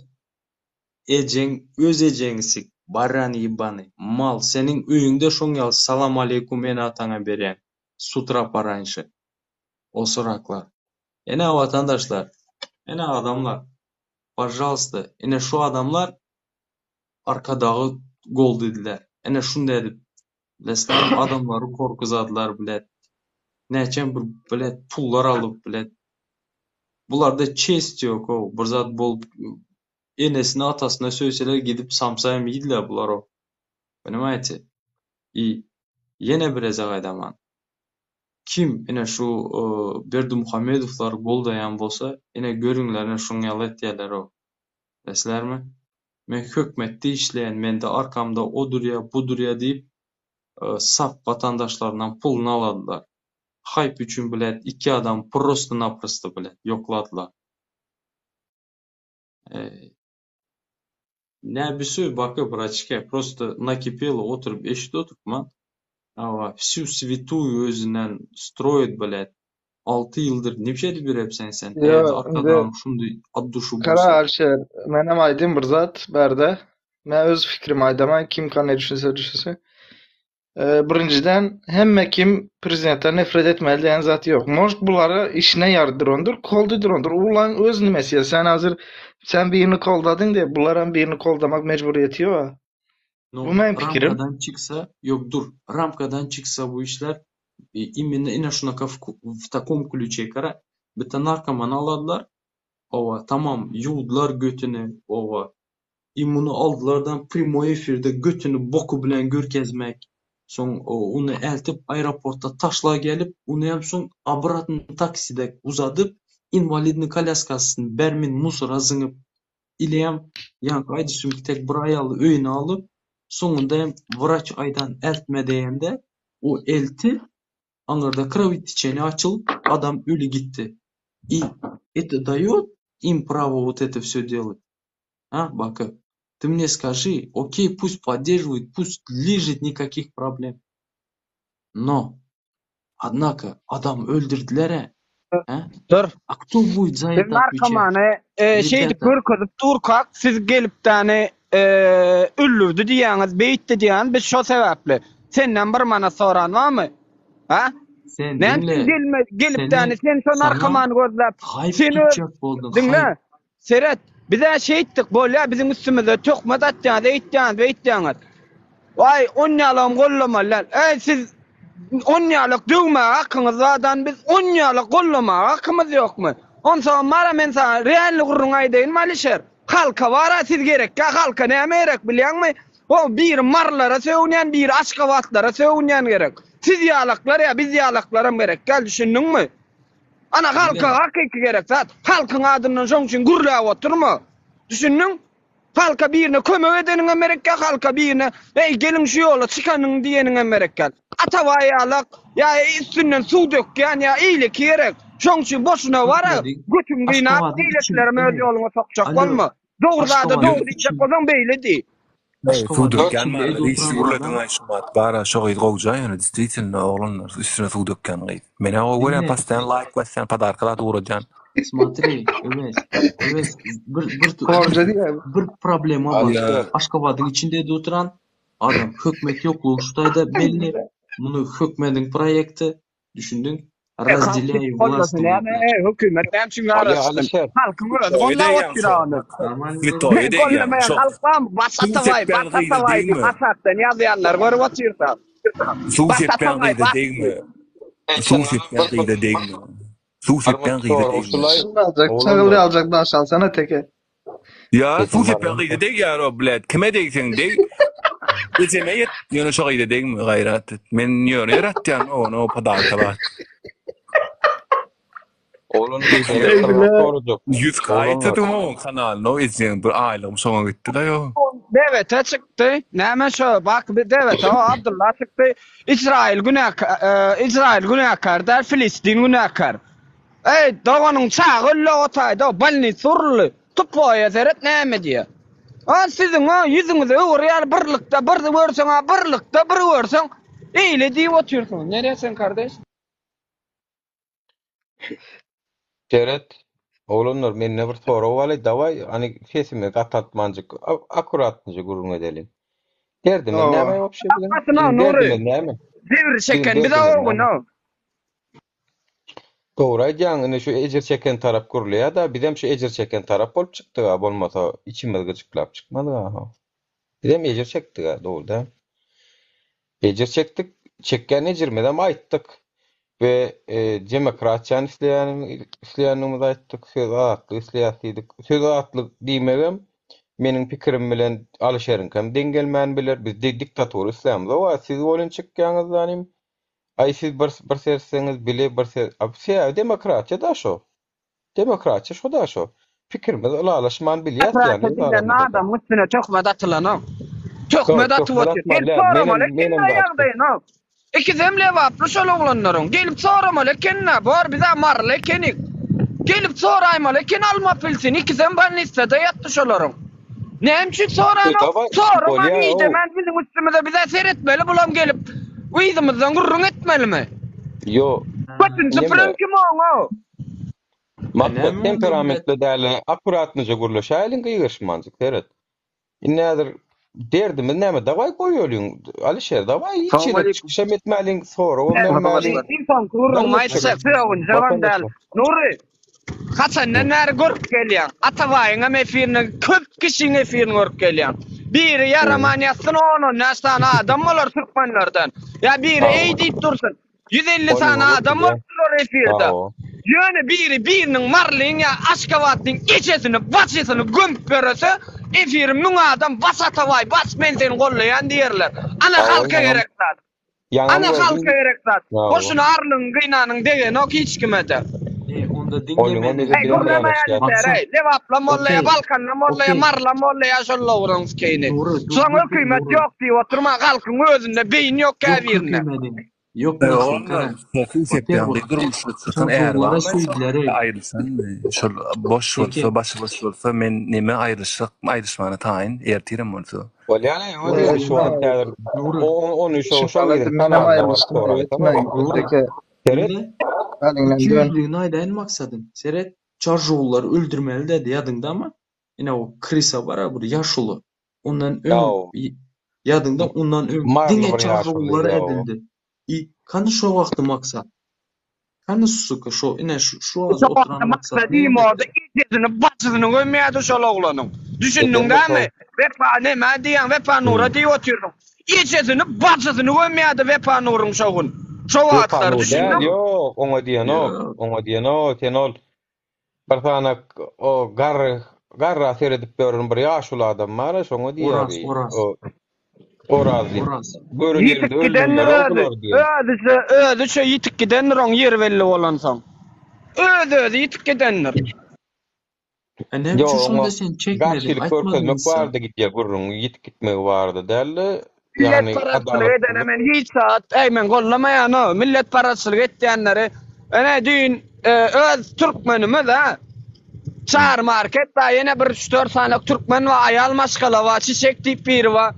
Ejeň, öz ejeňi sik. Baran ýebany. Mal, seniň öýüňde şoň ýaly salam aleýkum ene-ataňa berýän. S utra poranşe. Osuraklar. Ene watandaşlar, ene adamlar, pažalsta, ene şu adamlar Arkadagy goldadylar. Ene şunday edip, bilesizlermi, adamlary korkuzadylar, bilet. Näçe bir bilet pullar alyp, bilet. Bularda çest ýok-ow, bir zat bolup enesine, atasyna söýseler gidip samsa hem iýdiler bular-ow. Понимаете? I ýene bir gezek aýdaman. Kim ine şu Berdimuhamedowlary goldaýan bolsa, ine görüňler ine şuň ýaly etýärler-ow. Bilesizlermi? Men hökmetde işleýän, mende arkamda o durýa, bu durýa diýip, sap watandaşlaryndan puluny aladylar. Haýp üçin blät iki adam prosto naprosto blät ýokladylar. Näbisi baky braçka prosto nakipelo oturyp eşidip oturypman. Hawa всю святую özünden stroýit blät. Alty ýyldyr nibje edip ýörepseň sen? Ýo, Eger-de indi arkadagyň şundy od duşy Gara bolsa. Alişer, menem aýdayym bir zat bärde. Men öz fikrimi aýdaman, kim kany düşünse düşünsin. Birinjiden hemme kim prezidentden nefret etmeli diýen zat ýok. Может bulara işine ýardyrandyr, goldadyrandyr. Ulaň öz nimesi ýa sen hazir sen birini goldadyň diýip bularam birini goldamak mejburiyeti ýok. No, Bu meň pikirim. ramkadan çyksa, ýok dur, ramkadan çyksa bu işler imенно ine şunaka w takom klýuçe gara bitte narkoman aladylar, owa tamam ýuwdular götüni, owa I muny aldylardan primoý efirde götüni boky bilen görkezmek, soň ony eltip aeroportda taşla gelip, ony hem soň obratno takside uzadyp, inwalidnyý kolýaskasyny bermin musora zyňyp, ili hem ýaňky aýdyşym tek bir aýaly öýüne alyp, soňunda hem wraç aýdan eltme diýende, o elti, aňyrda krowitiçeniýe açylyp, adam öli gitdi. I это daýot im право вот это всё делать? A, Baky? Ты мне скажи, okey, pust podderžiwaýt, pust ližet nikakih problem. No, odnako, adam öldürdiler-ä, a? Dur. A kto buýt za Biz eto otweçat? narkomany e, şeýdip Rebýata. görkezip durkak, siz gelip däni e, öldürdi diýýäňiz, beýtdi diýýäňiz, biz şo sebäpli. Senden bir manat soran barmy? Ha? Sen Näme üçin diňle, gelme, gelip seni däni sen şo saňa narkomany gözläp, haýp sen öz tutjak bolduň, diňle, haýp. Seret, biz-ä şeýtdik, bolýa, biziň üstümize töhmet atýaňyz, eýtýäňiz, beýtýäňiz. Waý, onýalygam gollamaly däl. Äý, siz onýalyk döwmäge hakyňyz bardan, biz onýalyk gollamaga hakymyz ýokmy? Onsoňam bar-a, men saňa realny gürrüň aýdaýynmy, Alişer? Halka bar-a siz gerekkä, halka näme gerek bilýäňmi? O, biri marylara sögünýän, biri aşgabatlara sögünýän gerek. Siz ýalaklar ýa biz ýalaklaram gerek däl, düşündiňmi? Ana halka hakyky gerek zat. Halkyň adyndan şoň üçin gürläp oturma. Düşündiň? Halka birine kömek edeniňem gerek däl, halka birine eý geliň şu ýola çykanyň diýeniňem gerek däl. Atabaý ýalak ýa üstünden suw dökýän ýa eýleki gerek. Şoň üçin boşuna bara götüň gynap beýlekilerem öz ýoluňa sokjak bolma. Dogry zada dogry diýjek bolsaň beýle diý. Eý, suw dökýän bar, işi gürlediň aý şu wagt. Bar-a şo gyz gowja ýöne действительно oglanlar üstüne suw dökýän gyz. Menä gowy görýän postoýan laýk basýan podarka zat ugradýan. Смотри, Öwez, Öwez, bir bir Gorja diýýär. bir problema bar. Aşgabadyň içinde-de oturan adam hökmet ýoklugy şu taýda belli. Muny hökmediň proýekti. Düşündiň? Razdelýaý Goldasyn näme? Ey, hökümet näme üçin garaşsyn? Halkyň özi goldap otyr ony. Svetoýa degýän. Goldamaýan halk barmy? Baş atabaý, baş atabaý diýip aşakdan ýazýanlary görüp otyrsa. Suw sepýän gyza degme. Suw sepýän gyza degme. Suw sepýän gyza degme. Aljak, çagyl ýaljak daş alsana teke. Ýa suw sepýän gyza degýär o blät. Kime degseň deg. Ejeme ýet. Ýöne şo gyza degme gaýrat et. Men ýöne ýer atýan ony o podarka bar. Oglan sorajak. 100 k ýetirdim o kanalyna o ejeň bir aýlygym şoňa gitdi da ýo. DVT çykdy. Näme şo bak bir DVT o Abdylla çykdy. Israil günäkär, Israil günäkär däl, Filistin günäkär. Eý, doganyň çaga öldi o taýda, bolnisa uruldy. Tupoýa seret näme diýýär. A siziň o ýüzüňizi öwürýär birlikde, bir görseň a birlikde, bir görseň eýle diýip otyrsyňyz. Nerýä sen kardeş? Seret, oglanlar mende bir sorag barly, dawaý, hany sesimi gataltmanjyk, akkuratnyja gürrüň edeliň. Derdimiz näme wobşe biziň? Gatyna Biziň Nury. derdimiz näme? Jebir Biziň çeken biz derdimiz o gün näme? o. Dogry aýdýaň, indi şu ejir çeken tarap gürleýär-dä, bizem şu ejir çeken tarap bolup çykdyg-a, bolmasa içimiz gyjyklap çykmadyg-a. Bizem ejir çekdik-ä, dogry däl. Ejir çekdik, çekýän ejirimizem aýtdyk we demokratiýany isleýändigimizi aýtdyk, söz azatlygy isleýäs diýdik. Söz azatlyk diýmegem meniň pikirim bilen Alyşeriňkem deň gelmän biler. Biz diktatura islämzok-a, siz welin çykýaňyz zanim, aý siz bir bir seretseňiz bile bir ser, a sebäbi demokratiýa-da şo. Demokratiýa şo-da şo. Pikirimiz ylalaşman bilýäs ýaly Demokratiýa diýlende adamyň üstüne töhmet atylanok. Töhmet atyp otyr. Gelip soramaly kimde ýagdaýyny. Ikisem lebaply şol oglanlaryň. Gelip soramaly eken-dä, bor biz-ä maryly ekenik. Gelip soraýmaly eken alma pilsini, ikisem bolnisada ýatdy şolaryň. Näme üçin soranok? Soraman idemän biziň üstümize biz-ä seretmeli bulam gelip yzymyzdan gürrüň etmelimi? Ýo. Götüni süpüren kim oň-ow? Maksat temperamentli däl, akkuratnyja gürleşäýeliň gygyryşmanjyk seret. Indi häzir derdimiz näme? Dawaý goýalyň. Alişer, dawaý hiç ýere çykyşam etmäliň, soragam bermäliň. Iň soňky gürrüňimi aýtsak, sögünjegem däl. Nury, haçandan bäri görüp gelýäň. Atabaýyňam efirini, köp kişiň efirini görüp gelýäň. Biri ýaraman ýatsyn, on-on bäş sany adam bolar türkmenlerden. Ýa biri eý diýip dursun. 150 sany adam bolup durar efirde. Ýöne biri biriniň Marylyň ýa Aşgabatlyň ejesini, bajysyny gömüp ýörese, efiri 1000 adam bas Atabaý, bas men seni gollaýan diýerler. Ana halka gerek zat. Ana halka gerek zat. Boşuna arlygyň gynanyň degenok hiç kime-de. E, onda diňle meni. Eý, gürlemäýäli bäri. Lebaplam bollaýa, Balkanlam bollaýa, Marylam bollaýa şol lowruň skeýini. Soň hökümet ýok diýip oturma, halkyň özünde beýin ýok käbirinde. Ýok bolsun, Во-первых, durmuşa çykan är barmy? Aýrylsan, şol boş bolsa, başy boş bolsa, men neme aýrylyşsak, aýrylyşmana taýyn, ertirem bolsa. Bolýar, özi şu wagt häzir ony şo şo Seret. Ikiýüzlüligini aýdaýyn maksadyň. Seret, Çarjuwlary öldürmeli dädi ýadyňdamy? Ine o krysa bar-a bir ýaşuly. Ondan öň ýadyňda ondan öň diňe çarjuwlar edildi. I kany şo wagty maksat? Kany suka şo ine şu şu wagt oturan maksat nirede? Ejesini bajysyny gömýärdi şol oglanyň. Düşündiň dämi? Wepa nämä diýýäň Wepa Nura diýip otyrdyň. Ejesini bajysyny gömýärdi Wepa Nuryň şo gün. Şo wagtlar düşündiňmi? Ýok oňa diýenok. Oňa diýenok sen ol Bir sany o garry garra seredip ýören bir ýaşuly adam bar-a, şoňa diýýär. Oraz, Oraz. O Oraz diýip. Oraz. Gören Ýitip ýerinde gidendir öldürenler özi. bular diýen. Özüçe, özüçe ýitip gidendir oň ýeri belli bolansoň. Öz-özi ýitip gidendir. E näme Ýok, üçin oňa şonda sen çekmediň, garşylyk aýtmadyň görkezmek issa? barada gidýär gürrüň, ýitip gitmegi barada däl-de, ýagny Milletparazçylyk edene adalatsyzlyk. men hiç zat, äý men gollamaýan-ow, milletparazçylyk etýänleri, ene düýn öz türkmenimiz a, Çary market bar, ýene bir üç-dört sany türkmen bar, aýal maşgala bar, Çiçek diýip biri bar.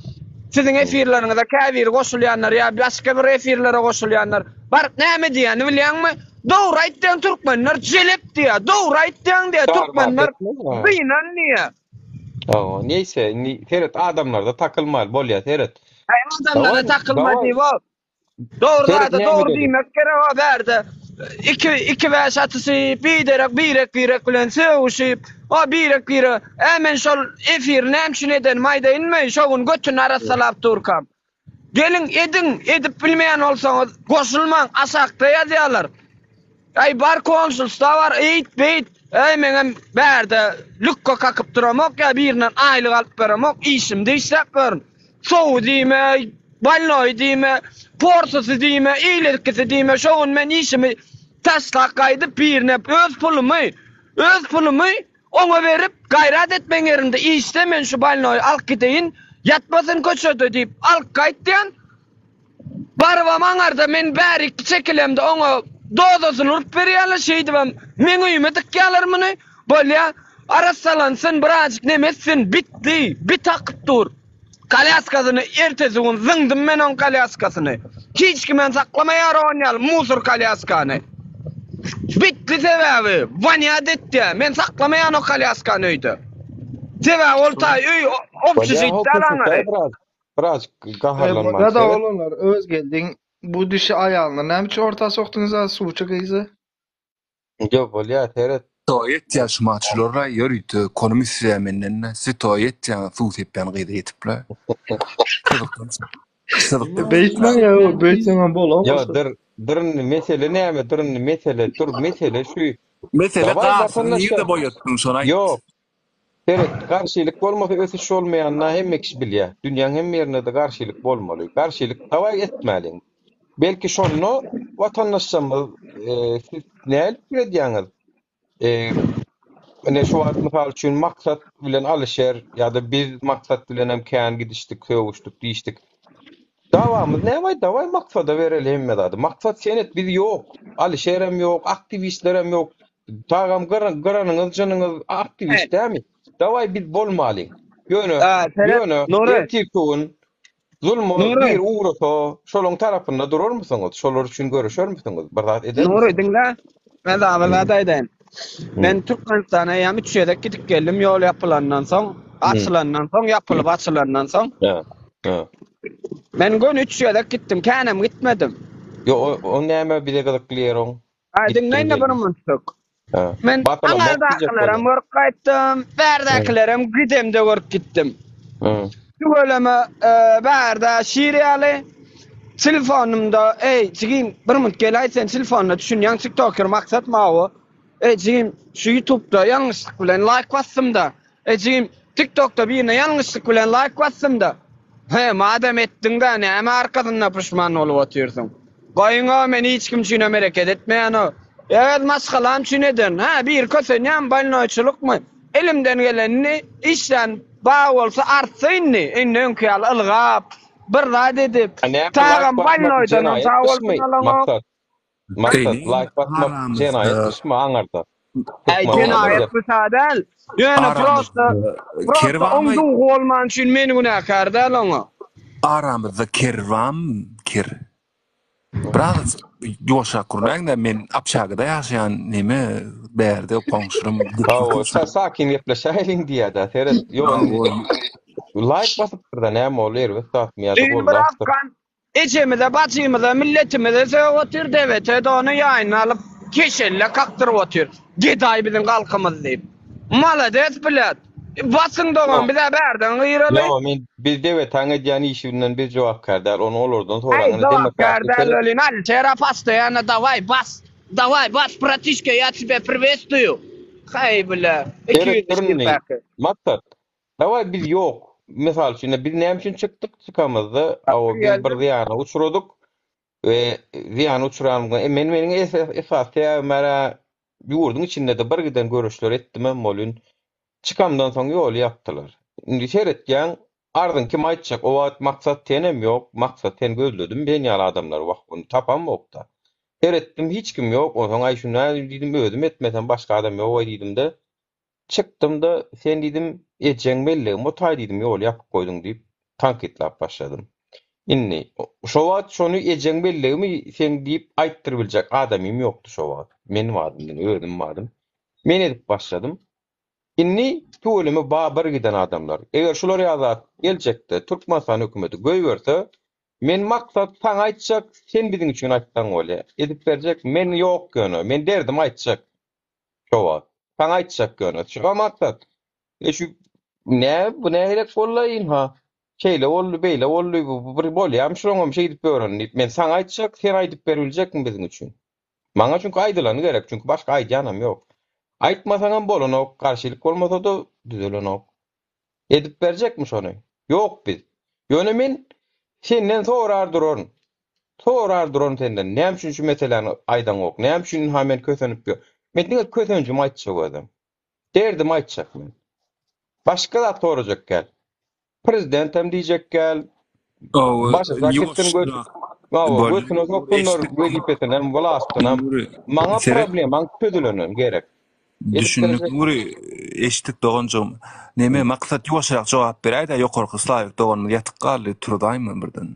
Siziň efirleriňize käbiri goşulýanlar ýa başga bir efirlere goşulýanlar. Baryp näme diýýäni bilýäňmi? Dogry aýtýaň türkmenler jelep diýýär. Dogry aýtýaň diýýär türkmenler gynan diýýär. Hawa, neýse, indi seret adamlarda takylmaly bolýar, seret. Äý adamlarda takylma diýip, dogry zada dogry diýmek gerek o bärde. Iki iki bäş atyşyp, biderek birek birek bilen sögüşip, o birek bire, ä men şol efiri näme üçin edenimi aýdaýynmy, şo gün götüni arassalap durkam. Geliň ediň, edip bilmeýän bolsaňyz goşulmaň, aşakda ýazýarlar. Äý bar konsulstwa bar, eýt beýt, äý meňem bärde lükge kakyp duramok ýa birinden aýlyk alyp beremok, işimde işläp ýörün. Sowy diýme, bolnoýy diýme, porsusy diýme, eýlekisi diýme, şo gün men işimi taşlap gaýdyp birine öz pulumy, öz pulumy Oňa berip, Gaýrat et meň ýerimde işle, men şu bolnoýy alyp gideýin, ýatmasyn köçede diýip, alyp gaýt diýen. Barybam aňarda men bärikki çekilemde oňa dozasyny urup berýärler, şeýdibem meň öýüme dykýarlar muny. Bolýa, arassalansyn, birazjyk neme etsin, bitdi, bit akyp dur. Kolýaskasyny ertesi gün zyňdym men oň kolýaskasyny. Hiç kimem saklamaýar on ýaly musor kolýaskany. Bitdi sebäbi wanýat etýä. Men saklamaýan o kolýaskany öýde. Sebäbi ol taý öý Bolýa obşežit ho däl köşekdäý aňary. biraz biraz gaharlanman Bolýa-da seret. oglanlar öz geldiň bu dişi aýalyny näme üçin orta sokduňyz-a suwçy gyzy? Ýok bolýa seret. Svetoý etýär şu maçylar-la ýörite konum isleýär menden-de svetoý etýän suw sepýän gyza ýetip-le. Çyzykdan Beýtmäň ýa beýtseňem bolar Ýok dyr dyr indi mesele näme dyr indi mesele dur mesele şu Mesele dawaý gasyny vatandaşlar nirde boýatdyň şony aýt. Ýok seret garşylyk bolmasa ösüş bolmaýanyna hemme kişi bilýär dünýäň hemme ýerinde-de garşylyk bolmaly garşylyk dawaý etmäliň Belki şonda watandaşlarymyz siz nähili pikir edýäňiz? Ine şu wagt mysal üçin Maksat bilen Alyşer ýa-da biz Maksat bilen hem kän gidişdik, sögüşdik, diýişdik. Dawamyz näme dawaý maksada bereli hemme zady. Maksat sen et biz ýok. Alişerem ýok, aktiwistlerem ýok. Tagam gyranyňyz jynyňyz aktiwist dämi? Dawaý biz bolmalyň. Ýöne ýöne ertirki gün zulma biri ugrasa şolaň tarapynda durarmysyňyz? Şolar üçin göreşermisiňiz? Bir zat edermisiňiz? Nury diňle. Men saňa bir zat aýdaýyn. Men Türkmenistana eýýäm üç gezek gidip geldim ýol ýapylandan soň, açylandan soň, ýapylyp açylandan soň. Men göni üç gezek gitdim, känem gitmedim. Ýok, o, o näme bize gyzykly ýer oň? Aý, diňleýin-de bir munçuk. Men aňardakylaram görüp gaýtdym, bärdäkilerem gidemde görüp gitdim. Tüweleme, bärde şir ýaly. Telefonymda, eý, jigim, bir munt geläý sen telefonda düşünýäň, tiktoker Maksat mawy. Eý, jigim, şu ýutubda ýalňyşlyk bilen laýk basdym-da. Eý jigim, TikTokda birine ýalňyşlyk bilen laýk basdym-da. He, madem etdiň-dä, näme arkasynda puşman bolup otyrsyň? Goýuň-a, men hiç kim üçinem hereket etmeýän-ow. Öz maşgalam üçin ederin. Hä, biri kösenýärmi, bolnoýçylykmy? Elimden gelenini işlän bar bolsa artsa indi, indi öňki ýaly ylgap, bir zat edip, tagam bolnoýdanam sag bolsun alaňok. Maksat laýk basmak jenaýat işmi aňarda. Äý jenaýat bu-sa däl. Ýöne prosta prosta oň dugy bolmany üçin men günäkär däl oňa. Aramyzda ker bamy ker. Biraz ýuwaşrak gürläňdä men obşagada ýaşaýan neme bärde goňşularym Hawa sakin gepleşäýeliň diýýädä seret ýok laýk basypdyrda näme boldy erbet zatmy ýa-da goldapdyr. Ejemize bajymyza milletimize sögüp otyr DWT dony ýaýyna alyp keşelle kakdyryp otyr gedaý biziň galkymyz diýip malades blýat basyň dogan bizä bärden gyraly. Ýok men biz DWT-niň edýän işinden biz jogapkär däl ony olardan soraň Äý jogapkär däl welin Alişer a postoýanno dawaý bas dawaý bas bratişka ýa tebe priwestuýu haý blýa 200 indi Maksat Dawaý biz ýok. Mysal üçin, biz näme üçin çykdyk? Çykamyzda, hawa, biz bir zyýana uçradyk we zyýana uçranymyzda, e, men meniň esasy sebäbim bär-ä ýurduň içinde-de bir giden göreşler etdimem welin, çykamdan soň ýoly ýapdylar. Indi seretýäň, arzyň kime aýtjak? O wagt Maksat senem ýok, Maksat seni gözledim, sen ýaly adamlary wah, ony tapamok-da. Seretdim, hiç kim ýok, onsoň aý şu näme diýdim, özüm etmesem başga adam ýog-aý diýdim-de, Çykdym-da, sen diýdim, ejeň bellegim o taý diýdim, ýoly ýapyp goýduň diýip, tankytlap başladym. Indi, şo wagt şony ejeň bellegimi seň diýip aýtdyrybiljek adamym ýokdy şo wagt. Men bardym diňe, özüm bardym. Men edip başladym. Indi tüweleme ba bir giden adamlar. Eger şular ýaly zat geljekde Türkmenistan hökümeti goýberse, men maksat saňa aýtjak, sen biziň üçin aýtsaň bolýa. Edip berjek, men ýok ýöne, men derdimi aýtjak. Şo wagt. Saňa aýtjak ýöne. Şuňa maksat. E şu nä bu nähilek boldy ynha. Şeýle boldy, beýle boldy, bu bir bolýamy şulaňam şeýdip ýören diýip, men saňa aýtjak, sen aýdyp beribiljekmiň biziň üçin? Maňa çünki aýdylany gerek, çünki başga aýdýanam ýok. Aýtmasaňam bolanok, garşylyk bolmasa-da düzelenok. Edip berjekmi şony? Ýok biz. Ýöne men senden sorar duraryn. Sorar duraryn senden. Näme üçin şu meseläni aýdaňok? Näme üçin ynha men kösenip ýör? Men diňe kösenjimi aýtjak özem. Derdimi aýtjak men. Başga zat sorajak däl. Prezidentem diýjek däl. Başyna gitsin göt. Hawa, götüne soksunlar wezipesinem, wlastynam. Maňa problemaň çözüleni gerek. Düşündik Nury, eşitdik doganjygym. Neme Maksat ýuwaşrak jogap beräýdä ýokarky Slawik doganymyz ýatyp galdy turzaýmy birden.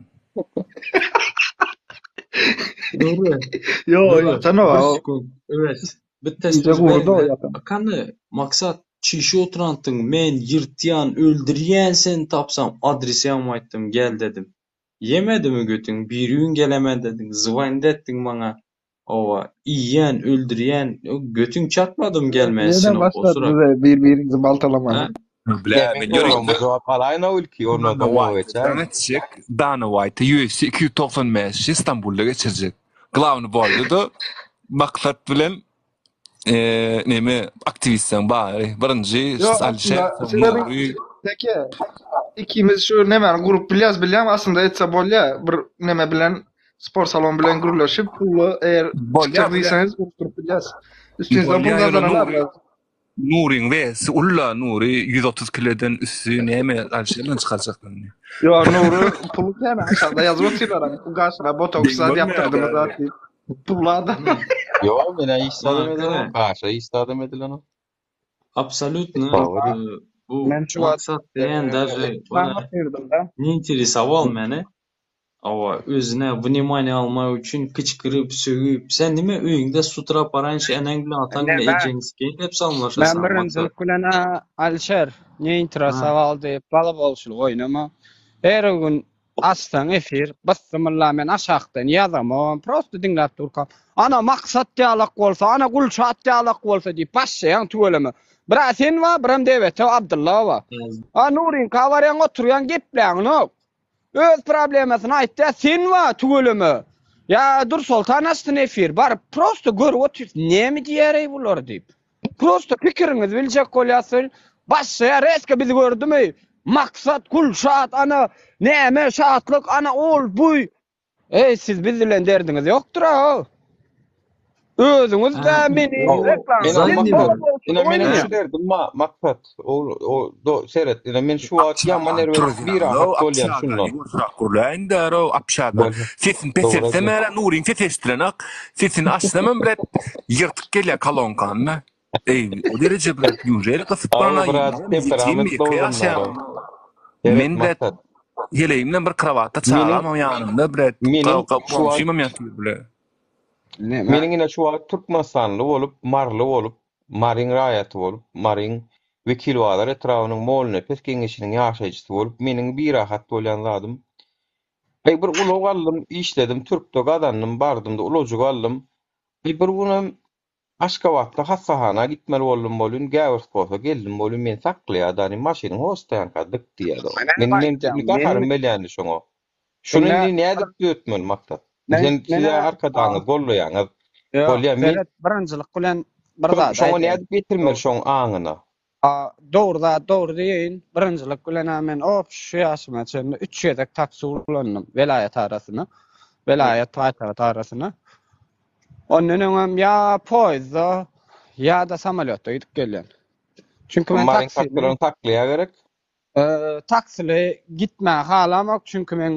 Nury. Ýo, ýatanow. Bir sekund. Evet. Bir test Akany Maksat çişi oturantyň men ýyrtýan öldürýän seni tapsam adresem aýtdym gel dedim. Ýemedimi götüň birigün gelemen dediň zwanit etdiň maňa Hawa, iýýän, öldürýän, götüň çatmadym gelmän Ýene synok başladyňyz osurak. bir-biriňizi baltalamaga. Hä? Blä, men Men ýörite soragyma jogap alaýyn-ow ilki, ondan Dana soň oňa White geçäýin. jaň etjek. Dana White UFC 295-i Stambulda geçirjek. Glawny boýda-da maksat bilen eee neme aktiwistleriň bary. Birinji Ýok, Alişer, aslynda soň sebäbi Nury. Teke ikimiz şu nemäni gurup bilýäs bilýäňmi aslynda etse bolýa bir neme bilen sport salon bilen gürleşip pully eger Bolýar çykjak bolýar. diýseňiz gurup bilýäs. Üstüňizden pul Bolýar ýöne gazanalar Nury biraz. Nuryň wesi ulla Nury 130 kileden üsti näme Alişerden çykarjak indi. Ýo Nury puly kän aşagda ýazyp otyrlar. Gaşyna botoks Deň zat bolmaýar ýapdyrdyňyz ýaly. zat diýip. Pully adam. Ýo, menä hiç zadam Maňa edilenok. Gaşa hiç zadam edilenok. Absolutno Dogry. e, bu Men şu wagt maksat diýen daže ekran ona otyrdym-da. ne interesoval meni. Awa özüne wнимание almak üçin kyçkyryp, sögüp, sen nime öýüňde s utra poranşe eneň bilen ataň bilen Näme? ejeňi sikeýin dep Men salmaşasaň maksat. birinjilik bilen Alişer ne Ha. interesoval diýip balabolçulyk oýnama. Her gün Açsaň efir, byssymylla men aşakdan ýazamogam, prosto diňläp durkam, ana Maksat ýalak bolsa, ana Gulşat ýalak bolsa diýip başlaýaň tüweleme. Bir-ä sen bar, birem DBT Abdylla bar. A Nuryňka barýaň oturýaň gepläňok. Öz problemasyny aýtýar, sen bar tüweleme. Ýa Dursoltan açsyn efir, baryp prosto görüp otyrys, näme diýäreý bular diýip. Prosto pikiriňizi biljek bolýas. Başlaýar reska bizi gördümi? Maksat, Gülşat, ana näme şatlyk, ana ol bu. Eý siz biz bilen derdiňiz ýokdur a. Özüňiz de meni reklama. Ine meniň şu derdim ma maksat. O o do seret ine men şu wagt ýaman erbet bir rahat bolýan şundan. Gürläýin däro apşadan. Sesini peseltsem ärä Nuryň sesi eşdilenak. Sesini açsamam bret ýyrtyk gelýär kolonkany. Eý o dereje bret ýuželi gysyp Awa barana biraz temperament doglanlar. Men bret heleýim bilen bir krowatda çagamam ýanymda bret Meniň şu wagt goňşymam ýatyr bile. Meniň ine şu wagt Türkmenistanly bolup, Maryly bolup, Maryň raýaty bolup, Maryň Wekilbazar etrabynyň Mollanepes geňeşiniň ýaşaýjysy bolup, meniň birahat bolýan zadym, Aý bir ulag aldym, işledim, türkde gazandym, bardym-da ulajyk aldym. Aý bir günem Aşgabatda hassahana gitmeli boldum bolýun, Gäwürskosa geldim bolýun, meni saklaýar-da, maşynyň hostaýanka dyk diýýär-de. Men men gaharym gelýändi şoňa. Şuny indi nädip düzetmeli Maksat? Sen siz-ä arkadaňyz, gollaýaňyz. Bolýa, men Seret, birinjilik bilen bir zat Şoňa aýdaýyn. nädip ýetirmeli şoň aňyna? A, dogry zat dogry diýeýin. Birinjilik bilen-ä men op şu ýaşyma çenli üç gezek taksi ulandym welaýat arasynda. Welaýat, paýtagt arasynda. Ondan öňem ýa poýezdda, ýa-da samolýotda gidip gelýän. Çünki men Maryň taksini taksilerini saklaýar gerek. Taksili gitmäge halamok, çünki meň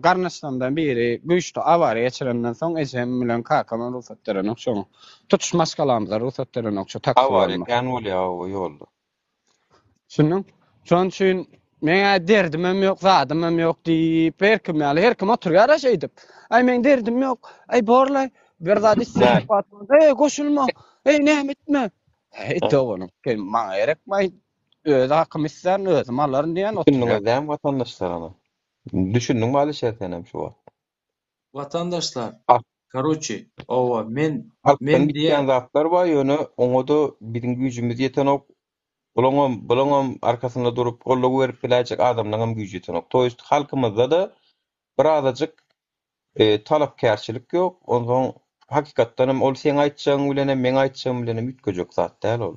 garyndaşlarymdan biri güýçli awariýa geçirenden soň ejem bilen kakamam rugsat berenok şoňa. Tutuş maşgalamyza rugsat berenok şu taksi Awariýa bolma. kän bolýar o ýolda. Düşündiň? Şonuň üçin meň-ä derdimem ýok, zadymam ýok diýip her kim ýaly her kim oturýar-a şeýdip. Aý meň derdim ýok. Aý borlaý. Bir zat isledik wagtymyzda eý goşulma. Eý näme etme. Eý doganym, maňa gerekmi? Öz hakymy istärin, özüm alaryn diýen oturýar. Düşündiňiz dämi watandaşlar ana? Düşündiňmi Alyşer senem şu wagt? Watandaşlar, karoçi, owa, men, Halkdan men gitýän diýýän, zatlar bar, ýöne oňa-da biziň güýjümiz ýetenok. Bulaňam, bulaňam arkasynda durup goldaw berip biläýjek adamlaňam güýji ýetenok. To ýest halkymyzda-da birazajyk talapkärçilik ýok. Onsoň hakykatdanam ol seň aýtjagyň bilenem, meň aýtjagym bilenem üýtgejek zat däl ol.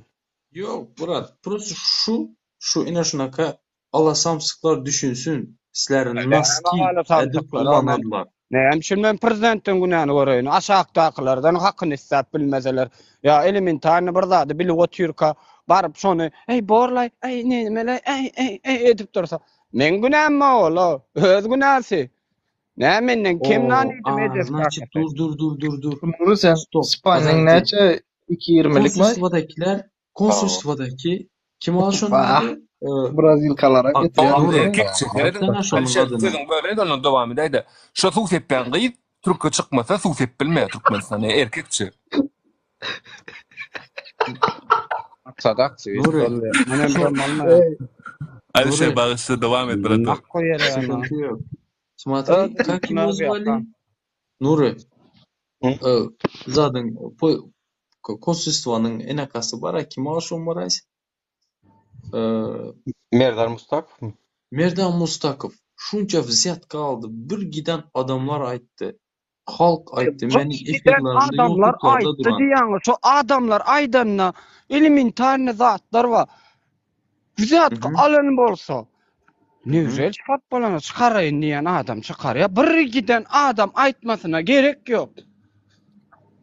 Ýok, brat, prosto şu, şu ine şunaka alasamsyklar düşünsin, sizleri Näme naski edip alasamsyklar, a men ulanarlar. näme üçin men prezidentden günäni göreýin, aşakdakylardan hakyny isläp bilmeseler, ýa elementarny bir zady bilip otyrka, baryp şony, eý borlaý, eý nemeleý, eý, eý, eý edip dursa, meň günämmi ol-a, öz günäsi. Näme menden kem nan O, iýdim a, ejesi значит, kakasy. dur, dur, dur, dur, dur. Nury sen Stop, Spanyň podожди. näçe 2.20-likmi? Konsulstwadakiler, konsulstwadaki, kim al şonuň Wah, ady? Ee, brazilkalara a, getirýän Nury, Erkekçe serediň. aýtsana şonuň Alişer adyny. sözüňi böleýin ondan dowam edäýdä. Şo suw sepýän gyz türke çykmasa suw sepip bilmeýär Türkmenistanda erkekçe. Maksat aktiwist Nury, boldy. Menem şo, şony almaýan. Eý, Alişer Nury, bagyşla dowam et bratan. Nak goýar ýa. sıkıntı yok. Смотри, Öz как его öz звали? ýapan. Nury, Hı? e, zadyň po- konsulstwanyň enakasy bar, a kim al şo mraz? E, Merdar Mustakowmy? Merdan Mustakow şunça vzýatka aldy. Bir giden adamlar aýtdy. Halk aýtdy. Bir Meniň giden efirlerimde, adamlar ýutublarda aýtdy duran. diýýäňiz. Şo adamlar aýdanda elementarny zatlar bar. Vzýatka Mhm. alan bolsa, Mhm. newžel çykaryp bolany çykaraýyn diýen adam çykarýar. Bir giden adam aýtmasyna gerek ýok.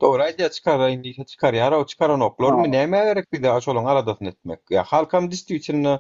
Dogry aýdýar çykaraýyn diýse çykarýar-ow, çykaranoklarmy nämä gerek bize şolaň aladasyny etmek. Ýa halkam distwitelno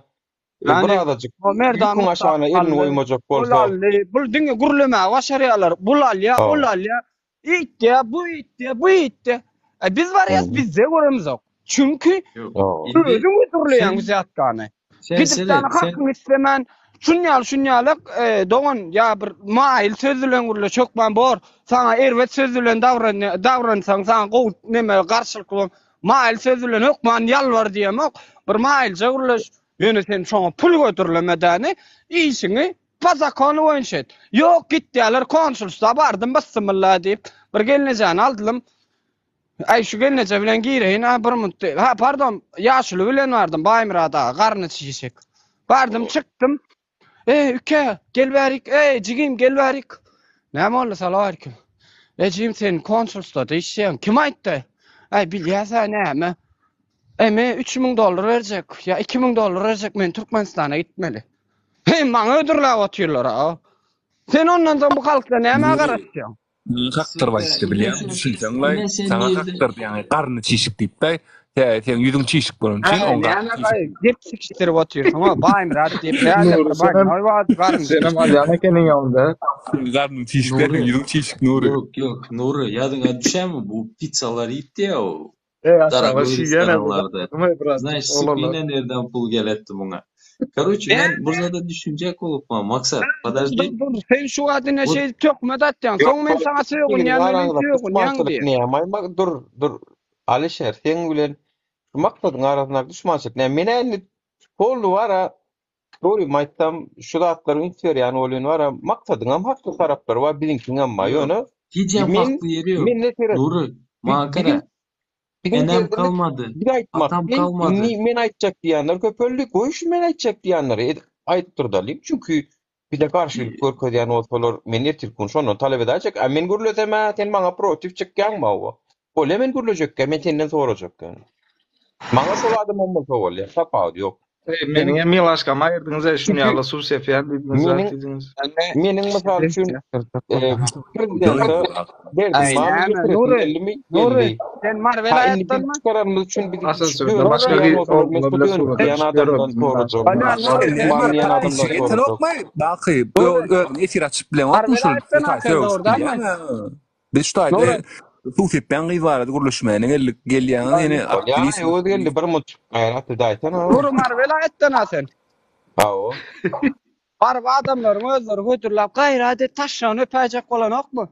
Yani bir azajyk o Merdan ýüküň aşagyna elini aldy, goýmajak ol bolsa. aldy. Bul diňe gürlemäge başarýarlar. Bul alýar, ol Ha. alýar. Itýär, bu itýär, bu itýär. E biz barýas, Hmm. bizde göremizok. Çünki Ýok. Ha. Indi özüň hödürleýäň sen wzýatkany. sen Gidip seret, dana sen hakyňy islemän, şun ýaly, şun ýaly e, dogan ýa bir maýyl söz bilen gürleş, hökman bor. Saňa erbet söz bilen davran davransaň, saňa gowy neme garşylykly bol. Maýyl söz bilen hökman ýalbar diýemok. Bir maýylja gürleş. Ýöne sen şoňa pul götürleme däni, işiňi po zakonu boýunça et. Ýok, gitýärler konsulstwa bardym bysymylla diýip, bir gelnejäni aldylym. Aý şu gelneje bilen gireýin ha bir munt. Ha pardon, ýaşuly bilen bardym Baýmyrat aga, garny çişik. Bardym çykdym. Ey üke, gel bärik, ey jigim gel bärik. Näme boldy salowaleýkim. E jigim sen konsulstwada işleýäň. Kim aýtdy? Aý bilýäs-ä näme. E men 3000 dollar berjek, ýa 2000 dollar berjek men Türkmenistana gitmeli. Hey maňa hödürläp otyrlar-a. Sen ondan soň bu halkdan nämä Nury, garaşýaň? Saňa kakdyryp sen aýtdy ine bilýäňmi sen düşünseňlaý ine sen saňa nirde kakdyrdy ýaňy garny çişik diýipdaý tä seň ýüzüň çişik bolany üçin Äý oň garny näme çişik gaý gep çekişdirip otyrsyň-a Baýmyrat diýip näde Nury bir senem baýnoý bardy garny senem çişik. alýan ekeniň onda. Seň garnyň çişik däl Nury seň ýüzüň çişik Nury. ýok ýok Nury ýadyňa düşämi bu pizzalar iýipdi ýa o Ey aşaga dorogoý şiýene bu restoranlarda. zatlarymy brat Znaýyş oglanlar. supina nerden pul geletdi muňa. Karoçe men Näme bir zada düşünjek bolupman Maksat Dur podожdi dur dur sen şu wagt ine вот şeýdip töhmet atýaň Ýok, soň men saňa ikiniziň sögünýän welin araňyzda sögünýäň duşmançylyk diýip. näme aýma dur dur Alyşer seň bilen şu maksadyň arasyndaky duşmançylyk näme men indi boldy bara dogrymy aýtsam şu zatlara üns berýän bolýan bara maksadyňam hakly taraplary bar biziňkiňem bar ýok ýöne hijem men hakly ýeri ýok mende seret Nury bi maňa biziň gara biziň enem derdimiz kalmady biz aýtmak atam men kalmady indi men aýtjak diýenler köpeldi goý şu men aýtjak diýenleri edip aýtdyrdalyň çünki bize garşylyk görkezýän bolsalar men ertirki gün şondan talap edäýjek a men gürlesem-ä sen maňa protiw çykýaňmy hawa bolýa men gürlejekkä men senden sorajak ýöne maňa şol adamam bolsa bolýa tapawudy ýok Ey sen meniň hem milaşkamy aýyrdyňyz ey şuny çünki ýaly suw sepýän diýdiňiz zat meniň diýdiňiz. meniň mysal üçin e, prezidente berdim Aý mamy näme getiresim Nury geldimi Nury geldi sen Mary ha indi biz welaýatdanmy? çykaranymyz üçin bizi Asansörde dönük başga diýen gyz bolsalar men oglanlar şu bilen dönük surata diýen düşüp adamdan ýörerdim sorajak Bolýa Nury sen Sen Mary bir diýen welaýat adamdan podpisçik sorajak etenokmy? Baky Nury özüň efir açyp Mary bileňokmy şol welaýatdan taý sen sögüşip dogrudanmy? bilýäňmi? Biz şu taýda Nury suw sepýän gyz barada gürleşmäne geldik. Gelýäňiz ýene Bolýa aktiwist. Öwez geldi bir muç gaýrat edäýsene. Nury Mary welaýatdan sen. Hawa. Baryp adamlaryň özleri hödürläp gaýrat et taşlagyny öpäýjek bolanokmy?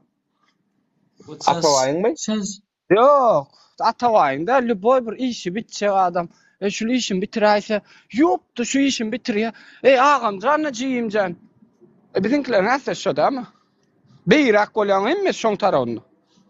Вот sen Atabaýyňmy? sen Ýok, Atabaýyň däl, lýuboý bir işi bitjek adam. E şul işini bitiräýse, ýokdy şu işini bitirýä. Eý agamjan, jigimjan. E biziňkileriň ählisi şo dämi? Beýräk bolýaň hemmesi şoň tarabynda.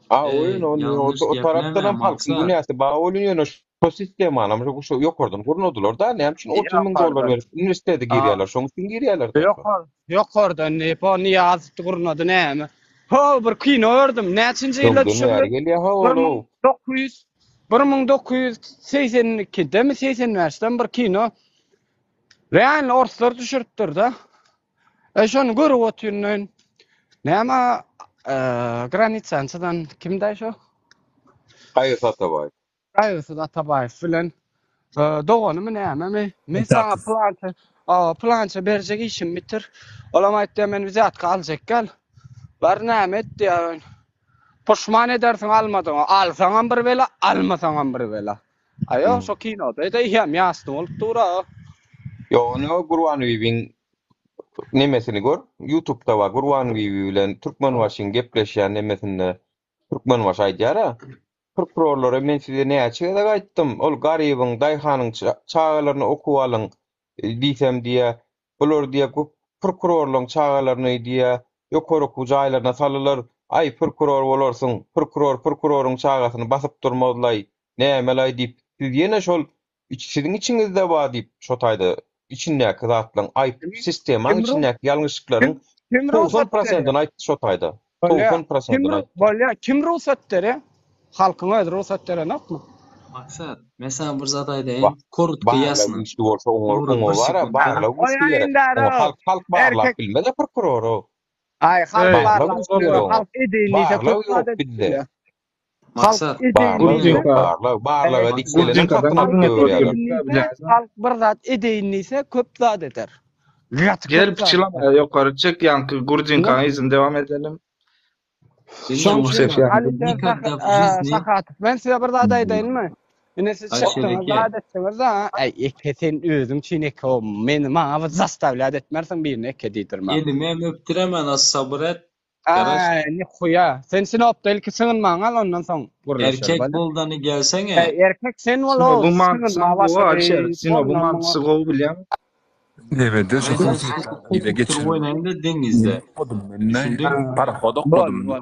A Eý, oýun ony o, ýalňyş o tarapdan gepleme hem halkyň Maksat. günäsi bar bolun ýöne şo sistemanam şo şo ýokardan gurnadylar da näme üçin 30 müň dollar Ýokardan. berip uniwersitete A, girýärler şoň üçin girýärler da şo. ýokar, ýokardan diýip, o Nyýazow gurnady näme? Ho, bir kino gördüm. Näçinji ýylda Öňden bäri düşürilen? gelýär ha ol ow. 1900 1982-demi, 85-demi bir kino. Realny orslar düşüripdir-de. E şony görüp otyryn men. Näme e, granitsany çyzan kimdi şo? Gaýgysyz Atabaýew. Gaýgysyz Atabaýew bilen e, doganymy nämemi? Men saňa Etatyz. plança, a, plança berjek işim bitir. Olam aýtdy men wzýatka aljak gel. Bar näme et diýýär. Puşman edersiň almadyňa. Alsaňam bir bela, almasaňam bir bela. A ýok, Hmm. şo kinoda da hem ýasny bolup dur-a. Ýok, ony o Gurbanbibiň nemesini gör. YouTube'da bar. Gurbanbibi bilen Türkmenbaşyň gepleşýän nemesinde Türkmenbaşy aýdýar-a. Prokurorlara men size näçe gezek aýtdym, ol garybyň, daýhanyň çagalaryny okuwa alyň diýsem diýýä, bular diýýä bu prokurorlaryň çagalaryny diýýä ýokary okuw jaýlaryna salylar, aý prokuror bolarsyň, prokuror prokuroryň çagasyny basyp durmazlaý, nämelaý diýip, siz ýene şol siziň içiňizde bar diýip şo taýda içindäki zatlaryň aýp Kim sistemaň kim içindäki ýalňyşlyklaryň kim kim 90 rugsat berýär? prosentini aýtdy şo taýda. Bolýa. 90 Kim prosentini ru aýtdy. bolýa, kim rugsat berýär? Halkyň özi rugsat berenokmy? Maksat, men saňa bir zat aýdaýyn. Ba Korotko barlag ýasno. güýçli bolsa oňa Nury oňa bir bara sekund. barlag güýçli Goýaýyn gerek. däro. Oňa halk halk barlap Erkek bilmez prokuror o. Aý halk Ey Barlag barlap güýçli gerek bilýär. oňa. Halk edeýin diýse Barlag köp zat ýok edip bizde. bilýär. Halk Maksat. edeýin Barlag diýse, ýok, barlag. Barlaga halk dikgelenem Gurjinkadan satyn alyp gürrüň edip döwürýärler. otyrdyk edeýin diýse, bilýäňizmi? halk bir zat edeýin diýse, köp zat eder. Gaty Gel köp zat eder. pyçylama ýokary çyk ýaňky Gurjinkaň yzyny dowam edelim. Şoň Suw üçin sepýän. Alyşir Nikogda w żyzni Sahatow, men size bir zat aýdaýynmy? Ine siz Alyşir çykdyňyz, eke. zat etdiňiz-de, äý eke sen özüň üçin eke o, meni maňa bir zastavlýat etmersiň birine eke diýdirmäň. Elimem öpdüremen az sabyr et. Garaş. Äý, nihuýa. Sen sinopda ilki sygynmaňy al, ondan soň gürleşeli, Erkek bolýa? boldany gelseňe. Äý, erkek sen bol-ow, Sinobyň mantysam sygynma gowy Alyşir, başlady, Sinobyň ondan muňa. mantysy gowy bilýäňmi? Nebede şu Aýdan suw suw sepýän gyza kopup durup geçirip oýnaýyn-da deňizde. okadym men-de. Düşündiň? Ha, Parohod Bol, okadym. bol.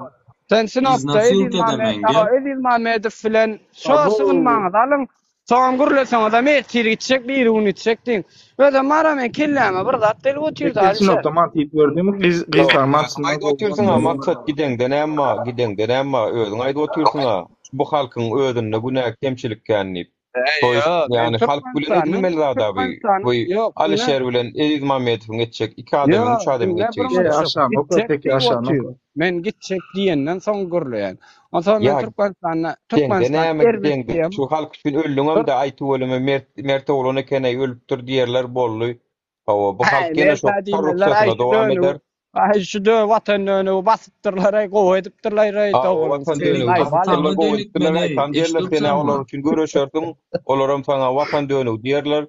Sen Sinopda Eziz Iznasilt Mamed, edemen a, gel. Eziz Mamedow bilen şo Abo. sygynmaňyzy alyň. Soňam gürleseňizem ertir gitjek, birigün gitjek diýiň. Özem bar-a meň kelläme bir zat gelip otyrdy, Peki Alyşir. Sinopda manty iýip gördüňmi? Gyz, gyzlaryň mantysyndan Aýdyp gowy otyrsyň-a bolmaz. Maksat gideňde näme bar, gideňde näme bar, özüň aýdyp otyrsyň-a, bu halkyň özünde günä kemçilik kän diýip. Äý, To ýest, ýok, men ýagny halk bilen Türkmenistanyň, edilmeli zad-a bu. Türkmenistanyň, Bu ýok, diňe, Alyşer bilen Eziz Mamedowyň etjek, iki adamyň, ýok, üç adamyň diňe etjek bir işi Eý, däl. munçuk, aşagyny oka, gitjek peki diýip aşagyny otyr. oka. Men gitjek diýenden soň gürleýän. Onsoň men Ýa Türkmenistanda, gideňde Türkmenistan näme erbet gideňde, diýem. şu halk üçin Bir, öldüňem-de, aý tüweleme mert, mert oglan eken-eý, ölüpdir diýerler, boldy. Hawa, bu Äý, halk ýene şo mertä diýmezler, aý korrupsiýasyna şu dowam dönügi, eder. aý şu dö watan dönügi basypdyrlar-aý, gowy edipdirler-aý, Hawa, dogryň watan seniň dönügi aý, basypdyrlar, balam. Atama gowy dönük edipdirler, men-eý, aýtam diýerler, eşidip sen-ä olar otursaňmy? üçin göreşersiň, olaram saňa watan dönügi diýerler.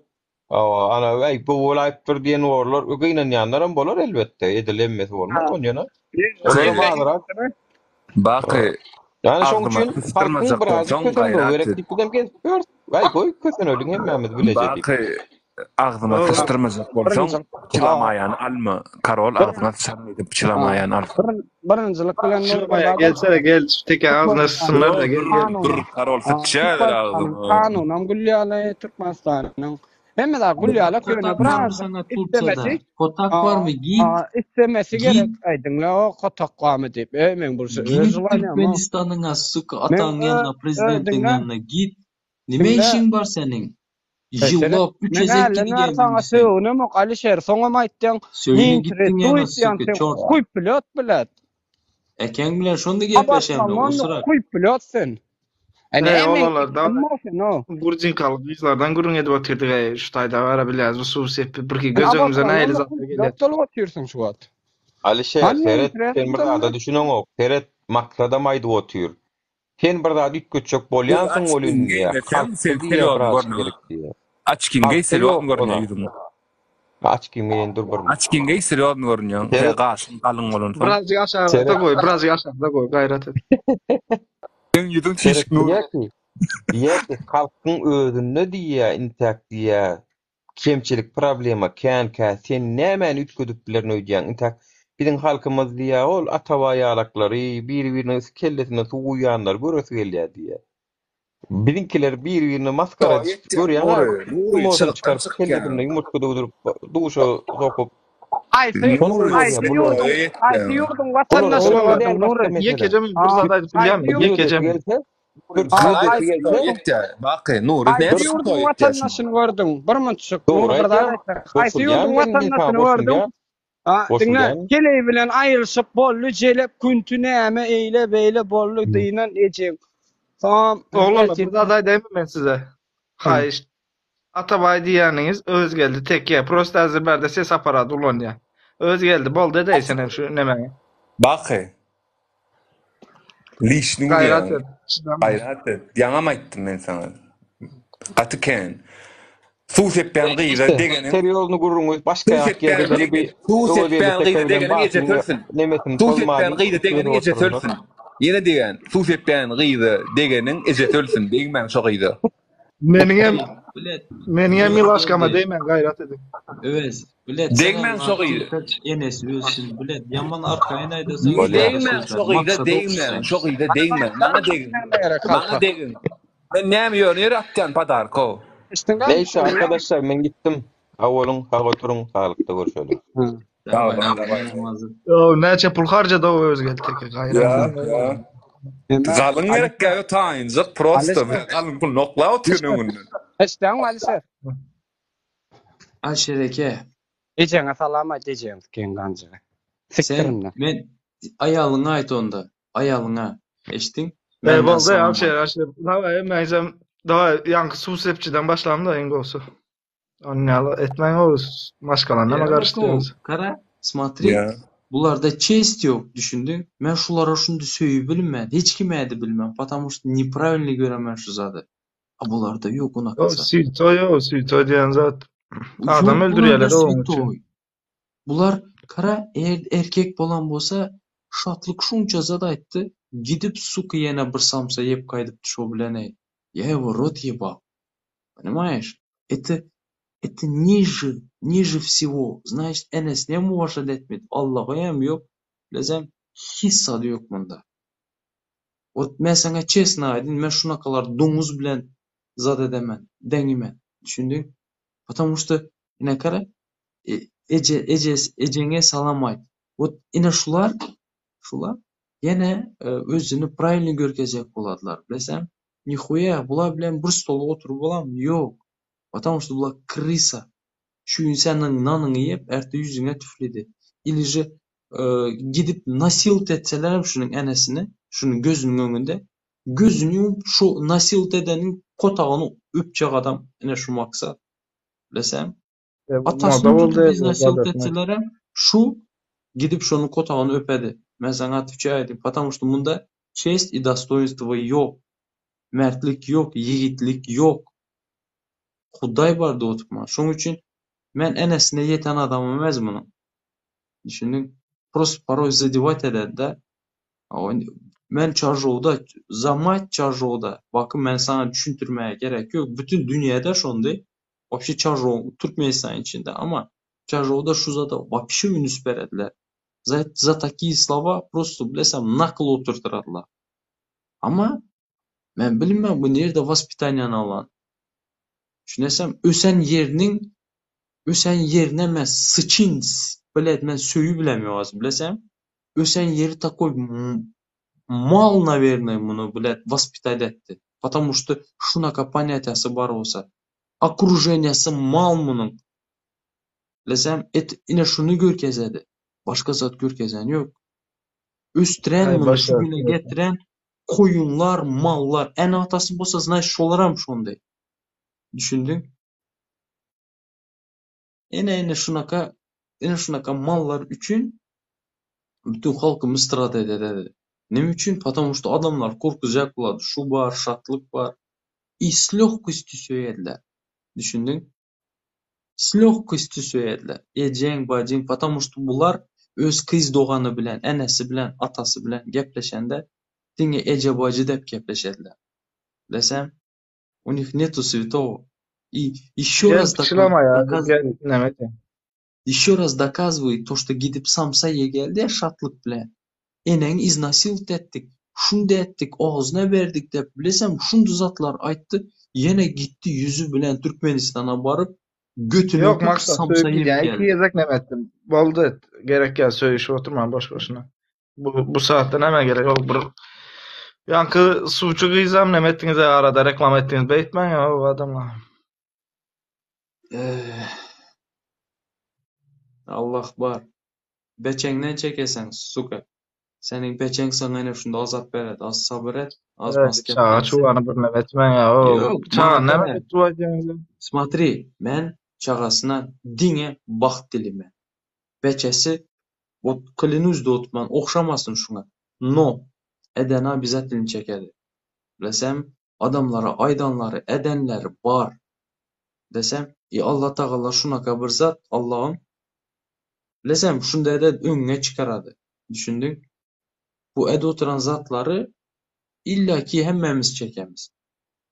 Hawa, ana, äý, gowy bolaýypdyr diýen borlar, gynanýanlaram bolar elbetde, edil hemmesi bolmaz, Ha. onýana. Olaram azrak. Baky, Ýani şoň agzyma üçin halkyň syçdyrmajak birazjyk bolsaň kösenmegi gaýrat gerek et. diýip bizem gezip ýörüs. Äý, goý, köseneliň hemmämiz bileje diýip. Baky, agzyma syçdyrmajak bolsaň, Birinji, çylamaýany alma. Karol bir, agzyňa syçaryn diýip, çylamaýany al. bir, birinjilik bilen Nurgül Çylamaýa adam gelsene gel, şu teke agzyna syçsynlar-da Ýok, gel dur, gel. dur, kanuny, Karol syçýadyr Türkmenistanyň agzyma. kanunam gül ýaly, Türkmenistanyň hemme zat gül Bilet ýaly, ýöne kotak barmy birazjyk saňa Turkiýada? islemesi, Kotak barmy? Git, islemesi gerek git, aýdyňla o kotak barmy diýip. Eý meň bir öz git želaniýam o. Türkmenistanyňa suka Men ataň ýanyna prezidentiň diňle, ýanyna git. Nime diňle. işiň bar seniň? Eý seret, Ýyllap üç men gezek hälden gidi bäri geldim saňa sen. sögünemok Alişer, soňam aýtýaň, Söýüne ne gitdiň ýene interesuýt diýýäň suka sen çort. huý plýot bilet. Ekeň bilen şonda gepleşemde Abartmaň usrak. huý plýot sen. E Eý, näme meň olanlardan kim sen o? Gurjinkaly gyzlardan gürrüň edip otyrdyk eý, şu taýda bara bilýäs bu suw sepip birki Sen göz öňümize abartmaň nähili onda zatlar huý gelýär. plýot bolup otyrsyň şu wagt. Alyşer, Hany seret, sen bir interesuýt zada onda? düşüneňok. Seret, maksadam aýdyp otyr. Sen bir zat üýtgetjek bolýansyň Açgyn welin diýýär, geýmeseň halkda sen diýýär serýozny birazjyk görnüň. gerek diýýär. Açgyn geý Halkda serýozny ýok görünýär o zat. ýüzüň. Açgyn geýen dur bir minut. Açgyn geý serýozny görünýäň. He Seret, gaşyň galyň bolansoň. Birazjyk aşagda seret, goý, birazjyk aşagda goý, gaýrat et. Seň ýüzüň seret çişik Nury. diýýär ki, diýýär ki, halkyň özünde diýýär, intäk diýýär, Kemçilik problema känkä sen nämäni üýtgedip bilerin öýdýäň intäk biziň halkymyz diýýä ol atabaý ýalaklary biri biriniň kellesine suw guýýanlary göresi gelýä diýýä. Biziňkiler biri birine masgara Ýok edişip ýetýän görýäňä Nury Nury ýumurtgasyny çylykdan çykaryp çykýan. kellesinde ýumurtga döwdürip duşa sokup Haýsy şony gowy görýä haýsy bular. ýurduň haýsy ýurduň Bular watandaşyny olara gördüň däl başga Nury? mesele. Ýekeje men bir zat aýdyp Haýsy bilýärmi? ýurduň Ýekeje men. Gelse bir haýsy gelse ýurduň Ýetýär. Baky Nury haýsy näme ýurduň ýetýär şuňa? watandaşyny gördüň? Bir munçuk Dogry Nury bir zat aýdýaň. aýtsak. Haýsy Goşulýan ýurduň men men saňa watandaşyny gördüň? goşulýan. Ha, diňle, Goşulýan. heleý bilen aýrylyşyp boldy, jelep künti näme eýle beýle boldy dynan ejeň. Soňam Oglanlar ertir bir zat aýdaýynmy men size? Haýyşt. Atabaý diýýäniňiz Özgeldi tekýe, prosta häzir bärde ses aparady ulanýa. Özgeldi boldy edeý senem şu nemäňi. Baky. Lişni Gaýrat urýaň. et, çydama. Gaýrat et. Ýaňam aýtdym men saňa. Gaty kän. Suw sepýän gyza Neyse, degeniň serýozny gürrüňi başga Suw ýak sepýän ýerde edeli bir Suw Öwezgeldi sepýän teke gyza bilen degeniň ejesi Batynyň ölsün. nemesini Suw sepýän pozmalyň gyza degeniň edip ejesi oturdylar. ölsün. Ýene degen, suw sepýän gyza degeniň ejesi ölsün. Degmäň şo gyza. Meniňem Bilet, meniňem Öwez milaşkama geldi. degmäň gaýrat ediň. Öwez, bilet senem Degmäň şo gyza. Türkmen enesi ölsün, bilet ýaman arkaýyn aýdasaň Bolýar. Degmäň sözler, şo gyza maksada degmäň okşaýyn. şo gyza degmäň maňa degiň Näme gerek maňa halka? degiň men näme ýöne ýere atýan podarko. Eşitdiňmi? Neyse arkadaşlar men gitdim. Sag boluň, sag oturyň, saglykda görşeliň. Sag Daway, bol daway. menem hazır. Ýo, näçe pul harjady o Özgeldi teke gaýrat Ýa et. ýa. Näme? Galyň gerek ýa taýynjyk prosto Alişer. galyň puluny oklap otyryn Alişer. öňünden. Eşitdäňmi Alişer? Alişer eke. Ejeňe salam aýt ejeň sikiň ganjygy. Sen Sikdirin. men aýalyňa aýt onda. Aýalyňa. Eşitdiň? E, Menden boldy, salam Alşer, aýt. Alşer. Daway, hemmäňizem, daway, ýaňky suw sepçiden başlam-da iň gowusy. Ony ýaly etmäň o maşgalany näme Ýok, garyşdyrýaňyz? gara, smotri, Ýa. bularda çest ýok, düşündiň? Men şulara şuny söýüp bilmen, hiç kime edip bilmen, потому что nepravilno göremen şu zady. A bularda ýok Ýok, unaka zat. switoý ýok, switoý diýen zat. Adam Ýok bularda öldürýärler oň üçin. switoý. Bular gara, eger erkek bolan bolsa, Şatlyk şunça zat aýtdy, gidip suka ýene bir samsa ýep gaýdypdy şo bilen-eý. Ýa его рот ебал. Понимаешь? Это это ниже, ниже всего. Значит, enesinem uwaşat etmedi. Allahy hem ýok, bilesem, hiç zady ýok munda. Wot men saňa çesno aýdyn, men şunakalar doňuz bilen zat edemen, deňimen. Düşündiň? Потому что, ine gara, eje, eje, ejeňe salam aýt. Wot ine şular, şular ýene özüni pravilno görkezjek boladylar, bilesem? Nihuýa, bular bilen bir stolda oturyp bolarmy? Ýok. Потому что bular krysa. Şu gün seniň nanyňy iýip, erte ýüzüňe tüfledi. Ili же gidip nasilt etselerem şunuň enesini, şunuň gözüniň öňünde, gözüni ýumup şu nasilt edeniň kotagyny öpjek adam ine şu maksat. Bilesem? Atasyny Moda boldy tutup bu iznasilt gazetmek. etselerem şu gidip şonuň kotagyny öpedi. Men saňa otwçaýu diýip, потому что munda çest i dostoýinstwo ýok. Mertlik ýok, ýigitlik ýok. Hudaý bar dotupman. Şoň üçin men enesine ýeten adam emes munuň. Düşündiň? Prosto poroý zadewat ededi-de. Men Çarjowda, za mать Çarjowda. Bakyn men saňa düşündirmäge gerek ýok. Bütün dünýäde şondy. Wapşe Çarjow Türkmenistan içinde ama Çarjowda şu zada wapşe ünüs berediler. Za, za takiye slova prosto bilesem nakyl oturtyradylar. Ama men bilmem bu nirde waspitaniýany alan. Düşünesem ösen ýeriniň ösen ýerine men syçyn bled men söýüp bilemok az bilesem. Ösen ýeri takoý mal nawernoý muny bled waspitать etdi. Потому что şunaka ponýatiýasy bar bolsa. Okruženiýasy mal munuň. Bilesem et ine şuny görkezedi. Başga zat görkezen ýok. Ösdüren Aý muny boş şu ver. güne getiren koýunlar, mallar, ene-atasy bolsa znaýt şolaram şonday. Düşündiň? Ene ine şunaka ine şunaka mallar üçin bütün halkymyz strat ededi. Neme üçin? Потому что adamlar korkuzjak bolady. Şu bar, şatlyk bar. I s lегкостью söýediler. Düşündiň? S lегкостью söýediler. Ejeň, bajyň, потому что bular öz gyz dogany bilen, enesi bilen, atasy bilen gepleşende diňe eje bajy dep gepleşediler. Bilesem? U них нету святого. И еще Gel раз pyçylama ýa, dokaz gel näme etýäň? еще раз dokazywaýt to, что gidip samsa ýe geldi şatlyk bilen. Eneňi iznasilt etdik, şundy etdik, ogzyna berdik dep bilesem şundy zatlar aýtdy, ýene gitdi ýüzi bilen Türkmenistana baryp götüni Ýok öpüp Maksat samsa söýüp ýep gidýän. Iki geldi. gezek näme etdim. Boldy. Gerek ýa söýüşip oturman boş boşuna. Bu bu saatda näme gerek ol bir Ýaňky suwçy gyzam näme etdiňiz arada reklama etdiňiz beýtmäň ýa o adamlar. Eh. Allah bar. Beçeňden çekeseň, suka. Seniň beçeň saňa ene şunda azap beredi. Az sabyr et, az Evet, maske çaga berse. çugany bir näme etmäň ýa o Ýok, çaga maňa näme gara. etdi aýdýaňyz? Смотри, men çagasyna diňe bagt dilemen. Beçesi вот клянусь dotman ogşamasyn şuňa. No, edeni обязательно çekedi. Bilesem, adamlara aýdanlary, edenleri bar. Desem, i Allah tagala şunaka bir zat, Allahym bilesem şunda ede öňüňe çykarady. Düşündiň? Bu ede oturan zatlary illaki hemmämiz çekemiz.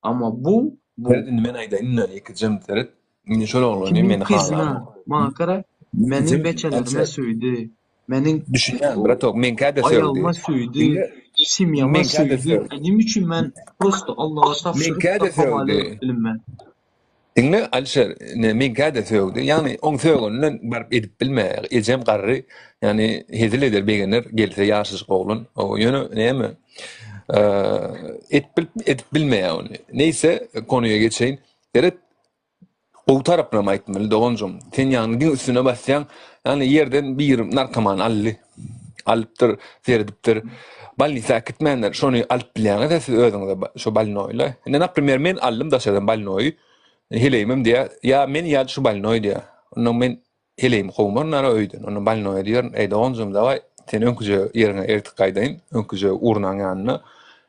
Amma bu bu Seret indi men aýdaýyn indi ýekejem seret. Indi şol oglany kimiň men gyzyna halamok. maňa gara meniň Ýekejem beçelerime Alşer söýdi. Meniň düşünýän o bratok meňkä-de sögdi. aýalyma söýdi, Diňle semýama meňkä-de söýdi. sögdi. Neme üçin men prosto Allaha tabşyryp da Meňkä-de howala sögdi. edip bilinmen. Diňle Alişer, ine meňkä-de sögdi. Ýagny oň sögeninden baryp edip bilmeýär. Ejem garry, ýagny hezil eder, begener gelse ýaşajyk oglan. O ýöne näme? Edip edip bilmeýär ony. Neýse, konuýa geçeýin. Seret, gowy tarapynam aýtmaly doganjygym. Sen ýagny diňe üstüne basýaň. Ýagny ýerden bir narkoman aldy. Alypdyr, seredipdir. Bolnisa äkitmändir. Şony alyp bilýäňiz-ä siz özüňize şo bolnoýla. Indi naprimer men aldym daşardan bolnoýy. Heleýimem diýýär, ýa men ýa şu bolnoý diýýär. Ondan men heleýimi kowmaryn ara öýden. Ondan bolnoýa diýerin, eý doganjygym dawaý, sen öňküje ýeriňe ertip gaýdaýyn, öňküje urnaň ýanyna.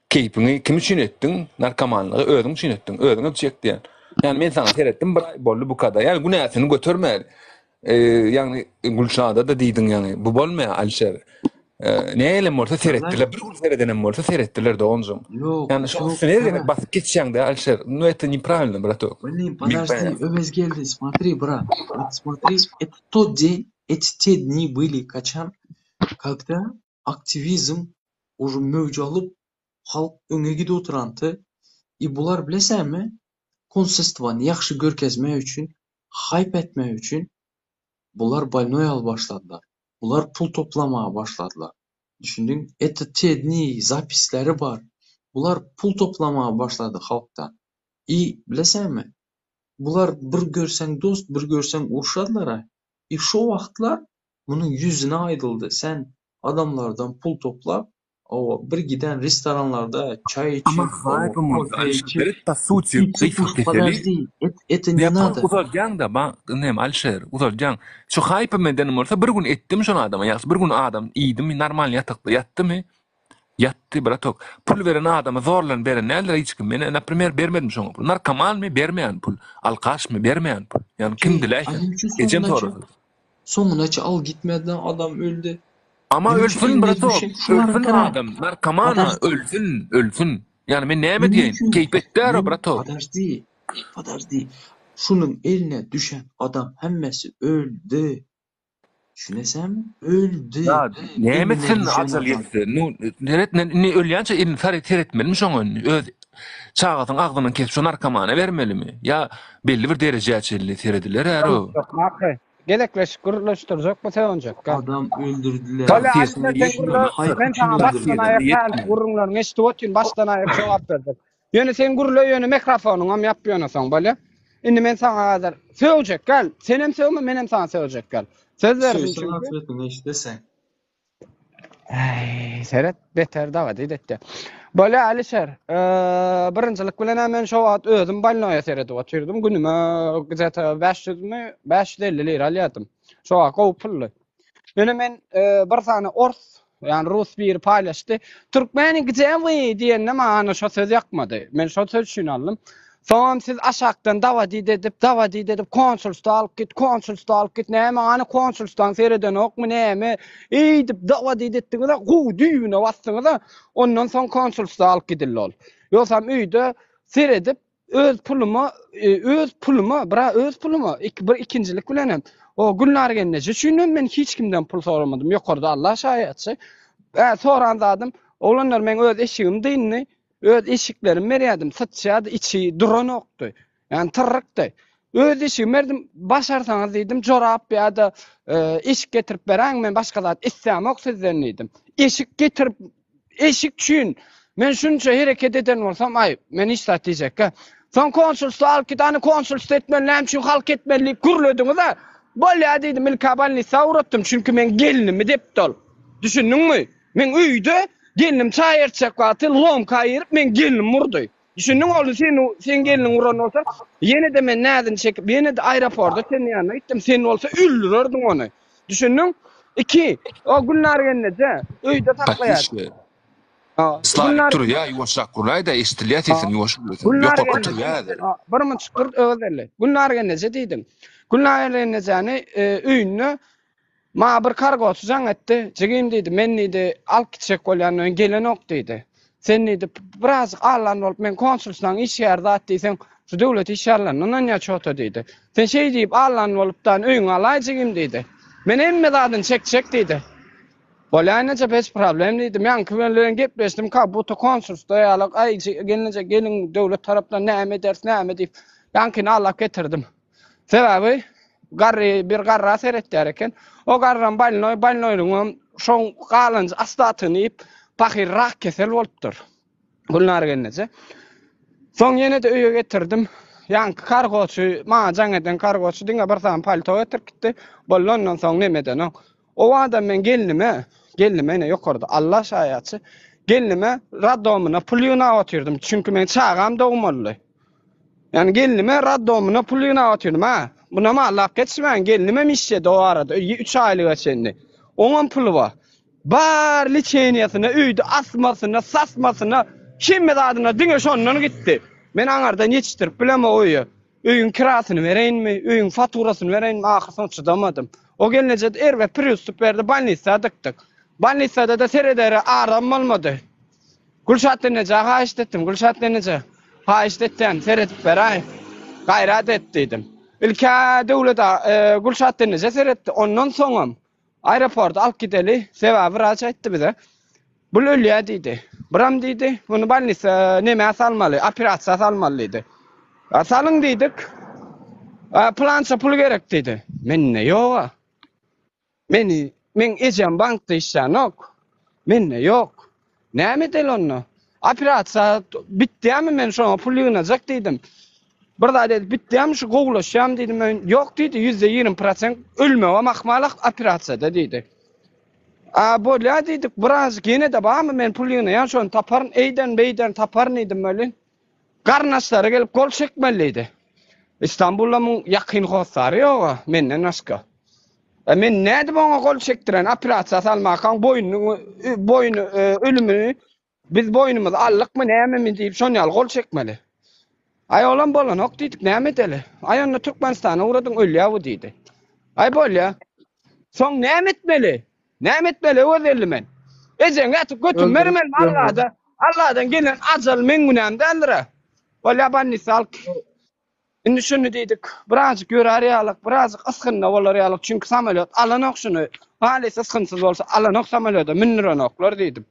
Keýpiňi kim üçin etdiň? Narkomanlygy özüň üçin etdiň. Özüňem çek diýen. Ýani men saňa seretdim bir aý boldy bu kada. Ýani günäsini göterme. Ýagny Gülşada-da diýdiň ýaňy. Bu bolmaýar Alişer. Nägelem bolsa seretdiler. Bir gün seredenem bolsa seretdiler doganjygym. Ýok, Ýagny şoň ýok, üstüne her gezek brat. basyp geçýäň-dä Alişer. Nu это неправильно, браток. Блин, Big подожди, понятно. Öwezgeldi, смотри, брат. Вот смотри, это тот день, эти те дни были, kaçan, когда aktiwizm уже möwç alyp, halk öňe gidip oturanty. I bular bilesäňmi, konsulstwany ýagşy görkezmek üçin, haýp etmek üçin bular bolnoý alyp başladylar. Bular pul toplamaga başladylar. Düşündiň? Это te dni zapisleri bar. Bular pul toplamaga başlady halkdan. I bilesäňmi? Bular bir görseň dost, bir görseň urşadylar-a. I şo wagtlar munuň ýüzüne aýdyldy, sen adamlardan pul toplap, Owa, bir giden restoranlarda çaý içip, Ama owa, haýpym bolsa, kofe Alişer, içip, seret po suti, içip gysga uş keseli. podожди, et, это не Ýa надо. uzaldýaň-da, ba, näme, Alişer, uzaldýaň. Şu haýpym edenim bolsa, bir gün etdim şony adama, ýagşy, bir gün adam iýdimi, normalny ýatakda ýatdymy, ýatdy, bratok. Pul beren adama zorlan beren däldir hiç kim. Men, naprimer, bermedim şoňa pul. Narkomanmy, bermeýän pul. Alkaşmy, bermeýän pul. Ýagny kim Okey, diläýse, a näme üçin ejem soňunaça, sorasa. soňunaça al gitmedi, adam öldi. Ama Näme üçin ölsün eline bratok, düşen ölsün şularyňkyna? adam, narkomana Podожди. ölsün, ölsün. Ýani men näme Näme diýeýin, üçin? keýp etdär o Men bratok. podожди, podожди. Şunuň eline düşen adam hemmesi öldi. Düşünesäňmi? Öldi. Ya näme Eline etsin düşen ajal adam. ýetse. Nu seret men indi ölýänçä elini sary seretmelimi şoňa indi? Öz çagasynyň agzyndan kesip şo narkomana bermelimi? Ýa belli bir derejä çenli serediler är o. Ahyry. Gezekleşip gürleşdirjek bu sögünjek gel. Adam öldürdüler. Bolýa Tagsyýetine Alişer sen ýetmedi. gürle Haýp men üçin saňa başdan öldürdüler. aýak Tagsyýetine hälki ýetmedi. gürrüňleriňi eşidip otyryn başdan aýak jogap berjek. Ýöne sen gürle ýöne mikrofonyňam ýap ýöne soň bolýa. Indi men saňa häzir sögjek gel. Senem sögme menem saňa sögjek gel. Söz berdim Söýseň çünki. atwetini eşidesen. Äý, seret, beter dawa diýdi etdi. Bolýa Alişer, birinjilik bilen men şo wagt özüm bolnoýa seredip otyrdym. Günüme gzeta 500-mi, 550 lira alýardym. Şo wagt gowy puldy. Ýöne men bir sany ors, ýagny rus biri paýlaşdy. Türkmeni gde wy diýende maňa ana şo söz ýakmady. Men şo söz üçin aldym. Soňam siz aşakdan dawodit edip, dawodit edip konsulstwa alyp git, konsulstwa alyp git, näme hany konsulstwaň seredenokmy näme, eýdip dawodit etdiňiz-a, gowy düýbüne basdyňyz-a, ondan soň konsulstwa alyp gidildi ol. Ýogsam öýde seredip öz puluma, öz puluma, bira öz puluma, ik, bir ikinjilik bilenem, o Gülnar gelneje üçinem men hiç kimden pul soramadym, ýokarda Allah şaýatçy. Ä, soran zadym, oglanlar meň öz eşigim dyndy, Öz eşiklerimi berýärdim, syçýardy, içi duranokdy. Ýagny tyrrykdy. Öz eşigimi berdim, başarsaňyz diýdim, jorap ýa-da eşik getirip beräýiň, men başga zat islämok sizden diýdim. Eşik getirip, eşik üçin men şunça hereket eden bolsam, aý, men hiç zat diýjekgä. Soň konsulstwa alyp git, hany konsulstwa etmeli, näme üçin halk etmeli diýip gürlediňiz-ä. Bolýa diýdim, ilk-ä bolnisa ugratdym, çünki meň gelnimi depdi ol. Düşündiňmi? Men öýde gelnim çaý ertjek wagty lomka girip meň gelnim urdy. Düşündiň ol sen seň gelniň uran bolsa ýene-de men näzini çekip ýene-de aeroporda seň ýanyna gitdim sen bolsa öldürerdiň ony. Düşündiň? Iki, o Gülnar gelneje öýde saklaýar. Patricia. Slavik dur ýa ýuwaşrak gürläý-dä eşidilýär sesiň ýuwaş gürleseň. Gülnar Ýokarky gelneje turýar häzir. bir munçuk dur Öwezgeldi. Gülnar gelneje diýdim. Gülnar gelnejäni öýünde Maňa bir kargoçy jaň etdi. Jigim diýdi, men diýdi, alyp gitjek bolýan öýüň gelenok diýdi. Sen diýdi, birazjyk allan bolup men konsulstwaň işgäri zat diýseň, şu döwlet işgärlerine ynanýar çota diýdi. Sen şeý diýip allan bolupdan öýüňe alaý jigim diýdi. Men hemme zadyny çekjek diýdi. Bolýa ineje bez problem diýdim. Ýaňky bilen gepleşdim, ka buta konsulstwa ýaly, aý gelneje geliň döwlet tarapdan näme ederis näme diýip, ýaňkyny allap getirdim. Sebäbi garry bir garra seretýär eken. O garram bolnoý, bolnoýlygyňam şoň galanjy ostatyny iýip, pahyr rak kesel bolupdyr. Gülnar gelneje. Soň ýene-de öýe getirdim. Ýaňky kargoçy, maňa jaň eden kargoçy diňe bir sany palto getirip gitdi. Boldy ondan soň neme edenok. O adam men gelnime. Gelnime ine ýokarda Alla şaýatçy. Gelnime raddomyna pul ýygnap otyrdym. Çünki meň çagam dogmalydy. Ýani gelnime raddomyna pul ýygnap otyrdym ha. Munam allap geçmäň, gelnimem işledi o arada, 3 aýlyga çenli. Oňam puly bar. Bar liçeniýasyna, öýde asmasyna, sasmasyna, hemme zadyna diňe şondan gitdi. Men aňardan ýetişdirip bilemok öýe. Öýüň kirasyny bereýinmi, öýüň faturasyny bereýinmi, ahyr soň çydamadym. O gelneje-de erbet pristup berdi, bolnisa dykdyk. Bolnisada-da seredere adam bolmady. Gülşat gelnejä haýyşt etdim, Gülşat gelneje, haýyşt etýän, seredip beräý, gaýrat et diýdim. Ilk-ä Döwlet aga, Gülşat gelneje seretdi, ondan soňam Aeroporta alyp gideli, sebäbi wraç aýtdy bize. Bul ölýär diýdi. Biram diýdi, muny bolnisa nemä salmaly, operasiýa salmaly diýdi. A salyň diýdik. A plança pul gerek diýdi. Mende ýog-a. Meni, meň ejem bankda işlänok. Mende ýok. Näme edeli onda? Operasiýa bitýärmi men şoňa pul ýygnajak diýdim. Bir zat edip bitýärmi şu gowulaşýarmy diýdim men. Ýok diýdi, 20% prosent ölmegem ahmal operasiýada diýdi. A bolýar diýdik, birazjyk ýene-de barmy men pul ýygnaýan şony taparyn, eýden beýden taparyn diýdim welin. Garyndaşlary gelip gol çekmeli diýdi. Istanbulda muň ýakyn hossary ýog-a menden başga. E men nädip oňa gol çekdiren operasiýa salmakaň boýnuny boýny ölümini biz boýnumyza aldykmy nämemi diýip şon ýaly gol çekmeli. Aý olam bolanok diýdik näme edeli. Aý onda Türkmenistana ugradyň ölýä bu diýdi. Aý bolýa. Soň näme etmeli? Näme etmeli Öwezgeldi men? Ejeňe ýatyp götüm bermelimi Allada? Alladan gelen ajal meň günäm däldir-ä. Bolýa bolnisa alyp Indi şuny diýdik, birazjyk ýörär ýalyk, birazjyk ysgynda bolar ýalyk, çünki samolýot alanok şuny, halys ysgynsyz bolsa alanok samolýoda, mündürenoklar diýdim.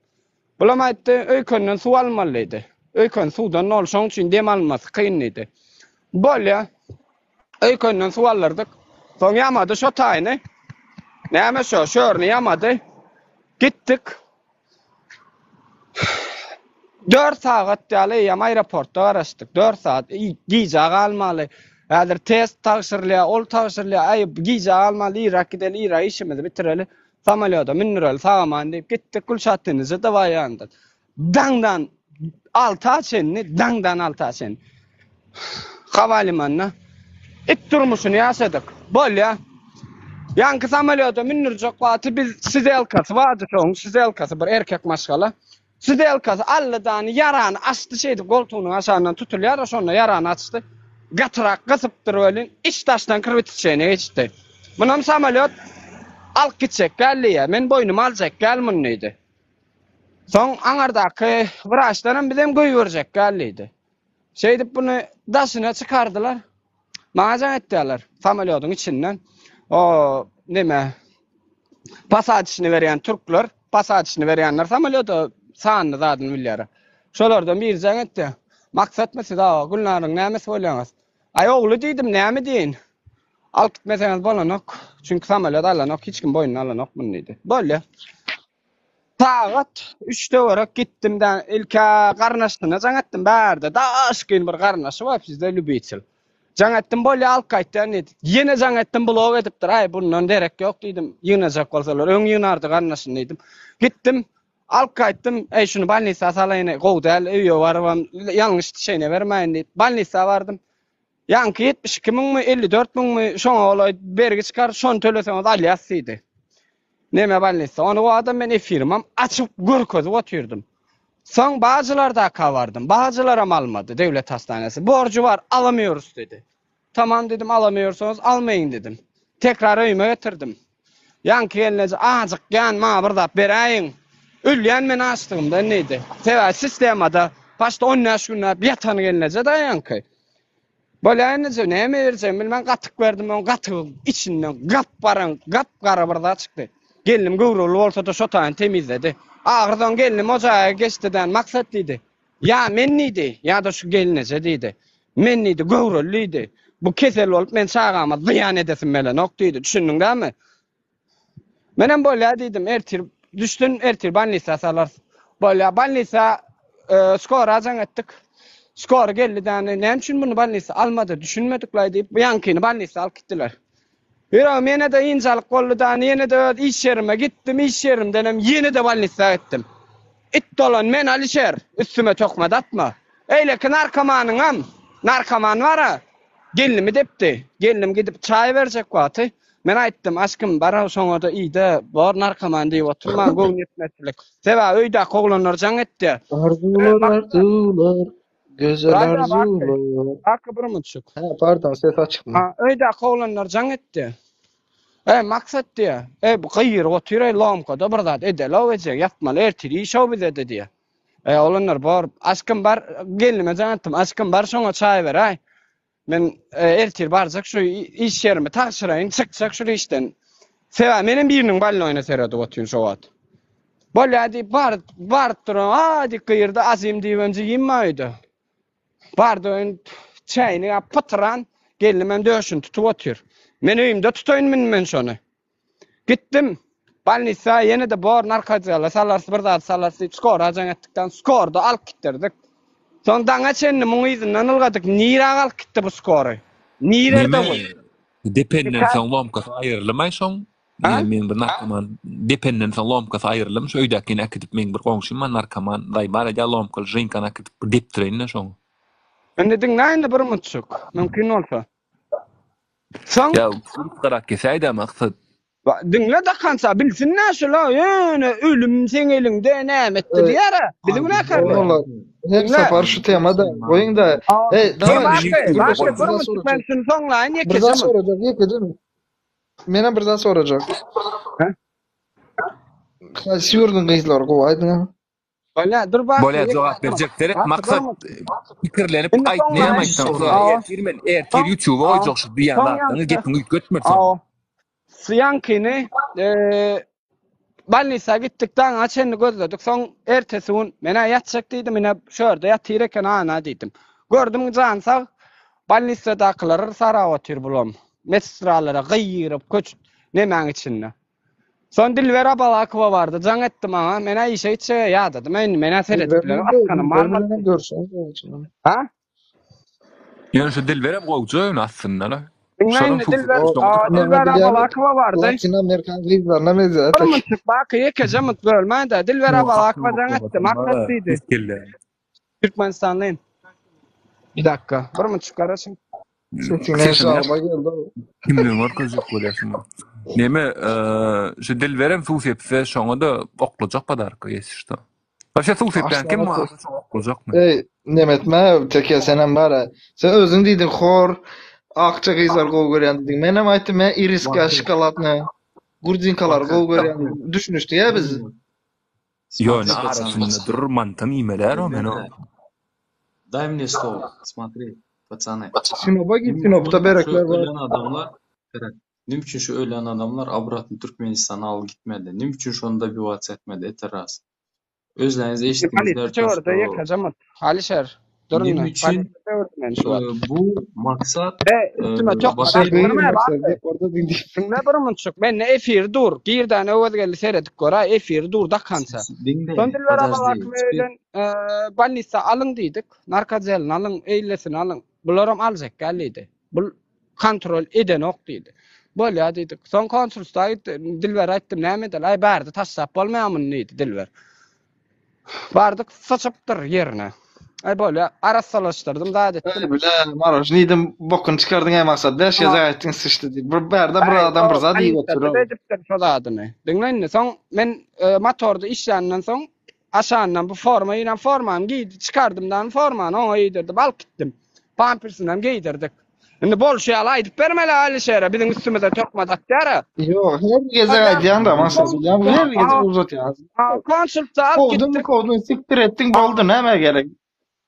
Bulam aýtdy, öýkenden suw almaly diýdi. Öýken suwdan doly, şoň üçin dem almasy kyn diýdi. Bolýa. Öýkenden suw aldyrdyk. Soň ýamady şo taýyny. Näme şo, şörini ýamady. Gitdik. 4 sagat ýaly eýýäm aeroportda garaşdyk. 4 sagat gijä galmaly. Häzir test tabşyrylýar, ol tabşyrylýar. Aý, gijä galmaly, irräk gideli, irräk işimizi bitireli. Samolýoda mündüreli sag-aman diýip gitdik. Gülşat Denize-de bar ýanynda. Daňdan alta çenli, daňdan alta çenli. Howalimanyna it durmuşyny ýaşadyk. Bolýa. Ýaňky samolýoda mündürjek wagty biz sidelkasy bardy şoň, sidelkasy bir erkek maşgala. Sidelkasy allydany ýarany açdy şeýdip goltugynyň aşagyndan tutulýar-a şonda ýarany açdy. Gatyrak gysypdyr welin iç daşdan krwitiçeniýe geçdi. Munam samolýot alyp gitjek däl diýýär. Men boýnuma aljak däl muny diýdi. Soň aňardaky wraçlaram bizem goýberjek däl diýdi. Şeýdip muny daşyna çykardylar. Maňa jaň etýärler samolýodyň içinden. O neme pasadyşyny berýän türkler, pasadyşyny berýänler samolýoda sanyny zadyny bilýär. Şolardan biri jaň etdi. Maksatmy siz awa Gülnaryň nämesi bolýaňyz? Aý ogly diýdim, näme diýeýin? Alyp gitmeseňiz bolanok. Çünki samolýot alanok, hiç kim boýnuna alanok muny diýdi. Bolýa. Sagat 3 töwerek gitdim de ilkä garyndaşyna jaň etdim bärde daşgyn bir garyndaşy bar bizde lübitil. Jaň etdim bolýa alyp gaýtýan diýdi. Ýene jaň etdim blok edipdir. Aý bundan derek ýok diýdim. Ýygnajak bolsalar öň ýygnardy garyndaşyny diýdim. Gitdim alyp gaýtdym. Eý şuny bolnisa salaýyn gowy däl öýe barybam ýalňyş dişeýine bermäýin diýip bolnisa bardym. Ýaňky 72 müňmi 54 müňmi şoňa golaý bergi çykar şony töleseňiz alýas diýdi. Neme bolnisa. Ony o adam men efirimem açyp görkezip otyrdym. Soň Bagjylardaka bardym. Bagjylaram almady döwlet hastanesi. Borjy bar, alamıyoruz dedi. Tamam dedim, alamıyorsanız almaýyn dedim. Tekrar öýüme getirdim. Ýaňky gelneje ajykýan, maňa bir zat beräýiň. Ölýän men açlygymdan diýdi. Sebäbi sistemada başda 15 günläp ýatan gelneje da ýaňky. Bolýa inije, näme berjegimi bilmän gatyk berdim, oň gatygy içinden gap-garan, gap-gara bir zat çykdy. Gelnim göwreli bolsa-da şo taýyny temizledi. Ahyrsoň gelnim o jaýa geçdi-de, Maksat diýdi. Ýa men diýdi, ýa-da şu gelneje diýdi. Men diýdi, göwreli diýdi. Bu kesel bolup men çagama zyýan edesim gelenok diýdi. Düşündiň dämi? Menem bolýa diýdim, ertir düşsün, ertir bolnisa salarys. Bolýa, bolnisa e, skora jaň etdik. Skor geldi däni, näme üçin muny bolnisa almady, düşünmedik laý diýip, bu ýaňkyny bolnisa alyp gitdiler. Ýöne ýene-de ynjalyk boldy da, ýene-de öz iş ýerime gitdim, iş ýerimdenem ýene-de bolnisa gitdim. It dolan men Alişer, üstüme töhmet atma. Eýleki narkomanyňam, narkoman bar-a, gelnimi depdi. Gelnim gidip çaý berjek wagty, men aýtdym, aşkym, bar-a şoňa-da iý-de, bor narkoman diýip oturmaň, göwnüýetmezçilik. Sebäbi öýdäki oglanlar jaň etdi. Arzuwlar, arzuwlar, Gözel Raja Baky. arzuwlar. Baky bir munçuk. Ha, pardon, ses açykmy? Ha, öýdäki oglanlar jaň etdi. Ey Maksat diýýär. Ey bu gygyryp otyr ey lomkada bir zat edeli-ow eje, ýatmaly ertir iş-ow bize-de diýýär. Ey oglanlar bor, aşkym bar, gelnime jaň etdim, aşkym bar şoňa çaý beräý. Men ertir barjak şu iş ýerimi tabşyraýyn, çykjak şul işden. Sebäbi menem biriniň bolnoýuna seredip otyryn şo wagt. Bolýa diýip baryp, baryp duran, a diýip gygyrdy, Azim diýibem jigim bar öýde. Bardy öýün çäýnegi alyp pytyran, gelnimem döşüni tutup otyr. Men öýümde tutaýyn indi men şony. Gitdim. Bolnisa ýene-de bor narkotikala salarys bir zat salarys diýip skora jaň etdik dan skorda alyp gitdirdik. Soň daňa çenli muň yzyndan ylgadyk. Nirä alyp gitdi bu skory? Nirerde bu? Dependen soň lomkasy aýrylmaý şoň. Ha? Men bir narkoman dependen soň lomkasy aýrylym şu öýdäkini äkidip meň bir goňşym bar narkoman zaýbar edýär lomkaly ženkany äkidip bir depdireýin-de şoň. Indi diňle indi bir mutçuk. Mümkin bolsa. Soň Ýa garak kesäýdä maksat. Diňle dakança bilsin-dä şula ýöne ölüm seň eliňde näme etdi diýär-ä. Bizi günäkärleýär. Olar her sapar şu temada goýuň-da. Eý, daway. Men şuny soňlaýyn ýekeje. Bir zat sorajak, ýekeje. Menem bir zat sorajak. Haýsy ýurduň gyzlary gowy aýdyň. Bolýa, dur bak. Bolýa, jogap berjek seret, maksat pikirlenip aýt, näme aýtsaň, ertir men ertir YouTube-a goýjak şu diýýän zatlaryňy, gepiňi üýtgetme soň. Syýaňkyny bolnisa gitdik, daňa çenli gözledik. Soň ertesi gün men-ä ýatjak diýdim, ine şu ýerde ýatyr eken ana diýdim. Gördüm jany sag, bolnisadakylar sarap otyr bulam. Medsestralara gygyryp, köç nemäň içinde. Soň Dilber Abalakowa bardy, jaň etdi maňa. Men-ä işe gitjege ýadadym, indi men-ä seredip bilemok, atganym barmady. Ha? Ýöne şu Dilberem gowja ýöne aslynda-la. Diňle indi Dilber, Dilber Abalakowa bardy. Latin Amerikan gyzlaryna meňzeýär. Bir munçuk baky ýekeje munt bölmän-de, Dilber Abalakowa jaň etdi, Maksat diýdi. Türkmenistanlym. Bir dakika, bir munçuk garaşyň. Sesiňden şalma geldi. Kimligini görkezjek bolýarsyň. Neme, şu Dilberem suw sepse, şoňa-da oklajak podarka, ýesi şto. Waşe suw sepýän kim bar, şoňa oklajakmy? Eý, nemetme, teke senem bar-a. Sen özüň diýdiň, hor, akja gyzlary gowy görýän diýdiň. Menem aýtdym, men iriska, şokoladny, gurdinkalary gowy görýän diýdim. Düşünişdik-ä biz. Ýöne arasynda durur mantam iýmelär o men o. Дай мне слово. Смотри, пацаны. Sinoba git, Sinopda berekler bar. Ölen adamlar, Nime üçin şu ölen adamlar obratno Türkmenistana alyp gitmedi? Nime üçin şony dobivаться etmedi? Это раз. Özleriňiz eşitdiňizler to što Alişer, dur Nime üçin bu maksat Diňle bir munçuk. Mende efir dur. Girdän Öwezgeldi seredip göräý, efir dur dakança. Diňle, Soň Dilber podожди. bilen bolnisa alyň diýdik. Narkozelini alyň, eýlesini alyň. Bularam aljak gel diýdi. Bul kontrol edenok diýdi. Bolýa diýdik. Soň konsulstwa gitdi. Dilber aýtdym, näme edeli? Aý bärde taşlap bolmaýar muny diýdi Dilber. Bardyk syçypdyr ýerine. Aý bolýa, arassalaşdyrdym, zat etdim. Aý bile, Maroş, nidem bokuny çykardyň aý maksat. 5 gezek aýtdyň syçdy diýip. Bir bärde bir adam bir zat iýip otyr. Edipdir şo zadyny. Diňle indi, soň men e, motorda işländen soň aşandan bu forma ýynan formamy geýdi, çykardym dan formany oňa geýdirdim, alyp gitdim. Pampersini hem geýdirdik. Indi bolşy ýaly aýdyp bermeli Alişere, biziň üstümize töhmet atýar-a. Ýok, her gezek aýdýan-da, maksat bilýän, her gezek uzatýar. Konsultda alyp Kowduň, gitdik. kowduň, sikdir etdiň, boldy, näme gerek?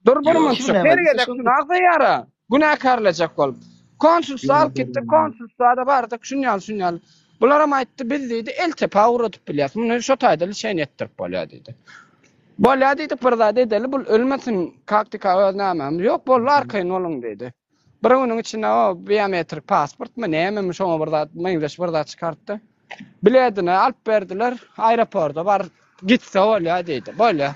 Dur bir munça, her gezek şuny agzaýar-a, günäkärlejek bolup. Konsultda alyp gitdik, konsultda-da bardyk, şun ýaly, şun ýaly. Bularam aýtdy, biz diýdi, LTP-a ugradyp bilýäs, muny şo taýda liçeniýe etdirip bolýar diýdi. Bolýar diýdik, bir zat edeli, bul ölmesin, kaktika öz nämämiz ýok, boldy, arkaýyn boluň diýdi. Bir günüň içinde o biometrik pasportmy, nämemi şoňa bir zat, meňzeş bir zat çykartdy. Biledini alyp berdiler, aeroporta bar, gitse bolýar diýdi. Bolýar.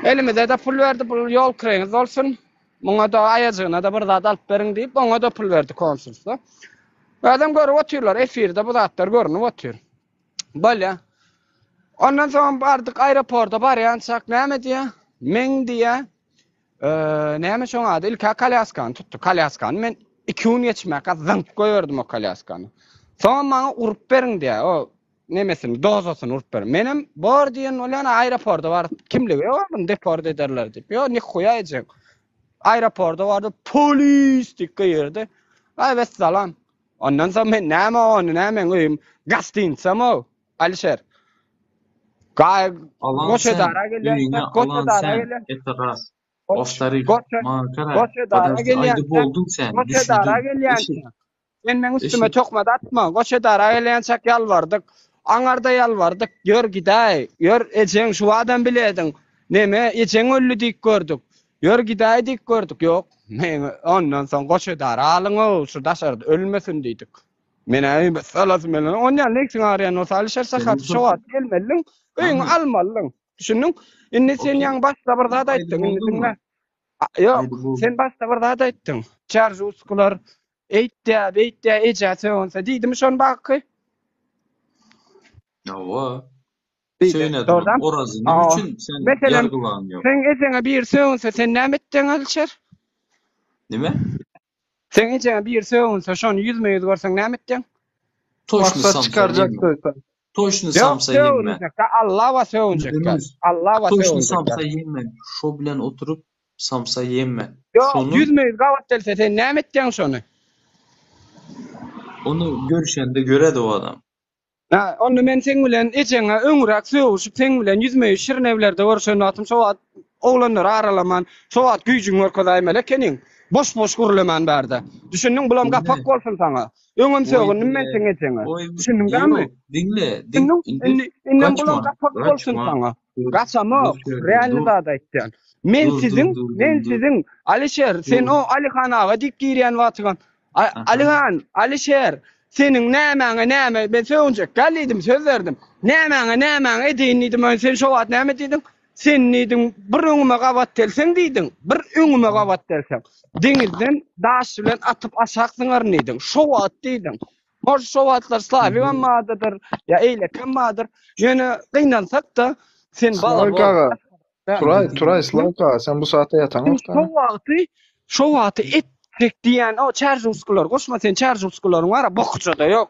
Elimize-de pul berdi, bul ýol kireňiz bolsun, muňa-da aýajygyna-da bir zat alyp beriň diýip, oňa-da pul berdi konsulstwa. Özem görüp otyrlar, efirde bu zatlar görünip otyr. Bolýa. Ondan soň bardyk aeroporta barýançak näme diýýä? Meň diýýä, näme şoň ady? Ilk-ä kolýaskany tutdy. Kolýaskany men 2 gün geçmäkä zyňyp goýberdim o kolýaskany. Soňam maňa urup beriň diýýä. O nemesini, dozasyny urup beriň. Menem bor diýen bolýan aeroporta baryp kimligi ýok muny deport ederler diýip. Ýok, nihuýa ejeň. Aeroporta bardy, polis diýip gygyrdy. Aý wessalam. Ondan soň men näme ony, näme meň öýüm gostinitsam-ow, Alişer. Gaý Alan goç sen, edara gelýän, öýüňe goç alan edara sen, gelýän. это raz. Goç, Во-вторых, goç, maňa gara, goç edara podожди, gelýän, aýdyp bolduň sen, goç edara düşündim. gelýän. Eşit, Sen meň üstüme eşit. töhmet atma. Goç edara gelýänçäk ýalbardyk. Aňarda ýalbardyk. Ýör gidäý. Ýör ejeň şu badam bilediň. Neme, ejeň öldi diýip gördük. Ýör gidäý diýip gördük. Ýok. Men ondan soň goç edara alyň-ow, şu daşarda ölmesin diýdik. Men-ä öýüme salasym gelmedi. Onýan nebsiň agyrýan bolsa Alyşir Seniň Sahaty şo şol wagt gelmelidiň, öýüňe Hany, almalydyň. Düşündiň? Indi sen okey. ýaňy başda bir zat Aýdyp aýtdyň. Indi bolduňmy? diňle. Ýok, Aýdyp boldum. sen başda bir zat aýtdyň. Çärjewskylar eýtdä, beýtdä, ejä sögünse diýdimi şony baky? Hawa. Diýdi. Söýüne duran Dogrudan? Orazy näme Hawa. üçin sen Meselem, ýargylaň ýok? seň ejeňe biri sögünse sen näme etjeň Alişer? Nime? Seň ejeňe biri sögünse şony ýüzme-ýüz görseň näme etjeň? Toçny Maksat samsa çykarjak ýeme. söýsen. Toçny Ýok, samsa ýeme. sögünjekde Allawa sögünjekde. Ünüz. Allawa Toçny sögünjekde. samsa ýeme. Şo bilen oturyp samsa ýeme. Ýok, Şony ýüzme-ýüz gabat gelse sen näme etjeň şony? Ony görüşende göredi o adam. Hä, onda men seň bilen ejeňe öňräk sögüşip, seň bilen ýüzme-ýüz şirin evlerde görüşen wagtym şo wagt oglanlary aralaman, şo wagt güýjüňi görkezäýmeli ekeniň. Boş-boş gürlemän bärde. Düşündiň, bulam Diňle. gapak bolsun saňa. Öňem Oý sögündim men bile. seň ejeňe. Oý Düşündiň dämi? ýok, diňle, diň Düşündiň? indi Indi indem bulam gaçma, gapak bolsun gaçma. saňa. Dur, dur Gaçamok, şu ýerde, realny dur. zat aýtýan. Men Dur, dur, siziň, dur, dur, men dur. siziň, Alişer, sen Dur. o Alihan aga diýip girýän wagtyňam, Aha. Alihan, Alişer, seniň nämäňe näme, men sögünjek däl diýdim, söz berdim. Nämäňe nämäňe edeýin diýdim, ön sen şo wagt näme diýdiň? Sen diýdiň, bir öňüme gabat gelseň diýdiň, bir öňüme gabat gelseň, deňizden daş bilen atyp aşak zyňaryn diýdiň. Şo wagt diýdiň. Может, şo wagtlar Slawigam bardyr, ýa eýlekem bardyr. Ýöne gynansak-da, sen bala Slawik bol. aga, Turaý, Indi Turaý, diňle. Slawik aga, sen bu saatda Sen ýataňok şo da. wagty, şo wagty etjek diýýän, o çärjewskilary goşma, sen çärjewskilaryň bar-a, bokjada ýok.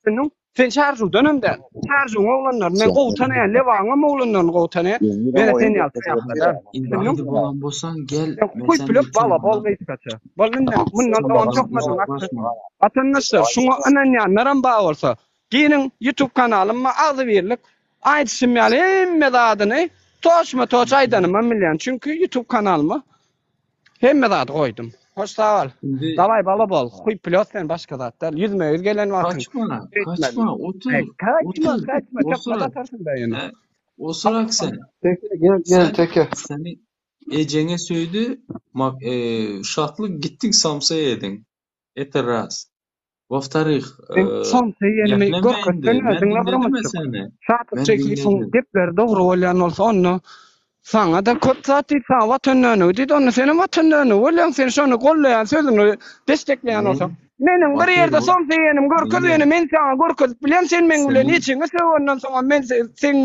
Düşündiň? Sen çärjewdenem däl. Çärjewiň oglanlaryny men gowy tanaýan, Lewagyňam oglanlaryny gowy tanaýan. Ýöne sen ýaly saýakly däl. Indi Düşündiň? aýdyp bolan bolsaň gel, Sen men huý senden pülek bala bol çöňňän gysgaça. Bol indi mundan soňam çokmadyň uzaklaşma. Watandaşlar şuňa ynanýanlaram bar bolsa, giriň YouTube kanalyma agzybirlik aýdyşym ýaly hemme zadyny toçma-toç aýdanymam bilýän. Çünki YouTube kanalyma Hemme zady goýdum. Hoş sag bol. Indi Daway bala bol. Huý plýos sen başga zat däl. Ýüzme ýüz gelen wagtyň. kaçma, Beýtmeli. kaçma, otur, Ey, kaçma, otur, kaçma, töhmet osurak. atarsyň da ýene. He, osurak sen. Teke gel gel Sen, teke. seni ejene söýdi, mak, e, şatlyk gitdiň samsa ýediň. Это раз. Во-вторых, Men somsa iýenimi geplemeýin görkezsene, men diňle bir diňledim-ä minutjyk. seni. Şatlyk Men Çekiýewiň diňledim. gepleri dogry bolýan bolsa, onda saňa-da köp zat diýdi, saňa watan dönügi diýdi, onda senem watan dönügi bolýaň, sen şony gollaýan, sözüni destekleýän bolsaň. Men, Meniň bir ýerde во-первых, somsa iýenimi görkez, diňle. ýöne men saňa görkezip bilýän, sen meň bilen Seniň, içiňi sögenden soňam men seň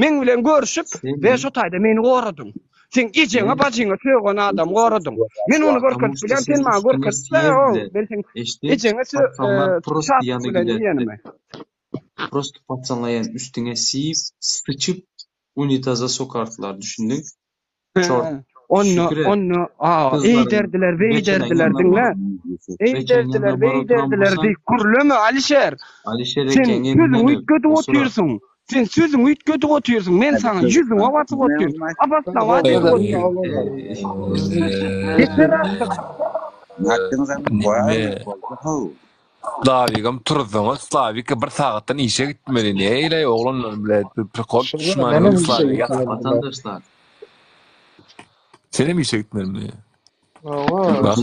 meň bilen görüşip we seniň, şo taýda meni goradyň. Sen ejeňe men, bajyňa sögen adamy goradyň. Men ony потому görkezip что bilýän, sen seniň maňa üstüňe görkezip ber, siýerdiler. men seň Eşdi, ejeňe patsanlar prosto şatlyk ýana bilen giderdi. iýenimi. Prosto patsanlar ýan üstüňe siýip, syçyp unitaza sokardylar, düşündiň? Çort. He, onda, Şükür et. onda, a, Gyzlaryň eýderdiler, Reçeleň beýderdiler, ýanyna diňle. baryp, Reçeleň Eýderdiler, ýanyna baryp oturan beýderdiler bolsaň, diýip gürleme, Alişer. Alişer Sen ekeň sözüňi elinden öp. üýtgedip Osurak. otyrsyň. Sen sözüňi üýtgedip otyrsyň. Men saňa ýüzüňe basyp otyryn. Abasnawa diýip otyryn. Yeter artık. Neme? Slawigam turuzdyňyz. Slawika bir sagatdan işe gitmeli. Neýleý oglanlar bile prikol Şurada düşman menem ýok işe Slawik gitmeli. ýatmaly. Watandaşlar. Senem işe gitmelimi? Hawa. Bak.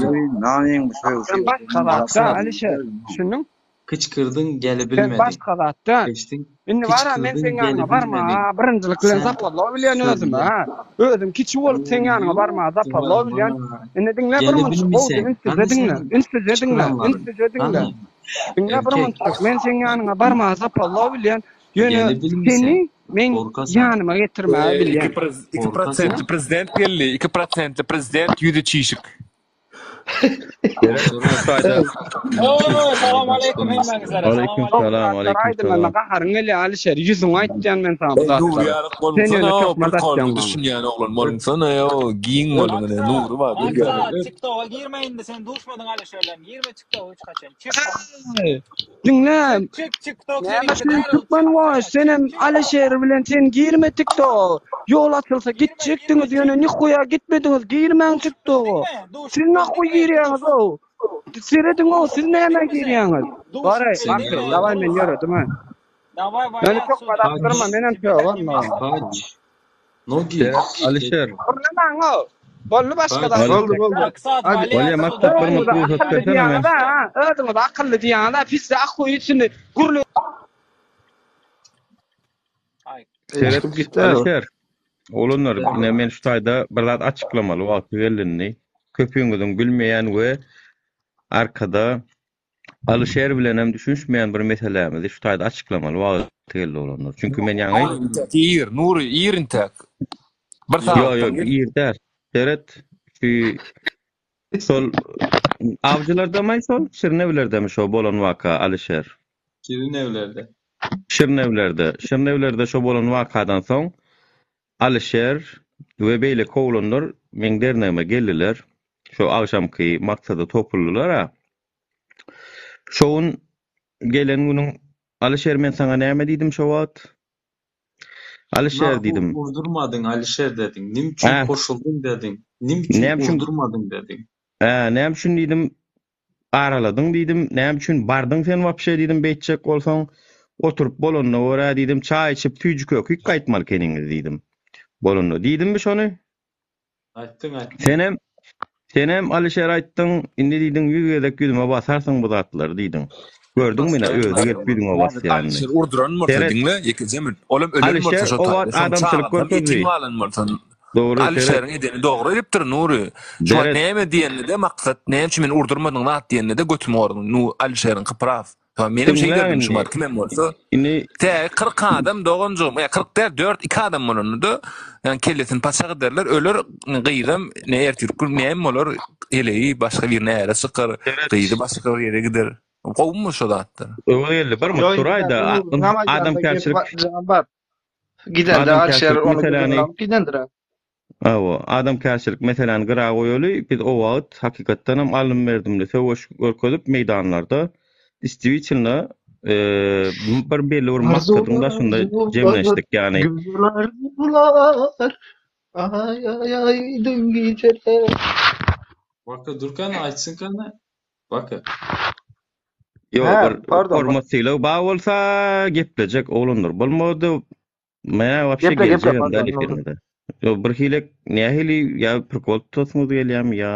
Sen başga zatda Alişer. Düşündiň? Kyçkyrdyň Sen gelebilmediň. başga zatda. Eşdiň. Indi bara men Kyçkyrdyň seň ýanyňa barma, gelebilmediň. ha, birinjilik bilen Sen zapallo bilýän özümi, sözle. ha. Özüm kiçi bolup seň ýanyňa barma, zapallo bilýän. Vay. Indi diňle bir munça, gowja Gelebilmiseň. ünsüje Hany diňle, seniň ünsüje diňle, kyçkyranlaryň? ünsüje diňle. Hany? Diňle bir Erkek. muntak, men seň ýanyňa barmaga zapallo bilýän, ýöne Gelibilmi sen? seni men Gorkasan. ýanyma getirmäge Iki bilýän. prez, iki Gorkasan. prosentli prezident geldi. Iki prosentli prezident ýüzi çişik. Gerek Goşular. şu taýda Ooo, salam aleýkum hemmäňizlere, salam Aleýkum aleýkum. Dogry salam, zatlar aleýkum aýdylanda salam. gaharyň gelýär Alyşer, ýüzüňe aýtýan men saňa bu Ey Nury zatlary. ýalyk Sen bolmsana ýöne o töhmet prikolny atýaň maňa. düşünýän oglan bolmsana o giň boluň ine Maksa, Nury bar Maksa, bilýän. TikToka girme indi, sen duşmadyň Alyşer bilen, girme TikToka hiç haçan, çyk. Eý, Diňle, Çyk, çyk, TikTok näme seniňki sen däl ol, türkmen çyk, goş, çyk, senem çyk. Alyşer bilen sen girme TikToka. Ýol açylsa Girme, girme, gitjekdiňiz, ýöne çyk. nihhuýa gitmediňiz, girmäň Duşup TikToka. bildiňmi? Duşup Siz nahhuý bildiňmi? girýäňiz Duşup. ow. Serediň-ow, siz Duşup nämä bildiňmi sen? girýäňiz? Duşup Baraý, Sen Maksa, bildiňmi? daway men Dost. ýöredim ha. Daway, Meni walýa çok otsuda. gadaktyrma, Kaç. menem sögem maňa. Kaç. Nogi. Seret Alişer. Gürlemäň-ow. Boldy başga Kaç. zat Boldy Boldy diýjek boldy. däl. Maksat, Hadi. walýa Bolýa otsuda. Maksat bir Özüňizi minut rugsat akylly bersene men. diýýäňiz-ä, ha? Özüňizi akylly diýýäňiz-ä, pisse ahuý içini gürle Aý. Ey, Seret çykyp gitdi o. Alişer. Oglanlar ine men şu taýda bir zat açyklamaly wagty geldi indi. Köpüňiziň bilmeýän we arkada Alyşer bilenem düşünişmeýän bir meselämizi şu taýda açyklamaly wagty geldi oglanlar. Çünki men ýaňy Nury intäk ir, Nury ir intäk. Bir Ýo sagatdan ýo geç. ir däl. Seret şu şol awjylardamy şol Şirinewlerdemi şo bolan waka Alyşer? Şirin evlerde. Şirinewlerde. Şirinewlerde şo bolan wakadan soň Alyşer we beýleki oglanlar meň dernegime geldiler. Şo agşamky maksada topuldylar-a. Şo gün gelen günüň Alyşer men saňa näme diýdim şo wagt? Alyşer Nahu diýdim. urdurmadyň Alyşer dediň. Nim üçin Hä, goşuldyň dediň. Nim üçin näme üçin urdurmadyň dediň. Hä, näme üçin diýdim, araladyň diýdim, näme üçin bardyň sen wapşe diýdim beýtjek bolsaň, oturyp bolanyna görä diýdim, çaý içip süýji-kökük gaýtmaly ekeniňiz diýdim. Bolanda diýdimmi şony? Aýtdyň, aýtdyň. Senem, senem Alyşer aýtdyň, indi diýdiň ýüz gezek ýüzüme basarsyň bu zatlary diýdiň. Gördüňmi ine Basýan özi gelip basýan. ýüzüňe basýanyny. Alyşer urduran bolsa Seret, diňle ýekeje min. Olam ölen bolsa Alyşer şo o taýda. wagt Şoň adamçylyk çagasam ýetim görkezdi. galan bolsa. Dogry, seret. Alyşeriň edeni dogry edipdir Nury. Şu wagt Seret. näme diýende-de maksat näme üçin meni urdurmadyň zat diýende-de götümi gorduň. Nu Alyşeriňki praw. Ha menem şeý Diňläň derdim şu indi. wagt kimem bolsa. Indi Tä 40 adam doganjygym, ýa 40 däl 4 2 adam bolanda-da, ýani kellesini paçak ederler, öler, gyzam ne ertir gün näme bolar, heleýi başga birine äre çykar, seret. gyzy başga bir ýere gider. Gowumy şo zatlar? Öwez geldi. Bir Yo minut indi duraý-da. zaten Nuryň hem aýdanda gep Adamkärçilik jan bar. Gidende Alişer adamkärçilik ony gözüne meseläni alyp gidendir. Hawa, adamkärçilik meseläni gyra goýaly, biz o wagt hakykatdanam alym-berdimli söweş görkezip meýdanlarda distwitelno bir belli bir maksadyň Arzuwlar daşynda arzuwlar jemlenişdik. Ýagny güzel arzuwlar Aý aý aýdyň gijeler. Baka durkana aýtsyn kana. Baka. Ýok, Hä, bir pardon. hormat sylag bar bolsa geplejek oglanlar bolmady. Men wapşe Geple geple geljegem pardon. däl Nurly. efirine-de. Ýok, bir hili nähili ýa prikol tutasyňyz gelýärmi ýa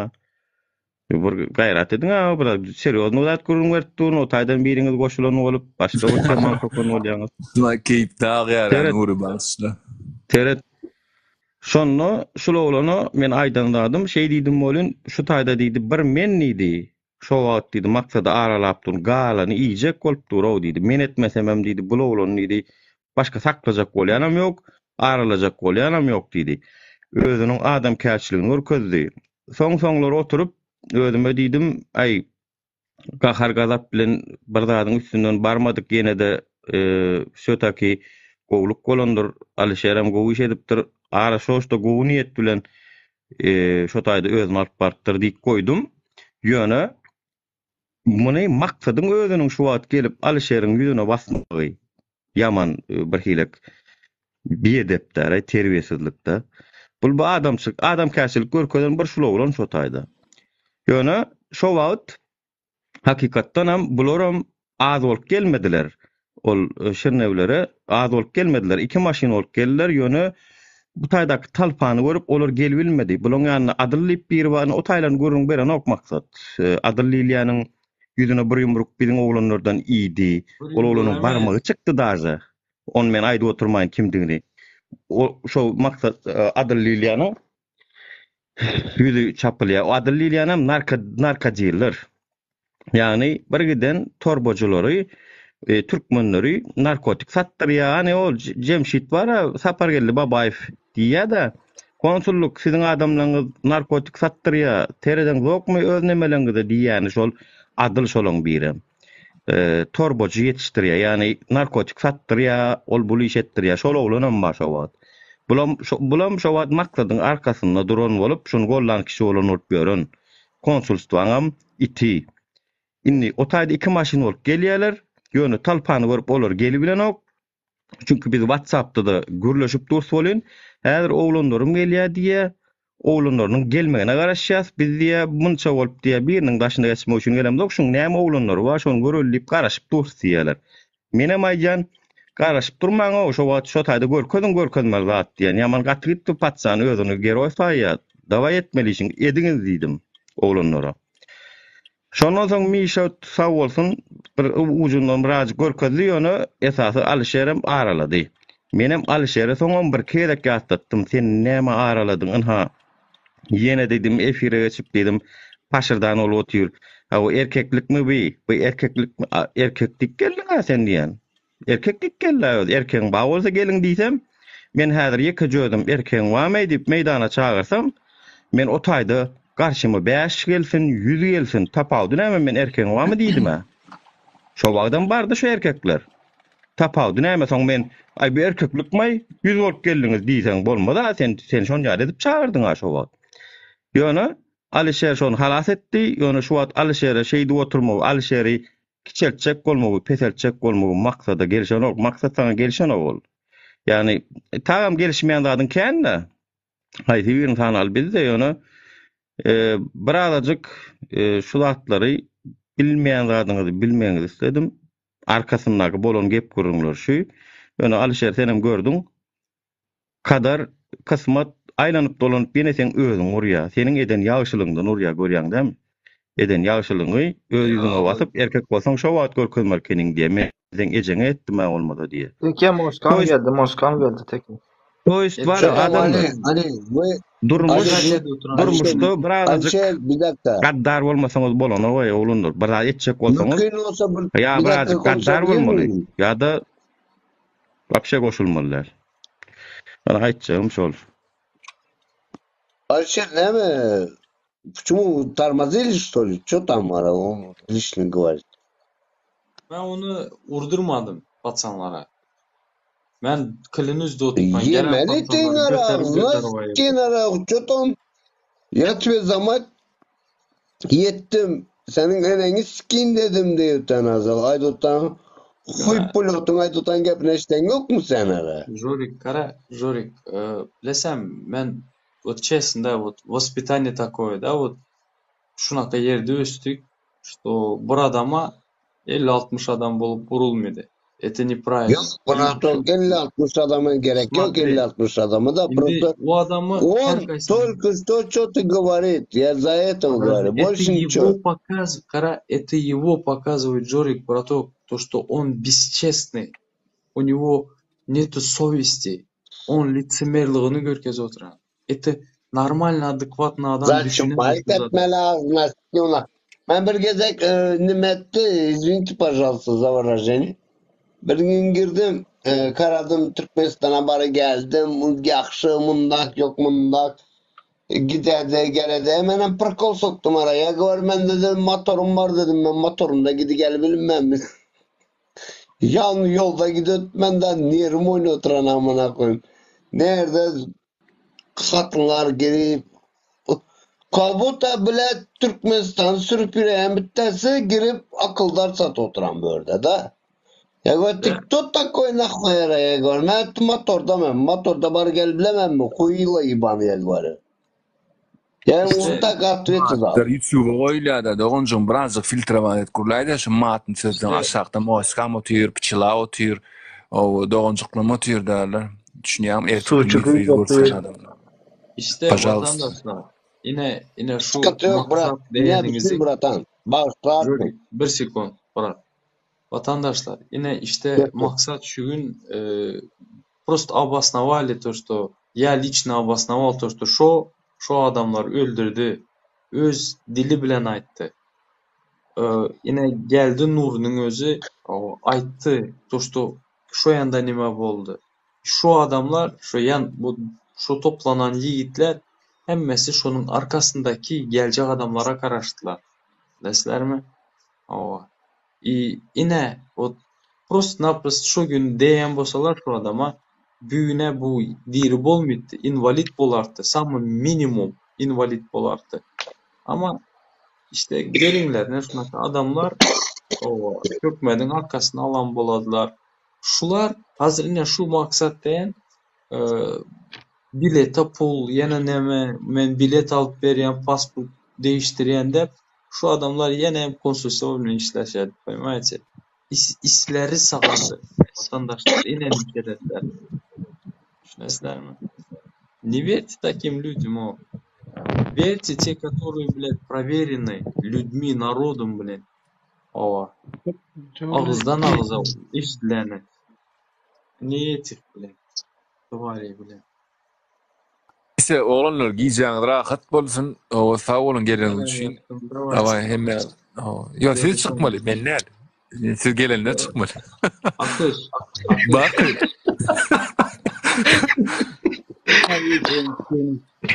bir gaýrat ediň-ä biraz serýoznyý zat gürrüň berip durun, o taýdan biriňiz goşulan bolup başga bir temany sokan bolýaňyz. Şuna keýp dagýar-a Seret, Nury bagyşla. seret. Şonda şul oglana men aýdan zadym şeý diýdim welin, şu taýda diýdi bir men diýdi, şo wagt diýdi maksady aralap dur, galany iýjek bolup dur-ow diýdi. Men etmesemem diýdi, bul oglany diýdi, başga saklajak bolýanam ýok, aralajak bolýanam ýok diýdi. Özüniň adamkärçiligini görkezdi. Soň-soňlar oturyp özüme diýdim, aý, gahar-gazap bilen bir zadyň üstünden barmadyk ýene-de wsýotaki gowluk bolandyr, Alyşerem gowy iş edipdir, ara şoşda gowy niýet bilen şo taýda özüni alyp barypdyr diýip goýdum. Ýöne muny Maksadyň özüniň şu wagt gelip Alyşeriň ýüzüne basmagy ýaman birhilek biedepdäraý, terbiýesizlikdä. Bul bu adamçylyk, adamkärçilik görkezen bir şul oglan şo taýda. Ýöne şo wagt hakykatdanam bularam az bolup gelmediler. Ol Şirnewlere az bolup gelmediler. Iki maşyn bolup geldiler. Ýöne bu taýdaky talpany görüp olar gelibilmedi. Bulaň ýanynda Adyl diýip biri bar. O taýlaryny gürrüň berenok Maksat. Adyl diýilýäniň ýüzüne bir ýumruk biziň oglanlardan iýdi. Bir Ol ýumruk oglanyň emes. barmagy çykdy daže. Ony men aýdyp oturmaýyn kimdigini. O şo Maksat Adyl diýilýäniň ýüzi çapylýar. O Adyl diýilýänem narko narkodiller. Ýagny bir giden torbajylary türkmenleri narkotik satdyrýar. Hany ol Jemşit bar-a Sapargeldi Babaýew diýýär-de, konsullyk siziň adamlaryňyz narkotik satdyrýar, seredeňzokmy öz nemeleňize diýýäni şol Adyl şolaň birem. Torbajy ýetişdirýär, ýagny narkotik satdyrýar, ol bul iş etdirýär. Şol oglanam bar şo wagt. Bulam bulam şo wagt Maksadyň arkasynda duran bolup, şuny gollan kişi bolan bolup ýören. Konsulstwaňam iti. Indi o taýda iki maşyn bolup gelýärler. Ýöne talpany görüp olar gelibilenok. Çünki biz WhatsApp-da-da gürleşip durus welin, häzir oglanlarym gelýär diýýär. Oglanlarynyň gelmegine garaşýas. Biz diýýär, munça bolup diýýär, biriniň daşyna geçmek üçin gelemzok. Şuň näme oglanlary bar, şony göreli diýip garaşyp durus diýýärler. Menem aýdýan, garaşyp durmaň-ow, şo wagt şo taýda görkeziň görkezmeli zat diýýän. Ýaman gaty gitdi paçan özüni geroý saýýar. Dawaý etmeli işiň ediňiz diýdim oglanlara. Şondan soň Mişa sag bolsun bir ujundan birazjyk görkezdi ýöne esasy Alyşerem aralady. Menem Alyşere soňam birki gezek ýatlatdym sen näme araladyň ynha Ýene diýdim, efire geçip diýdim, paşyrdan bolup otyr. A bu erkeklikmi bi? Bu erkeklikmi? A, erkek dik geldiň-ä sen diýen. Erkek dik geldi-ä özi. Erkegiň bar bolsa geliň diýsem, men häzir ýekeje özüm erkegiň barmy diýip meýdana çagyrsam, men o taýda garşyma bäş gelsin, ýüz gelsin, tapawudy näme men erkegiň barmy diýdim-ä. Şo wagtam bardy şu erkekler. Tapawudy näme soň men aý bu erkeklikmaý ýüz bolup geldiňiz diýseň bolmaz-a sen sen şon ýaly edip çagyrdyň-a şo wagt. Ýöne Alyşer şony halas etdi, ýöne şu wagt Alyşere şeýdip oturmagy, Alyşeri kiçeltjek bolmagy, peseltjek bolmagy maksada gelşenok, maksat saňa gelşenok ol. Ýagny tagam gelişmeýän zadyň kän-de. Haýsy birini sanaly bizde ýöne birazajyk şu zatlary bilmeýän zadyňyzy bilmegiňizi isledim. Arkasyndaky bolan gep gürrüňler şu. Ýöne Alyşer senem gördüň. Kadar, kysmat aýlanyp dolanyp ýene seň özüňi urýar. Seniň eden ýagşylygyňdan urýar görýäň dämi? Eden ýagşylygyňy öz ýüzüňe basyp erkek bolsaň şo wagt görkezmeli ekeniň diýýär. Men seň ejeňe etdim-ä bolmasa diýýär. Teke Moskam geldi, Moskam geldi Teke. To ýest bar adamlar. Durmuş durmuşda birazajyk gaddar bolmasaňyz bolanok-aý oglanlar. Bir zat etjek bolsaňyz ýa birazajyk gaddar bolmaly ýa-da wapşe goşulmaly däl. Mana aýtjagym şol. Alişer näme почему тормозили что ли? Что там он лишний говорит? Men ony urdurmadym paçanlara. Men klянусь dotupdan gelen Yemeli paçanlary kenara, göterip göterip agzyna aýyrdy. kenara, что там? Я тебе за мать ýetdim, seniň eneňi sikin dedim diýipden azal. Aýdypdan huý pulýotyň aýdypdan gepini eşiden ýokmy sen ara? Žorik, gara, Žorik, e, bilesem, men вот честно, да, вот воспитание такое, да, вот şunaka ýerde ösdük, что bir adama 50-60 adam bolup urulmady. Это неправильно. Ýok, bratok 50-60 adama gerek ýok, Смотри, 50-60 adama da indi prosto o adamy her on haýsy только что что-то говорит, я за этого Подожди, говорю, это больше его ничего. показ, кара, это его показывает Жорик, браток, то, что он бесчестный, у него нету совести, он лицемерligini görkezip oturan. Это нормально, адекватный adam Зачем düşünemez maýk bu zada. etmeli agzyna s**eyim Men bir gezek e, nime etdi, извините, пожалуйста, за выражение. Bir gün girdim, e, karadım Türkmenistana bary geldim, ýagşy mundak ýok mundak. Giderde gelede hemen prikol soktum araya. Говорю, men dedim motorum bar dedim ben motorumda gidi gel bilmem. Yan yolda gidip benden yerim oyunu oturan amına koyayım. Nerede hatınlar girip Kabuta bile Türkmenistan sürüp yüreğen bittesi girip akıldar sat oturan böyle da. Ya говорю, ты кто такой нахуй я говорю, мен motorda men, motorda bar gel bilemem mi? Kuyuyla ебаный я говорю. Yani İşte onu tak ответы da. Matlar YouTube'a goýulýar-da, doganjygym birazjyk filtrować edip gürläýdä şu matny sözleň işte aşakda moskam otyr, pçela otyr, o doganjyklam otyr därler. Düşünýäňmi? Erkek Suwçy ýüz gyz ýüz görsen otyr. adamlar. işte Пожалуйста. vatandaşlar yine yine şu Sıkıntı yok brat. maksat Ne değerinizi biçim bratan? Bağışlarsın. Jorik bir sekund brat. Vatandaşlar yine işte Yok, yok. maksat şu gün e, просто обосновали то, что я лично обосновал то, что şo şo adamlar öldürdü. Öz dili bilen aýtdy. Ine geldi Nurynyň özi aýtdy to što şo ýanda nime boldy. Şo adamlar şo ýan bu şo toplanan ýigitler hemmesi şonuň arkasyndaky geljek adamlara garaşdylar. Bilesizlermi? Hawa. I ine wot prosto naprosto şo gün degen bolsalar şo adama bügüne bu diri bolmytdy, inwalid bolardy, samy minimum inwalid bolardy. Amma işte geliňler ine şunaka adamlar owa hökmediň arkasyny alan boladylar. Şular hazir ine şu maksat diýen bilete pul ýene neme men bilet alyp berýän pasport değiştirýän dep şu adamlar ýene hem konsulstwo bilen işleşýär poнимаете isleri sagardy watandaşlar ine niçeletler düşünesizlermi не верьте таким людям o верьте те которые блядь проверены людьми народом блин hawa agyzdan agyza eşidileni ne etih блядь твари блядь Neyse oglanlar gijäňiz rahat bolsun. Owa sag boluň geleniňiz üçin. Daway hemme. Ýo siz çykmaly men däl. Siz gelende çykmaly. Akyş. Baky.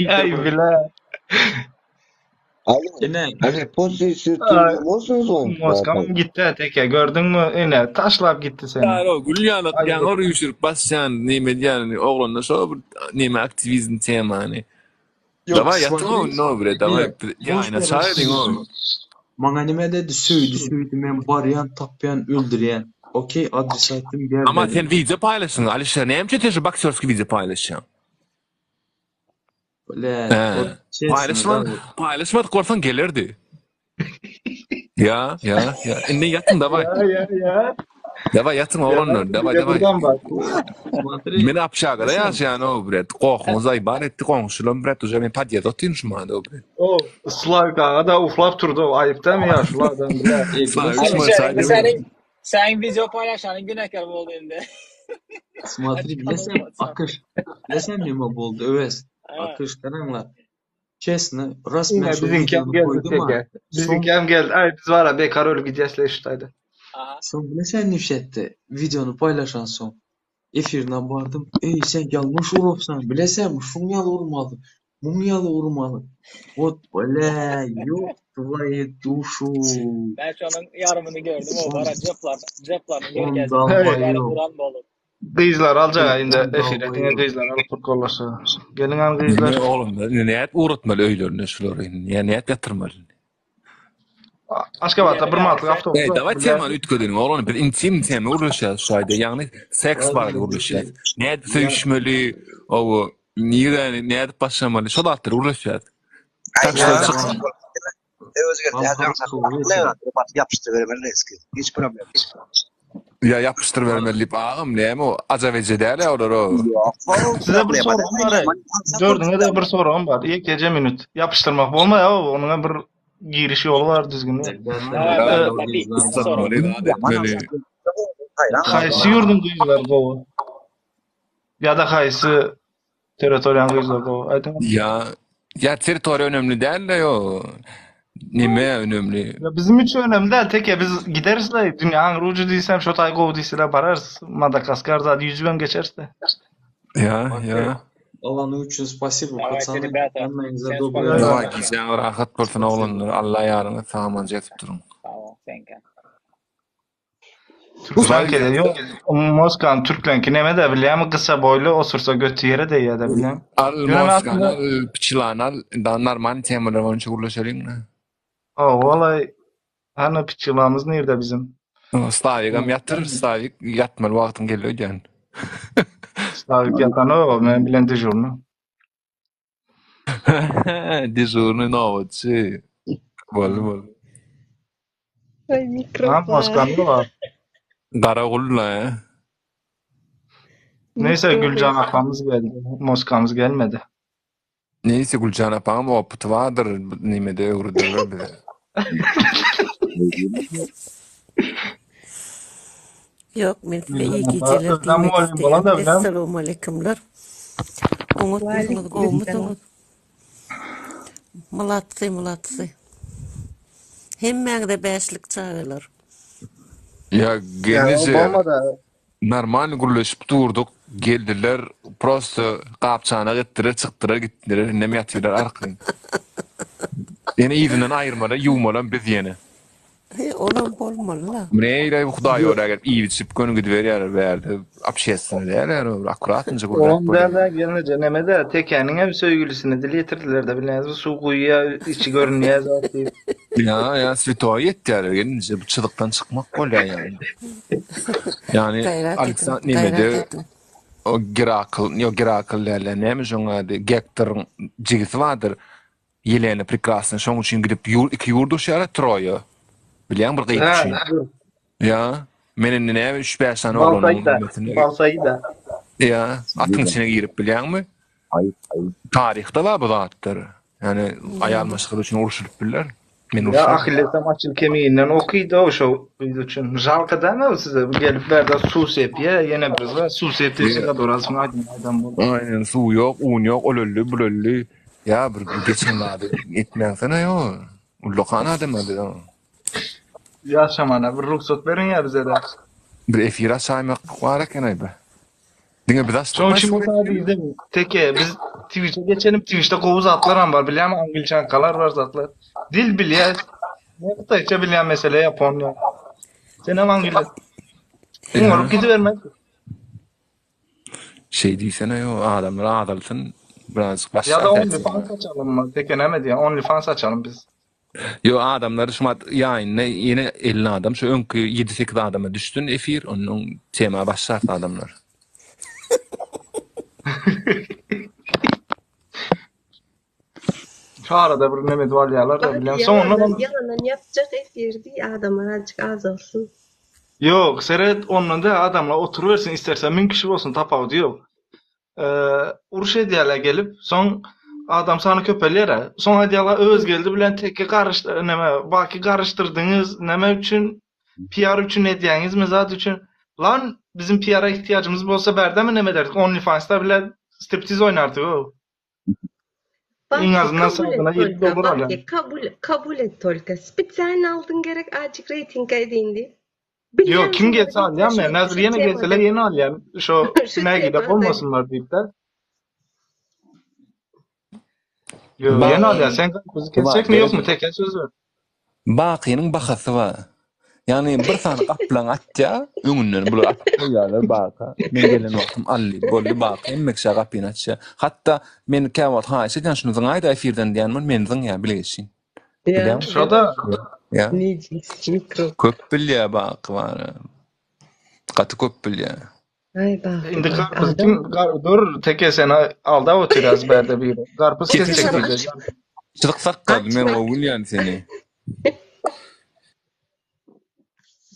Ay bile. Ine. Hadi pozisiýa bolsun soň. Moskam gitdi teke gördün mü? Ine taşlap gitti seni. Ýa gül ýaly ýaňy üýşürip basýan neme diýýän oglanlar şo bir neme aktiwizm temany. Daway ýatyň o no bre daway ýaýyna çaýyň o. Maňa nime dedi söýdi söýdi men barýan tapýan öldürýän. Okey adres aýtdym gel Ama dedim. sen wideo paýlaşdyň Alişer näme üçin sen şu boksörskiý wideo paýlaşýaň? Blät, He. вот честно, Paýlaşma, да, вот. paýlaşmadyk bolsaň gelerdi. Ya, ya, ya. Indi ýatyň daway. Ya ya ya. Daway ýatyň Ya oglanlar, daway bir de daway. buradan bak. Смотри, Men общagada ýaşaýan o bret. Gohuňyz aýbar etdi goňşulam bret. Uje men podýezde otyryn şu mahal o bret. O Slavik ağa da uflap turdu. Ayıp değil mi ya şu adam bile. ey, Slavik bilesin, şu Alişer çaý indi demedi. seniň seniň video paýlaşanyň günäkär boldy indi. Смотри, Açyk bilesem, bolmasa. Akyş, bilesem nime boldy, Öwez. Ha. Akyş, garaňlar. Честно, rast men Yine şo bizimki videony geldi koýdum ha. teke. Soň, Bizimki geldi. Ay biz var ya bekar ölüp gideceğiz şutaydı. Aha. soň bilesen nişetdi, videony paýlaşan soň. Efirine bardym. Ey sen ýalňyş urupsan, bilesem, şuň ýaly urmaly, muň ýaly urmaly. Вот, бля, ёб твою душу. Ben şonuň ýarymyny gördüm. O On, bara jeplar, jeplaryny on görkezdi. Hey. Ýary dalbaýok. uran bolup. Kızlar alacak indi On efire. Diňe dalbaýok. kızlar alyp kollaşa. Gelin al kızlar. Ne oğlum nädip ugratmaly öýlerine şulary? Ýa nädip ýatyrmaly? Aşgabatda Gidelim bir manatlyk Alişer. awtobus Ey, bar. daway Bilýär. temany üýtgedeliň oglan. Biz intim tema gürleşýäs şu aýda. Ýagny seks barada gürleşýäs. Nädip Ýa, söýüşmeli, owo, nirä nädip başlamaly, şo zatlary gürleşýäs. Ay Tak şo ya çyk. Özgür Вам ya can хорошего вечера. yapıştırıvermeli eski. Hiç problem. Ýa ýapyşdyr bermeli diýip agam näme o ajap eje däl ýa olar o. Yok. Size bir Problema soragym bar. Dördüňe de bir soragym bar. Ýekeje minut. Ýapyşdyrmak bolmaýar o. Onuň bir giriş ýoly bar düzgünli. Daway Ýa başla bir sorag. yslatmaly zat etmeli. Haýsy ýurduň gyzlary gowy? Ýa-da haýsy territoriýanyň gyzlary gowy? Aýdyň. Ýa ýa territoriýa önemli däl-de ýo. Nime önemli? Ya bizim üçin önemli däl teke biz gideris de dünýäň rujy diýsem şo taý gowy diýseler bararys. Madagaskar zat ýüzübem geçeris de. Ýa Okey. ýa. Alany üçin spasibo, Dawayte пацаны. rебята. Hemmäňize Sen доброй spokojno. Daway ночи. gijäňiz rahat bolsun oglanlar. Allah ýaryňyz sag-aman jetip duruň. Tamam, senkä. Türkmen kede yok. Moskan Türklenki neme de bilýärmi gysa boýly osursa götü ýere değýär de bilýän. Al Ýöne men Moskany aslynda al, Piçilany al, da normal temalar boýunça gürleşeliň. o olay hani piçilamız nirde bizim? Slawigam ýatyr, Slawik ýatmaly wagtyň geldi öýdýän. Slavik ýatan o men bilen dejurny. Dejurny nobatçy. Boldy boldy. Ay Ha mikrofon. Moskan var. Garagulla he. Neyse Mikrofon. Gülcan apamız geldi. Moskamız gelmedi. Neyse Güljan apaňam opyty bardyr nimede öwrederler bize. Ýok, men size iyi Gülcan apa gijeler Özlem diýmek muallim bolan isleýän. da bilen. Essalamualeýkumlar. Oňatmysyňyz, Waleýkim gowumysyňyz? Mladsy, mladsy. Hemmäňize bäşlik çagalar. Ýa Ýa gelneje bolmada. normalny gürleşip durduk geldiler prosto gap-çanak etdiler çykdylar gitdiler indem ýatyrlar arkaýyn. Ýene yzyndan aýyrmaly ýuwmalam biz ýene. He olam bolmaly-la. Neýle hudaý ýola gelip iýip içip göni gidiberýärler bärde obşestweniý däl ýa bir akkuratnyja gürläp Olam bolýar. däl-de gelneje neme-de tekäniň hem söýgülisine dil ýetirdiler-de bilýäňizmi suw guýýa içi görünýä zat diýip. Ýa ýa switoý ýetýärler gelinje bu çyzykdan çykmak bolýar ýaly. Ýani Gaýrat ediň, Aleksandr gaýrat nemede ediň. o Gerakl ýok Gerakl däl-de näme şoň ady Gektoryň jigisi bardyr Ýelena prekrasna şoň üçin gidip ýur iki ýurt urşýarlar Troýa. Bilýäň bir gyz Ha, üçin. dur. Ýa men indi näme üç bäş sany oglanyň Balsaýda, nemesini Balsaýda. Ýa atyň içine girip bilýäňmi? Aýyp, aýyp. Taryhda bar bu zatlar. Ýani aýal maşgala üçin urşulyp biler. Men Ýa urşaryn. Ahillesem Açyl kemiginden okydy-ow şo gyz üçin. Žalka dälmi size gelip bärde suw sepýä ýene bir zat suw sepdi Sigadorasyn aýdan aýdan boldy. Aýnen suw ýok, un ýok, ol öldi, bul öldi. Ýa bir geçen zady etmäňsene ýo. Ullakan adam-a biz. Ýaşamana bir rugsat beriň ýa bize-de. Bir efir açaýmak bar eken-aý be. Diňe biz açdyk Şoň üçin men saňa diýdim, Teke, biz Twitch-e geçelim, Twitch-de gowy zatlaram bar, bilýäňmi, angliçankalar bar zatlar. Dil bilýäs. Men hytaýça bilýän mesele ýaponiýa. Senem angliýa. Oňaryp gidibermez. Şeý diýsene ýo, adamlar azalsyn, birazjyk Ýa-da başlar OnlyFans açalymmy? Teke näme diýýäň? OnlyFans açalym biz. Ýo adamlar şumat ýaýynda ýene 50 adam şu öňki 7-8 adama düşsün efir ondan tema başlar adamlar. Şu arada bir neme edip alýarlar da Bak bilýän. Soňundan ýaňadan ýaňadan ýapjak efirdi adamlar azjyk azalsyn. Ýok, seret ondan da adamlar oturybersin isterse 1000 kişi bolsun tapawudy ýok. Uruş edýärler gelip, soň adam sany köpelýär-ä. Soň aýdýarlar Öwezgeldi bilen Teke garyş neme Baky garyşdyrdyňyz, neme üçin? PR üçin edýäňizmi zat üçin? Lan biziň PR-a ihtiýajymyz bolsa bärdemi neme ederdik? OnlyFans-da bile striptiz oýnardyk-ow. Iň Baky azyndan kabul et sadyna 7 tolka dollar alýan. Baky kabul kabul et tolka. Spesialno aldyň gerek azjyk reýting edin diýip. Ýok, Bilýän kim şolara gelse gitme alýan şu men. Häzir şu ýene gelseler temadan. ýene alýan. Şo Şu nägile temadan. bolmasynlar diýip-de. Ýok, ýene alýan. Sen garpyzy kesjekmi ýokmy? Teke söz ber. Bakynyň bahasy bar. Ýagny bir sany gaplaň atýar, öňünden bular atyp goýýarlar Baka. Men gelen wagtym al diýip, boldy Baky hemme kişä gapyny açýar. Hatda men käwagt haýyş edýän şuny zyňaýda efirden diýýän bol, meni zyňýar bilgeşin. Ýa, Bilýäňmi? Şo-da. Ýa. Nejis mikrop. Köp bilýär Baky bar. Gaty köp bilýär. Aý Baky Indi bak garpyzy adam. kim gar dur Teke seni aldap otyrýas bärde biri. Garpyz Kesik kesjek Sen diýdi. aç. Çyzyk saklady men Açma. gowy bilýän seni.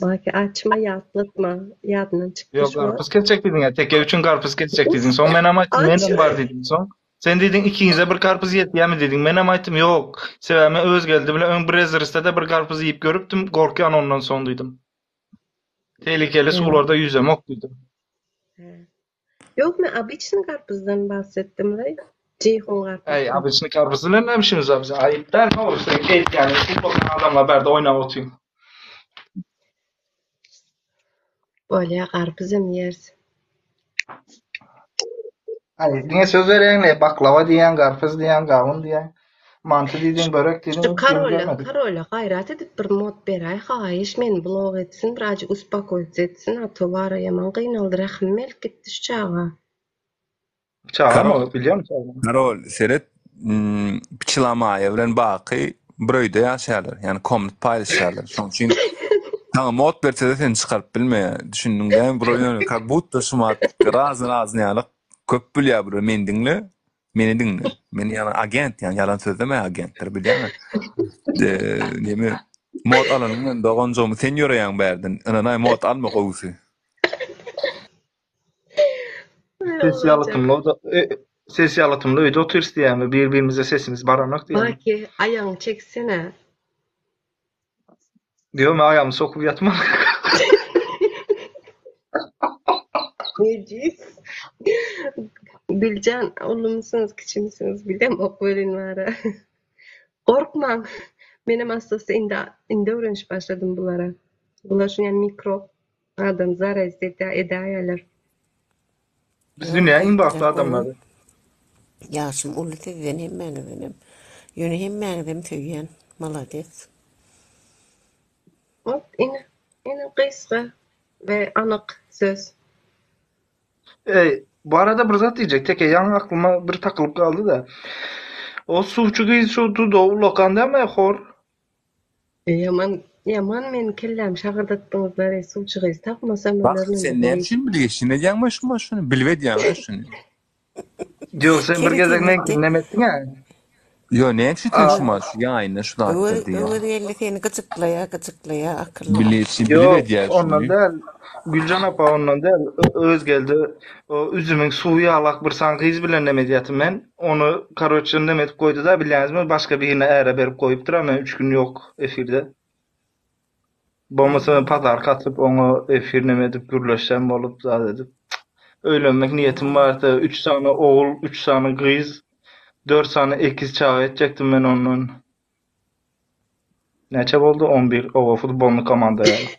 Baky açma ýatlatma. Ýadyndan çykdy Ýok şu garpyz wagt. kesjek diýdiň ýa Teke üçin garpyz kesjek diýdiň. Soň menem aýtdym Aç. menem bar diýdim. Soň sen diýdiň ikiňize bir garpyz ýetýärmi diýdiň. Menem aýtdym ýok. Sebäbi men Özgeldi bilen öň Brezerste-de bir garpyz iýip görüpdim. Gorkýan ondan soň diýdim. Tehlikeli Ýa. suwlarda ýüzemok diýdim. Hä. Ýok men obyçny garpyzdan bahsetdim-le. Jeýhun Äý, garpyzdan. obyçny garpyz bilen näme işimiz bar biziň? Aýyp däl, hawa, sen eýtýäniň ullakan adamlar bärde oýnap otyň. Bolýa garpyzam iýeris. Aý, diňe söz berýäň-le, baklawa diýýäň, garpyz diýýäň, gawun diýýäň, manty diýdiň, börek diýdiň, Şu hiç birini karola, görmedik. karola gaýrat edip bir mod beräý haýyş meni blok etsin birazjyk uspokoit etsin a to bara ýaman gynaldy rähmim gelip gitdi şu çaga. Çagamy Karol, o, bilýärmi çagany? Karol, seret, Pçilamaýa bilen Baky bir öýde ýaşaýarlar, ýagny komnat paýlaşýarlar. Şonuň üçin saňa mod berse-de seni çykaryp bilmeýär. Düşündiň dämi? Bular ýöne kak budda şumat razny-razny ýalyk köp bilýär bular. Meni diňle, meni diňle. Men ýaly agent, ýagny ýalan sözlemeýär agentler bilýäňmi? Neme mod alanyň bilen doganjygym sen ýöreýäň bärden. Ynanaý mod alma gowusy. Ses ýalytymly oda ses ýalytymly öýde otyrys diýýämi? Bir-birimize sesimiz baranok diýýämi? Baki, aýagyňy çeksene. Ýok, men aýagymy sokup ýatman. Nejis. Güljan, ulumysyňyz, kiçimisiňiz bilemok welin bara. Gorkmaň. Menem aslysy indi indi öwrenişip başladym bulara. Bular şuny mikrop adam zaraz edäýerler. Biz Ýok, dünýäniň iň bagtly aýtjak adamlary. oýun. Ýaşym uly sizden hemmäňizdenem. Ýöne hemmäňizem söýýän. Malades. Ot ine, ine gysga we anyk söz. Eý, bu arada bir zat diýjek, teke ýaňy aklyma bir takylyp galdy-da. O suwçy gyz şu dudagy ullakan dälmi, hor? Ýaman, ýaman meni kellämi şagyrdatdyňyzlar-eý, suwçy gyz tapmasam Bak ölerin sen indi näme bu üçin bilgeşin edýäň şuňa şuny? Bilip edýäň-ä şuny. Ýok, sen bir gezek Keretin meňkini etdi. neme etdiň-ä? Ýo, näme üçin sen A, şuňa şu ýaýynda şu zatlar Öwez, diýýäň? Öwez geldi seni gyjyklaýa, gyjyklaýa akylly. Bilişi bilip ýok, edýär ondan şuny. däl. Güljan apa ondan däl. Ö- Özgeldi o üzümiň suwy ýalak bir sany gyz bilen neme edýärdim men. Ony karoçe neme edip goýdy-da, bilýäňizmi, başga birine äre berip goýupdyr-a, men üç gün ýok efirde. Bolmasa men padarka atyp oňa efir neme edip gürleşsem bolup zat edip. Öýlenmek niýetim bardy. Üç sany ogul, üç sany gyz, dört sany ekiz çaga etjekdim men ondan. Näçe boldy? 11. Oba futbolny komanda ýaly.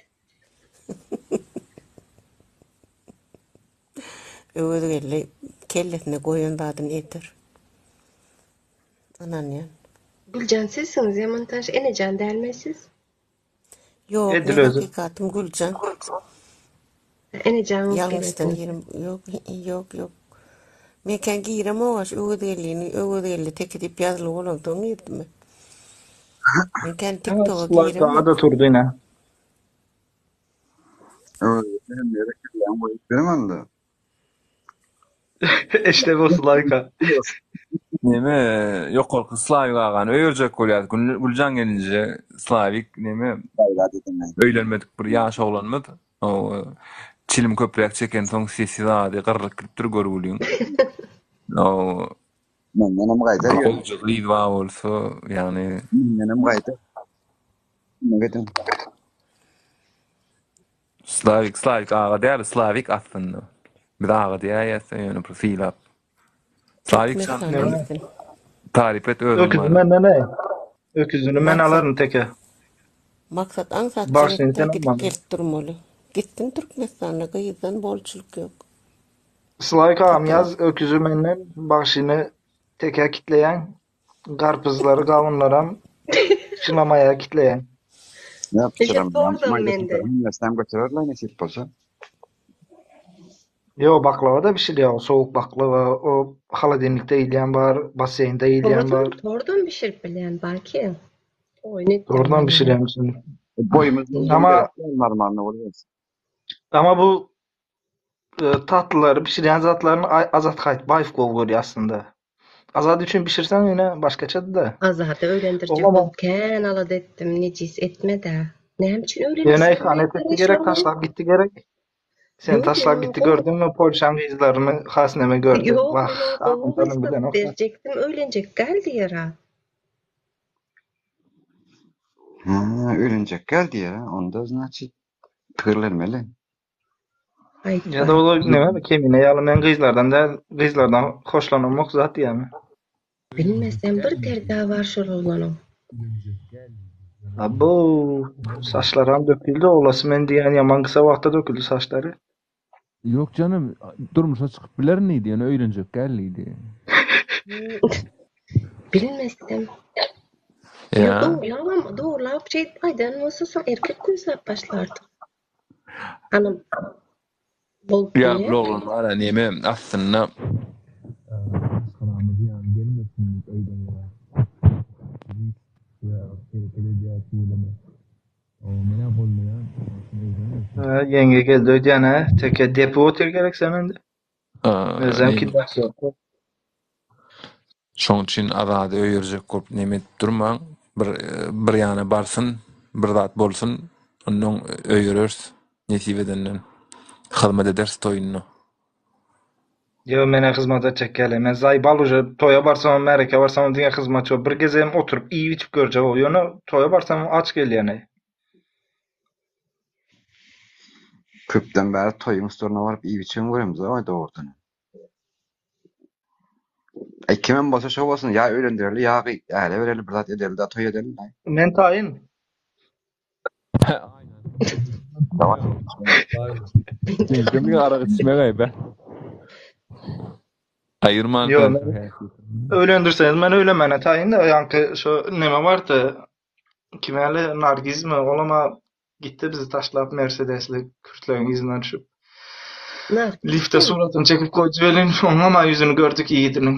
Öwezgeldi kellesine goýan zadyny eder. Ynanýan. Güljan sizsiňiz ýaman tanyş Enejan dälmi siz? Ýok, Edil men özi. hakykatym Güljan. Enejan bolup Ýalňyşdan gelersiňiz. girim ýok, ýok, ýok. Men kän giremok şu Öwezgeldini, Öwezgeldi teke diýip ýazyly bolansoň girdim men. Men kän Ha, TikToka Sulaý giremok. da turdy ine. Öwezgeldi hem ýere kelläňi goýup berin onda. Eşde bu Sulaýka. Neme, ýokarky Slawik agany öýerjek bolýar. Güljan gelinje Slawik neme Gaýrat edemen. öýlenmedik bir ýaş oglanymyz. O çilim köpräk çekensoň sesi zady gyrlyp gidipdir görgüliň. O Mendenem gaýdar ýöne. gowja gyz bar bolsa, ýagny Mendenem gaýdar. Kömek ediň. Slawik, Slawik aga däl, Slawik aslynda. Biz aga diýäýäs ýöne bir sylap. Slawik jan Türkmenistana Neme? gitsin. taryp et özüň Öküzi bana. menden ey. Öküzini men Maksat alaryn teke. Maksat aňsatjak Bagşyny etdä sen gidip almaly. gelip durmaly. Gitsin Türkmenistana gyzdan bolçulyk ýok. Slawik agam Tapan. ýaz öküzi menden, bagşyny tekä kitleýäň. Garpyzlary, gawunlaram çynamaýa kitleýäň. Ne Eje yapacağım? tordam Mayda mende. tutarım. Götürerler nesip bolsa. Ýo, baklava da bişirýär, o sowuk baklava, o holodilnikde iýilýän bar, basseýnde iýilýän Tordam, bar. tordam bişirip bilýän Baki. Oýun etdim Tordan men. bişirýärmisin? Boýumuz Ama normalny bolup. ama bu e, tatlylary bişirýän zatlaryny Ay- Azat Haýtbaýew gowy görýär aslynda. Azat üçin bişirseň ýene başgaçady-da. Azady öýlendirjek Olamam. bolup kän alada etdim, nejis etme-dä. Näme üçin Ýöne öýlenesi ihanet etdi gerek, taşlap gitdi gerek. Seni Ýok, taşlap men gitdi gowy gördüňmi? Polşaň gyzlaryny has neme gördi. Ýok, Wah, men oňa gowy gyz adamlaryň tapyp bilenok. berjekdim, öýlenjek däl diýer-a. Ha, öýlenjek geldi ya. Onda значит pikirlenmeli. Ýa-da Aýtbaý. ol neme kemine ýaly men gyzlardan däl, gyzlardan hoşlanamok zat diýýärmi? Bilmesem bir derdi bar şol oglanyň. Abo, saçlaram döküldi oglasy men diýýän ýaman gysa wagtda döküldi saçlary. Ýok janym, durmuşa çykyp bilerin diýdi, ýöne öýlenjek däl diýdi. Bilmesem. Ýok, Ýa. dogrulamam, dogrulap şeýdip aýdan bolsa soň erkek küýsäp başlardy. Hanym bolup Ýa bilýär. bu oglan bar-a neme aslynda maşgalama zyýan gelmesin diýip öýlenýär. Ýa hereket edýär tüweleme. Men-ä goldaýan, şonuň üçin öýlenmesin. Ha, ýeňňe geldi öýdýän hä? Teke depip otyr gerek sen indi. Özem Neme kidnap ýok. Şoň üçin Azady öýerjek bolup neme edip durmaň. Bir bir ýana barsyn, bir zat bolsun, onnoň öýereris nesip edenden. Hyzmat ederis toýunda. Ýo, menä hyzmat etjek gele. Men zaýbal uje toýa barsamam, märekä barsamam diňe hyzmatçy bolup bir gezegem oturyp iýip-içip görjek bol. Ýöne toýa barsamam aç gelýän-eý. Köpden bäri toýuň üstlerine baryp iýip-içen göremizok-aý dogrudan. Aý. Kimem bolsa şo bolsun, ýa öýlendireli, ýa äre bereli, bir zat edeli-de toý edeli. Men taýyn. Seňkem diňe arak içmek-aý be. Aýyrman Ýok, sen men şu häsiýetiňi. öýlendirseňiz men öýlenmäne taýyn-da, ýaňky şo neme bardy, kim ýaly Nargizmi, olam-a gitdi bizi taşlap Mersedesli kürtleriň yzyndan düşüp. Nargiz Liftde kim? suratyny çekip goýdy welin, oňam-a ýüzüni gördük ýigidiniň.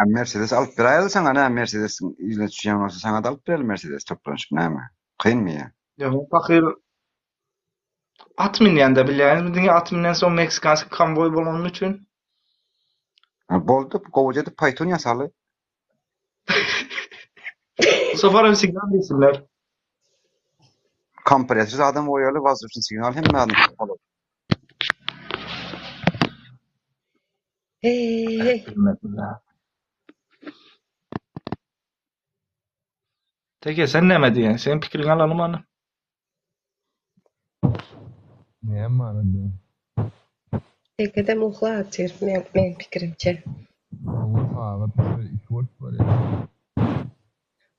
A Mercedes alyp beräýeli saňa näme Mercedesiň yzyna düşýän bolsa saňa-da alyp bereli Mercedes toplanyşyp näme? Kynmy ýa? Ýok, men pahyr at münýän-dä bilýäňizmi diňe at münensoň meksikanskiý konwoý bolany üçin. A boldy gowuja edip paýtun ýasaly. Bu saparam signal diýsinler. Kompressor zadam goýaly wazduşnyý signal hemme zadyny bolar. Heý. Teke sen näme diýýäň? Seň pikiriňi alaly hany. Näme manyda? Tekedem uhlatyr meň meň pikirimçe. Hawa sagat bir iki bolup barýar.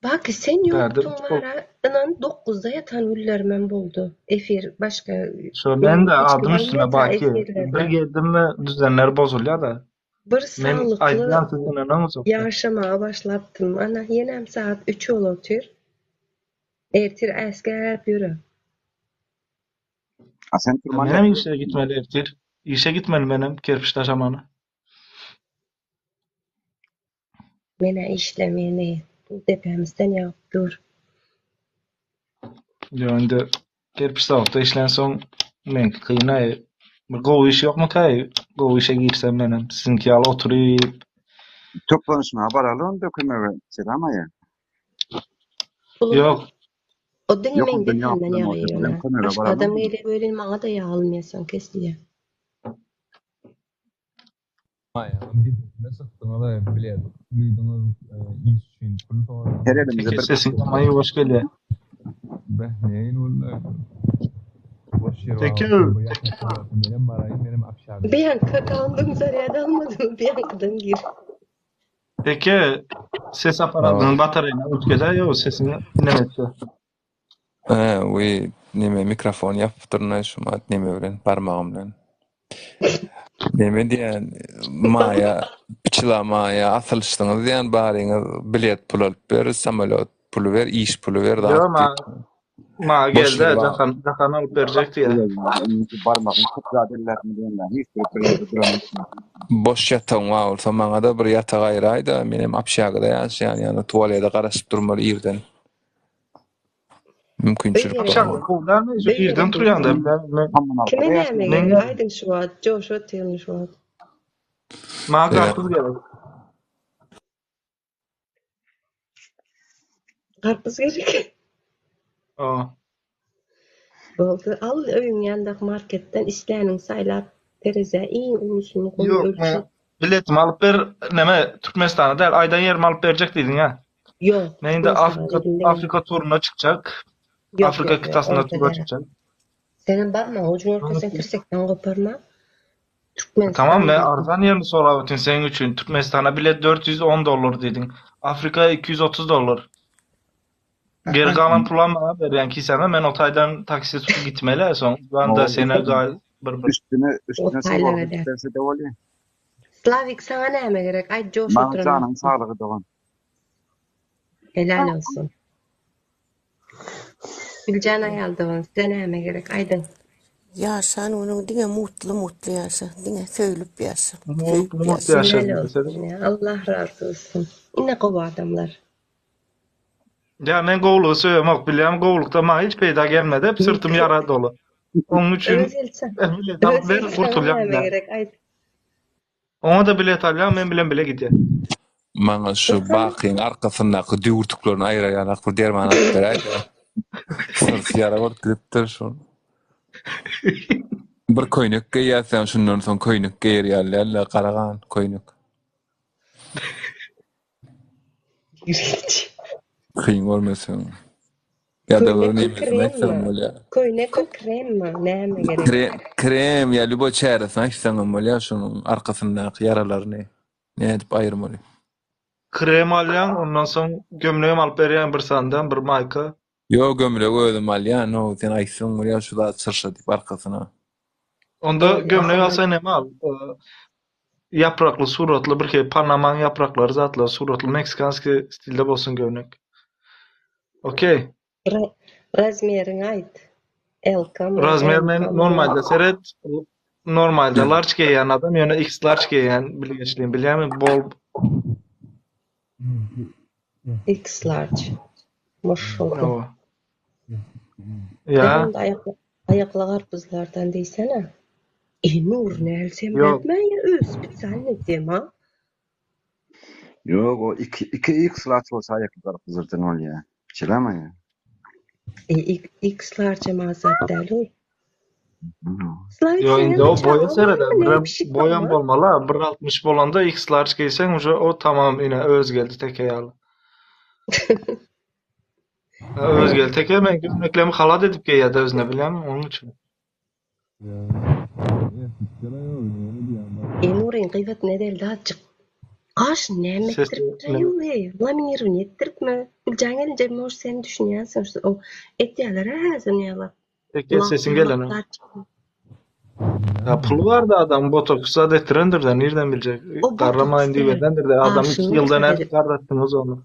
Baki sen Bärde ýokduň wara ynan dokuzda ýatan günlerimem boldy efir başga Şo men men de hiç adım kim üstüne bolmaýa Baki. Bir efirlerde. geldim mi düzenler bozulýar-da. Bir Men saglykly aýdýan siz ynanaňyzok. ýaşamaga başlapdym. Ana ýenem sagat üç bolup otyr. Ertir äsgäp ýöre. A sen turman Menem ýat. işe gitmeli ertir. Işe gitmeli menem kerpiç daşamana. Menä işlemeli. Depämizden ýagyp dur. Ýok indi kerpiç zawodda işlänsoň meňki kyn-aý. Bir gowy iş ýokmykaý? Gowy işe girsem menem siziňki ýaly oturyp. Toplanyşmaga baraly onda kömege Selam aýa. Pulumy? Ýok. O diňe Ýok meň ondan ýok depämden bilen ýagýar bolsa ýöne. bizem kömege Başga baraly adam onda. gelýär welin maňa-da ýagylmaýar soň kesilýär. Maýanyň depesine çykdyňyz-a bilet duýduňyz iş üçin pul soradyňyz. Her elimize Teke bir sesiň ýaman ýuwaş gelýär. Beh nähili boldy? Boş ýer bar Teke bolsa bir ýatak bolsa menem baraýyn menem obşaga. Bianka akkaundym zarýad almadymy Biankadan gir. Teke ses apparatynyň batareýini üýtgedä ýok sesiň neme etse. Hä we neme mikrofon ýapyp durnaý şumat neme bilen barmagym bilen. Neme diýýän maýa pçila maýa asylyşdyňyz diýýän baryňyz bilet pul alyp ber samolýot puly ber iş puly ber zat Ýok diýip. maňa maňa Boş geldi ýer bar. Jahan Jahan alyp berjek diýýär. Barmagyň köp zat elläpmi diýenler hiç bir bir ýerde duran. Boş ýatagyň bar bolsa maňada bir ýatak aýyraýda menem obşagada ýaşaýan ýa-da tualede garaşyp durmaly irden. Öý Mümkinçilik gerek. bar Akşam bolsa. gowy dälmi? Şu Öý irden gerek turýan da bolsa. men Kime Kommunalkada näme ýaşaýan. gerek? men Aýdyň şu wagt. Joşup otyryn şu wagt. maňa Ýa garpyz gerek. Garpyz gerek. Aa. Boldy. Al öýüň ýanyndaky marketden isläniňi saýlap terezä iň ulusyny goý Ýok, ölçe. men biletimi alyp ber, neme Türkmenistana däl, aýdan ýerimi alyp berjek diýdiň ýa. Ýok, Men indi Türkmenistana Afrika dedim diňe. Afrika turuna çykjak. Ýok, Afrika ýok, ýok, kitasynda orta tura däl. çykjak. Senem barma, ujuň ortasyny tirsekden goparma. Türkmenistan Tamam men diýdim. arzan ýerini sorap ötin seň üçin. Türkmenistana bilet 410 dollar diýdiň. Afrika 230 dollar. Geri galan pulam maňa berýän kisäme men o taýdan taksi tutup gitmeli soň Uganda, Senegal bir bir. Üstüne O üstüne taýlara sowalga däl. berse de bolýar. Slavik saňa näme gerek? Aýt joş Maňa oturan janyň wagtyň. saglygy dogan. Helal olsun. Güljan aýal dogan size näme gerek aýdyň. Ýaşan günüň diňe mutly mutly ýaşa, diňe söýlüp ýaşa, Mut söýüp mut ýaşa. ýaşa Helal diýdi olsun ya. Allah razy olsun. Ine gowy adamlar. Ya men gowulygy söýemok bilýän gowulykda maňa hiç peýda gelmedi hep syrtym ýara doly. Onuň üçin Özelçe. bilet alyp ber Özel saňa gurtulýan näme men. gerek aýt. Oňa-da bilet alýan men bilen bile gidýär. Maňa şu Hany? bakyň arkasyndaky düwürtiklerini aýyraýanak bir derman alyp beräýdä. Syrty ýara bolup gidipdir şol. Bir köýnek geýýärsen şundan soň köýnek geýer ýaly däl-de gara gan köýnek. Ýigrenç. Kyn görmeseň. Ýa-da bir Köýnekmi nemesini aýtsaň kremmi? bolýar. Köýnekmi kremmi? Näme gerek? Krem, krem ýa lýuboý çäresini aýtsaňam bolýar şonuň arkasyndaky ýaralaryny. Nädip aýyrmaly? Krem alýaň, ondan soň gömlegem alyp berýän bir sandan, bir maýka. Ýok, gömlegi özüm alýan, how, sen aýtsaň bolýar şu zat çyrşa diýip arkasyna. Onda gömlek alsaň näme al? Ýaprakly suratly bir hili Panamaň ýapraklary zatlary suratly meksikanskiý stilde bolsun gömlek. Okey. Razmeriňi aýt. L-kamy, Razmer men M-kamy? normalda seret. Normalda large geýýän adam ýöne X large geýýän bilgeşleýin bilýämi bol X large. Maşallah. Hawa. Sen Ýa. onda aýakly aýakly garpyzlardan diýsene. E Nur näl Ýok. semräpmä ýa öz spesialnyý tema? Ýok, o 2 2X large bolsa aýakly garpyzlardan bolýar. Çilama ýa. E X large hem azat däl ol. Slavik Ýok seňem indi o bir boýa çagaň sereder. barmy ne Birem pişik boýam barmy? bolmaly-a. 1.60 bolanda X large geýseň uje o tamam ine Özgeldi teke ýaly. Özgeldi teke men gömleklemi halat edip geýýär-de özüne bilýäňmi onuň üçin. E Nuryň gyýbatyny edeli azjyk. Gaşyny näme Sesi etdiripdir ýu heý, laminirowaniýe etdiripmi? Güljan gelinje может sen düşünýänsiň şu o etýäler-ä häzir näme. Teke sesiň gelenok. Ya puly bardy adam botoks zat etdirendir-de nirden biljek. O botoks Garramaýyn diýip däl. edendir-de adam 2 Gaşyny ýylda maksat nädip edip. garratdyňyz ony.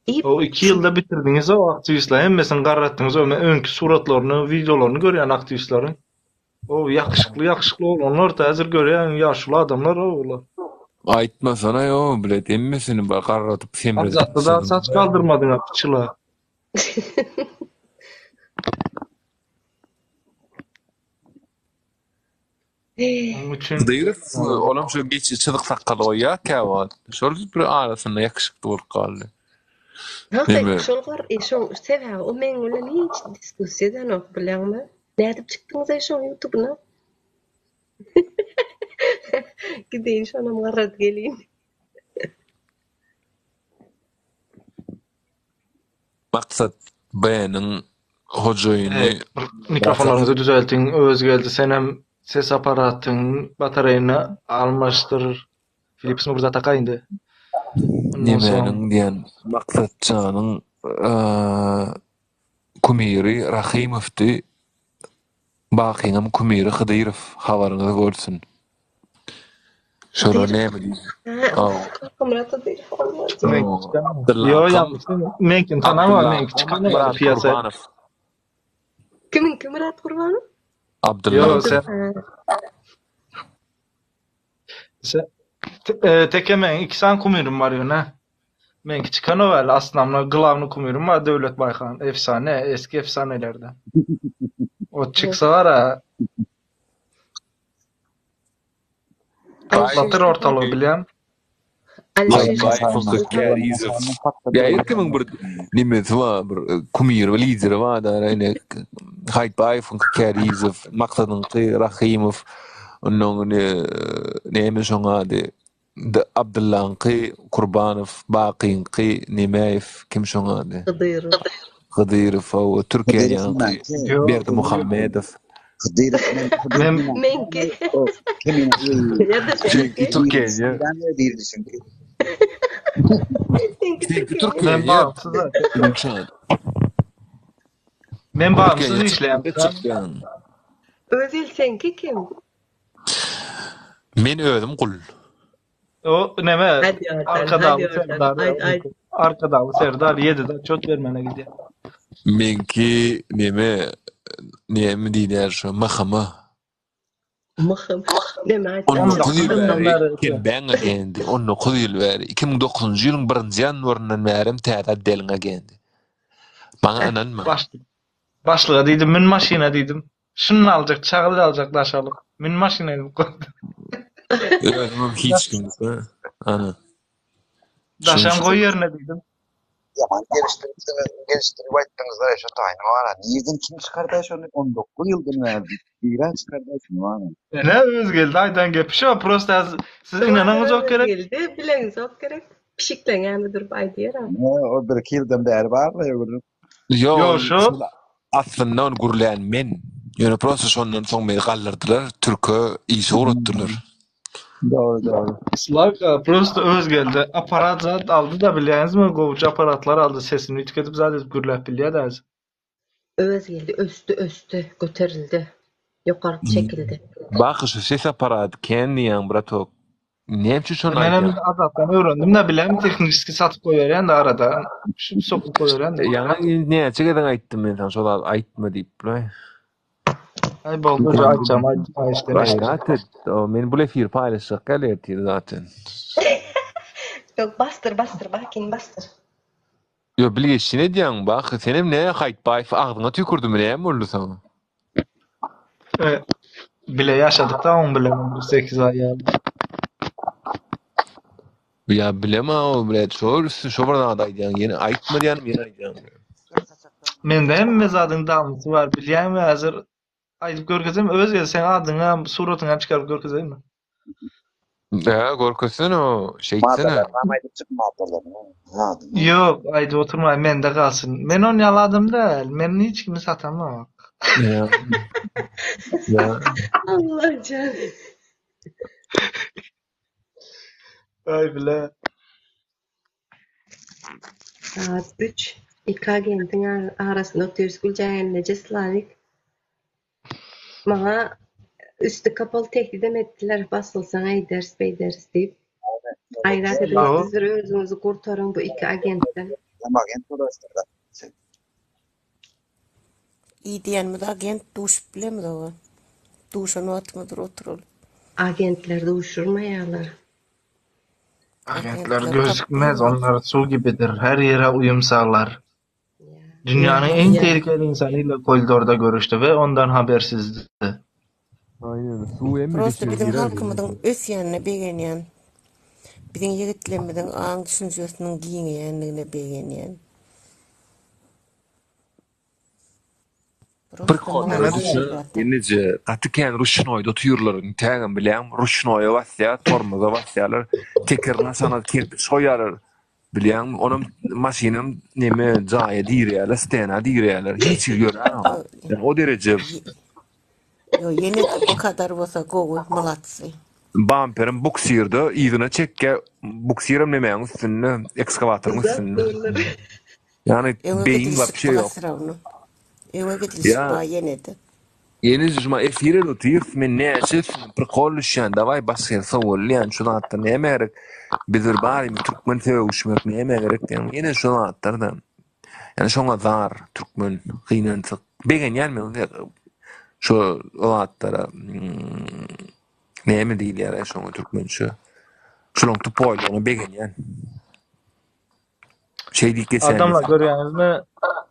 Diýip O 2 ýylda bitirdiňiz o aktiwistler hemmesini garratdyňyz o men öňki suratlaryny wideolaryny görýän aktiwistleriň. O ýakyşykly ýakyşykly oglanlar häzir görýän ýaşuly adamlar o olar. Aýtmasana ýo blet hemmesini bir garradyp semredip Azatda da saç galdyrmadyň a piçila. Onuň üçin Hydyrow olam şu geçi çyzyk sakgal goýýar käwagt. Şol bir arasynda ýakyşykly bolup galdy. Hakyt Neme? şol gar e şoň sebäbi o meň bilen hiç diskussiýa edenok bilýäňmi? Nädip çykdyňyzaý şoň ýutubuna? Gideýin şonam garrat geleýin. Maksat B-niň hojaýyny Eý, bir mikrofonlaryňyzy düzeltiň, Öwezgeldi senem ses aparatyň batareýini almaşdyr. Philips mi bir zat takaý indi. Ondan soň Nemäniň diýen Maksatjanyň kumiri Rahymowdy Bakyňam kumiri Hydyrow habaryňyz bolsun. Şolar Hydyrow. näme diýdi? Ha, Aw. Kakamyrat Hydyrow olmaz. Meňki Aw, çykan. Ýo, Abdyllaňkam ýalňyş. Meňkini tanama, meňki Abdyllaňkam çykan Myrat piýasa. Gurbanow. Kimiňki Myrat Gurbanow? Ýo, Abdyllaňky. sen Ha. Sen e, teke meň iki sany kumirim bar ýöne. Meňki çykanok hali aslynda glawny kumirim bar Döwlet Baýhan efsane eski efsanelerden. O çyksa bar a patlatyr ortalygy bilýän. Aýbaýew Kärizow. Ýa her kimiň bir nemesi bar, bir kumiri, bir lideri bar da, ine Haýtbaýewiňki Kärizow, Maksadyňky Rahymow, ondan ine näme şoň ady, Abdyllaňky Kurbanow, Bakyňky Nemäýew, kim şoň ady? Hydyrow. Hydyrow, hawa, Türkiýäniňki Berdimuhamedow. Hydyrow men Men Meňki. Kimin Ýa-da Seňki seňki. Türkiýe. diýdi çünki. Seňki Seňki Türkiýe. Türkiýe. Men bagtsyz. Gülşat. Men bagtsyz işleýän. Çykýan. Özel seňki kim? Men özüm gul. O neme Hadi oradan, hadi Arkadagly oradan. Serdar. Aýt, aýt. Arkadagly Serdar 7-de çot bermene gidýär. Meňki neme näme diýilýär şo MHM. Mhmm. Neme aýtýaň? 19 ýyl Ondan bäri bäri kembaň agendi. 19 ýyl bäri. 2009-njy ýylyň birinji ýanwaryndan bärem täze otdeliň agendi. Maňa ynanma. Başlyk. Başlyga diýdim, mün maşyna diýdim. Şuny aljak, çagyl aljak daş alyp. Mün maşyna diýip goýdum. Özümem hiç kim. Ana. Daşam goý ýerine diýdim. Ýaman gelişdiripsiňiz, gelişdirip aýtdyňyzlar şu taýyny bar. Nirden kim çykardy şony 19 ýyldan bäri bira çykardy şuny bar. Ene Özgeldi aýdan gepi şo, prosta häzir siz ynanaňyzok gerek. Özgeldi bileňizok gerek. Pişikleň ýanynda durup aýdýar-a. O bir iki ýyldan bäri bar-la öwrülip. Ýok, Ýok, ol şo şol aslynda ony gürlän men. Ýöne prosta şondan soň meni galdyrdylar, türke işe ugratdylar. Dogry dogry. Slawka prosto Özgeldi aparat zat aldy da bilýäňizmi gowja aparatlar aldy sesini üýtgedip zat edip gürläp bilýä daže. Öwezgeldi ösdi ösdi göterildi ýokary çekildi. Baky şu ses aparady kän diýýäň bratok. Näme üçin şony Menem aýdýaň? Azatdan öwrendim da bilen tehniçeski satyp goýberýän da arada şu sokup goýberýän da. Ýaňy näçe gezek aýtdym men saňa şo zady aýtma diýip bile. Aý boldy uje aýtjagym aýtdym aý işden eşitdim. Gaýrat et. O, men bul efiri paýlaşjak gel ertir zaten. Ýok basdyr basdyr bakin basdyr. Ýo bilgeşin edýäň Baky senem nä Haýtbaýew agzyňa tüýkürdimi näme boldy saňa? E, bile ýaşadyk-da oň bilen bir 8 aý ýaly. Ýa bilem-a blet şol üstüne şo bir zat aýdýaň ýene aýtma diýýänim ýene aýdýaň. Mende hemme zadyň damysy bar bilýäňmi häzir aýdyp görkezem öz gel seň adyňam suratyňam çykaryp görkezeýinmi? Hä görkezsene şeýtsene. Maddalarynam aýdyp çyk maddalaryny. Adyny. Ýok aýdyp oturmaýyn mende galsyn. Men on ýaly adam däl. Men hiç kimi satamok. Ýa. Ýa. Allajan. Aý bile. Saat 3. Iki agentiň arasynda otyrys Güljagenleje Slawik. Maňa üsti kapaly tehdidem etdiler, basylsaň eýderis, beýderis diýip. Gaýrat ediň, siz bir özüňizi gurtaryň bu iki agentden. Hem agent bolaýsyňda sen. I diýenimiz agent duşup bilemizok. Duşan wagtymyz bir oturaly. Agentler duşurmaýarlar. Agentler Agentler gözükmez, tapdyrmaz. onlar suw gibidir, her ýere uýum saglar. Dünýäniň iň tehlikeli insany ile koridorda görüşdi we ondan habersizdi. Aýnen suw hemme Prosta deşige biziň girer. halkymyzyň ösýänine begenýän. Biziň ýigitlerimiziň aň düşünjesiniň giňeýändigine begenýän. Prosta Prikol malasy düşün, brata. ýeneje gaty kän ruşnoýda otyrlar, intägem bilýäňmi, ruşnoýa basýar, tormoza basýarlar, tekerini açana kerpiç goýýarlar, bilýäňmi, onam maşynam neme jaýa direýärler, stena direýärler, hiç hili ýöränok. Ýani o dereje. Ýo ýene-de bu kadar bolsa gowy, malatsy. Bamperim buksirde, yzyna çekýär, buksirem nemäň üstünde, ekskawatoryň Uzak üstünde. durlar. Ýani Öňe beýin gidilşik wapşe bar ýok. srawno. Öňe gidilşik Ýa bar ýene-de. Ýene juma efir edip otyrys men näçe üstüne prikol düşýän dawaý başga ýere sowulýan şu zatlar nämä gerek biz bir barymyz türkmen sögüşmek nämä gerek diýen ýene şu zatlarda ýani şoňa zar türkmen gynansak begenýän men şu zatlara näme diýilýär şoňa türkmençe şulaň tupoýlygyna begenýän. Şeý diýip geçäýmez. Adamlar görýäňizmi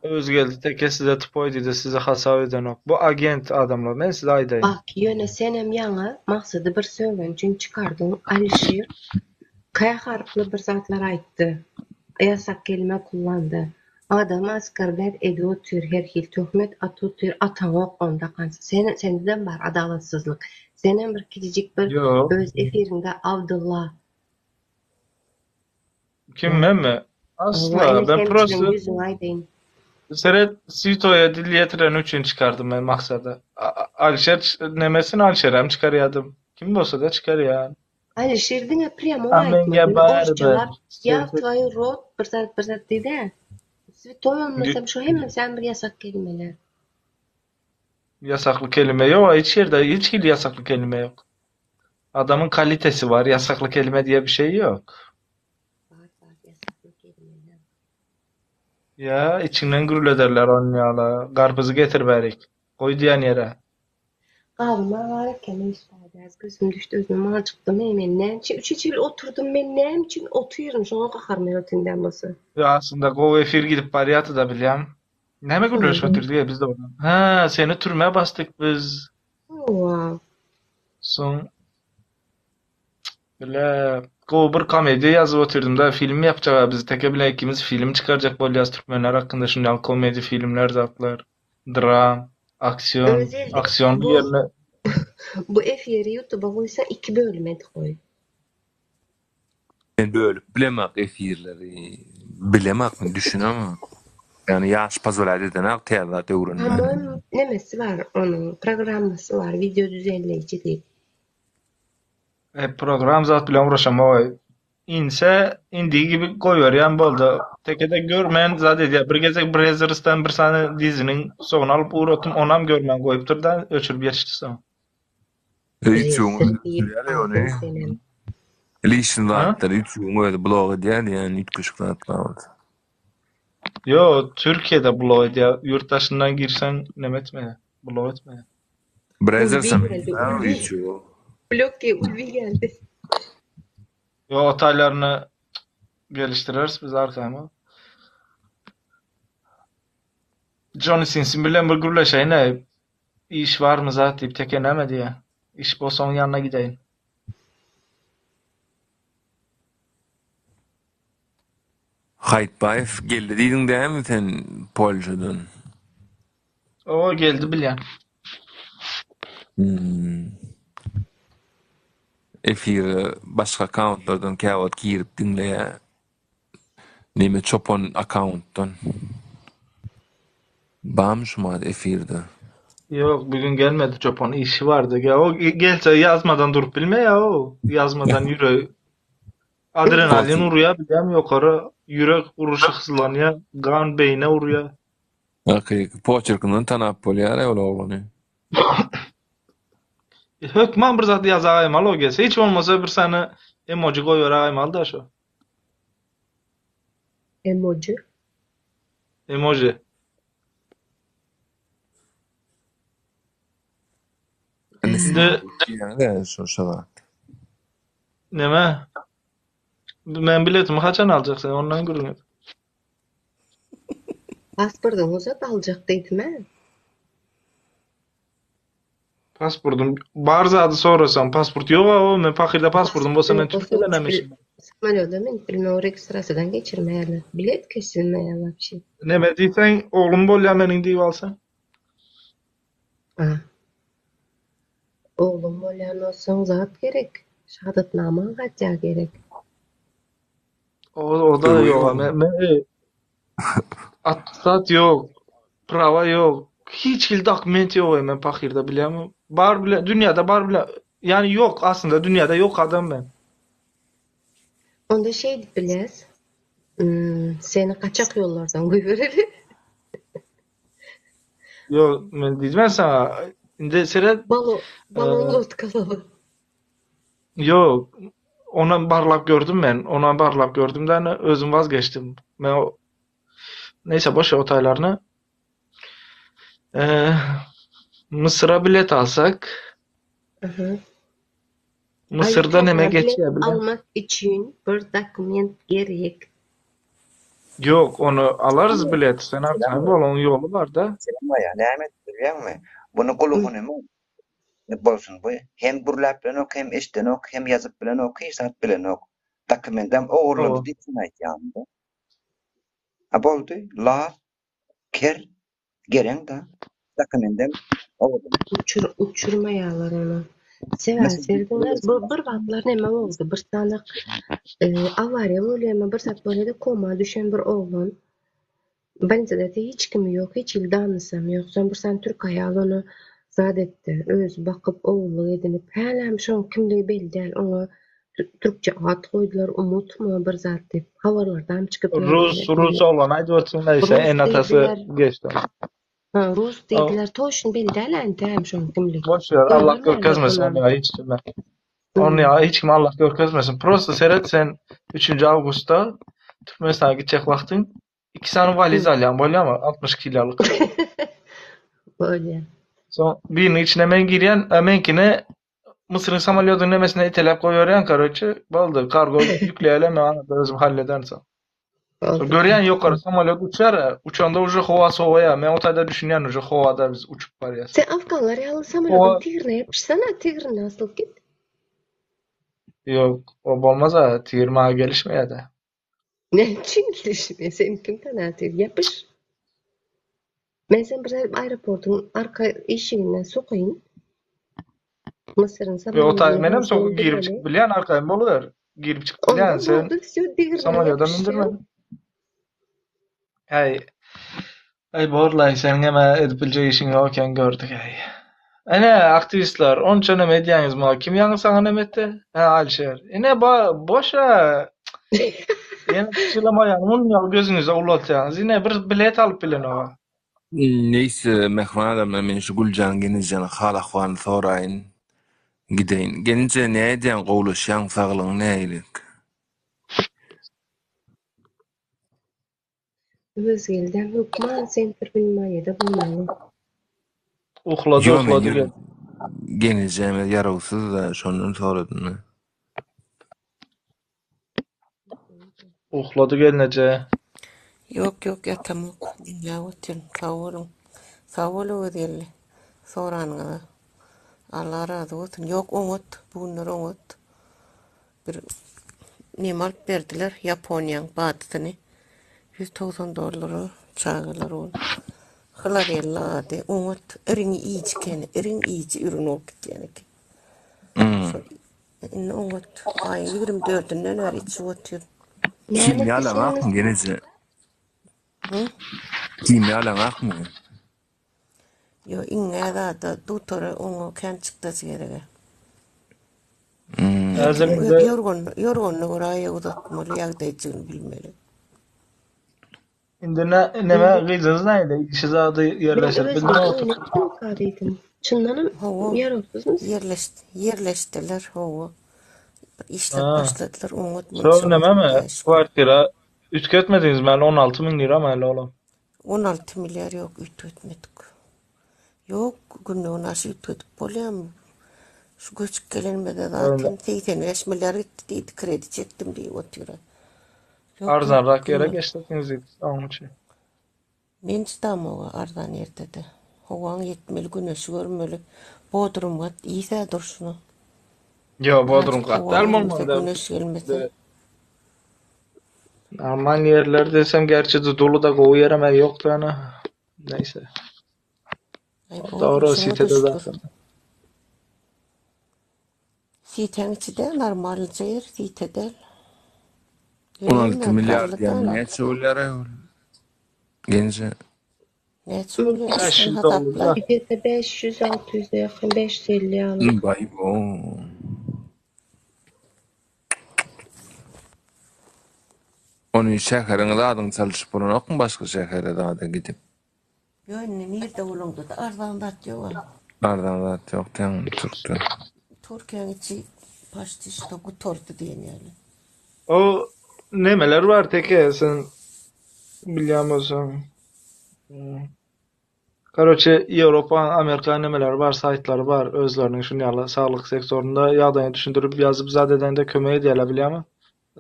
Özgeldi teke size tupoý diýdi sizi hasap edenok. Bu agent adamlar men size aýdaýyn. Bak ýöne senem ýaňy Maksady bir sögeni üçin çykardyň Alişir K harply bir zatlar aýtdy. Ýasak kelime kullandy. Adamy oskorblýat edip otyr her hil töhmet atyp otyr ataňok onda kansa. Sen sendedem bar adalatsyzlyk. Senem bir kiçijik bir Ýok. öz efiriňde Abdylla Kim menmi? Hawa Asla ine ben kemçiligiň prosto ýüzüňi aýdaýyn. Seret Svitoýa dil ýetireni üçin çykardym men maksady. Alişer nemesini Alişerem çykarýadym. Kim bolsada çykarýan. Alişer diňe prýamoý A menga aýtmady. barybir. Orsçalap ýa twoýu rod bir zat bir zat diýdä. Switoý bolmasam şu hemmesem bir ýasak kelimeler. Ýasakly kelime ýok, hiç ýerde hiç hili ýasakly kelime ýok. Adamyň kalitesi bar, ýasakly kelime diýe bir şey ýok. Bar bar ýasakly kelimeler. Ýa içiňden gürlederler on ýala. Garpyzy getir bärik. Goý diýen ýere. Gabyma bar eken işdäde gözüm düşdi özüme maňa çykdym eý men näme üçin üç ýyl oturdym men näme üçin otyryn şoňa gaharym gelip otyryn bolsa. Ýa aslynda gowy efir gidip barýardy-da bilýäň. Näme gürleşip otyrdyk biz de oradan. Hä, seni türmä basdyk biz. Hawa. Soň bile gowy bir komediýa ýazyp otyrdym-da, film ýapjak biz Teke bilen ikimiz film çykarjak bolýas türkmenler hakynda şundan komediýa filmler zatlar, dram, aksiýon, Özel aksiýon bu ýerine bu efiri ýutuba goýsaň iki bölüm edip goý. Men bölüp bilemok efirleri. Bilemok men düşünemok. Ýani ýaş pozwolýat edenak täze zat öwrenmäne. Pamoýmu nemesi bar onuň programmasy bar wideo düzenleýji diýip. E, program zat bilen uğraşamok. Inse indigi gibi goýberýän boldy. Tekede görmän zat edýär. Bir gezek Brazzers'dan bir sany diziniň soňuny alyp ugratdym, onam görmän goýupdyr da, öçürip ýetişdi soň. YouTube'uň Rezil özi diýip öçürýär aldyň ony. senem. Lişni Ha? zatlary YouTube'uň özi blok edýär diýen üýtgeşik zatlar bolsa. Yo, Türkiye'de blok edýär. Ýurt daşyndan girseň neme etmeýär, blok etmeýär. Ulvi Brazzers'em geldi, Ulvi. YouTube'u. Blok diýip Ulvi geldi. Yo, o taýlaryny gelişdireris biz arkaýyn. Johnny Sinsin bilen bir gürleşeýin-ä. Iş barmy zat diýip teke näme diýýär. Iş bolsa oň ýanyna gideýin. Haýytbaýew geldi diýdiň dämi sen Polşadan? Owa geldi bilýän. Hmm. Efire başga akkauntlardan käwagt girip diňleýär. Neme çopan akkauntdan. Barmy şumat efirde? Ýok, bu gün gelmedi çopan, işi bardy. Gel, o gelse ýazmadan durup bilmeýär o. Ýazmadan ýüregi adrenalin urýar, bilýäňmi ýokary, ýürek uruşy hyzlanýar, gan beýne urýar. Hakyky poçerkinden tanap bolýar ol oglany. Hökman bir zat ýazagaýmaly o gelse. Hiç bolmasa bir sany emoji goýberäýmaly-da şo. Emoji. Emoji. Indi Şo şo zat. Neme? Men biletimi haçan aljak sen ondan gürrüň et. Pasportyňy uzat aljak diýdim-ä. Pasportym bar zady sorasaň pasport ýok-a o men pahyrda pasportym bolsa men Pasport ýok bolsa Türkiýeden hem uçup işim. Samolýoda münüp bilmeň registrasiýadan geçirmeýärler. Bilet kesilmeýär wapşe. Neme diýseň oglum bolýa meniň diýip alsaň. A. Oglum bolýan bolsaň zat gerek. Şahadatnamaň hatýa gerek. O o da ýok men men Attestat ýok, prawa ýok, hiç hili dokument ýok men pahyrda bilýäňmi? Bar bile dünýäde bar bile ýani ýok aslynda dünýäde ýok adam men. Onda şeýdip bilýäs. Seni gaçak ýollardan goýbereli. Ýok, men diýdim saňa indi seret Balon, balon lodkalaly. Ýok, onam barlap gördüm men. Onam barlap gördüm de özüm vazgeçdim. Men o Neyse boş ver o taylarını. Ee, Mısır'a bilet alsak. Aha. Mısır'da neme Aýuka, bilet geçýär bile? almak üçin bir dokument gerek. Ýok, ony alarys bilet. Sen arkaýyn bol, onuň ýoly bar da. Selam Maýa, näme edip bilýäňmi? Buny gulugyny bolsun bu. Hem gürläp bilenok, hem eşidenok, hem ýazyp bilenok, hiç zat bilenok. Dokumentem ogurlandy diýip sen aýtýaňda. A boldy, lal, ker, gereň-da. Dokumentem ogurlandy. Uçur, uçurmaýarlar ony. Sebäbi serediňler, bu bir wagtlar neme boldy? Bir sany e, awariýa bolýarmy, bir zat bolýar-da, koma düşen bir oglan. Bolnisada hiç kimi ýok, hiç hili danysam ýok. Soň bir sany türk aýal ony zat etdi. Özi bakyp, ogullyk edinip, hälem şoň kimligi belli däl. Oňa türkçe at goýdular, Umutmy bir zat diýip. Habarlardam çykyp ýördi. Rus, rus oglan aýdyp otyrsyň näse, Rus ene-atasy diýdiler. geçdi. Ha, rus diýdiler. Toşny belli däl entäm şoň kimligi. Boş ver, Allah Görmeýärler görkezmesin onam. ony hiç kime. Ony ýa hiç kime Allah görkezmesin. Prosta seret sen 3-nji awgustda Türkmenistana gitjek wagtyň iki sany waliz alýaň bolýamy? 60 kilolyk. Bolýar. Soň biriniň içine men girýän, a meňkini Mısryň samolýodynyň nemesine iteläp goýberýän, karoçe, boldy, kargo ýükleýärler, men arada özüm hallederin soň. Soň görýän ýokary samolýot uçýar, uçanda uje howa sowaýar, men o taýda düşünýän uje howada biz uçup barýas. Sen afganlar ýaly samolýodyň tigrine ýapyşsana, tigrine asylyp git. Ýok, o bolmaz-a, tigir maňa gelişmeýär-dä. Näme üçin gelişmeýär? Seni kim tanar tigir? Ýapyş. Men seni bir aeroportyň arka işiginden sokaýyn. Mısyryn Ýok, o taý samolýodyna menem soň sok girip bilmeli. çykyp bilýän, arkaýyn boluber. Girip çykyp Onda bilýän, sen boldy, wsýo, tigrine samolýoda ýapyş, mündürme. wsýo. Äý, äý borlaý, seniň hem-ä edip biljek işiň ýok eken gördük äý. Ene aktiwistler onça neme edýäňiz muňa kim ýaňy saňa neme etdi? Hä Alişer. Ine ba boş-a. Ýene çylamaýan muny ýaly gözüňize ulaltýaňyz. Ine bir bilet alyp bilenok-a. Neýse mähriban adamlar men şu Güljan gelnejäniň hal ahwalyny soraýyn gideýin. Gelinje ne edýäň gowlaşýaň saglygyň nägilik? Öwezgeldem hökman sentr wnimaniyada bolmaly. Uklady Ýo men uklady gel. Gelnejämiz ýarawsyz-da şondan soradym-da. Uklady gelneje. Ýok ýok ýatamok diňläp otyryn sag boluň. Sag bol Öwezgeldi soranyňyza. Allah razy bolsun. Ýok oňat bu günler oňat. Bir neme alyp berdiler Ýaponiýaň badysyny 190 dollara çagalar ol. Hlarella ady oňat iriň iýiji ekeni iriň iýiji ürün bolup gitýän eken. Şol indi oňat aýyň 24-ünden bäri içip otyr. Näme Himiýa alaňakmy pişiriňiz? geneje? Hı? Himiýa alaňakmy? Ýo iňňä zada dutara oňa kän çykdajy gerege. Hmm. Häzir indi Ýorgan ýorganyna görä aýak uzatmaly ýagdaýjygyny bilmeli. indi nä neme gyzyňyz nähili işi zady Men ýerleşdirip Öwezgeldi bildiňmi oýna gitdimka diýdim. Çyndanam Hawa ýarawsyzmy? ýerleş ýerleşdiler hawa. Bir işläp Ha. başladylar oňat Şo munça nememi Hudaýa şükür. kwartira üýtgetmediňizmi hali 16 müň liramy hali olam? 16 milliar ýok üýtgetmedik. Ýok günde günaşa üýtgedip bolýamy? Şu göçüp gelenimizde zaten 85 milliar gitdi diýdi kredi çekdim diýip otyra. Ýok ýok Arzanrak ýere gümür. geçseňiz oň üçin. Men çydamoga arzan ýerde-de. Howaň ýetmeli güneşi görmeli. Bodrum gat iýsä durşuna. Ýok Bodrum Birazjyk gat howa däl gelmese bolmanda. güneş gelmese. Normal ýerler desem gerçi Duduluda gowy ýerem ýok ýöne. Neyse. Aý Bodrum Dogry şoňa-da sitede şükür. zaten. Sitäň içi däl normalnyja ýer site däl. Ýöne 16 hemme milliard gazly diýen däl. näçe bolýar aý ol? Genje. Näçe bolýar sen 500 hasapla. dollar. Gidese 500-600-e ýakyn 550 ýaly. Baý bo. Ony şäheriň zadyny çalyşyp bolanokmy başga şähere zada gidip? Ýok indi nirde bolaňda-da arzan zat ýok-a. Arzan zat ýok diýýäň türkde. Türkiýäň içi paşti şto gutardy diýen ýaly. O nemeler bar teke sen bilýän bolsaň. Karoçe Ýewropa, Amerika nemeleri bar, saýtlary bar özleriniň şuny ýaly saglyk sektorynda ýagdaýyny düşündirip ýazyp zat edende kömek edýärler bilýäňmi?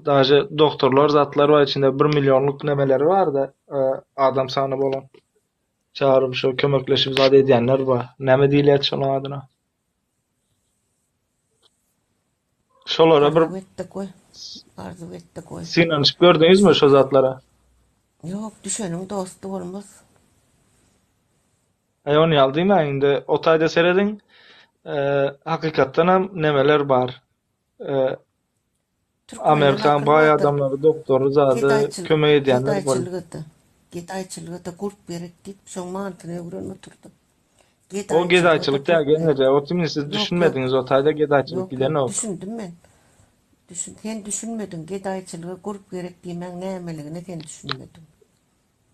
Daže doktorlar zatlar bar içinde bir millionlyk nemeleri barda adam sany bolan. Çagyryp şo kömekleşip zat edýänler bar. Näme diýilýär şonuň adyna? Şolara bir Arzuw etde goý. Arzuw etde goý. Synanyşyp gördüňizmi şo zatlara? Ýok, düşeniň dosty bolmaz. Aý ony ýaly diýmäň indi o taýda serediň hakykatdanam nemeler bar. Türkmenden Amerikan akyl baý bardyr. adamlary doktory zady Gedaýçylyk, kömek edýänler bol. gedaýçylyga-da, gedaýçylyga-da gurp gerek diýip, şoň manysyny öwren oturdy. O Gedaýçylyga-da gedaýçylyk däl gurp gerek. gelneje, o kimin siz Ýok, ýok. düşünmediňiz o taýda gedaýçylyk Ýok, ýok, gidenok. düşündim men. Düşün, sen düşünmediň, gedaýçylyga gurp gerek diýmäň nämeligine sen düşünmediň.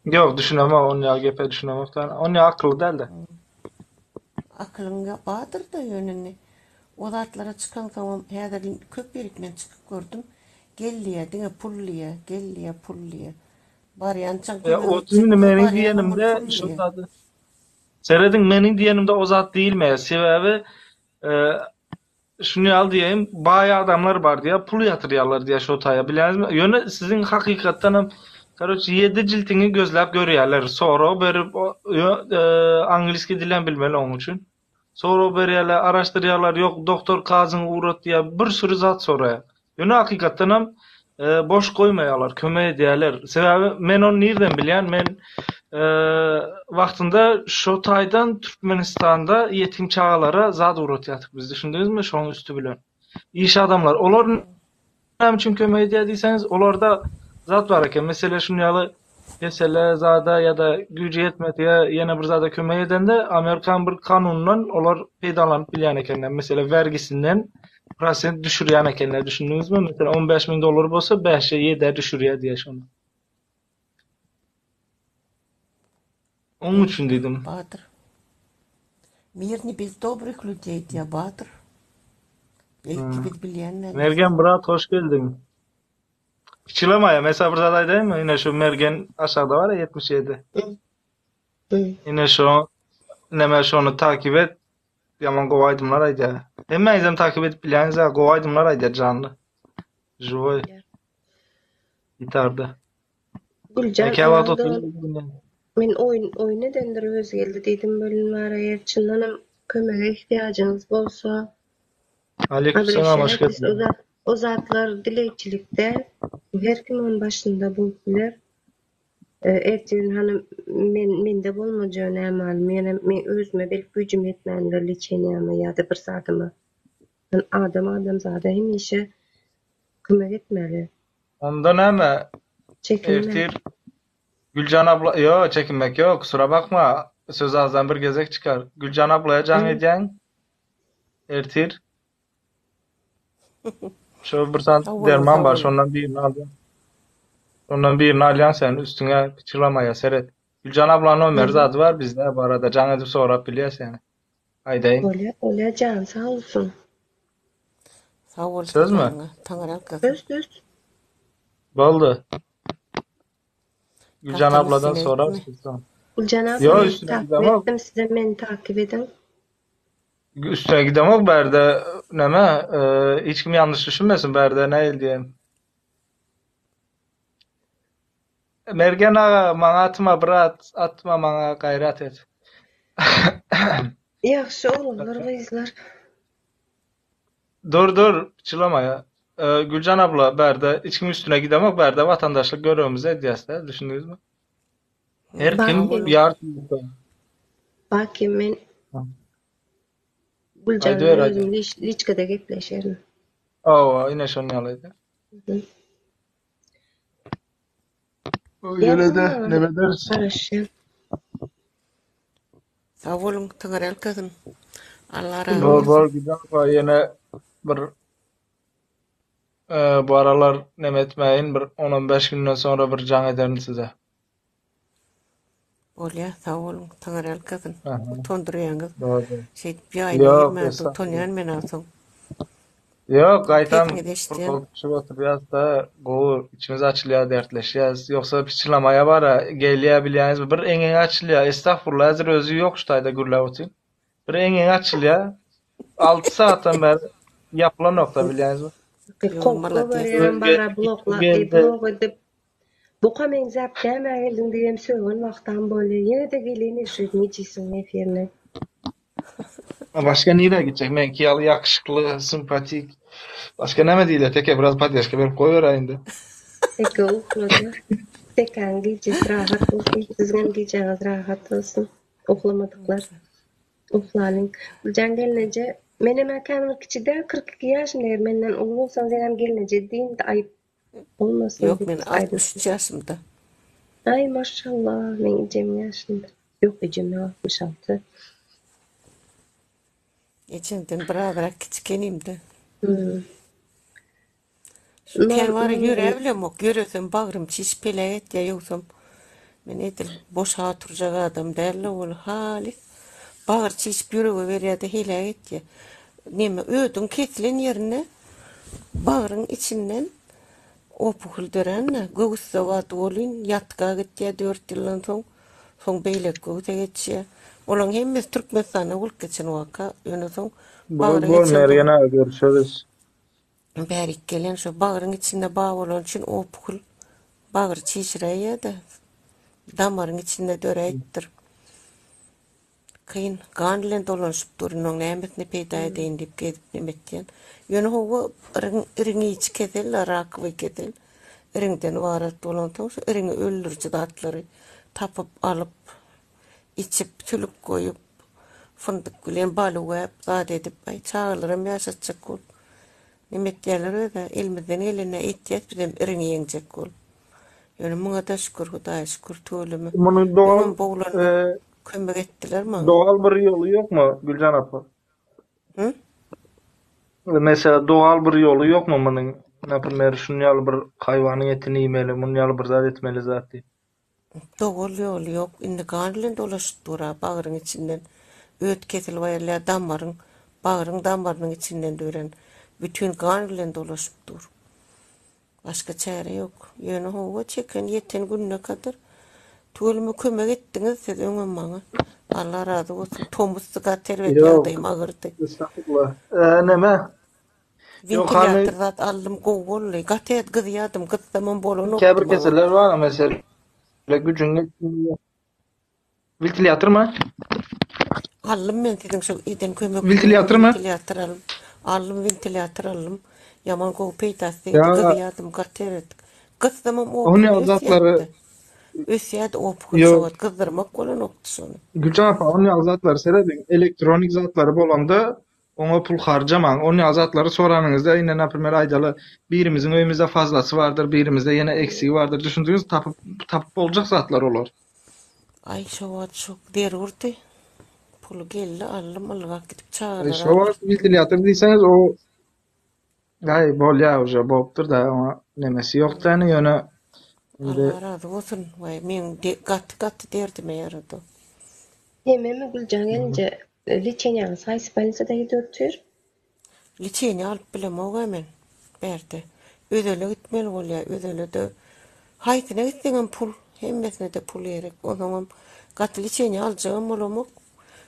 Ýok, düşünemok, onýa gepe düşünemok da. Onýa akylly dälde. Akylyň bardyr-da ýöne indi o zatlara çykaňsoňam häzir köp ýerik men çykyp gördüm. Gel diýýär, diňe pul diýýär, gel diýýär, pul diýýär. Barýançaň Ýa kömek o etjek indi diýýär, meniň barýaňam ol diýenimde pul şo diýýär. zady Serediň, meniň diýenimde o zat diýilmeýär. Sebäbi Şuny ýaly diýeýin, baý adamlar bar diýýär, pul ýatyrýarlar diýýär şo taýa, bilýäňizmi? Ýöne siziň hakykatdan hem, karoçe, ýedi jiltiňi gözläp görýärler. Sorag berip, angliskiý dilem bilmeli oň üçin. Sorag berýärler, araşdyrýarlar, ýok, doktor kazyňy ugrat diýýär, bir süri zat soraýar. Ýöne hakykatdan hem boş goýmaýarlar, kömek edýärler. Sebäbi men ony nirden bilýän? Men wagtynda şo taýdan Türkmenistanda ýetim çagalara zat ugratýardyk biz, düşündiňizmi? Şonuň üsti bilen. Iş adamlar, olar näme üçin kömek edýär diýseňiz, olarda zat bar eken. Mesele şuny ýaly. Kesele zada ýa-da güýji ýetmedige ýene bir zada kömek edende Amerikan bir kanunyndan olar peýdalanyp bilýän ekenler. Meselem wergisinden prosent düşürýän ekenler düşündiňizmi? Meselem 15 müň dollar bolsa 5-e 7-e düşürýär diýýär şony. Onuň üçin diýdim. Batyr. Mir ne bez dobrych людей diýýär Batyr. Belki biz bilýän däldiris. Mergen brat hoş geldiň. Kiçilemaýa, men saňa bir zat aýdaýynmy? Ine şu Mergen aşakda bar ya 77. Ine şu neme şony takip et. Ýaman gowy aýdymlar aýdýar. Hemmäňizem takip edip bilýäňiz ha, gowy aýdymlar aýdýar janly. Živoý. Gitarda. Güljan Eke wagt ynha oturyp dogan men oýun oýun edendir özi geldi diýdim welin bar eger çyndanam kömege ihtiýajyňyz bolsa Aleykümselam hoş Обращайтесь geldiň. o zat o zatlar dilegçilik däl her kim onuň başynda bolup biler. Ertir hany men mende bolmajagy nämalim ýöne men özüme belki güýjüm ýetmändir leçeniýama ýa-da bir zadyma. Adam adamzada hemişe kömek etmeli. Onda näme? Çekinme. Ertir Güljan abla ýo çekinmek ýok kusura bakma söz azdan bir gezek çykar. Güljan ablaya jaň edýäň ertir. Şo bir sany Sag boluň, derman sag bar boluň. şondan birini alýaň. Şondan birini alýaň sen üstüňe pyçyrlamaýa seret. Güljan ablanyň nomeri zady bar bizde barada jaň edip sorap bilýäs ýani. Aýdaýyn. Bolýa bolýa jany sag bolsun. Sag bol Sözmi? janyňa. Taňry ýalkasyn. Söz söz. Boldy. Güljan Gatyň abladan üstüne sorarys gitme. biz soň. Güljan abla Ýok men üstüne takip gidemok. etdim size meni takip ediň. Üstüne gidemok bärde neme hiç kim ýalňyş düşünmesin bärde nähili diýen. Mergen aga maňa atma brat atma maňa gaýrat et. Ýagşy oglanlar gyzlar. Dur dur çylama ya. Güljan abla bärde hiç kim üstüne gidemok bärde watandaşlyk görevimizi edýäs-dä düşündiňizmi? Her kim Baky ýar Baky men Güljan Aýdyber bilen aýdyber. özüm liç liçkada gepleşerin. Hawa ine şonuň ýaly. Ýazyň Ýene-de maňa neme ederis. garaşýan. Sag boluň, Taňry ýalkasyn. Allah razy Bor bor bolsun. giden ýene bir bu aralar neme etmäýin bir 10-15 günden soňra bir jaň ederin size. Bolýa, sag boluň, Taňry ýalkasyn. Aha. Utandyrýaňyz. Dogry. Şeýdip ýaýyna Ýok, girmände estagfurullah. utanýan men agsaň. Ýok, gaýtam Sesiňizi eşidýän. purkol düşüp oturýas-da, gowy, içimiz açylýar, dertleşýäs. Ýogsa piçilamaýa bar-a, gelýär bilýäňizmi, bir eňeňi açylýar. Estagfurullah, häzir özi ýok şu taýda gürläp otyryn. Bir eňeňi açylýar. 6 sagatdan bäri ýapylanok-da bilýäňizmi? Ýo, Kokka malades. barýan bara blokla Geldi. blok edip Boka meňzäp nämä geldiň diýibem sögen wagtam bolýa. Ýene-de geleýin şu nejisiň efirine. Başga nirä gitjek? Meňki ýaly ýakyşykly, simpatik. Başga näme diýilýär? Teke biraz poddežka berip goýberäý indi. Teke uklady. Tekäň gijesi rahat bolsun. Siziňem gijäňiz rahat bolsun. Uklamadyklar. Uklalyň. Güljan gelneje, menem-ä kän bir kiçi däl, 42 ýaşymda eger menden uly bolsaňyz senem gelneje diýiň-de aýyp Bolmasyn Ýok, diýip men aýdym. 63 ýaşymda. Aý maşallah meň ejemiň ýaşynda. Ýok ejemden 66. Ejeňden birazrak kiçikenimde. Hmm. Şu kän Nol wara nol ýöräbilemok. Ýöresem bagrym çişip peläk etýär, ýogsam men edil boşa oturjak adam däl-de ol halys bagyr çişip ýürege berýär-de heläk etýär. Neme ödüň kesilen ýerinde Bagryň içinden opuhul dörände, göwüsde wagty welin ýatga gitýär dört ýyldan soň, soň beýleki göwse geçýär. Olaň hemmesi Türkmenistanda bolup geçen waka, ýöne soň Bol bagra bol geçen Mergen soň aga görüşeris. bärik gelen şo bagryň içinde bar bolany üçin opuhul bagry çişiräýýär-de, damaryň içinde döräýipdir. Kyn, gan bilen dolanyşyp dur, indi oň nämesine peýda edeýin diýip gezip neme etýän. Ýöne hawa, iriň, iriň iýiji kesel-de, rakowyý kesel. Iriňden ybarat bolansoň, şu iriňi öldüriji zatlary tapyp alyp, içip, sülük goýup, fyndyk bilen bal üwäp, zat edip, aý, çagalaram ýaşatjak bolup, neme etýärler öz-ä, elimizden gelenini etýäs bizem iriňi ýeňjek bolup. Ýöne muňa-da şükür, Hudaýa şükür, tüweleme. Munuň dogal Öňem bu oglanlar kömek etdiler maňa. Dogal bir ýoly ýokmy, Güljan apa? Hı? Mesela dogal bir ýoly ýokmy munuň? Naprimer, şuny ýaly bir haýwanyň etini iýmeli, muny ýaly bir zat etmeli zat diýip. Dogal ýoly ýok. Indi gan bilen dolaşyp dur-a, bagryň içinden öt kesilip aýrylýar, damaryň, bagryň damarynyň içinden dörän bütin gan bilen dolaşyp dur. Başga çäre ýok. Ýöne hawa, çeken, ýeten gününe kadar tüweleme kömek etdiňiz siz öňem maňa. Allah razy bolsun. Tomusdy gaty erbet Ýok, ýagdaýym agyrdy. estagfurullah. Neme? Ýok, hany Wentilýator zat aldym gowy boldy. Gaty gyzýadym, gyzsamam bolanokdy käbir maňa. keseller bar, meselem, güjüň Wentilýatormy? Aldym men siziň şol eden kömekligiňizi Wentilýatormy? wentilýator aldym. Aldym wentilýator aldym. Ýaman gowy peýdasy degdi. Ýa Gyzýadym gaty erbet. Gyzsamam Ony opugym ýaly zatlary ösýädi. Ösýädi opugym şo Ýok. wagt gyzdyrmak bolanokdy şony. Güljan apa, ony ýaly zatlary serediň. Elektronik zatlary bolanda oňa pul harjamaň. Ony ýaly zatlary soranyňyzda ine naprimer aýdaly birimiziň öýümizde fazlasy bardyr, birimizde ýene eksigi bardyr. Düşündiňiz tapyp tapyp boljak zatlar olar. Aý şo wagt şo zerurdy. Puly geldi aldym ylgap gidip Aý çagalara şo wagt aldyrtdym. wentilýator diýseňiz o aý bolýa uje bolupdyr-da oňa nemesi ýok däni ýöne indi Allah razy bolsun waý meň gaty gaty derdime ýarady. Hememi Güljan gelinje liçeniýaňyz haýsy bolnisada gidip otyr? Liçeniýa alyp bilemog-a men bärde. Özele gitmeli bolýar. Özele-de haýsyna gitseňem pul, hemmesine-de pul gerek. Onsoňam gaty liçeniýa aljagam bolamok.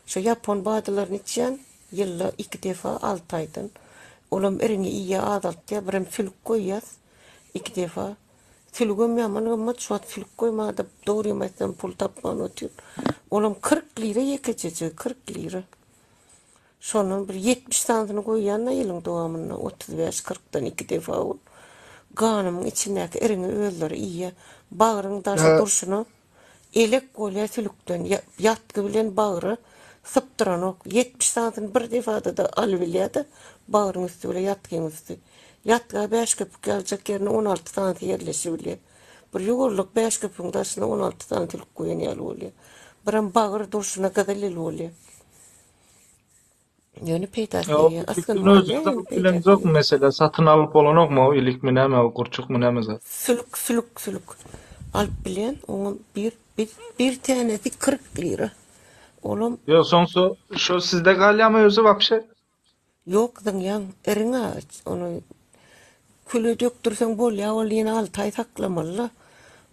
Şo ýapon badylaryny içýän, ýylda iki defa, alty aýdan. Olam iriňi iýýär, azaltýar. Birem sülük goýýas iki defa. Sülügem ýaman gymmat, şu wagt sülük goýmaga-da dogrymy aýtsam pul tapman otyryn. Olam 40 lira ýekejejigi, 40 lira. Şondan bir 70 sanysyny goýýan-da ýylyň dowamynda, 35, kyrkdan iki defa ol. Ganymyň içindäki iriňi özleri iýýär. Bagryň daşy durşuna elek bolýar sülükden. Ýatgy bilen bagry sypdyranok. 70 sanysyny bir defada-da alybilýär-de, bagryň üsti bile ýatgyň üsti. Ýatga bäş köpük ýaljak ýerine 16 sanysy ýerleşibilýär. Bir ýuwarlak bäş köpügiň daşyna 16 sany sülük goýan ýaly bolýar. Birem bagyr durşuna gyzyl il bolýar. Ýöne peýdasy Ýok, degýär. Asgyn ilikden alýar özüňiz ýöne alyp peýdasy bileňzokmy degýär. mesele satyn alyp bolanokmy o ilikmi näme o gurçukmy näme zat. Sülük sülük sülük alyp bilýän oňa bir bir bir tänesi 40 lira. Olam Ýok soň şo şo sizde galýamy özi wapşe? Ýok zyňýaň iriň agaç ony küle dökdürseň bolýa ol ýene alty aý saklamalyda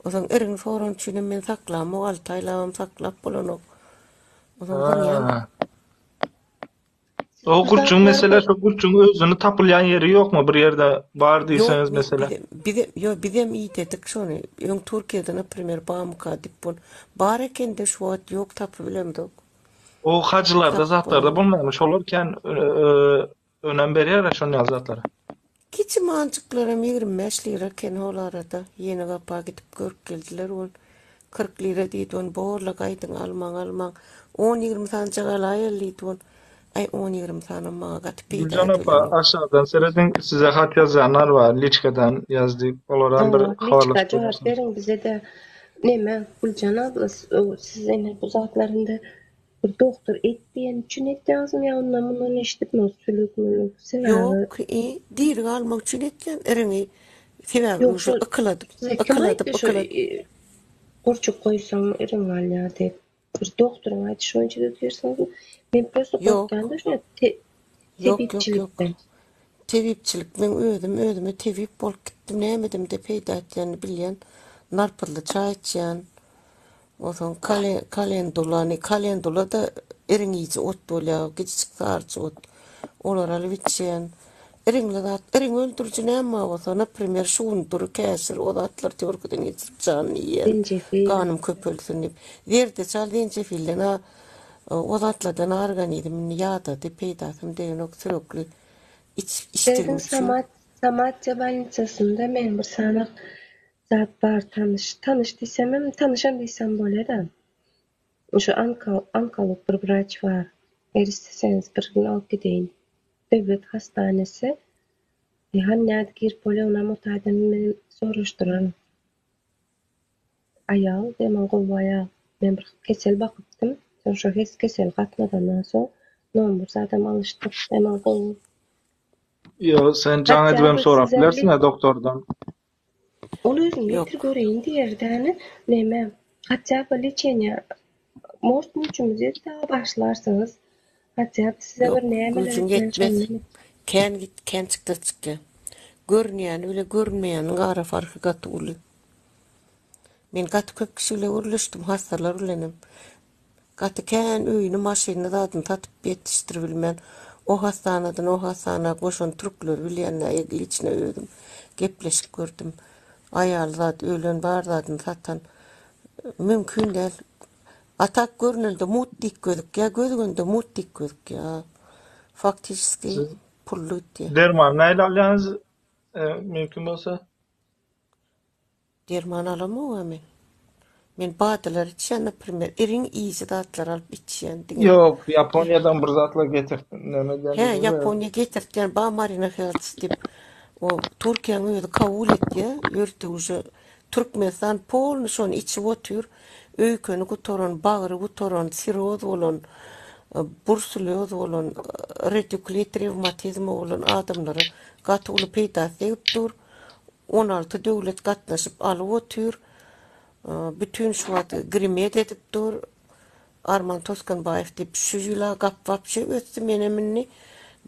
onsoň iriň soran üçinem men saklamok alty aýlabam saklap bolanok onsoň zyňýan. Ha. O gurçuň mesele şo gurçuň özüni tapylýan ýeri ýokmy bir ýerde bar Ýok diýseňiz men mesele. bize bize ýok bizem idedik şony öň Türkiýede naprimer bamyka diýip bol bar ekende şu wagt ýok tapybilemzok. O hajylarda Tapyp zatlarda bolanok. bolmaýarmy şolar kän önem berýärler şon ýaly zatlara. Kiçi manjyklaram 25 lira eken hol arada. Ýeni gapa gidip görüp geldiler ol. 40 lira diýdi ony borla gaýdyň almaň almaň. On-ýigrimi sanjak alaýaly diýdi ol. Aý on-ýigrimi sanam maňa gaty peýda Güljan apa edibilenok. aşagdan serediň size hat ýazýanlar bar liçkadan ýaz diýip olaram bir Hawa, liçka habarlaşyp jogap bolýarsyňyz. beriň bizede neme Güljan abla siz ine bu zatlarynda bir dogtor et diýeni üçin etýäňizmi ýa ondan mundan eşidipmi sülük mülük sebäbi Ýok i diri galmak üçin etýän iriňi sebäbi Ýok uje şol ykyladyp size kim ykyladyp aýtdy şo ykyladyp gurçuk goýsaň iriň galýar diýip Bir doktoryň aýdyşy boýunça dökýärsiňizmi? Men prosto Ýok. gorkýan-da şuna te Ýok, ýok, ýok. tebipçilikden. Tebipçilik meň özüm özüme tebip bolup gitdim nämedimde peýda etýänini bilýän. Narpyzly çaý içýän. Onsoň kale kalendulany kalendula-da iriňiji ot bolýar, kiçijik saryja ot. Olary alyp içýän. Iriňli zat, iriň öldüriji näme bar bolsa, naprimer, şugundyr, käşir, o zatlary törküden geçirip janyny iýýän, Zenjefil. ganym köpelsin diýip. Zerdeçal zenjefilden-a, o zatlardan organizm indi ýadady, peýdasam degenok, sürekli iç, içdigim Biziň üçin. Samat, Samatýa bolnisasynda meň bir sany zat bar tanyş, tanyş diýsemem, tanyşam diýsem bolýada. Şu onko, onkolog bir wraç bar. Eger isleseňiz bir gün alyp gideýin. Döwlet hastanesi. Hany nädip girip bolýa onam o taýdan men soraşdyraryn. Aýal deman gowy aýal. Men bir kesel bakypdym. Soň şo hes kesel gatnadandan soň nomer zadam alyşdyk. Deman gowy. Ýo, sen jaň Hatda edibem bir sorap size bilersiň-ä doktordan. Ol özüň Ýok. getir göreýin diýerdäni neme hatda bir leçeniýa может güýjümiz ýetse başlarsyňyz. Hatda bir size Ýok, bir nämeler güýjüň etmeli ýetmez. şondan et. Kän git, kän çykda çykýa. Görünýäni bile görünmeýäniň ara farky gaty uly. Men gaty köp kişi bile gürleşdim, hassalar bilenem. Gaty kän öýüni, maşynyny zadyny satyp ýetişdiribilmän, o hassanadan o hassana goşan türkleri bilýän-dä, liçno özüm gepleşip gördüm. Aýaly zat ölen, bar zadyny satan. Mümkin däl. A tak görnende mut dik gözükýär, gözgende mut dik gözükýär. Faktiçeski Siz pully gitýär. derman nähili alýaňyz, mümkin bolsa? Derman alamok-a men. Men badalar içýän, naprimer, iriň iýiji zatlar alyp içýän diňe. Ýok, Ýaponiýadan bir zatlar getirt, näme edýän Hä, diýdiňiz-ä. Ýaponiýa getirtýän ba Marina Health diýip. O Türkiýäň özi kabul etýä, ýörite uje Türkmenistan polny şony içip otyr. Öýkeni gutaran, bagry gutaran, siroz bolan, bursulýoz bolan, reduklit rewmatizmi bolan adamlara gaty uly peýdasy degip dur. 16 döwlet gatnaşyp alyp otyr. Bütin şu wagt grimet edip dur. Arman Toskanbaýew diýip şu ýyla gap wapşe ösdi menem indi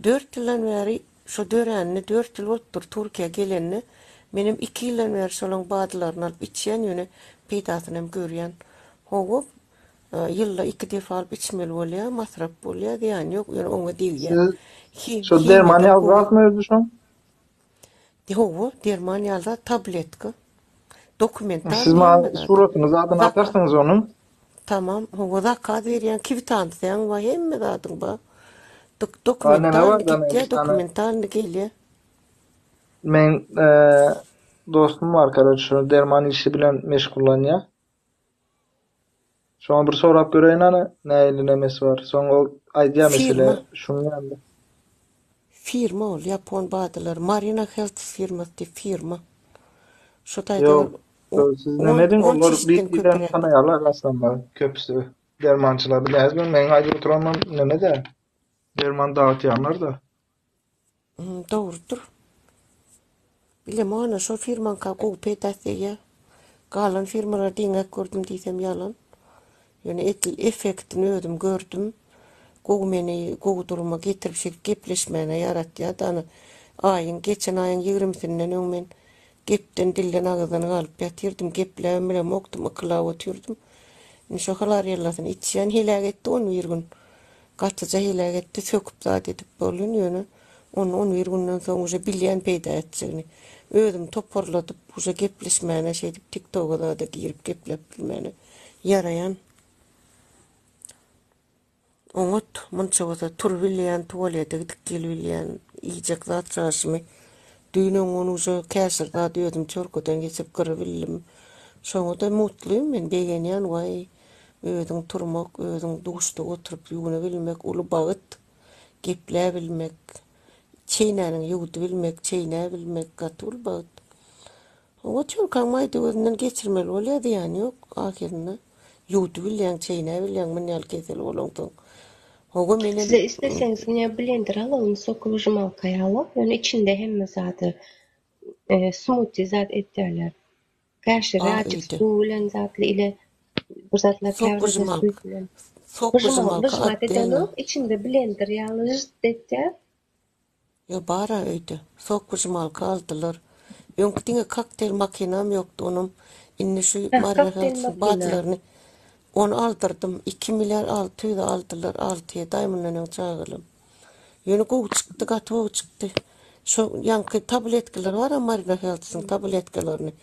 dört ýyldan bäri şo döränine dört ýyl bolupdyr Türkiýä gelenine menem iki ýyldan bäri şolaň badylaryny alyp içýän ýöne peýdasyny hem görýän hawa ýylda iki defa alyp içmeli bolýar masrap bolýar zyýany ýok ýöne oňa degýär Siz şo derman himiýadan ýaly gowy zatmy özi şoň? Hawa, derman ýaly zat, tabletka. Dokumentalnyý Siz maňa hemme zat. suratyny zadyny Zaka atarsyňyz onuň. Tamam, hawa, zakaz berýäň, kwitansiýaň bar, hemme zadyň bar. Dok Bar neme dokumentalnyý bar da men gitýär, bir sany dokumentalnyý gelýär. Meň dostum bar karoçe şo derman işi bilen meşgullanýar. Şoňa bir sorap göreýin hany nähili nemesi bar. Soň ol aýdýar mesele Firma. şuň ýaly. Firma ol, ýapon badalary. Marina Health firmasy diýip firma. Şo taýda Ýok, bir siz neme on, ediň, on olar çeşitden bir-birlerini köpüräk. tanaýarlar aslynda köpüsi. Dermançylar bilýäňizmi, meň aýdyp oturanam neme-dä, derman dagытýanlar-da. Dogrudyr. Bilemok ana şol firmaňka gowy peýdasy degýär. Galan firmalary diňäp gördüm diýsem ýalan. Ýöne edil effektini özüm gördüm. Gowy meni gowy duruma getirip şeýdip gepleşmäne ýaratýar-da ana aýyň geçen aýyň ýigrimisinden öň men gepden dilden agyzdan galyp ýatyrdym gepläbem bilemokdym ykylap otyrdym. Indi şo hlorellasyny içýän heläk etdi 11 gün. Gatyja heläk etdi, söküp zat edip bolýan, ýöne ony on bir günden soň uje bilýän peýda etjegini. Özümi toparladyp, uje gepleşmäne şeýdip tiktoga zada girip gepläp bilmäne ýaraýan. Oňat, munça bolsa turubilýän, tualete gidip gelibilýän, iýjek zat çaşymy düýn-öňňun uje käşir zat özüm çorkadan geçirip gyrybildim. Şoňa-da mutlym men, begenýän, waý, Özüň turmak, özüň duşda oturyp ýuwunabilmek uly bagt. Gepläbilmek, çeýnäniňi ýuwudybilmek, çeýnäbilmek gaty uly bagt. Hawa, çolkaň maýda gözünden geçirmeli bolýar, zyýany ýok ahyrynda. Ýuwudybilýäň, çeýnäbilýäň munýaly kesel bolaňsoň. Hawa, menem Size isleseňiz ine blender alalyň, sokowyžymalka ýaly, ýöne içinde hemme zady, smuti zat etýärler. Käşir A azjyk öýde. suw bilen zatly ile bir zatlar Sok käbir zatlar wyžymalka. süýt bilen. Sok Wyžymal wyžymalka wyžmat atdena. edenok içinde blender ýaly jyt etýär. Ýo bar-a öýde. Sok wyžymalka aldylar. Öňki diňe kokteýl makinam ýokdy onam indi şu Heh Marina kokteýl Health-yň makina. badlaryny ony aldyrdym. Iki milliard 600-e aldylar. Alty-ýedi aý mundan öň çagalym. Ýöne gowy çykdy, gaty gowy çykdy. Şo ýaňky tabletkalar bar-a Marina Health-yň tabletkalaryny.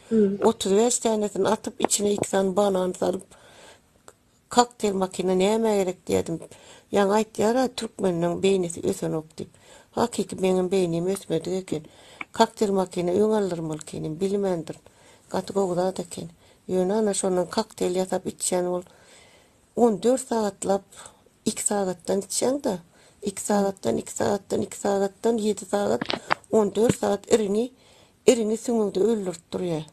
35 tänesini atyp, içine iki sany banan salyp, kokteýl makina nämä gerek diýýärdim. Ýaňy aýtýar-a türkmenleň beýnisi ösenok diýip. Hakyky meňem beýnim ösmedik eken. Kokteýl makina öň aldyrmaly ekenim, bilmändirin. Gaty gowy zat eken. Ýöne ana şondan kokteýl ýasap içýän bol. 14 sagatlap iki sagatdan içýäň-de, iki sagatdan, iki sagatdan, iki sagatdan, ýedi sagat, 14 sagat iriňi, iriňi süňňüňde öldürip durýar.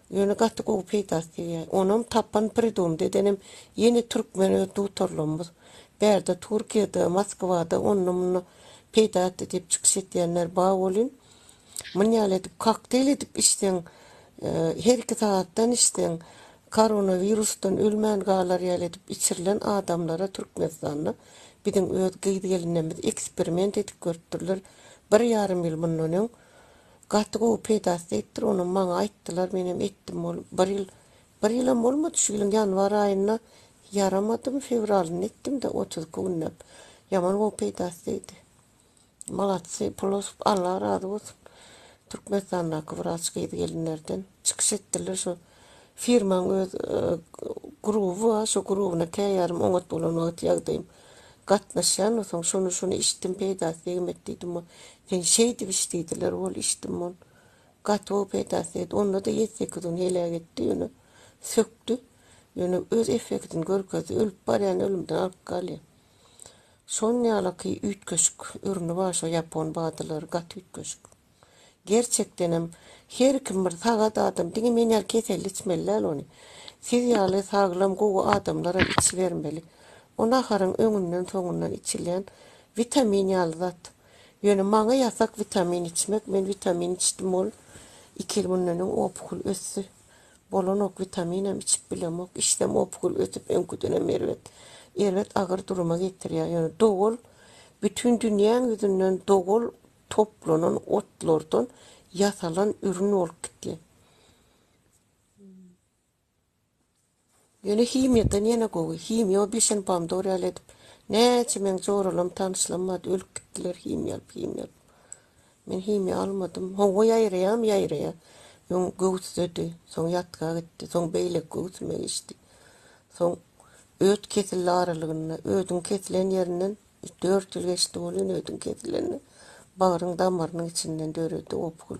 Ýöne gaty gowy peýdasy degýär. Onam tapan pridumda edenem ýene türkmen öz dutarlarymyz. Bärde Türkiýede, Moskwada onda-munda peýda etdi diýip çykyş etýänler bar welin, muny ýaly edip kokteýl edip içseň, her iki sagatdan içseň, koronawirusdan ölmän galar ýaly edip içirilen adamlara Türkmenistanda biziň öz gyz-gelinlerimiz eksperiment edip görüpdirler bir ýarym ýyl mundan öň. Gaty gowy peýdasy degipdir, onam maňa aýtdylar, menem etdim ol bir ýyl, bir ýylam bolmady, şu ýylyň ýanwar aýynda ýaramadym, fewralynda etdim-de, 32 günläp. Ýaman gowy peýdasy degdi. Malatsy, plos, Alla razy bolsun. Türkmenistandaky wraç gyz-gelinlerden çykyş etdiler şo firmaň öz gruby bar, şo grubyna käýarym oňat bolan wagty ýagdaýym gatnaşýan bolsaň, şony şony içdim peýdasy degmedi diýdim. Sen şeýdip iç diýdiler, bol içdim ol. Gaty gowy peýdasy degdi. Onda-da ýedi-sekiz gün heläk etdi, ýöne sökdi. Ýöne öz effektini görkezdi, ölüp barýan ölümden alyp galýar. Şon ýalaky üýtgeşik ürüni bar şo ýapon badalary gaty üýtgeşik. Gerçekdenem her kim bir sagat adam diňe men ýaly keselli içmeli däl ony. Siz ýaly saglam gowy adamlaram içibermeli. O naharyň öňünden soňundan içilýän witamin ýaly zat. Ýöne maňa ýasak witamin içmek men witamin içdim ol iki ýyl mundan öň opukul ösdi. Bolanok witaminam içip bilemok içsem opukul ösüp öňküdenem erbet erbet agyr duruma getirýär ýöne dogul bütin dünýäň ýüzünden dogul toplanan otlardan ýasalan ürün bolup gitýär. Ýöne himiýadan ýene gowy. Himiýa o bişen pomidor ýaly edip, näçe meň joralarym, tanyşlarym bardy, ölüp gitdiler himiýa alyp, himiýa alyp. Men himiýa almadym. Hawa ýaýraýarmy, ýaýraýar. Öň göwüsdedi, soň ýatga gitdi, soň beýleki göwsüme geçdi. Soň öt kesildi aralygynda. Ödüň kesilen ýerinden dört ýyl geçdi welin ödüň kesilenine bagryň damarynyň içinden döredi opgul.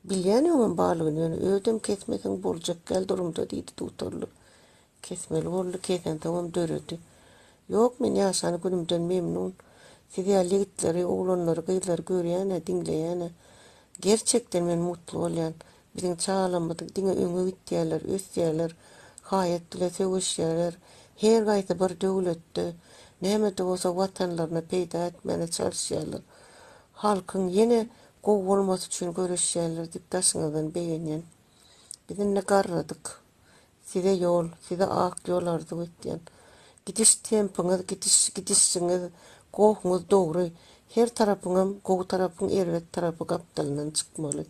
Bilýän öňem barlygyny ýöne ödem kesmeseň boljak däl durumda diýdi dutarly. Kesmeli boldy, kesensoňam döredi. Ýok men ýaşan günümden memnun. Siz ýaly ýigitleri, oglanlary, gyzlary görýän-ä, diňleýän-ä. Gerçekden men mutly bolýan. Biziň çagalarymyz diňe öňe gitýärler, ösýärler, haýat bile söweşýärler. Her gaýsy bir döwletde, näme-de bolsa watanlaryna peýda etmäne çalyşýarlar. Halkyň ýene gowy bolmasy üçin göreşýärler diýip daşyňyzdan begenýän. Biz indi garradyk. Size ýol, size ak ýol arzuw etýän. Gidiş tempiňiz, gidiş gidişiňiz, gohuňyz dogry. Her tarapyňam gowy tarapyň erbet tarapy gapdalyndan çykmaly.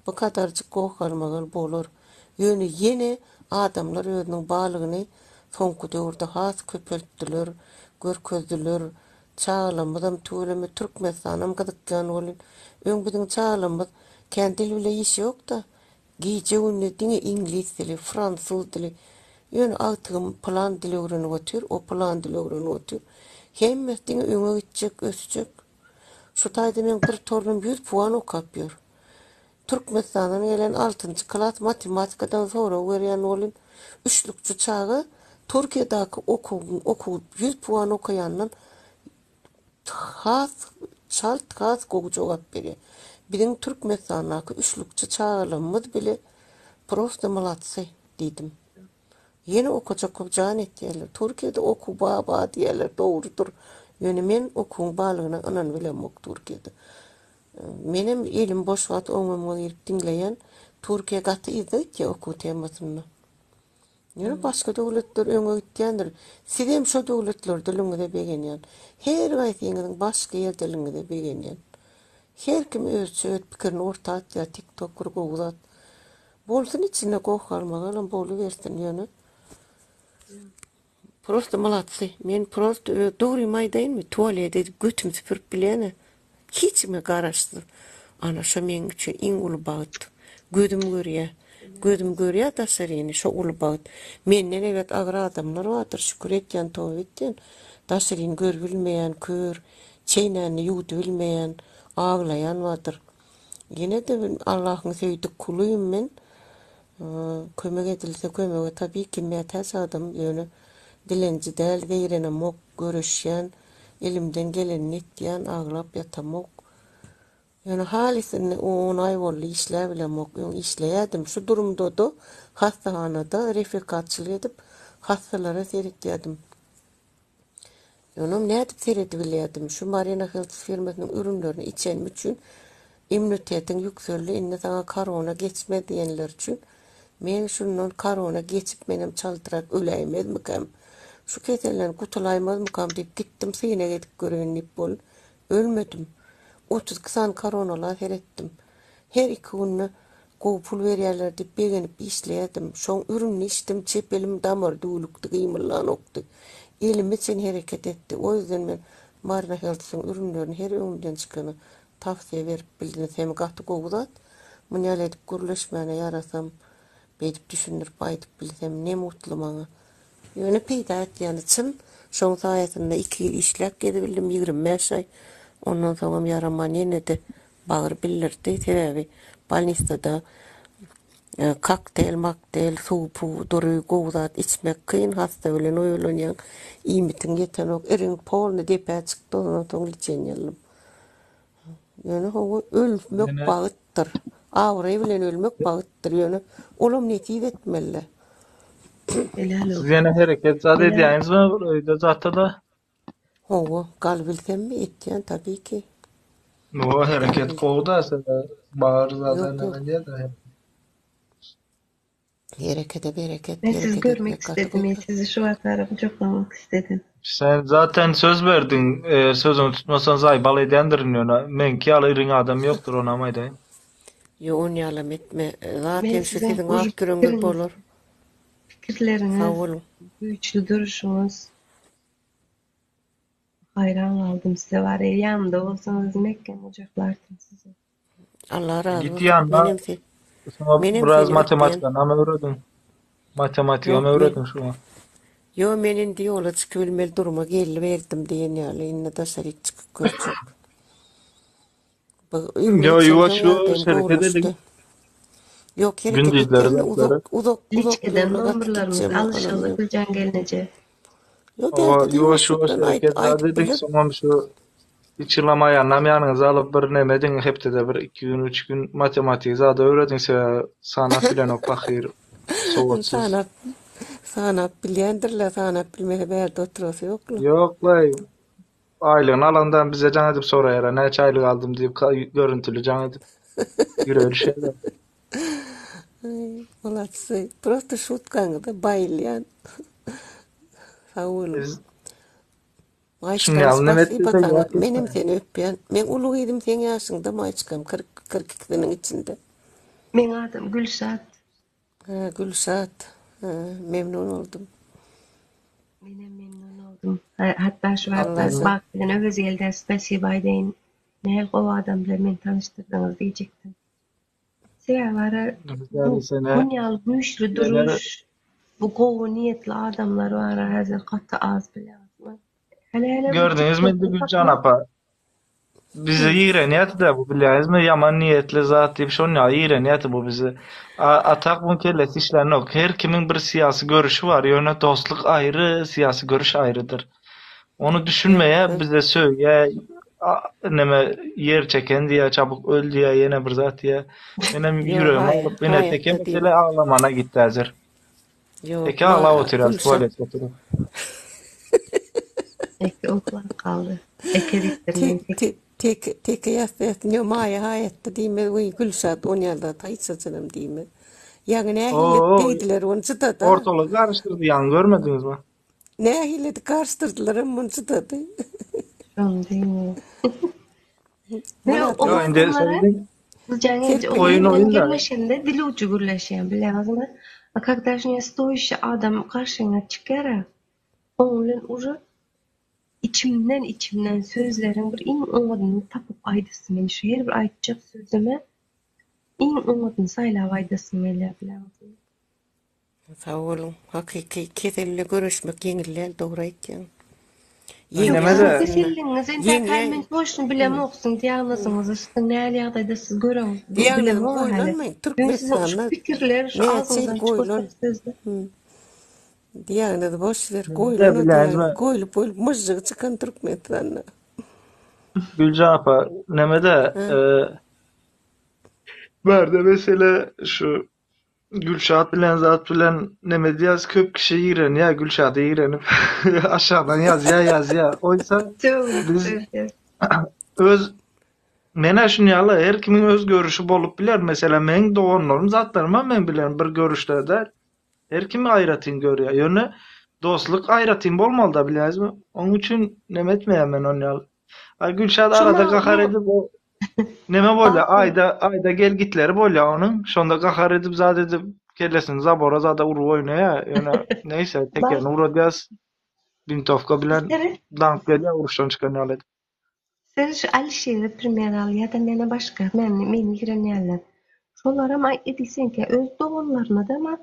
Bu kadarjyk goh galmagal bolar. Ýöne ýene adamlar özüniň balygyny soňky döwürde has köpeltdiler, görkezdiler. Çagalarymyzam tüweleme Türkmenistanam gyzykýan welin, öň biziň çagalarymyz kän dil bile işi ýokda. Gije-gündiz diňe iňlis dili, fransuz dili. Ýöne agtygym pylan dil öwrenip otyr, o pylan dil öwrenip otyr. Hemmesi diňe öňe gitjek, ösjek. Şu taýda meň bir tornum 100 puan okap ýör. Türkmenistandan gelen altynjy klas matematikadan sorag berýän welin, üçlükçi çaga Türkiýedäki okuwyň okuw 100 puan okaýandan has çalt, has gowy jogap berýär. Biziň Türkmenistandaky üçlükçi çagalarymyz bile prosto moladsy diýdim. Ýene okajak bolup jan etýärler. Türkiýede okuw ba ba diýýärler, dogrudyr. Ýöne men okuwyň barlygyna ynanybilemok Türkiýede. Menem elim boş wagt oňa-muňa girip diňleýän. Türkiýe gaty yzda gitýär okuw temasynda. Ýöne başga döwletler öňe gitýändir. Sizem şo döwletlerdeligiňize begenýän. Her gaýsyňyzyň başga ýerdeligiňize begenýän. Her kim özçe öz pikirini orta atýar, TikTok bir gowy zat. Bolsun içinde goh galmagalam bolubersin ýöne. Prosto moladsy. Men prosto öz dogrymy aýdaýynmy, tualete gidip götümi süpürip bilýän-ä. Hiç kime garaşsyz. Ana şo meň üçin iň uly bagt. Gözüm görýä. Gözüm görýä daşaryny, şo uly bagt. Menden erbet agyr adamlar bardyr, şükür etýän, toba etýän. Daşaryny görübilmeýän, kör, çeýnänini ýuwdubilmeýän, aglaýan bardyr. Ýene-de Allahyň söýdük kulyym men. Kömek edilse kömege tabii ki mätäç adam ýöne dilenji däl zeýrenemok göreşýän elimden gelenini etýän aglap ýatamok. Ýöne halys indi on aý boldy işläbilemok. Öň işleýärdim. Şu durumda-da hassahanada refekatçylyk edip hassalara seretýärdim. Ýöne nädip seredibilýärdim? Şu Marina Health firmasynyň ürünlerini içenim üçin immunitetiň ýükseldi, indi saňa korona geçmez diýenleri üçin men şundan korona geçip menem çaltrak öläýmezmikäm? Şu keselden gutulaýmazmykam diýip gitdim synag edip göreýin diýip bol Ölmedim. 32 sany koronala seretdim. Her iki günde gowy pul berýärler diýip begenip işleýärdim. Şoň ürünini içdim, çep elim damar düwlükdi, gymyldanokdy. Elime çen hereket etdi. O ýüzden men Marina Health-yň ürünlerini her öňümden çykana tawsiýe berip bildim. Hem gaty gowy zat. Muny ýaly edip gürleşmäne ýarasam, beýdip düşündirip aýdyp bilsem ne mutly maňa. Ýöne peýda etýäni çyn. Şoň saýasynda iki ýyl işläp gezibildim, 25 aý. Ondan soňam ýaraman ýene-de bagyr bildirdi. Sebäbi bolnisada kokteýl, makteýl, suw-puw dury gowy zat içmek kyn, hassa bilen oýalanýaň, iýmitiň ýetenok, iriň polny depä çykdy, ondan soň liçeniýe aldym. Ýöne hawa, ölmek bagytdyr. Abraý bilen ölmek bagytdyr, ýöne olam nesip etmeli-dä. Siz ýene hereket zat edýäňizmi bir öýde zatda-da? Hawa, galybilsemmi etýän tabii ki. No, hereket gowy-da, size bar zada Ýok, näme ýok. diýýär-de. Herekete bereket, Men sizi hereket görmek etmek gaty istedim. Men gowy. sizi şu wagtlara gujaklamak istedim. Sen zaten söz berdiň, eger sözüňi tutmasaň zaýbal edýändirin ýöne meňki ýaly iriň adam ýokdur onam aýdaýyn. Ýok onýalam etme. Men Zaten şu siziň siziň uly ak ýüregiňiz pikiriňiz, bolar. Sag pikirleriňiz, boluň. güýçli duruşyňyz haýran galdym size bar eger ýanymda bolsaňyz mäkäm gujaklardym sizi. Allah razy Git bolsun. ýanyna Menem sen şuňa menem biraz seni öpýän. matematikany öwrediň. Matematikany Ýok men öwrediň şuňa. Ýok men indi ýola çykybilmeli duruma geldi berdim diýen ýaly indi daşaryk çykyp görjek. Bu ürün Ýo içemsoň ýuwaş ýuwaş ýagdaýym hereket ediň. gowulaşdy. Ýok hereket Gündizleri etýän zatlary. uzak uzak uzak Liçkeden ýola gaty nomerlerimizi gitjegem alyşaly olam ýok. Güljan gelneje. Ýok Hawa bärde-de ýuwaş ýuwaş ýuwaşlykdan aýt hereket zat aýdyp ediň biler. soňam şu hiç ýylamaýanam ýanyňyza alyp bir neme ediň hepdede bir iki gün üç gün matematiki zada öwrediň sebäbi sanap bilenok pahyr sowatsyz. Sanap sanap bilýändirler sanap bilmese bärde oturasy ýokla. Ýoklaý aýlygyny alandan bize jaň edip soraýara näçe aýlyk aldym diýip görüntüli jaň edip ýüregi düşýär. Aý, Moladsy. Prosto şutkaňyza baýylýan. Sag boluň. Biz Maýçkam şuny neme spasiba etdiysek saňa. ýat Menem etme. seni öpýän. Meň uly gyzym seň ýaşyňda Maýçkam 40 42-siniň içinde. Meň adym Gülşat. Hä, Gülşat. Hä, memnun oldum. Menem memnun oldum. Hatda şu wagtlar Allajan. Bagt bilen Öwezgeldä spasiba aýdaýyn. Nähili gowy adam bilen meni tanyşdyrdyňyz diýjekdim. Sebäbi ara bu Sene ýaly güýçli neler duruş, bu gowy niýetli adamlar bara häzir gaty az bilýäňizmi? Hele-hele bu Gördüňizmi indi TikTokda Güljan tapmak apa? Bizi ýigrenýärdi-de bu bilýäňizmi ýaman niýetli zat diýip şon ýaly ýigrenýärdi bu bizi. A tak muň kellesi işlänok. Her kimiň bir syýasy görüşi bar, ýöne dostluk aýry, syýasy görüş aýrydyr. Ony düşünmeýär, bize sögýär, neme ýer çeken diýýär, çabuk öl diýýär, ýene bir zat diýýär. Menem Ýok, ýüregim haý, agyryp, ine teke haýatda mesele diýme. aglamana gitdi häzir. Ýok, Teke ma aglap otyrýar Gülşat. tualetde oturyp. Eke uklap galdy. Eke diýipdir Te men teke. te teke teke ýatsa ýatsyn, ýok Maýa haýatda diýmez, weý Gülşat on ýaly zat hiç haçanam diýmez. Ýaňy nähili Oo, diýdiler ony çydada. ortalygy garyşdyrdy ýaňy görmediňizmi? Nähili garyşdyrdylaram muny çydady. Şony diýme. Men Myrat o Ýok indi adamlara serediň. Güljan geldi, o Oýun bilen oýun da. gürleşende dil ujy gürleşýän bilýäňizmi? A когда же не стоящий adam garşyňa çykýara, oň bilen uje içimden içimden sözleriň bir iň oňadyny tapyp aýdasym gelýär. Şu her bir aýtjak sözüme iň oňadyny saýlap aýdasym gelýär bilýäňizmi? Sag boluň. Hakyky kesel ile göreşmek ýeňil däl, dogry aýtýaň. Ýok, Ýeňýär siziň aslynda. keselligiňiz entäk Ýeňýär. men toçny bilemok, siziň diagnozyňyzy, siziň nähili ýagdaýda siz göreňiz, Diagnozym bilemok häli. goýlanmy? Ýöne siziň şu Türkmenistanda pikirler, şu näçe ýyl agzyňyzdan goýlan? çykýan sözler. Diagnozy boş ver, Mende goýlan o bilýäňizmi? diagnoz. Goýlup goýlup myžžygy çykan Türkmenistanda. Güljan apa, nemede Hä. e, bärde mesele şu Gülşat bilen zat bilen neme diýýäs köp kişi ýigrenýär Gülşady ýigrenip aşakdan ýazýar ýazýar. Oýsa Sögünip biz sögýär. öz menä şuny ýaly her kimiň öz görüşi bolup biler. Meselem meň doganlarym zatlarymam meň bilen bir görüşde däl. Her kim aýratyn görýär. Ýöne dostluk aýratyn bolmalyda bilýäňizmi? Oň üçin neme etmeýän men ony ýaly. Aý Gülşat Şu arada ma gahar ma edip o neme bolýar Bagtym aýda aýda gel gitleri bolýar onuň. Şonda gahar edip zat edip kellesini zabora zada urup oýnaýar. Ýöne neýse tekerini Bagt uradýas wintowka bilen Seret daňyp gelýär uruşdan çykan ýaly edip. Sen şu Alişeri primer al ýa-da mene başga meni meni ýigrenýänler. Şolaram aý edil seňkä öz doganlarynadama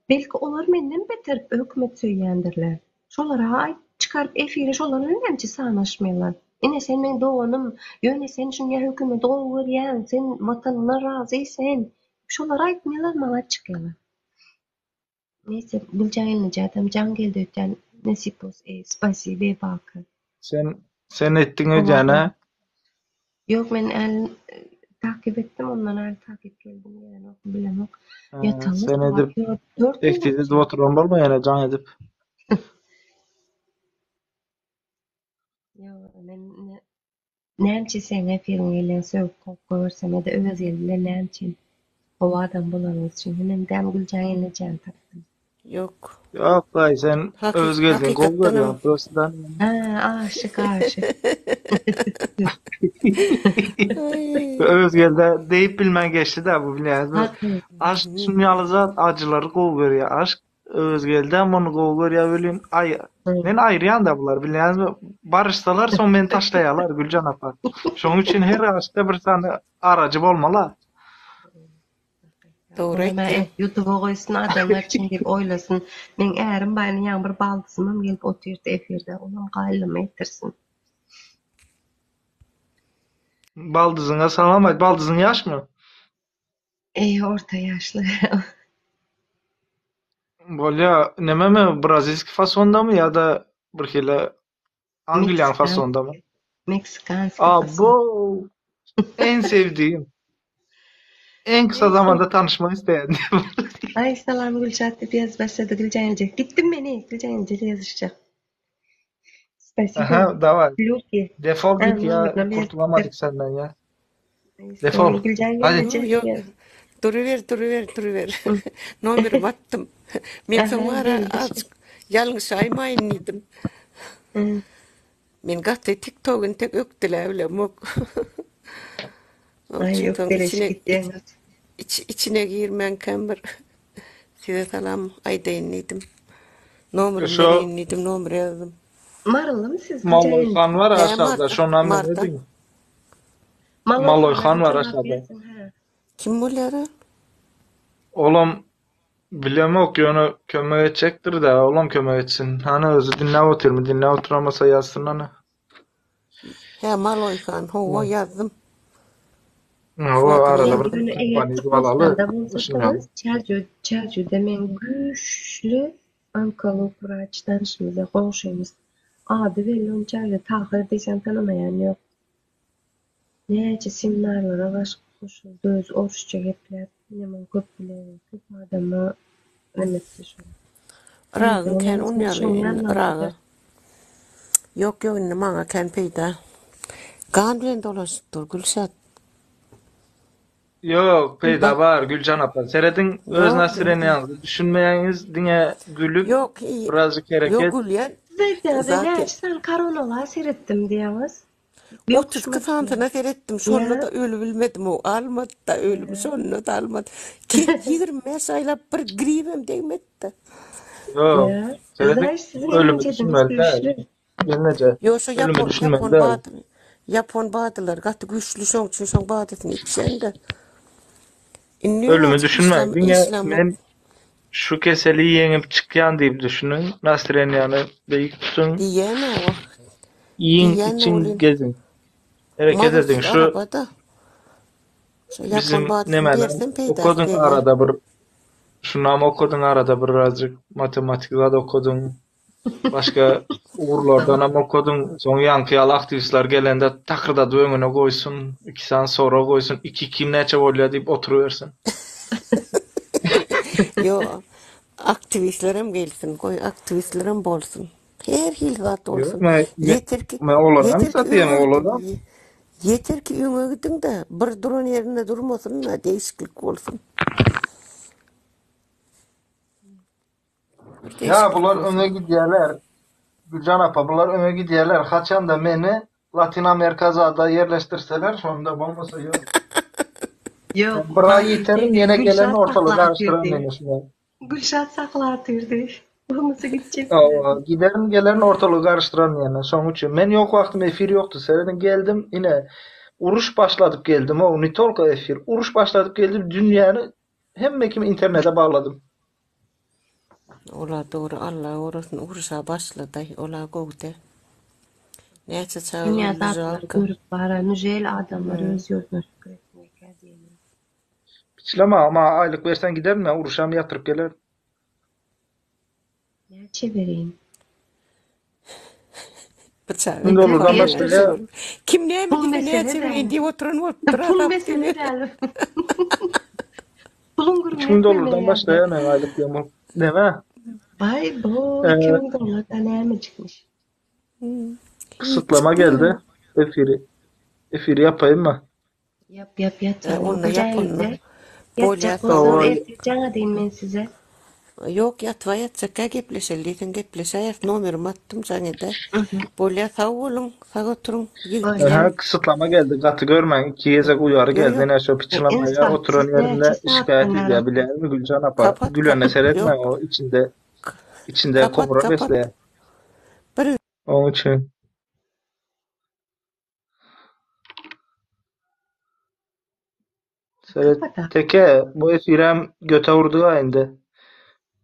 belki olar menden beter hökümet söýýändirler. Şolara aýt çykaryp efire şolar bilen nämçe sanaşmaýlar. Ine sen meň doganym ýöne sen şunýa hökümeti gowy görýäň sen watanyňdan razy sen. Şolara aýtmaýlar maňa çykýalar. Neyse Güljan gelnejädem jaň geldi öýtýän nesip bolsa eý spasibe baky. Sen sen etdiň öýdýän hä? Ýok men äl takyp etdim ondan äl takyp geldim gelenok bilemok. Hä, Ýataly sen sagat edip 4 tehdit edip oturan bolma ýene jaň edip. Ýok men Näme üçin seň efiriňe gelýän sögüp kowup goýbersem-de Öwezgeldi bilen näme üçin gowy adam bolanyňyz üçin hemem däm Güljan gelnejäni tapdym. Ýok. Ýok daýy sen Hakyk Öwezgeldini gowy hakykatdanam görýäň prosta Hä aşyk aşyk. Aý. Öwezgeldä diýip bilmän geçdi-dä bu bilýäňizmi? Hakyk. Aşk şuny ýaly zat ajylary gowy görýär. Aşk Öwezgeldem ony gowy görýär welin, aý, men aýyrýan-da bulary, bilýäňizmi? Baryşsalar, soň meni taşlaýarlar, Güljan apa. Şonuň üçin her aşda bir sany arajy bolmaly-a. Dogry Olam-a aýtýaň. Ýutuba goýsun, adamlar üçin diýip oýlasyn. Meň ärim bar, indi ýaňy bir baldyzymam gelip otyrdy efirde, olam gaýylymy ýetirsin. Baldyzyňa salam aýt. Baldyzyň ýaşmy? Eý, orta ýaşly. Bolýa, nememi, brazilskiý fasondamy ýa-da bir hili angliýan fasondamy? Meksikanskiý fason. Abo! En sevdiğim. En kısa zamanda tanyşmak isleýän. Aý, salam Gülşat diýip ýazyp başlady Güljan eje. Gitdim men eý, Güljan eje ile ýazyşjak. Spasibo. Aha, daway. Lýuki. Defol git ýa, kurtulamadyk senden ýa. Defol. Güljan Hadi. gelneje. Ýok, duruber, duruber, duruber. Nomerimi atdym. Men soň ara azjyk ýalňyşaýmaýyn diýdim. Men gaty TikTok entek ökdeläp bilemok. Aý, ökdeleşip gitýäňiz. Içine girmänkäm bir size salam aýdaýyn diýdim. Nomerimi Şo bereýin diýdim, nomer ýazdym. Marylymy siz Güljan Maloý gelneje? han bar Hä, aşagda, Marda, şonam Marda. ediň. Maloý Maloý hana han bir bar jogap aşagda. bersin, hä. Kim bolýar ol? Olam bilemok ýöne kömek etjekdir-dä, olam kömek etsin. Hany özi diňläp otyrmy, diňläp oturamasa ýazsyn hany. Hä, Maloý han, hawa ýazdym. Hawa, arada bir Ýöne eger kompaniýa edip alaly. Türkmenistanda bolsaňyz, Çärjew, Çärjewde meň güýçli onkolog wraç tanyşymyz, goňşymyz. Ady belli ony Çärjew Tahyr diýseň tanamaýan ýok. Näçe seminarlara baş goşuldy, özi orsça gepläp, ýaman köp bilen, köp adama neme etdi şol. Yragyň kän un ýaly indi Yraga. Ýok ýok indi maňa kän peýda. Gan bilen dolaşyp dur Gülşat. Ýok peýda bar Güljan apa serediň öz Ýok nasrenýaňyzy düşünmeýäňiz diňe gülüp Ýok birazjyk ýok hereket. gülýän Siz aýtýaňyz Zaten. näçe sany karonalar seretdim diýýäňiz. 32 sanysyna seretdim, şonda-da öli bilmedim-ow, almady-da ölüm, şonda-da almady. Ki, 25 aýlap bir gribem degmedi-de. Ýok, seredip ölüme düşünmeli däl. Gelneje, Ýok, şo ölüme ýapon, düşünmeli ýapon däl. bady, ýapon badylary gaty güýçli, şoň üçin şoň badysyny içýän-de. Indi Ölüme azajyk düşünmäň, işläm, diňe işlämok. men şu keseli ýeňip çykýan diýip düşüniň, nastreniýany beýik tutuň. Diýýän-ä, wah. Iýiň, Diýýän içiň, welin. geziň. Hereket ediň. Mazutsyz Şu araba-da. Şu ýapon bizim badysyny nemäni bersem peýdasy okadyň degýär. arada bir şunam okadyň arada birazjyk matematik zat okadyň. Başga ugurlardanam okadyň. Soň ýaňky ýaly aktiwistler gelende takyrdadyp öňüne goýsun, iki sany sorag goýsun, iki kim näçe bolýar diýip oturybersin. Ýok, aktiwistlerem gelsin, goý aktiwistlerem bolsun. Her hili zat Ýok, bolsun. men Ýeter ki, men olara hem ýeter ki satýan, öňe olara. Ýeter ki öňe gidiň-de, bir duran ýerinde durmasyn-da, değişiklik bolsun. Bir Ýa değişiklik bular bolsun. öňe gidýärler. Güljan apa, bular öňe gidýärler. Haçanda meni Latin Amerika zada ýerleşdirseler, şonda bolmasa ýok. Ýok, Bir aý Gaýyp ýiterin, diýdi. ýene gelen Gülşat ortalygy sakla garyşdyrar atyrdy. meni şular. Gülşat sakla atyrdy. Bolmasa gitjek Hawa, giderin gelerin ortalygy garyşdyraryn ýene. Şonuň üçin men ýok wagtym efir ýokdy. Serediň geldim, ine uruş başladyp geldim, o ne tolko efir. Uruş başladyp geldim, dünýäni hemme kimi internete bagladym. Ola dogry Alla gorasyn uruşa başladaý ola gowda. Näçe çaga Dünýä öldi zatlary žalka. görüp bara nujel adamlar Hmm. öz ýurduna şükür etmeýkä diýeli. Piçleme, maňa aýlyk berseň giderin men uruşam ýatyryp gelerin. Näçe bereýin? Pyçagy Müň dollardan Yeter başlaýa. getir. Kim näme Pul diýse mesele näçe bereýin däl. diýip oturan bolupdyr Pul azap mesele diýip. däl. Puluň gürrüňi 3000 etme dollardan men başlaýa ýa. meň aýlyk diýen bolup. Näme? Baý bo, Ee, 2000 dollar da nämejikmiş. Hiç kısıtlama geldi. Efiri efiri ýapaýyn mı? Ýap ýap E, ýatalyň. onda ýap onda. Gijäňizde Bolýa ýatjak sag bolsaňyz bol. Hawa. ertir jaň edeýin men size. Ýok ýatba ýatjakka gepleşeli diýseň gepleşäýeris nomerimi atdym jaň edä. Mhm. Bolýa sag boluň sag oturyň Bolýa. ýigitler. Aha, kısıtlama geldi. Gaty görmäň. Iki gezek uýary Ýo geldi. ýok Ine şo piçilamaya Insapsyz oturan ýerinde näçe saatdan şikaýat edýär. arasy. Bilýäňmi Güljan apa? Kapat Gülene kapat seretme ýok o içinde içinde kapat kobra kapat. besleýär. Bir Oň üçin. Seret Kapat abi. teke bu efirem göte urdy indi.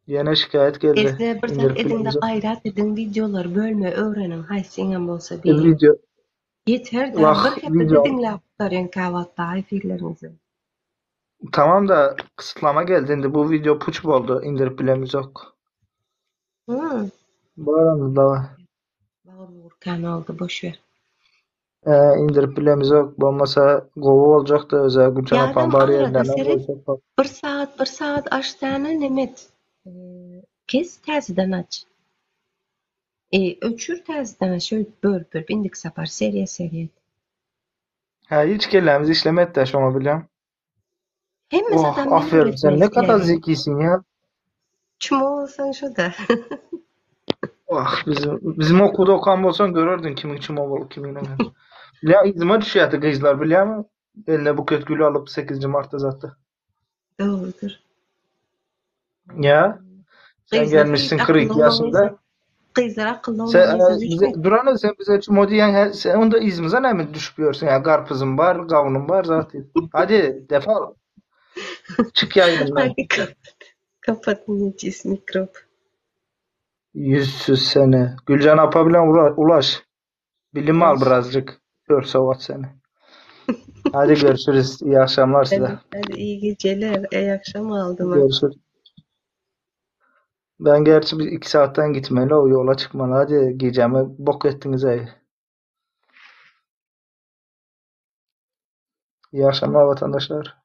Ýene şikaýat geldi. Esne bir zat İndirip ediňde bilemizok. gaýrat ediň wideolary bölme öwreniň haýsyňam bolsa E, biri. Video Ýeter da wah bir hepdede video diňläp gutarýan käwagt da efirleriňizi. Tamam da kısıtlama geldi indi bu video puç boldy indirip bilemizok. Hmm. Bar da. Bagyr bugur kanalda boş ver. Ee, indirip bilemizok. Bolmasa gowy boljakdy öze Güljan apaň Ýadam bar arada ýerinden seret goýsak bak. bir sagat bir sagat aç däne nemet. Ee, kes täzeden aç. E, öçür täzeden aç şöyle bölüp bölüp indik sapar seriýa seriýa. Ha hiç kellämiz işlemedi de şoňa bilýän. Hemme Oh zadam men aferin sen öwretmeli ne kadar sizlere. zekisin ya. Çumo bolsaň şo da. Oh bizim bizim okulda okan bolsan görerdin kimin çumo bolup kimin näme. Ya yzyma düşýärdi gyzlar bilýärmi? Eline buket gül alyp 8 Martda zatda. Dogrudyr. Ya sen Gyzlar hiç gelmişsin akylly 42 oglan yaşında. Gyzlar akylly Sen oglan e, bize Duran sen bize çumo diýen he- sen onda yzymyza näme düşüp ýörsün ya garpyzym bar, gawunym bar zaten. Hadi defol. Çık yayınımdan. Hadi kapat. Kapat necis mikrop. Yüzsüz seni. Gülcan apa bilen ula- ulaş. Bilim al Ulaş. birazcık. Kör savat seni. Hadi görüşürüz. İyi akşamlar size. Hadi, hadi iyi geceler. İyi akşam aldım. ha. Görüşürüz. Ben gerçi bir iki saatten gitmeli o yola çıkmalı. Hadi gecemi bok ettiniz ey. İyi akşamlar vatandaşlar.